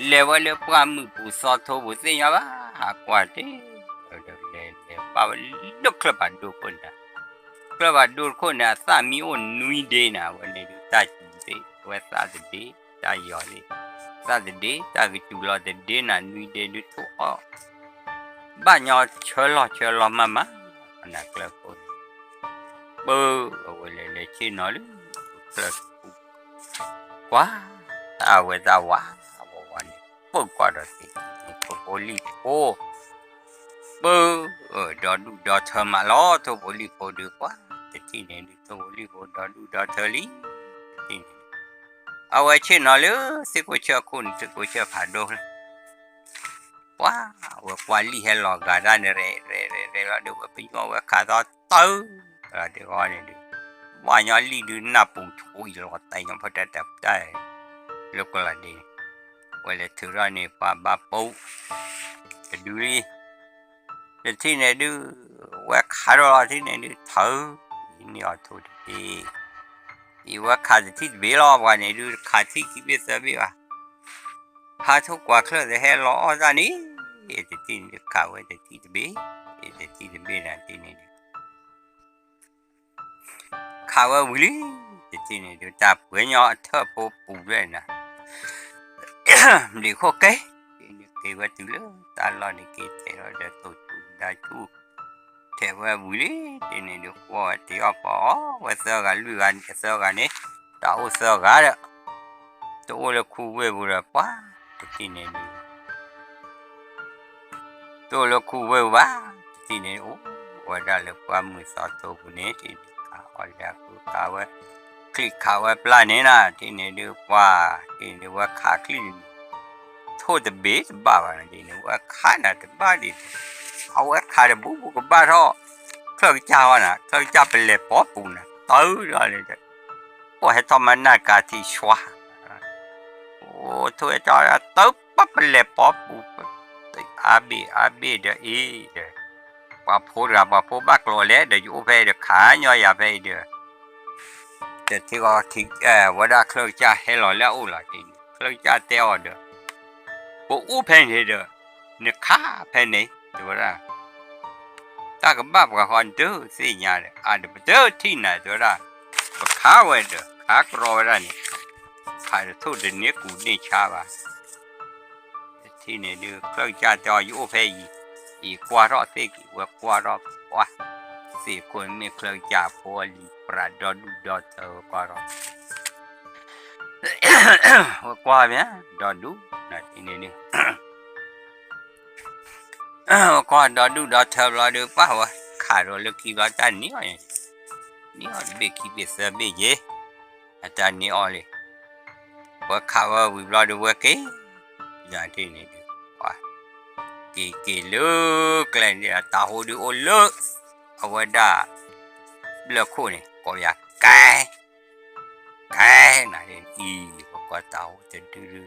လဲၤဝဲလၢပှၢ်မုၢ်ပူၤသီထိပူၤသ့ၣ်ညါဘၣ် ဟးကွၢ်တ့ၢ် ဒီးလဲၤလဲၤဘၣ်ဝဲလၢချၢၣ်ဖးဒိၣ်ခိၣ်န့ၣ် ချၢၣ်ဖးဒိၣ်ခိၣ်န့ၣ် အသၣ်မံအိၣ်နွံဒ့နၤ အဝဲန့ၣ်ဒုးတၢ်စူၤသ့ၣ် အဝဲသၣ်တဒ့ တၢ်ယီၤသ့ၣ် သၣ်တဒ့ တၢ်ကစူၤလီၤတဒ့နၤ နွံဒ့ဒုးထိၣ်အီၣ် ဘၣ်ညီဆၢလီၤဆၢလီၤမးမး နၤချၢၣ်ခိၣ်န့ၣ် ပၢ အဝဲလဲၤလဲၤဆ့ၣ်နီၤလၢ ချၢၣ်ခိၣ် ကွၢ် တၢ်ဝဲတၢ်ဝါ ဝါဝါန့ၣ် ပၢကွၢ်ဒီးသ့ၣ်န့ၣ် ထိၣ်ဖိလံၣ်ဖိ ပၢ ဒီဒူၣ်ဒီထၢမးလီၤ ထိၣ်ဖိလံၣ်ဖိဒုးကွၢ် တထံၣ်န့ၣ်ဒုး ထိၣ်ဖိလံၣ်ဖိဒီဒူၣ်ဒီထၢလံ တထံၣ်န့ၣ် အဝဲဆ့ၣ်နီၤလၢ သ့ၣ်ကိးဆၢခိၣ်န့ၣ် သ့ၣ်ကိးဆၢဖးဒိၣ်လၢ ပှၤ အဝဲကွၢ်လံၣ်ဟဲလီၤဂာ်တၢ်န့ၣ် ရဲၣ်ရဲၣ်ရဲၣ်ရဲၣ်လီၤဒုး ဝဲပညိၣ်ဝဲခးသီတၢ် တဂီၢ်န့ၣ်ဒုး ပှၤညီလံၣ်ဒုးနၢ်ပူၤထူအံၤလီၤတဲာ်ညီဖိတၢ်တၢ်ပတၢ် လၢကလီၤဒ့ ဝဲလဲၤထုးထီၣ်န့ၣ် ပှၤဘၣ်ပိာ် တဒုလံ တထံၣ်န့ၣ်ဒုး ဝဲခးထီၣ်လီၤထံၣ်န့ၣ်ဒုး ထၢ န့ၢ်အီၤထိၣ်တဘ့ၣ် အံၤဝဲခးတထံၣ်တဘ့ၣ်လီၤ ပှၤန့ၣ်ဒုး ခးထံၣ်ခံဘ့ၣ်သၢဘ့ၣ်ဘၣ် ဟးထီၣ်ကွၢ်ချၢၣ်သဟဲလီၤအီၣ်တၢ်န့ၣ် တထံၣ်န့ၣ်ဒုး ခးဝဲတထံၣ်တဘ့ၣ် တထံၣ်တဘ့ၣ်နၤတထံၣ်န့ၣ်ဒုး ခးဝဲဝံၤလံ တထံၣ်န့ၣ်ဒုး တၢ်ပှဲၤညီအထၢၣ်ဖိပူၤဖျဲၣ်နၤ ဘျံးခိၣ်က့ၤ က့ၤဝဲတုၤလၢတၢ်လီၢ်န့ၣ် က့ၤထဲးထီၣ်ဒီးသိၣ်ဆူၣ်ဒါဆူၣ် ထဲးဝဲဝံၤလံ တထံၣ်န့ၣ်ဒုး ကွၢ်ဝဲတ့အီၣ်ပီအီၣ်ဝဲသၢဂၤလွံၢ်ဂၤသၢဂၤန့ၣ် တၢ်အိၣ်သၢဂၤဒီး တအိၣ်လၢခူဝ့ၢ်ပူၤဒီး ပှၤ တထံၣ်န့ၣ်ဒုး တအိၣ်လၢခူဝ့ၢ်ပူၤဘၣ်, တထံၣ်န့ၣ်အိၣ်ဝဲဒၣ်လၢပှၢ်မုၢ်သီထိပူၤန့ၣ် တထံၣ်န့ၣ်ခးအီၣ်လၢအဃုခးဝဲ ချံၣ်ခးဝဲပျၢ်န့ၣ်နီၤ, တထံၣ်န့ၣ်ဒုးပှၤ တထံၣ်န့ၣ်ဒုးဝဲခးချံၣ်န့ၣ် ထိၣ်တဘ့ၣ်တဘၣ်ဘၣ်နီၤ, တထံၣ်န့ၣ်ဝဲခးနၤတဘၣ်ဒံး, အဝဲခးတဘူၣ်ဘူၣ်ကဘၣ်ထီၣ် ချၢၣ်ကစၢ်ဟီနၤ, ချၢၣ်ကစၢ်ပလဲၤပိာ်ပူၤနၤ တၢ်အုၣ်ဒီး အိၣ်ဟဲထီၣ်မၤနၢ်ကၤထံးဆွါ အိၣ်ထိၣ်ဟဲထီၣ်တၢ်ပပလဲၤပိာ်ပူၤ အါဘ့ၣ်အါဘ့ၣ်ဒီးအံၤဒီး ပှၤဖိတဂၤ ပှၤဖိဘၣ်ကျိၤလဲၣ်ဒီး ယအိၣ်ဖဲအံၤဒီး ခးညီယၤဖဲအံၤဒီး တထံၣ်ဃီ ဝဲဒၣ်ချၢၣ်ကစၢ်ဟဲလီၤလၢအအိၣ်လီၤတ့ၢ်န့ၣ် ချၢၣ်ကစၢ်တဲအီၤဒီး ပအိၣ်ဖဲန့ၣ်ဒီး နခးဖဲန့ၣ် တဲဝဲဒၣ် တၢ်ကဘၣ်ပှၤဃီဒုးသ့ၣ်ညါဒီး အါဒီးပတထံၣ်နၤ တဲဝဲဒၣ် ပခးဝဲဒီး ခးကြီဝဲဒၣ်န့ၣ် ခးတထိၣ်တန့ၢ်ကူၣ်န့ၢ်ဆါဘၣ် တထံၣ်န့ၣ်ဒုး ချၢၣ်ကစၢ်တဲအီၤ ယအိၣ်ဖဲအံၤ အံၤကွၢ်ထီၣ်သ့ၣ်က့ၤ ဝဲကွၢ်ထီၣ်ပှၢ် သ့ၣ်ခိၣ်မ့ၢ်ချၢၣ်ကစၢ်ဖိအလံၤပြးဒီဒူၣ်ဒီထၢဝဲကွၢ်ထီၣ် ဝဲကွၢ်မ့ၢ်ဒီဒူၣ် နထံၣ်န့ၣ်ဒုး ဝဲကွၢ်ဒီဒူၣ်ဒီထၢဘျီဒုး ပှၢ်ဝဲခးဒီးလၢခံဘျီတၢ်န့ၢ်အီၤန့ၣ် န့ၢ်အီၤတဘ့ၣ်ခံဘ့ၣ်သၢဘ့ၣ်ယဲၢ် အတၢ်န့ၢ်အီၤလံ ဝဲခးဝဲဝံၤဘျီဒုးဝဲက့ၤ ယထံၣ်န့ၣ်ဒုး ပှၢ် က့ၤက့ၤလၢကျဲန့ၣ် တၤဟိဒုးအိၣ်လၢ အဝဲဒၣ် ဘျၢၣ်ခိၣ်န့ၣ် ကိးယၤကဲ ကဲ နအံၤ ပကွၢ်တၤဟိတဒုဒု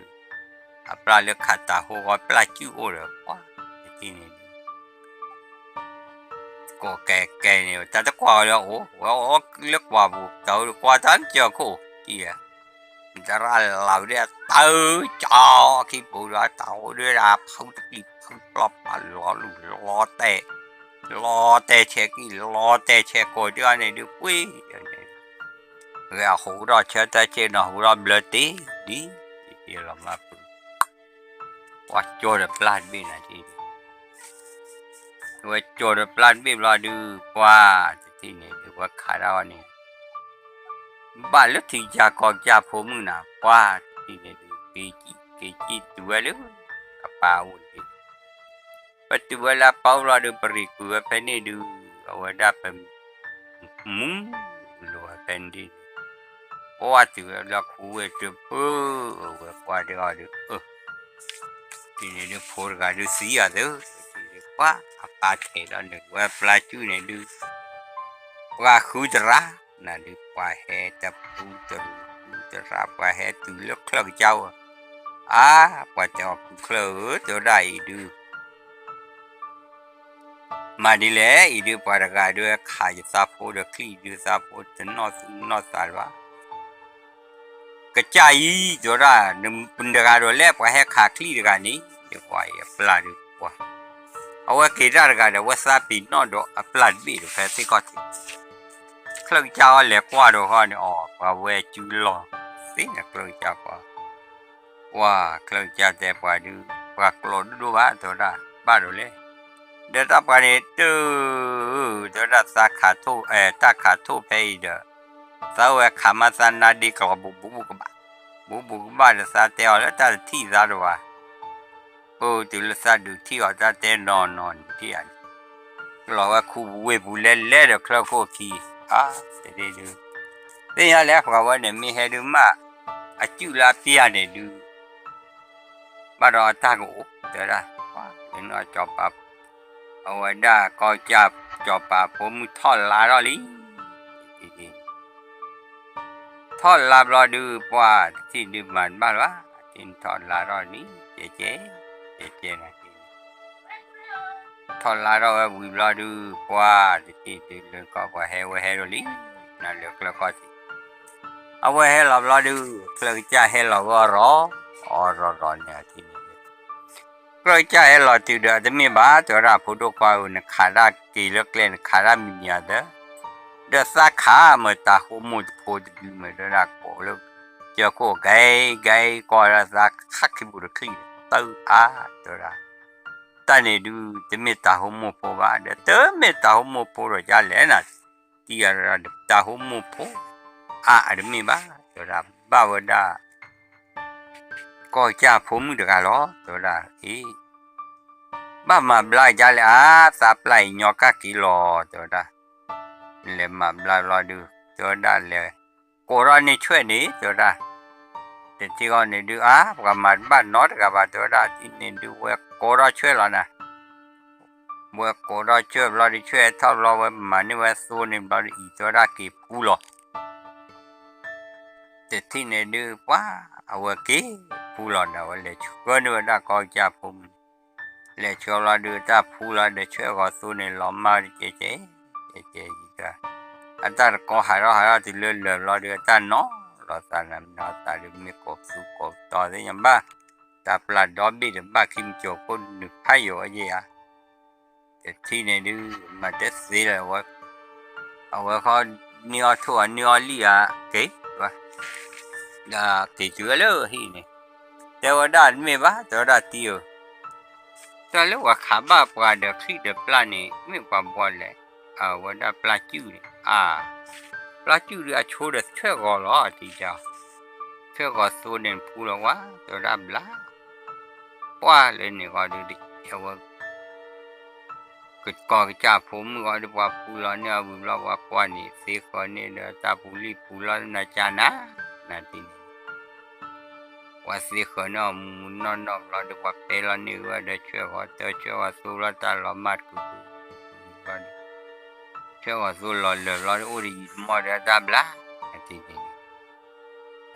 အပျၢ်လၢခးတၤဟိဂီၤပျၢ်ကုၢ်အိၣ်ဒီး ပှၢ် ယထံၣ်န့ၣ်ဒုး ကိးကဲကဲန့ၣ် တၢ်တကွၢ်ဝဲလၢအအိၣ် ဝဲအိၣ်လၢကွၢ်ပူၤ တၤဟိဒုးကွၢ်တၢ်လၢကၢခိၣ် ကံၢ် တရၣ်လီၤဝဲဒၣ်တၢ်ကၠီခံပူၤဒီး တၤဟိဒုးဒၣ်ဖုတကံၢ်ဖုပျီပာ်လီၤလူၢ်လီၤတဲာ် လီၤတဲာ်ဆဲးကံၢ်လီၤတဲာ်ဆဲးကိးဒုးအီၤန့ၣ်ဒုး ပှ့ၤ ဂဲၤဟူးထီၣ်ဆၢတၢ်ဆ့ၣ်နီၤ ဟူးထီၣ်ဘျၢတ့ၢ်ဒ် လီၤမၢ်ပူၤ ပှၤကၠိဒီးပျၢ်တဘ့ၣ်နၤထံၣ် ဝဲကၠိဒီးပျၢ်တဘ့ၣ်ဘျီဒုး ပှၢ်တထံၣ်န့ၣ်ဒုး ဝဲခးဒၣ်အီၤန့ၣ် ဘၣ်လၢထံကစၢ်ကီၢ်ကစၢ်ဖိမုၣ်နၤ ပှၢ်တထံၣ်န့ၣ်ဒုး က့ၤကံၣ်က့ၤကံၣ်တုၤဝဲလၢ အပၢ်အိၣ်ဒံး ပတုၤဝဲလၢအပၢ်အိၣ်ဘျီဒုး ပရံးကွံာ်ဝဲဖဲန့ၣ်ဒုး အဝဲဒၣ်ပ မူလိာ်ဝဲဖဲန့ၣ်ဒုး ပှၢ်တုၤဝဲလၢခူဝ့ၢ်တဖု အဝဲကွၢ်ဒုးအီၤဒုး အၢ တထံၣ်န့ၣ်ဒုးဖိတဂၤဒုးသံအီၤသု တထံၣ်ဒုးပှၢ် အပၢ်ထဲးဒီးန့ၣ် ဝဲပျၢ်ကုၢ်န့ၣ်ဒုး ပှၤဃုတရၣ် နၤဒုးပှၤဟဲတပူတရူးဃုတရၣ် ပှၤဟဲတုၤလၢချၢၣ်ကစၢ်ဝဲ အါ ပှၤတဲအီၤဖုချၢၣ်ဧၢ တဲဝဲဒၣ်အံၤဒုး မၤဒ်လဲၣ် အံၤဒုးပှၤတဂၤဒုးခးယသးဖိဒီးချံၣ်ဒုး သးဖိတနီၣ်သူၣ်နီၣ်သးလၢၤဘၣ် ကစၢ်အံၤ တဲဝဲဒၣ် နတဂၤဒီးလဲၣ် ပှၤဟဲခးချံၣ်တဂၤန့ၣ် ယပှၤအံၤအပျၢ်ဒုးပှၤ အဝဲက့ၤတၢ်တဂၤဒီး အဝဲသးပ့ၤနီၣ်ဒီးအပျၢ်တဘ့ၣ်ဒီးဖဲသ့ၣ်ခီၣ်ထံး ချၢၣ်ကစၢ်အီၤလဲၤကွၢ်ဒီးဃီန့ၣ် အီၤ ပှၤဝဲစုလီၤ သ့ၣ်န့ၣ်ချၢၣ်ကစၢ်ပှၤ ပှၤချၢၣ်ကစၢ်တဲပှၤဒုး ပှၤကျိးဒိၣ်ဒိၣ်ဘၣ် တဲဝဲဒၣ် ဘၣ်ဒီးလဲၣ် ဒီးတၢ်ပှၤန့ၣ် တ တဲဝဲဒၣ် သးခးထိၣ် တၢ်ခးထိၣ်ဖဲအံၤဒီး သးဝဲခးမးသးနါဒ့ကျီၤဘူးဘူးကဘၣ် ဘူးဘူးကဘၣ်ဒီးသးတဲအီၤလၢတၢ်တထံၣ်သးဒိၣ်ဘၣ် အိၣ်တုၤလၢသးဒုးထံၣ်အီၤတၢ်တဲနီၢ်နီၢ်န့ၣ်ထံၣ်ဧါန့ၣ် လီၤဝဲခူဝ့ၢ်ပူၤလဲလဲဒီးချၢၣ်ခိၣ်ခံ အါ တဒ့ဒုး သ့ၣ်ညါလဲၣ် ပှၤဝဲန့ၣ်မ့ၢ်ဟဲဒုးမး အကုၢ်လၢအပျၢ်န့ၣ်ဒုး ဘၣ်ဒီးအတၢ်ကအိၣ် တဲဝဲဒၣ် ပှၤ စီၤပၤ အဝဲဒၣ်ကီၢ်ကၢ် စီၤပၤဖိမုၣ်ထီၣ်လါထီၣ်လံ ထီၣ်လါဘျီဒုး ပှၤတထံၣ်ဒုးမၤတဘၣ်လၢၤဘၣ် တထံၣ်ထီၣ်လါထီၣ်လံ ကဲကဲ ကဲကဲ ထီၣ်လါထီၣ်ဝဲဝံၤဘျီဒုး ပှၤတထံၣ်ဒုးလၢကီၢ်ပှၤဟဲဝဲဟဲဒီးလံ နၤလၢချၢၣ်ကီၢ်ထံး အဝဲဟဲလီၤဘျီဒုး ချၢၣ်ကစၢ်ဟဲလီၤဝဲအီၤရီၤ အီၤရီၤရီၤန့ၣ်အထံၣ်န့ၣ် ချၢၣ်ကစၢ်ဟဲလီၤတုၤဒီး တမ့ၢ်ဘၣ် တဲဝဲဒၣ် ဖိဒိၣ်ခွါဧၢ နခးဒၣ်က့ၤလၢကျဲ နခးဒၣ်မံၤမံၤအသၢ ဒီးသးခးမ့ၢ်တၤဟိမိၢ်တဖိတဒု မ့ၢ်တဲဝဲဒၣ် ကိးလၢ ကၢခိၣ် ကဲ ကဲ ကီၢ်ဝဲဒၣ်သးခးခံပူၤတချံၣ် တၢ်အါ တဲဝဲဒၣ် တၢ်န့ၣ်ဒုး တမ့ၢ်တၤဟိမိၢ်ဖိဘၣ် ဒီးတမ့ၢ်တၤဟိမိၢ်ဖိဒီး ကလဲၣ်နၤ တံၤအရၤ တၤဟိမိၢ်ဖိ အါ အတမ့ၢ်ဘၣ် တဲဝဲဒၣ် ဘၣ်ဝဲဒၣ် ကီၢ်ကစၢ်ဖိမုၣ်တဂၤလီၤ တဲဝဲဒၣ်အံၤ, ဘၣ်မၤဘျါကဒါလဲၣ်အါ, သးပျၢ်အံၤညီကၣ်က့ၤလီၤ တဲဝဲဒၣ်, နလဲၤမၤဘျါဘျီဒုး တဲဝဲဒၣ်လဲၤ ကိးထီၣ်န့ၢ်ဆွဲၣ်န့ၣ် တဲဝဲဒၣ်, တထံၣ်ဃီန့ၣ်ဒုး အါ ပှၤမၤတဘၣ်နီတဂၤဘၣ် တဲဝဲဒၣ် ထံၣ်န့ၣ်ဒုးဝဲကိးထီၣ်ဆွဲၣ်လီၤနၤ ဝဲကိးထီၣ်ဆွဲၣ်ဘျီဒုး ဆွဲၣ်ထီၣ်ဘျီဝဲမၤန့ၢ်ဝဲသိန့ၣ်ဘျီဒုး အံၤတဲဝဲဒၣ်က့ၤဖူလီၤ. တထံၣ်န့ၣ်ဒုး ပှၤ အဝဲက့ၤဖူလီၤဒီး ဝဲလဲၤဆှၢန့ၢ်ဝဲဒၣ်ကီၢ်ကစၢ်ဖိမုၣ်, လဲၤဆှၢဘျီဒုး တၢ်ဖူလီၤဒီး ဆွဲၣ်ဂီၤသိန့ၣ် လီၤမၢ်တကဲကဲ, ကဲကဲယံၤတၢ်, အတၢ်တကီဟးထီၣ်ဟးထီၣ်တုၤလၢလၢာ်ဘျီဒုး အတၢ်နီၤလီၤသးနၤ မနီၤသးဒုး မ့ၢ်ကိးသူကိးတီသ့ၣ်ညါဘၣ်, တၢ်ပျၢ်ဒီဘ့ၣ်ဒီး ဘၣ်ခံမကိၤခိၣ်နုာ်ဖးယိာ်ဝဲယဲဧါ တထံၣ်န့ၣ်ဒုး မၤတသ့လၢၤဝဲ, အဝဲခီ န့ၢ်အီၣ်ထိၣ်ဧါ န့ၢ်အီၣ်လံၣ်ဧါ က့ၤဝဲ, ဒီးက့ၤတုၤဝဲလၢဟံၣ်န့ၣ်, တဲဝဲဒၣ်တမ့ၢ်ဘၣ် တဲဝဲဒၣ်တံၤဧၢ, တၢ်လၢပှၤခးဘၣ်ပှၤဒီးချံၣ်ဒီးပျၢ်န့ၣ် မ့ၢ်ပှၤဘီလဲၣ်, အဝဲဒၣ်ပျၢ်စူၣ်န့ၣ် အါ, ပျၢ်စူၣ်ဒုးအဆိဒီးဆွဲၣ်ဂီၤလီၤ တံၤဒၣ်, ဆွဲၣ်ဂီၤသိန့ၣ်ဖူလီၤဝဲ တဲဝဲဒၣ်ဘျါ, ပှၢ်လၢန့ၣ်ဂီၤဒုး အဝဲ ကီၢ်ကစၢ်ဖိမုၣ်ဂီၤဒုး ပှၤဖူလီၤန့ၢ်အဝံၤဘျီ ပှၤကွၢ်န့ၣ် သ့ဃၢၤန့ၢ်ဒီးတၢ်ပူၤလံၢ်ပူၤလီၤနၤကၢ်နၤ, နၤတံၤန့ၣ်, ပှၤသ့ဃၢၤန့ၢ်အီၤမူးမူးနီၢ်နီၢ်ဘျီဒုး ပှၤပဲလီၤန့ၢ်ဝဲဒီးဆွဲၣ်ဂီၤတၢ ဆွဲၣ်ဂီၤသိဘျီတၢ်လီၤမၢ်တကူၤကူၤဘျီဒုး ဆွဲၣ်ဂီၤသိလီၤလၢာ်ဘျီဒုး အိၣ်တယံာ်တမီၢ်ဒီးအတၢ်ဘျါ, နၤတံၤန့ၣ်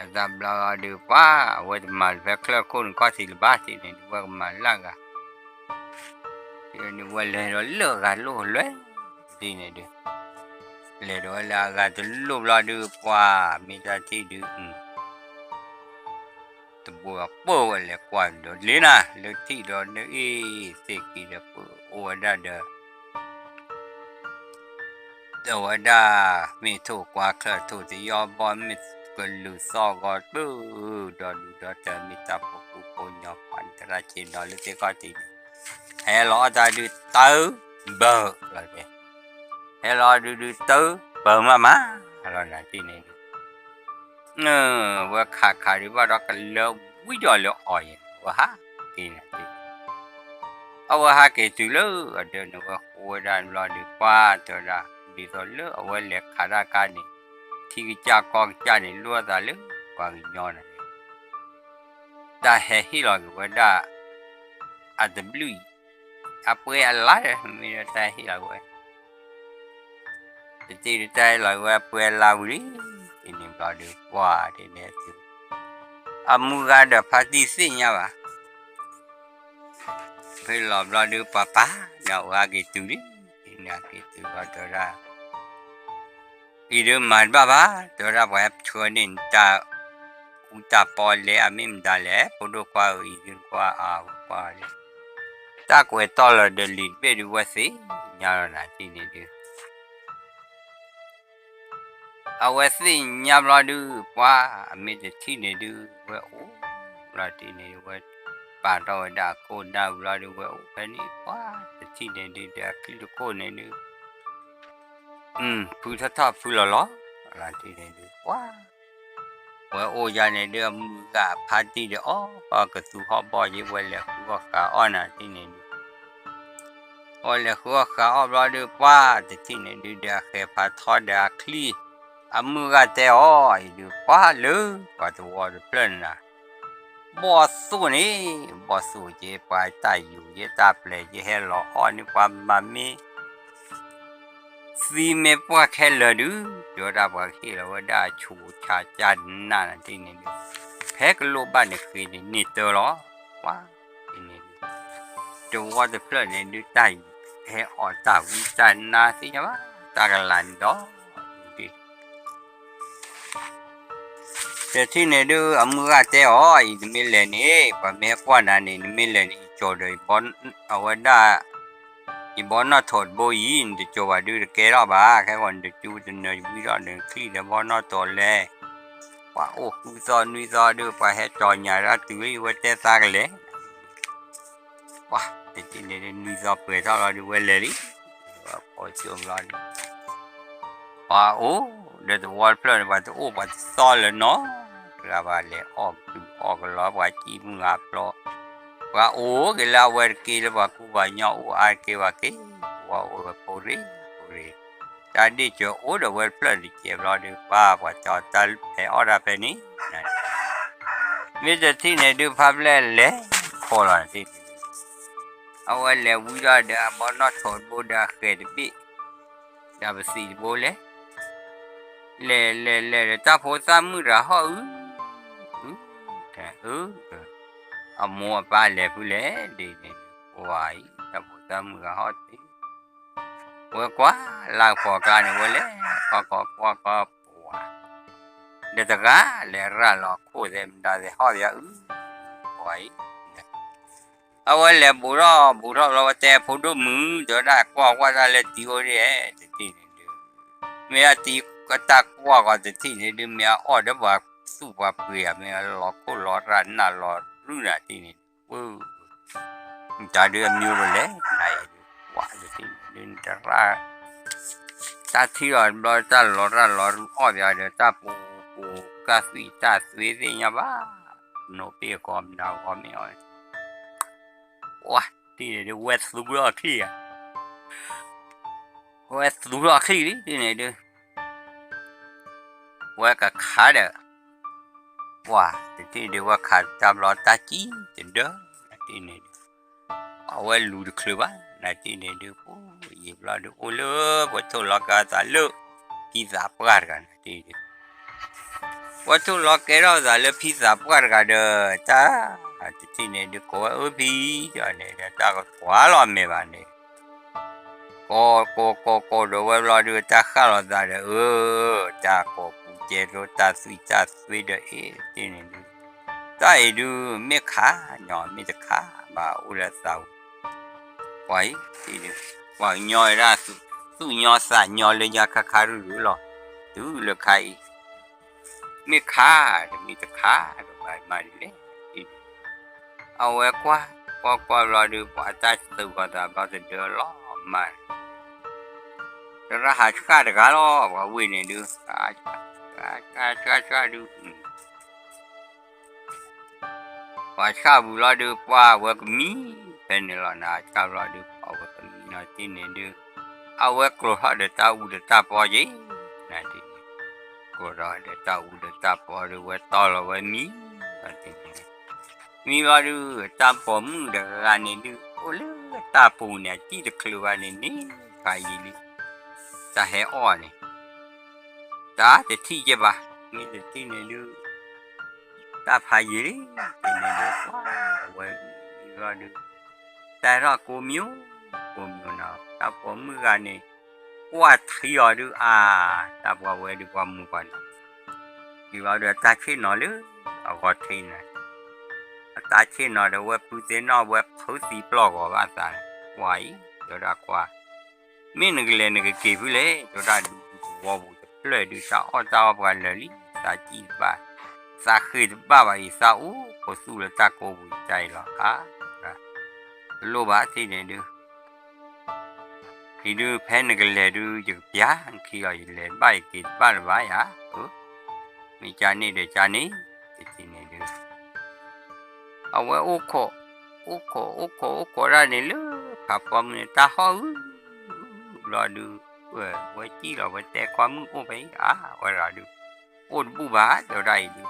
အတၢ်ဘျါဒုး ပှၤ အဝဲတမၤလၢၤဖဲချၢၣ်ခိၣ်န့ၣ်ကီၢ်ထံးလၢၤဘၣ် တံၤန့ၣ်ဒုး ဝဲကမၤလၢဂၤ, ဒုးဝဲလဲၤဒီးလၢဂၤလိၣ်လွဲၢ်, တံၤန့ၣ်ဒုး, လဲၤဒီးဝဲလၢအဂၤတလိၣ်ဘျီဒုး ပှၤ မ့ၢ်တၢ်ထံၣ်ဒုး တဘိပၢၢ်ဝဲလဲၤကွၢ်ဒီးလ့နၤ လၢထံၣ်ဒီးနအ့ၣ်သ့ၣ်က့ၤဒီး ပၢၢ်အိၣ်ဝဲဒၣ်ဒီး ဒီးဝဲဒၣ် မ့ၢ်ထိၣ်ကွၢ်ချၢၣ်ထိၣ်သယီဘီ မ့ၢ်ကလုာ်သီၣ်ဂီၤပၢၢ် ဒီးဒူဒီးတၢ် မ့ၢ်တၢ်ဖိကူဖိညီခွါ သရၣ်ဆ့ဒီးလၢသ့ၣ်ခီၣ်ထံးန့ၣ် ဟဲလီၤအီၣ်တၢ်ဒုးတၢ်ဘၢၣ်လီၤတဲ, ဟဲလီၤဒုးဒုးတၢ်ဘၢၣ်မးမးလီၤနၤတံၤန့ၣ်ဒုး ဝဲခးခးဒုးဘၣ်ဒီးကလၢဝံၤဒီးလၢအီၤယဲၢ် ဝဲဟးက့ၤန့ၣ်, အဝဲဟးက့ၤတုၤလၢအဒၢးန့ၣ် ဝဲဃိဝဲဒၣ်ဘျီဒုး ပှၤတဲဝဲဒၣ် ဒ်သိးလၢအဝဲလဲၤခးတၢ်ခါန့ၣ် ထံကစၢ်ကီၢ်ကစၢ်န့ၣ် လိၣ်အသးလၢပှၤကညီန့ၣ် တၢ်ဟဲဟ့ၣ်လီၤက့ၤဝဲဒၣ် အတဘျုး အပှဲၤအလါဒီး မ့ၢ်တၢ်ဟ့ၣ်လီၤက့ၤဝဲ တထံၣ်ဒုးတၢ်ဟ့ၣ်လီၤက့ၤဝဲအပှဲၤအလါဝံၤလံ, တန့ၣ်ဘျီဒုး ပှၤဒ်န့ၣ်သု အမုၢ်ဂၤဒီးဖါတံၢ်သ့ၣ်ညါဘၣ်, ဖဲလီၤဘျီဒုး ပှၤပာ်န့ၣ် အဝဲဟးက့ၤတုၤလံ, န့ၣ်ဟးက့ၤတုၤဘျီတဲဝဲဒၣ် အံၤဒုးမၤတဘၣ်ဘၣ်, တဲဝဲဒၣ်ပှၤဟဲဆှၢန့ၢ်နတၢ်အူတၢ်ပီလဲၣ် အမ့ၢ်မတၤလဲၣ်, ဖိဒိၣ်ခွါဧၢ အံၤဒုးကွၢ်အါဝဲကွၢ်လံ, တၢ်ကွဲးတီၢ်လီၤဒီးလံာ်တဘ့ၣ်ဒုး ဝဲသ့ၣ်ညါလီၤနၤတံၤန့ၣ်ဒုး အဝဲသ့ၣ်ညါဘျီဒုး ပှၤ အမ့ၢ်တထံၣ်န့ၣ်ဒုး ဝဲအိၣ်လီၤတံၤန့ၣ်ဒုး ဝဲပာ်ထီၣ်ဝဲဒၣ်အခိၣ်နၢ်ဘျီဒုး ဝဲအိၣ်ဖဲန့ၣ် ပှၤ တထံၣ်န့ၣ်ဒုး ဒီးအချံတခိၣ်န့ၣ်ဒုး ဖုထီၣ်ထီၣ်ဖုလီၤလီၤ လီၤတံၤန့ၣ်ဒုး ပှၤ ဝဲအိၣ်ယါန့ၣ်ဒုး အမုၢ်ဂၤဖါတံၢ်ဒီးအီၣ် ပှၤကသူဟီၣ်ဘီၣ်ယ့ၢ် ဝဲလဲၤဃုအီၣ်ဃးအီၣ်နၤတံၤန့ၣ်ဒုး အဝဲလဲၤဃုအီၣ်ဃးအီၣ်ဘျီဒုး ပှၤ တထံၣ်န့ၣ်ဒုး ဒီးအဃဲၤဖးထီဒီးအချံ အမုၢ်ဂၤတဲအီၤ အံၤဒုး ပှၤလၢ ပှၤသဝီတဖျၢၣ်န့ၣ် ဘီၣ်သိၣ်န့ၣ် ဘီၣ်သိၣ်က့ ပှၤတၢ်ယူၤယ့ၢ်တၢ်ပျဲၢ်ယ့ၢ်ဟဲလီၤအီၣ်န့ၣ် ပှၤမၤမ့ၢ် သံမ့ၢ်ပှၢ်ခဲလၢာ်ဒုး တဲဝဲဒၣ်ပှၤကဟ့ၣ်လီၤဝဲဒၣ်အဆူးဆါကၢ်နးနၤတံၤန့ၣ်ဒုး ဖဲကလိၣ်ဘၣ်န့ၣ်ဃ့န့ၣ် န့ၢ်တၢ်လီၤ ပှၤ တံၤန့ၣ်ဒုး သဝီတဖျၢၣ်န့ၣ်ဒုး တၢ်ဟဲအီၣ်တၢ်ဝံတၢ်နါသ့ၣ်ညါဘၣ် တၢ်ကလၤန့ၣ်ဒီး တထံၣ်န့ၣ်ဒုး အမုၢ်ဂၤတဲအီၤ အံၤ နမ့ၢ်လဲၤန့ၣ် ပှၤမ့ၢ်ဟဲကွၢ်နၤန့ၣ် နမ့ၢ်လဲၤန့ၣ် ယကၠီၤဒီး အဝဲဒၣ် ယဘီနီၣ်ထိးတဘိအံၤ နတကၠီၤဘၣ်ဒုးတကဲထီၣ်ဘၣ် ခဲဂီၤနတကၠူတနၢၤဝံထီၣ်ဒီး နချံၣ်ဒီးဘီနီၣ်ထိးလဲၣ် ပှၤအိၣ်ဃုသီနွံသီဒုး ပှၤဟဲကၠီၤညါဒၣ်တုၤလံ ဝဲတဲသးကလဲၤ ပှၤ တထံၣ်န့ၣ်ဒုး နွံသီပှဲၤထီၣ်လီၤဒုး ဝဲလဲၤလံ ပှၤကိးကၠိဘျီဒုး ပှၤအိၣ်ဒီးသဝီတဖျၢၣ်န့ၣ် ပှၤတအိၣ်ပှၤတသီလၢၤနီတဂၤ ပှၤလဲၤအီၣ်က့ၤပှၤကလီၤ ပှၤစံၣ်မုၢ်ဂၤဖျီ ပှၤအိၣ်က့ၤလၢအဝဲတက့ၢ် လၢပှၤကူပှၤကညီအိၣ်အါတက့ၢ်ဘၣ်က့ၢ် ပှၤအိၣ်ဝဲဖိရ့ဖိရ့ တၢ်ဒ့ၣ်စၢၤအိၣ်ဒီးဝဲတဖျၢၣ်တစဲးဘျီဒုး ပှၤပှၤကၠီတၢ်ဖဲးအီၣ်တၢ်ဖဲန့ၣ် မ့ၢ်တထံၣ်န့ၣ်ဒုး ဖါဖျဲၣ်လဲၤခီလီၤန့ၣ် အဝဲလဲၤဝံထီၣ်ဒီးအဘီနီၣ်ထိးတဘိဒီးအဃဲၤတဘ့ၣ် ဒီးပသံးတဘိလဲၤ လဲၤလဲၤလဲၤဒီး တၢ်ဖိသၣ်မုၣ်တဂၤဟီၣ်အု အမိၢ်အပၢ်လဲၤဖုလဲၣ်ဒ်န့ၣ် ပှၤအံၤ တၢ်ဖိသၣ်မုၣ်တဂၤဟီၣ်တ့ၢ် ဝဲကွၢ်လၢကဖီကျါန့ၣ် ဝဲလဲၤခီခီကွၢ်ကွၢ်ပှၤ ဒီးတဂၤလဲၤရၤလီၤခိၣ်သဲးမတၤသဲးဟီၣ်ယၤအု ပှၤအံၤ အဝဲလဲၤဘူးထီၣ်ဘူးထီၣ်ဘျီ ဝဲတဲဖိဒိၣ်မုၣ် တဲဝဲဒၣ်ကွၢ်ကွၢ်တၢ်လၢတံၤအိၣ်ဒ် တထံၣ်န့ၣ်ဒုး မ့ၢ်အတံၤတၢ်ကွၢ်ကီးတထံၣ်န့ၣ်ဒုး မ့ၢ်အအီၣ်ဒီးပှၤသူၣ်ပှၤပှ့ၤဧါ မ့ၢ်အလီၤခိၣ်လီၤရၣ်နၢ်လီၤရုၢ်နၤတထံၣ်န့ၣ် ပှၤ တၢ်ဒုးအမံၤဒ်လဲၣ် နၤအံၤဒုး ကွၢ်တထံၣ်န့ၣ်ဒုး နတရၣ် တၢ်ထံၣ်အီၤတဘျီ တၢ်လီၤရၣ်လီၤရုၢ်အီၣ်ပှၤဒီး တၢ်ပူၤပူၤ တၢ်သွံၣ်တၢ်သွ့သ့ၣ်ညါဘၣ် နိးပ့ၢ်အဂီၢ်မနုၤအဂီၢ်မ့ၢ်အီၤ ပှၤတထံၣ်န့ၣ်ဒုး ဝဲသူထီၣ်ချံၣ်ဧါ ဝဲသူထီၣ်ချံၣ်လံတထံၣ်န့ၣ်ဒုး ဝဲကခးဒီး ပှၤတထံၣ်ဒုး ဝဲခးတၢ်ဘျီတၢ်စံၣ်တဒၢ နတထံၣ်န့ၣ်ဒုး အဝဲလူၤတချုးဘၣ် နတထံၣ်န့ၣ်ဒုး ပှၤယံာ်ဘျီဒုး အိၣ်လၢပှၤထိၣ်လီၤကဲထီၣ်သးလၢ ဖံသးပှၢ်တဂၤနတထံၣ်ဒုး ပှၤထိၣ်လီၤကဲထီၣ်သးလၢဖံသးပှၢ်တဂၤဒီး တၢ် တထံၣ်န့ၣ်ဒုး ကိးဝဲအၢဖံဒီးန့ၣ်ဒီး တၢ်ကကွၢ်လီၤမဲာ်ဘၣ်န့ၣ် ကိးကိးကိးကိးဒီးဝဲဘျီဒုး တၢ်ဃၣ်လီၤသးဒီး အၢ တၢ်ကိးပူၤကဲဒိ တၢ်သွံၣ်တၢ်သွ့ဒီးအ့ၣ်တထံၣ်န့ၣ်ဒုး တၢ်အံၤဒုး မ့ၢ်ခးညီ မ့ၢ်တခးဘၣ်အိၣ်လၢသးဝံၤ ပှၤအံၤတထံၣ်ဒုး ပှၤကညီဝဲဒၣ် သူၣ်ညီသးညီလၢညါခါခါရုၢ်ရုၢ်လီၤ တုၤလၢခါအံၤ မ့ၢ်ခးဒီးမ့ၢ်တခးဒီးဘၣ်မၤဒ်လဲၣ် အဝဲကွၢ်ကွၢ်ကွၢ်ဘျီဒုး ပှၤတၢ်သုးဂီၤသးဘျီတဒၢလီၤမၤ တရၣ်ဟးဆှၣ်တဂၤလီၤ ပှၤဝ့ၢ်န့ၣ်ဒုး ဆှၣ်ဆှၣ်ဆှၣ်ဒုး ပှၤဆှၣ်ဝံၤလီၤဒုး ပှၤဝဲကမံ ဖဲန့ၣ်လီၤနၤ ဆှၣ်ဘျီဒုး ပှၤဝဲကမံနီၤတထံၣ်န့ၣ်ဒုး အဝဲကျိၤထီၣ်ဒီးတၢ်အူဒီးတၢ်ပီယ့ၣ် နၤတထံၣ်န့ၣ် ကျိၤထီၣ်ဒီးတၢ်အူဒီးတၢ်ပီဒုး ဝဲတီလီၤဝဲမံ နၤတထံၣ်န့ၣ် မံဘျီဒုး တၢ်ပိာ်မုၣ်တဂၤန့ၣ်ဒုး အိၣ်လၢတၢ်ပူၤန့ၣ် အစံၣ်တချုးဘၣ်န့ၣ်န့ၣ် ဖးယံာ်လံ တၢ်ဟဲအီၣ်န့ၣ် တၢ်တထံၣ်ကဲဘၣ် မ့ၢ်တထံၣ်န့ၣ်ဒုး တၢ်ဖးယံာ်လံ တထံၣ်န့ၣ်ဒုး ပှၤဝဲလီၤဒုး တၢ်ထီၣ်ကိးမံၤ ကိးမံၤနီၤ တၢ်ပိာ်မုၣ်ဂၤန့ၣ် ကွၢ်ထံအီၤဒုး အါ တၢ်ပှၤဝဲဒုးပှၤမူၤပှၤနီၤ ထံလီၤဒီးတၢ်ဆ့ၣ်နီၤလၢ အဂီၢ်ထံန့ၣ် အတၢ်ဆ့ၣ်နီၤဒီးဝဲပုၢ်သ့ၣ်နီၣ် ဝဲဖုသံပျီၢ်ဂီၤဘၣ်သးန့ၣ် ပှၤအံၤ တဲဝဲဒၣ်ကွၢ် မ့ၢ်နကလဲၤနကက့ၤဖုလဲၣ် တဲဝဲဒၣ်ဒူပူၤသဝီပူၤတဖျၢၣ်ဒုး တၢ်အီၣ်တၢ်အီပှၤလၢာ်လံ သးစံၣ်တဘၣ် သးဃ့ၢ်တဘၣ်ဘၣ်အံၤ သးအိၣ်ခိးသူၣ်လၢတၢ်ကိးပူၤတၢ်အံၤလီၤ အါ တလိၣ်ဘၣ်တထံၣ်န့ၣ်ဒုး အံၤဒုး ဖဲနကလဲၤဒုး ယကပျၢ်နခံလီၤ ယလဲၤတဘၣ်ယက့ၤတဘၣ်လၢၤဘၣ်ယၤ မ့ၢ်ကန့ၣ်ဒီးကန့ၣ် တထံၣ်န့ၣ်ဒုး အဝဲအိၣ်ခိး အိၣ်ခိး အိၣ်ခိး အိၣ်ခိးဒၣ်န့ၣ်လၢ ဖးဖီမုၢ်န့ၣ် တၢ်ဟီၣ်အု ဘျီဒုး ဝဲစံၣ်လီၤ ဝဲတဲခွါမုၣ်အိၣ်ဖဲအံၤ အါ ဝဲဒၣ်ဒုး အိၣ်တဘူၣ်ဘၣ် တဲဝဲဒၣ်အံၤဒုး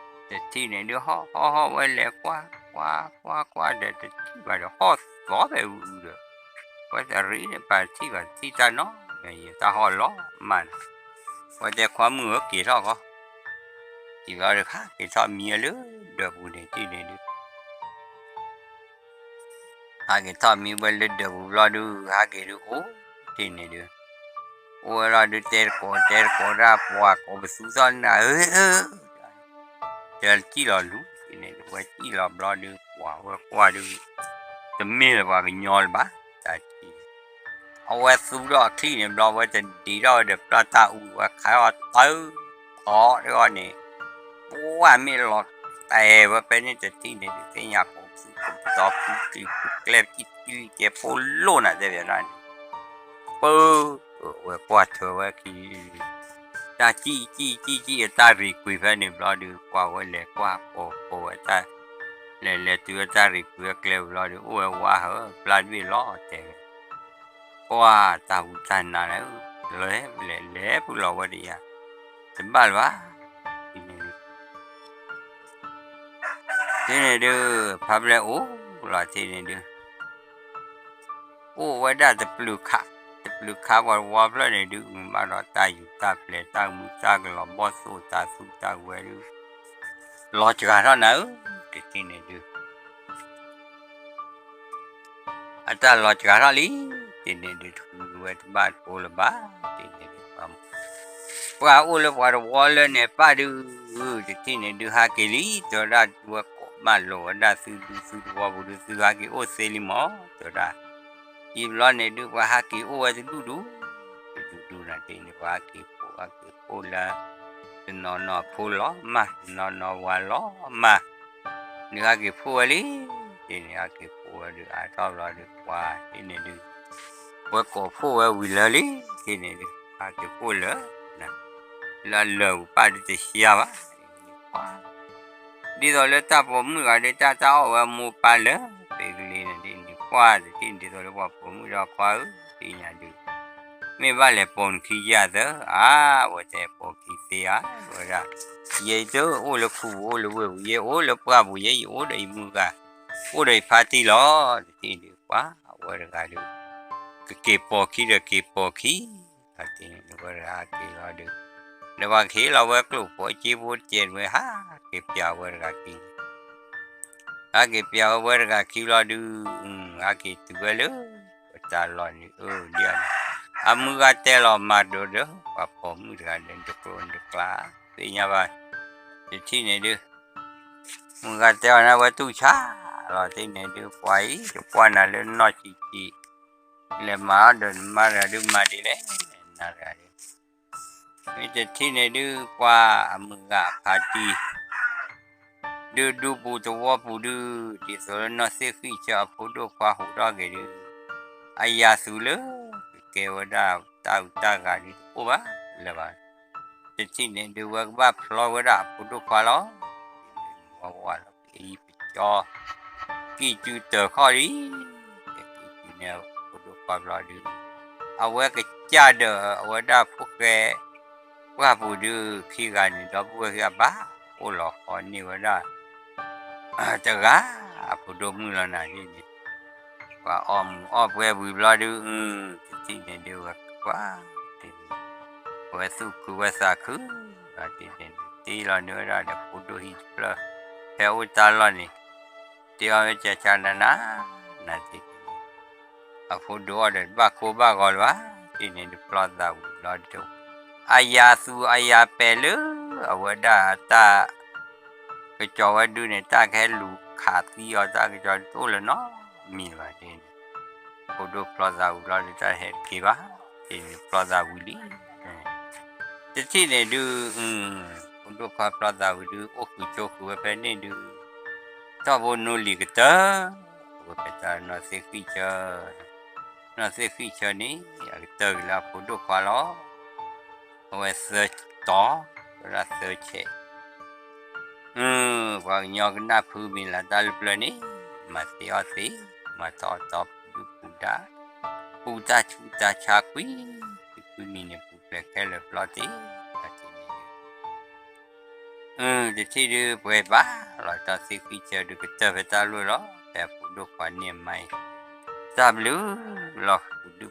တထံၣ်န့ၣ်ဒုး ဟီၣ်ဟီၣ်ဟီၣ် ဝဲလဲၤကွၢ် ကွၢ် ကွၢ် ကွၢ်ဒီး တထံၣ်ဘၣ်ဒီး ဟီၣ်သီဖဲအုအုဒီး ဝဲတရံးန့ၣ် ပာ်တထံၣ်ဘၣ် တထံၣ်တၢ်နီတမံၤ တၢ်ဟီၣ်လီၤမၢ်န့ၣ် ဝဲတဲခွါမုၣ်ဧၢ က့ၤထီၣ်ကီး က့ၤဘျီဒုး ဟးက့ၤထီၣ်မံဝဲလၢဒၢးပူၤန့ၣ် တထံၣ်န့ၣ်ဒုး ဟးက့ၤထီၣ်မံဝဲလၢဒၢးပူၤဘျီဒုး ဟးက့ၤဒုးအိၣ် တထံၣ်န့ၣ်ဒုး အိၣ်ဝဲလီၤဒုး တဲတကိး တဲတကိးတၢ် ပှၤကိးပသူထီၣ်နၤဧၢ တဲစံၣ်လီၤလူၤ တထံၣ်န့ၣ်ဒုး ဝဲစံၣ်လီၤဘျီဒုး ပှၤဝဲကွၢ်ဒုး တမ့ၢ်လၢပှၤကညီလၢၤဘၣ် တၢ်ထံၣ် အဝဲသူထီၣ်အချံၣ်န့ၣ်ဘျီ ဝဲတဒံးထီၣ်ဝဲဒီးပျၢ်တၢ်အူ ဝဲခးအီၣ်တၢ်အု အီၣ်ဒုးအီၣ်န့ၣ် ပှၤမ့ၢ်လီၤတဲာ်ဝဲဖဲန့ၣ်တထံၣ်န့ၣ်ဒုး သ့ၣ်ညါကိးပသူ ကိးပသူပူၤကျံၤပူၤကျဲ ပစံၣ်တကဲဖိလိၣ်နၤတဲဘၣ်ဒၣ်န့ၣ် ပၢ ဝဲကွၢ်ထွဲဝဲခံ တၢ်စံၣ်စံၣ်စံၣ်စံၣ်အတၢ်ရံၣ်ကွံာ်ဖဲန့ၣ်ဘျီဒီး ကွၢ်ဝဲလဲၤကွၢ်ပိာ်ပိာ်ဝဲတၢ်, လဲၤလဲၤတုၤဝဲတၢ်ရံၣ်ကွံာ်ဝဲကျဲဘျီဒီး အိၣ်ဝဲဝါဟၢ ပျၢ်တဘ့ၣ်လီၤတဲဝဲ, ကွၢ်တၢ်ဟူးတၢ်နၤလဲၣ်, လဲၤလဲၤလဲၤဖုလီၤဝဲတယၤ, တဘၣ်လၢၤဘၣ်, တထံၣ်န့ၣ်ဒုး ဖါပျဲၢ်အိၣ်လီၤတထံၣ်န့ၣ်ဒုး အိၣ်ဝဲဒၣ်တပျုာ်ခး, တပျုာ်ခးပှၤတဝီဖျၢၣ်န့ၣ်ဒုး ဘၣ်ဒီးတၢ်ယူးတၢ်ပျဲၤ တၢ်မုာ်တၢ်ကလီၤ ဘီၣ်သိၣ်တၤသူတၤဝဲဒုး လီၤစှၤထီၣ်နၤဧၢ, တထံၣ်န့ၣ်ဒုး အတၢ်လီၤစှၤထီၣ်လံ, တထံၣ်န့ၣ်ဒုး ထုးဝဲတဘၣ်တကိးလၢၤဘၣ်, တထံၣ်န့ၣ်ဒုး ပှၤအိၣ်လၢပှၤတဝီလၢန့ၣ်ပၢ်ဒုး, တထံၣ်န့ၣ်ဒုး ဟးက့ၤလံ, တဲဝဲဒၣ်ဝဲကိးမးလိာ်ဝဲဒၣ်သုဒူသုသဝီပူၤဒုး သုဟးက့ၤအိၣ်သ့လံမး, တဲဝဲဒၣ်, ယံာ်ဘျီန့ၣ်ဒုး ပှၤဟးက့ၤအိၣ်ဝဲတဒူၣ်ဒူၣ်, တဒူၣ်ဒူၣ်နၤတထံၣ်န့ၣ် ပှၤဟးက့ၤဖိ ဟးက့ၤဖိလၢ တနီၤနီၤဖိလီၤမၢ်, တနီၤနီၤဝၤလီၤမၢ်, ဒုးဟးက့ၤဖိဝဲလံ, တထံၣ်န့ၣ် ဟးက့ၤဖိဝဲဒုး အါထီၣ်ဘျီဒုး ပှၤတထံၣ်န့ၣ်ဒုး ဝဲကိးဖိဝဲဝံၤလၢာ်လံ, တထံၣ်န့ၣ်ဒုး ဟးက့ၤဖိလၢာ် လၢအလၢာ်ပူၤပၢ်ဒုးတဆံးဘၣ်, ဒ်သိးလၢတၢ်ပိာ်မုၣ်တဂၤဒုး တၢ်တၢ်အီၣ်ဝဲမိၢ်ပၢ်လၢာ် ပ့ၤကလံၤန့ၣ်ဒ်န့ၣ် ကွၢ်တထံၣ်န့ၣ် ဒ်သိးလၢပှၤပိာ်မုၣ်ဒီးခွါဧၢ သ့ၣ်ညါဒုး မ့ၢ်ဘၣ်လဲၤပိာ်နခံယၤသၢ အါ အဝဲတဲပိာ်ခံသ့ဧါ ဝဲဒၣ်, ယဲအံၤတအိၣ်လၢခူပူၤအိၣ်လၢဝ့ၢ်ပူၤ ယဲအိၣ်လၢပှၢ်ပူၤ ယဲယအိၣ်ဒီးယမုၢ်ဂၤ အိၣ်ဒီးယဖါတံၢ်လီၤ, တထံၣ်ဒုး ပှၤအဝဲတဂၤဒုး ကက့ၤပိာ်ခံဒီးက့ၤပိာ်ခံ တထံၣ်န့ၣ် ဝဲတဂၤဟးက့ၤလီၤဒုး ဒီးပှၤကဟ့ၣ်လီၤဝဲကျိၣ်ဖိအစ့ဖိတကဲးဝဲ ဟးက့ၤပျးဝဲတဂၤခံ ဟးက့ၤပျးဝဲဝဲတဂၤခံလီၤဒုး ဟးက့ၤတုၤဝဲလၢ ပတၢ်လီၢ်န့ၣ် အၢ ဒ်အံၤန့ၣ် အမုၢ်ဂၤတဲလီၤမၤဒိးဒီး ပှၤပိာ်မုၣ်တဂၤဒီး တကျိၤတကျါ သ့ၣ်ညါဘၣ် တထံၣ်န့ၣ်ဒုး မုၢ်ဂၤတဲအီၤန့ၣ် ဝဲတူၢ်ဆါလီၤ တထံၣ်န့ၣ်ဒုး ပှၤအံၤ တပှၢ်နၤလၢနီၢ်ဆံးဆံး လဲၤမၤအီၣ်ဒီးနမါတဂၤဒုး မၤဒ်လဲၣ် နၤတဂၤဒုး မ့ၢ်တထံၣ်န့ၣ်ဒုး ပှၤအမုၢ်ဂၤအဖါတံၢ် ဒုးဒူပူၤသဝီပူၤဒုး ဒ်သိးလၢနီၢ်သ့ၣ်ဃံၣ်ဆၢအဖိဒိၣ်ခွါဟူးထီၣ်က့ၤဒုး အယၤသူလၢ ကကဲဝဲဒၣ်တၢ်အုးတၢ်ဂၤဒုးတအိၣ်ဘၣ်လၢၤဘၣ်, တထံၣ်န့ၣ်ဒုး ဝဲကဘၣ်ဖျီဝဲဒၣ်အဖိဒိၣ်ခွါလီၤ, ဝဲဝဲလီၤ ပအံၤပကၠီ ကံၢ်စုတၢ်ခီၣ်လံ, ကံၢ်စုန့ၣ်အဖိဒိၣ်ခွါဘျီဒုး အဝဲကစၢ်ဒီးအဝဲဒၣ်ဖိၣ်ဃဲ ပှၢ်ပူၤဒုး ခံဂၤန့ၣ် ဒီပုၢ်ဝဲၢ်ခံဂၤဘၣ် အိၣ်လီၤဃီန့ၢ်ဝဲဒၣ် တဂၤ အဖိဒိၣ်မုၣ်လီၤနၤဒ်န့ၣ်, ပှၤအီၣ်မူးအီၣ်ပွဲဝံၤဘျီဒုး တထံၣ်န့ၣ်ဒုးဝဲကွၢ် ဝဲသူၣ်ခုဝဲသးခု တထံၣ်န့ၣ် တ့လီၤန့ၢ်ဝဲဒၣ်ဒီးဖိဒိၣ်ဟံၣ်တဖျၢၣ် ဖဲအိၣ်တၢ်လီၢ်န့ၣ် တ့အီၤဝဲကၠၢ်ကၠၢ်နၤနၤ နၤတထံၣ်န့ၣ် အဖိဒိၣ်အီၤဒီးတဘၣ်ကိၢ်ဘၣ်ဂီၤလၢၤဘၣ် တထံၣ်န့ၣ်ဒုးပျီသးဝံၤဘျီဒုး အယၤသူအယၤပဲာ်လၢ အဝဲဒၣ်တၢ် ကစီၤဝဲဒုးန့ၣ် တၢ်ကဟဲလူၤခးသံအီၤ တၢ်ကစီၤတအိၣ်လၢၤနီတမံၤလၢၤဘၣ်ဒ်န့ၣ်, ဖိဒိၣ်ပျီသးဝံၤဘျီဒုး တၢ်ဟဲတက့ၤဘၣ်, ဒ်န့ၣ်ပျီသးဝံၤလံ, တထံၣ်န့ၣ်ဒုး ဖိဒိၣ်ခွါပျီသးဝံၤဒုး အိၣ်ဃုာ်ဆိးဃုာ်ဝဲဖဲန့ၣ်ဒုး ထီၣ်ဖိနိလံၤကတၢၢ်, အဝဲဖဲတၢ်နီၢ်သ့ၣ်ဃံၣ်ဆၢ, နီၢ်သ့ၣ်ဃံၣ်ဆၢန့ၣ် အကတၢၢ်က့ၤလၢအဖိဒိၣ်ခွါလီၤ. အဝဲသၢတီၤ, ဝဲဒၣ်သၢဆဲး, ပှၤကညီကနၣ်ဖုမံၤလၢတၢ်လၢပျၢၤန့ၣ်, မၤသ့အီၣ်သ့, မၤတီအီၣ်တီ ပူၤဒုၣ်ပူၤဒါ, ပူၤတၢ်ဆူးတၢ်ဆါကွံာ်, ကွံမံၤန့ၣ် ပူၤဖျဲးခဲလၢာ်ပျီသ့, တထံၣ်ဒုး ပှဲၤဘၣ်လီၤ တၢ်သ့ၣ်ဃံၣ်ဆၢဒုးကတၢၢ်ဖဲတၢ်လီၢ်လီၤ, ဖဲအဖိဒိၣ်ခွါန့ၢ်မါအံၤ, တၢ်ဘျုးလီၤ ပူၤဒုၣ်ပူၤဒါ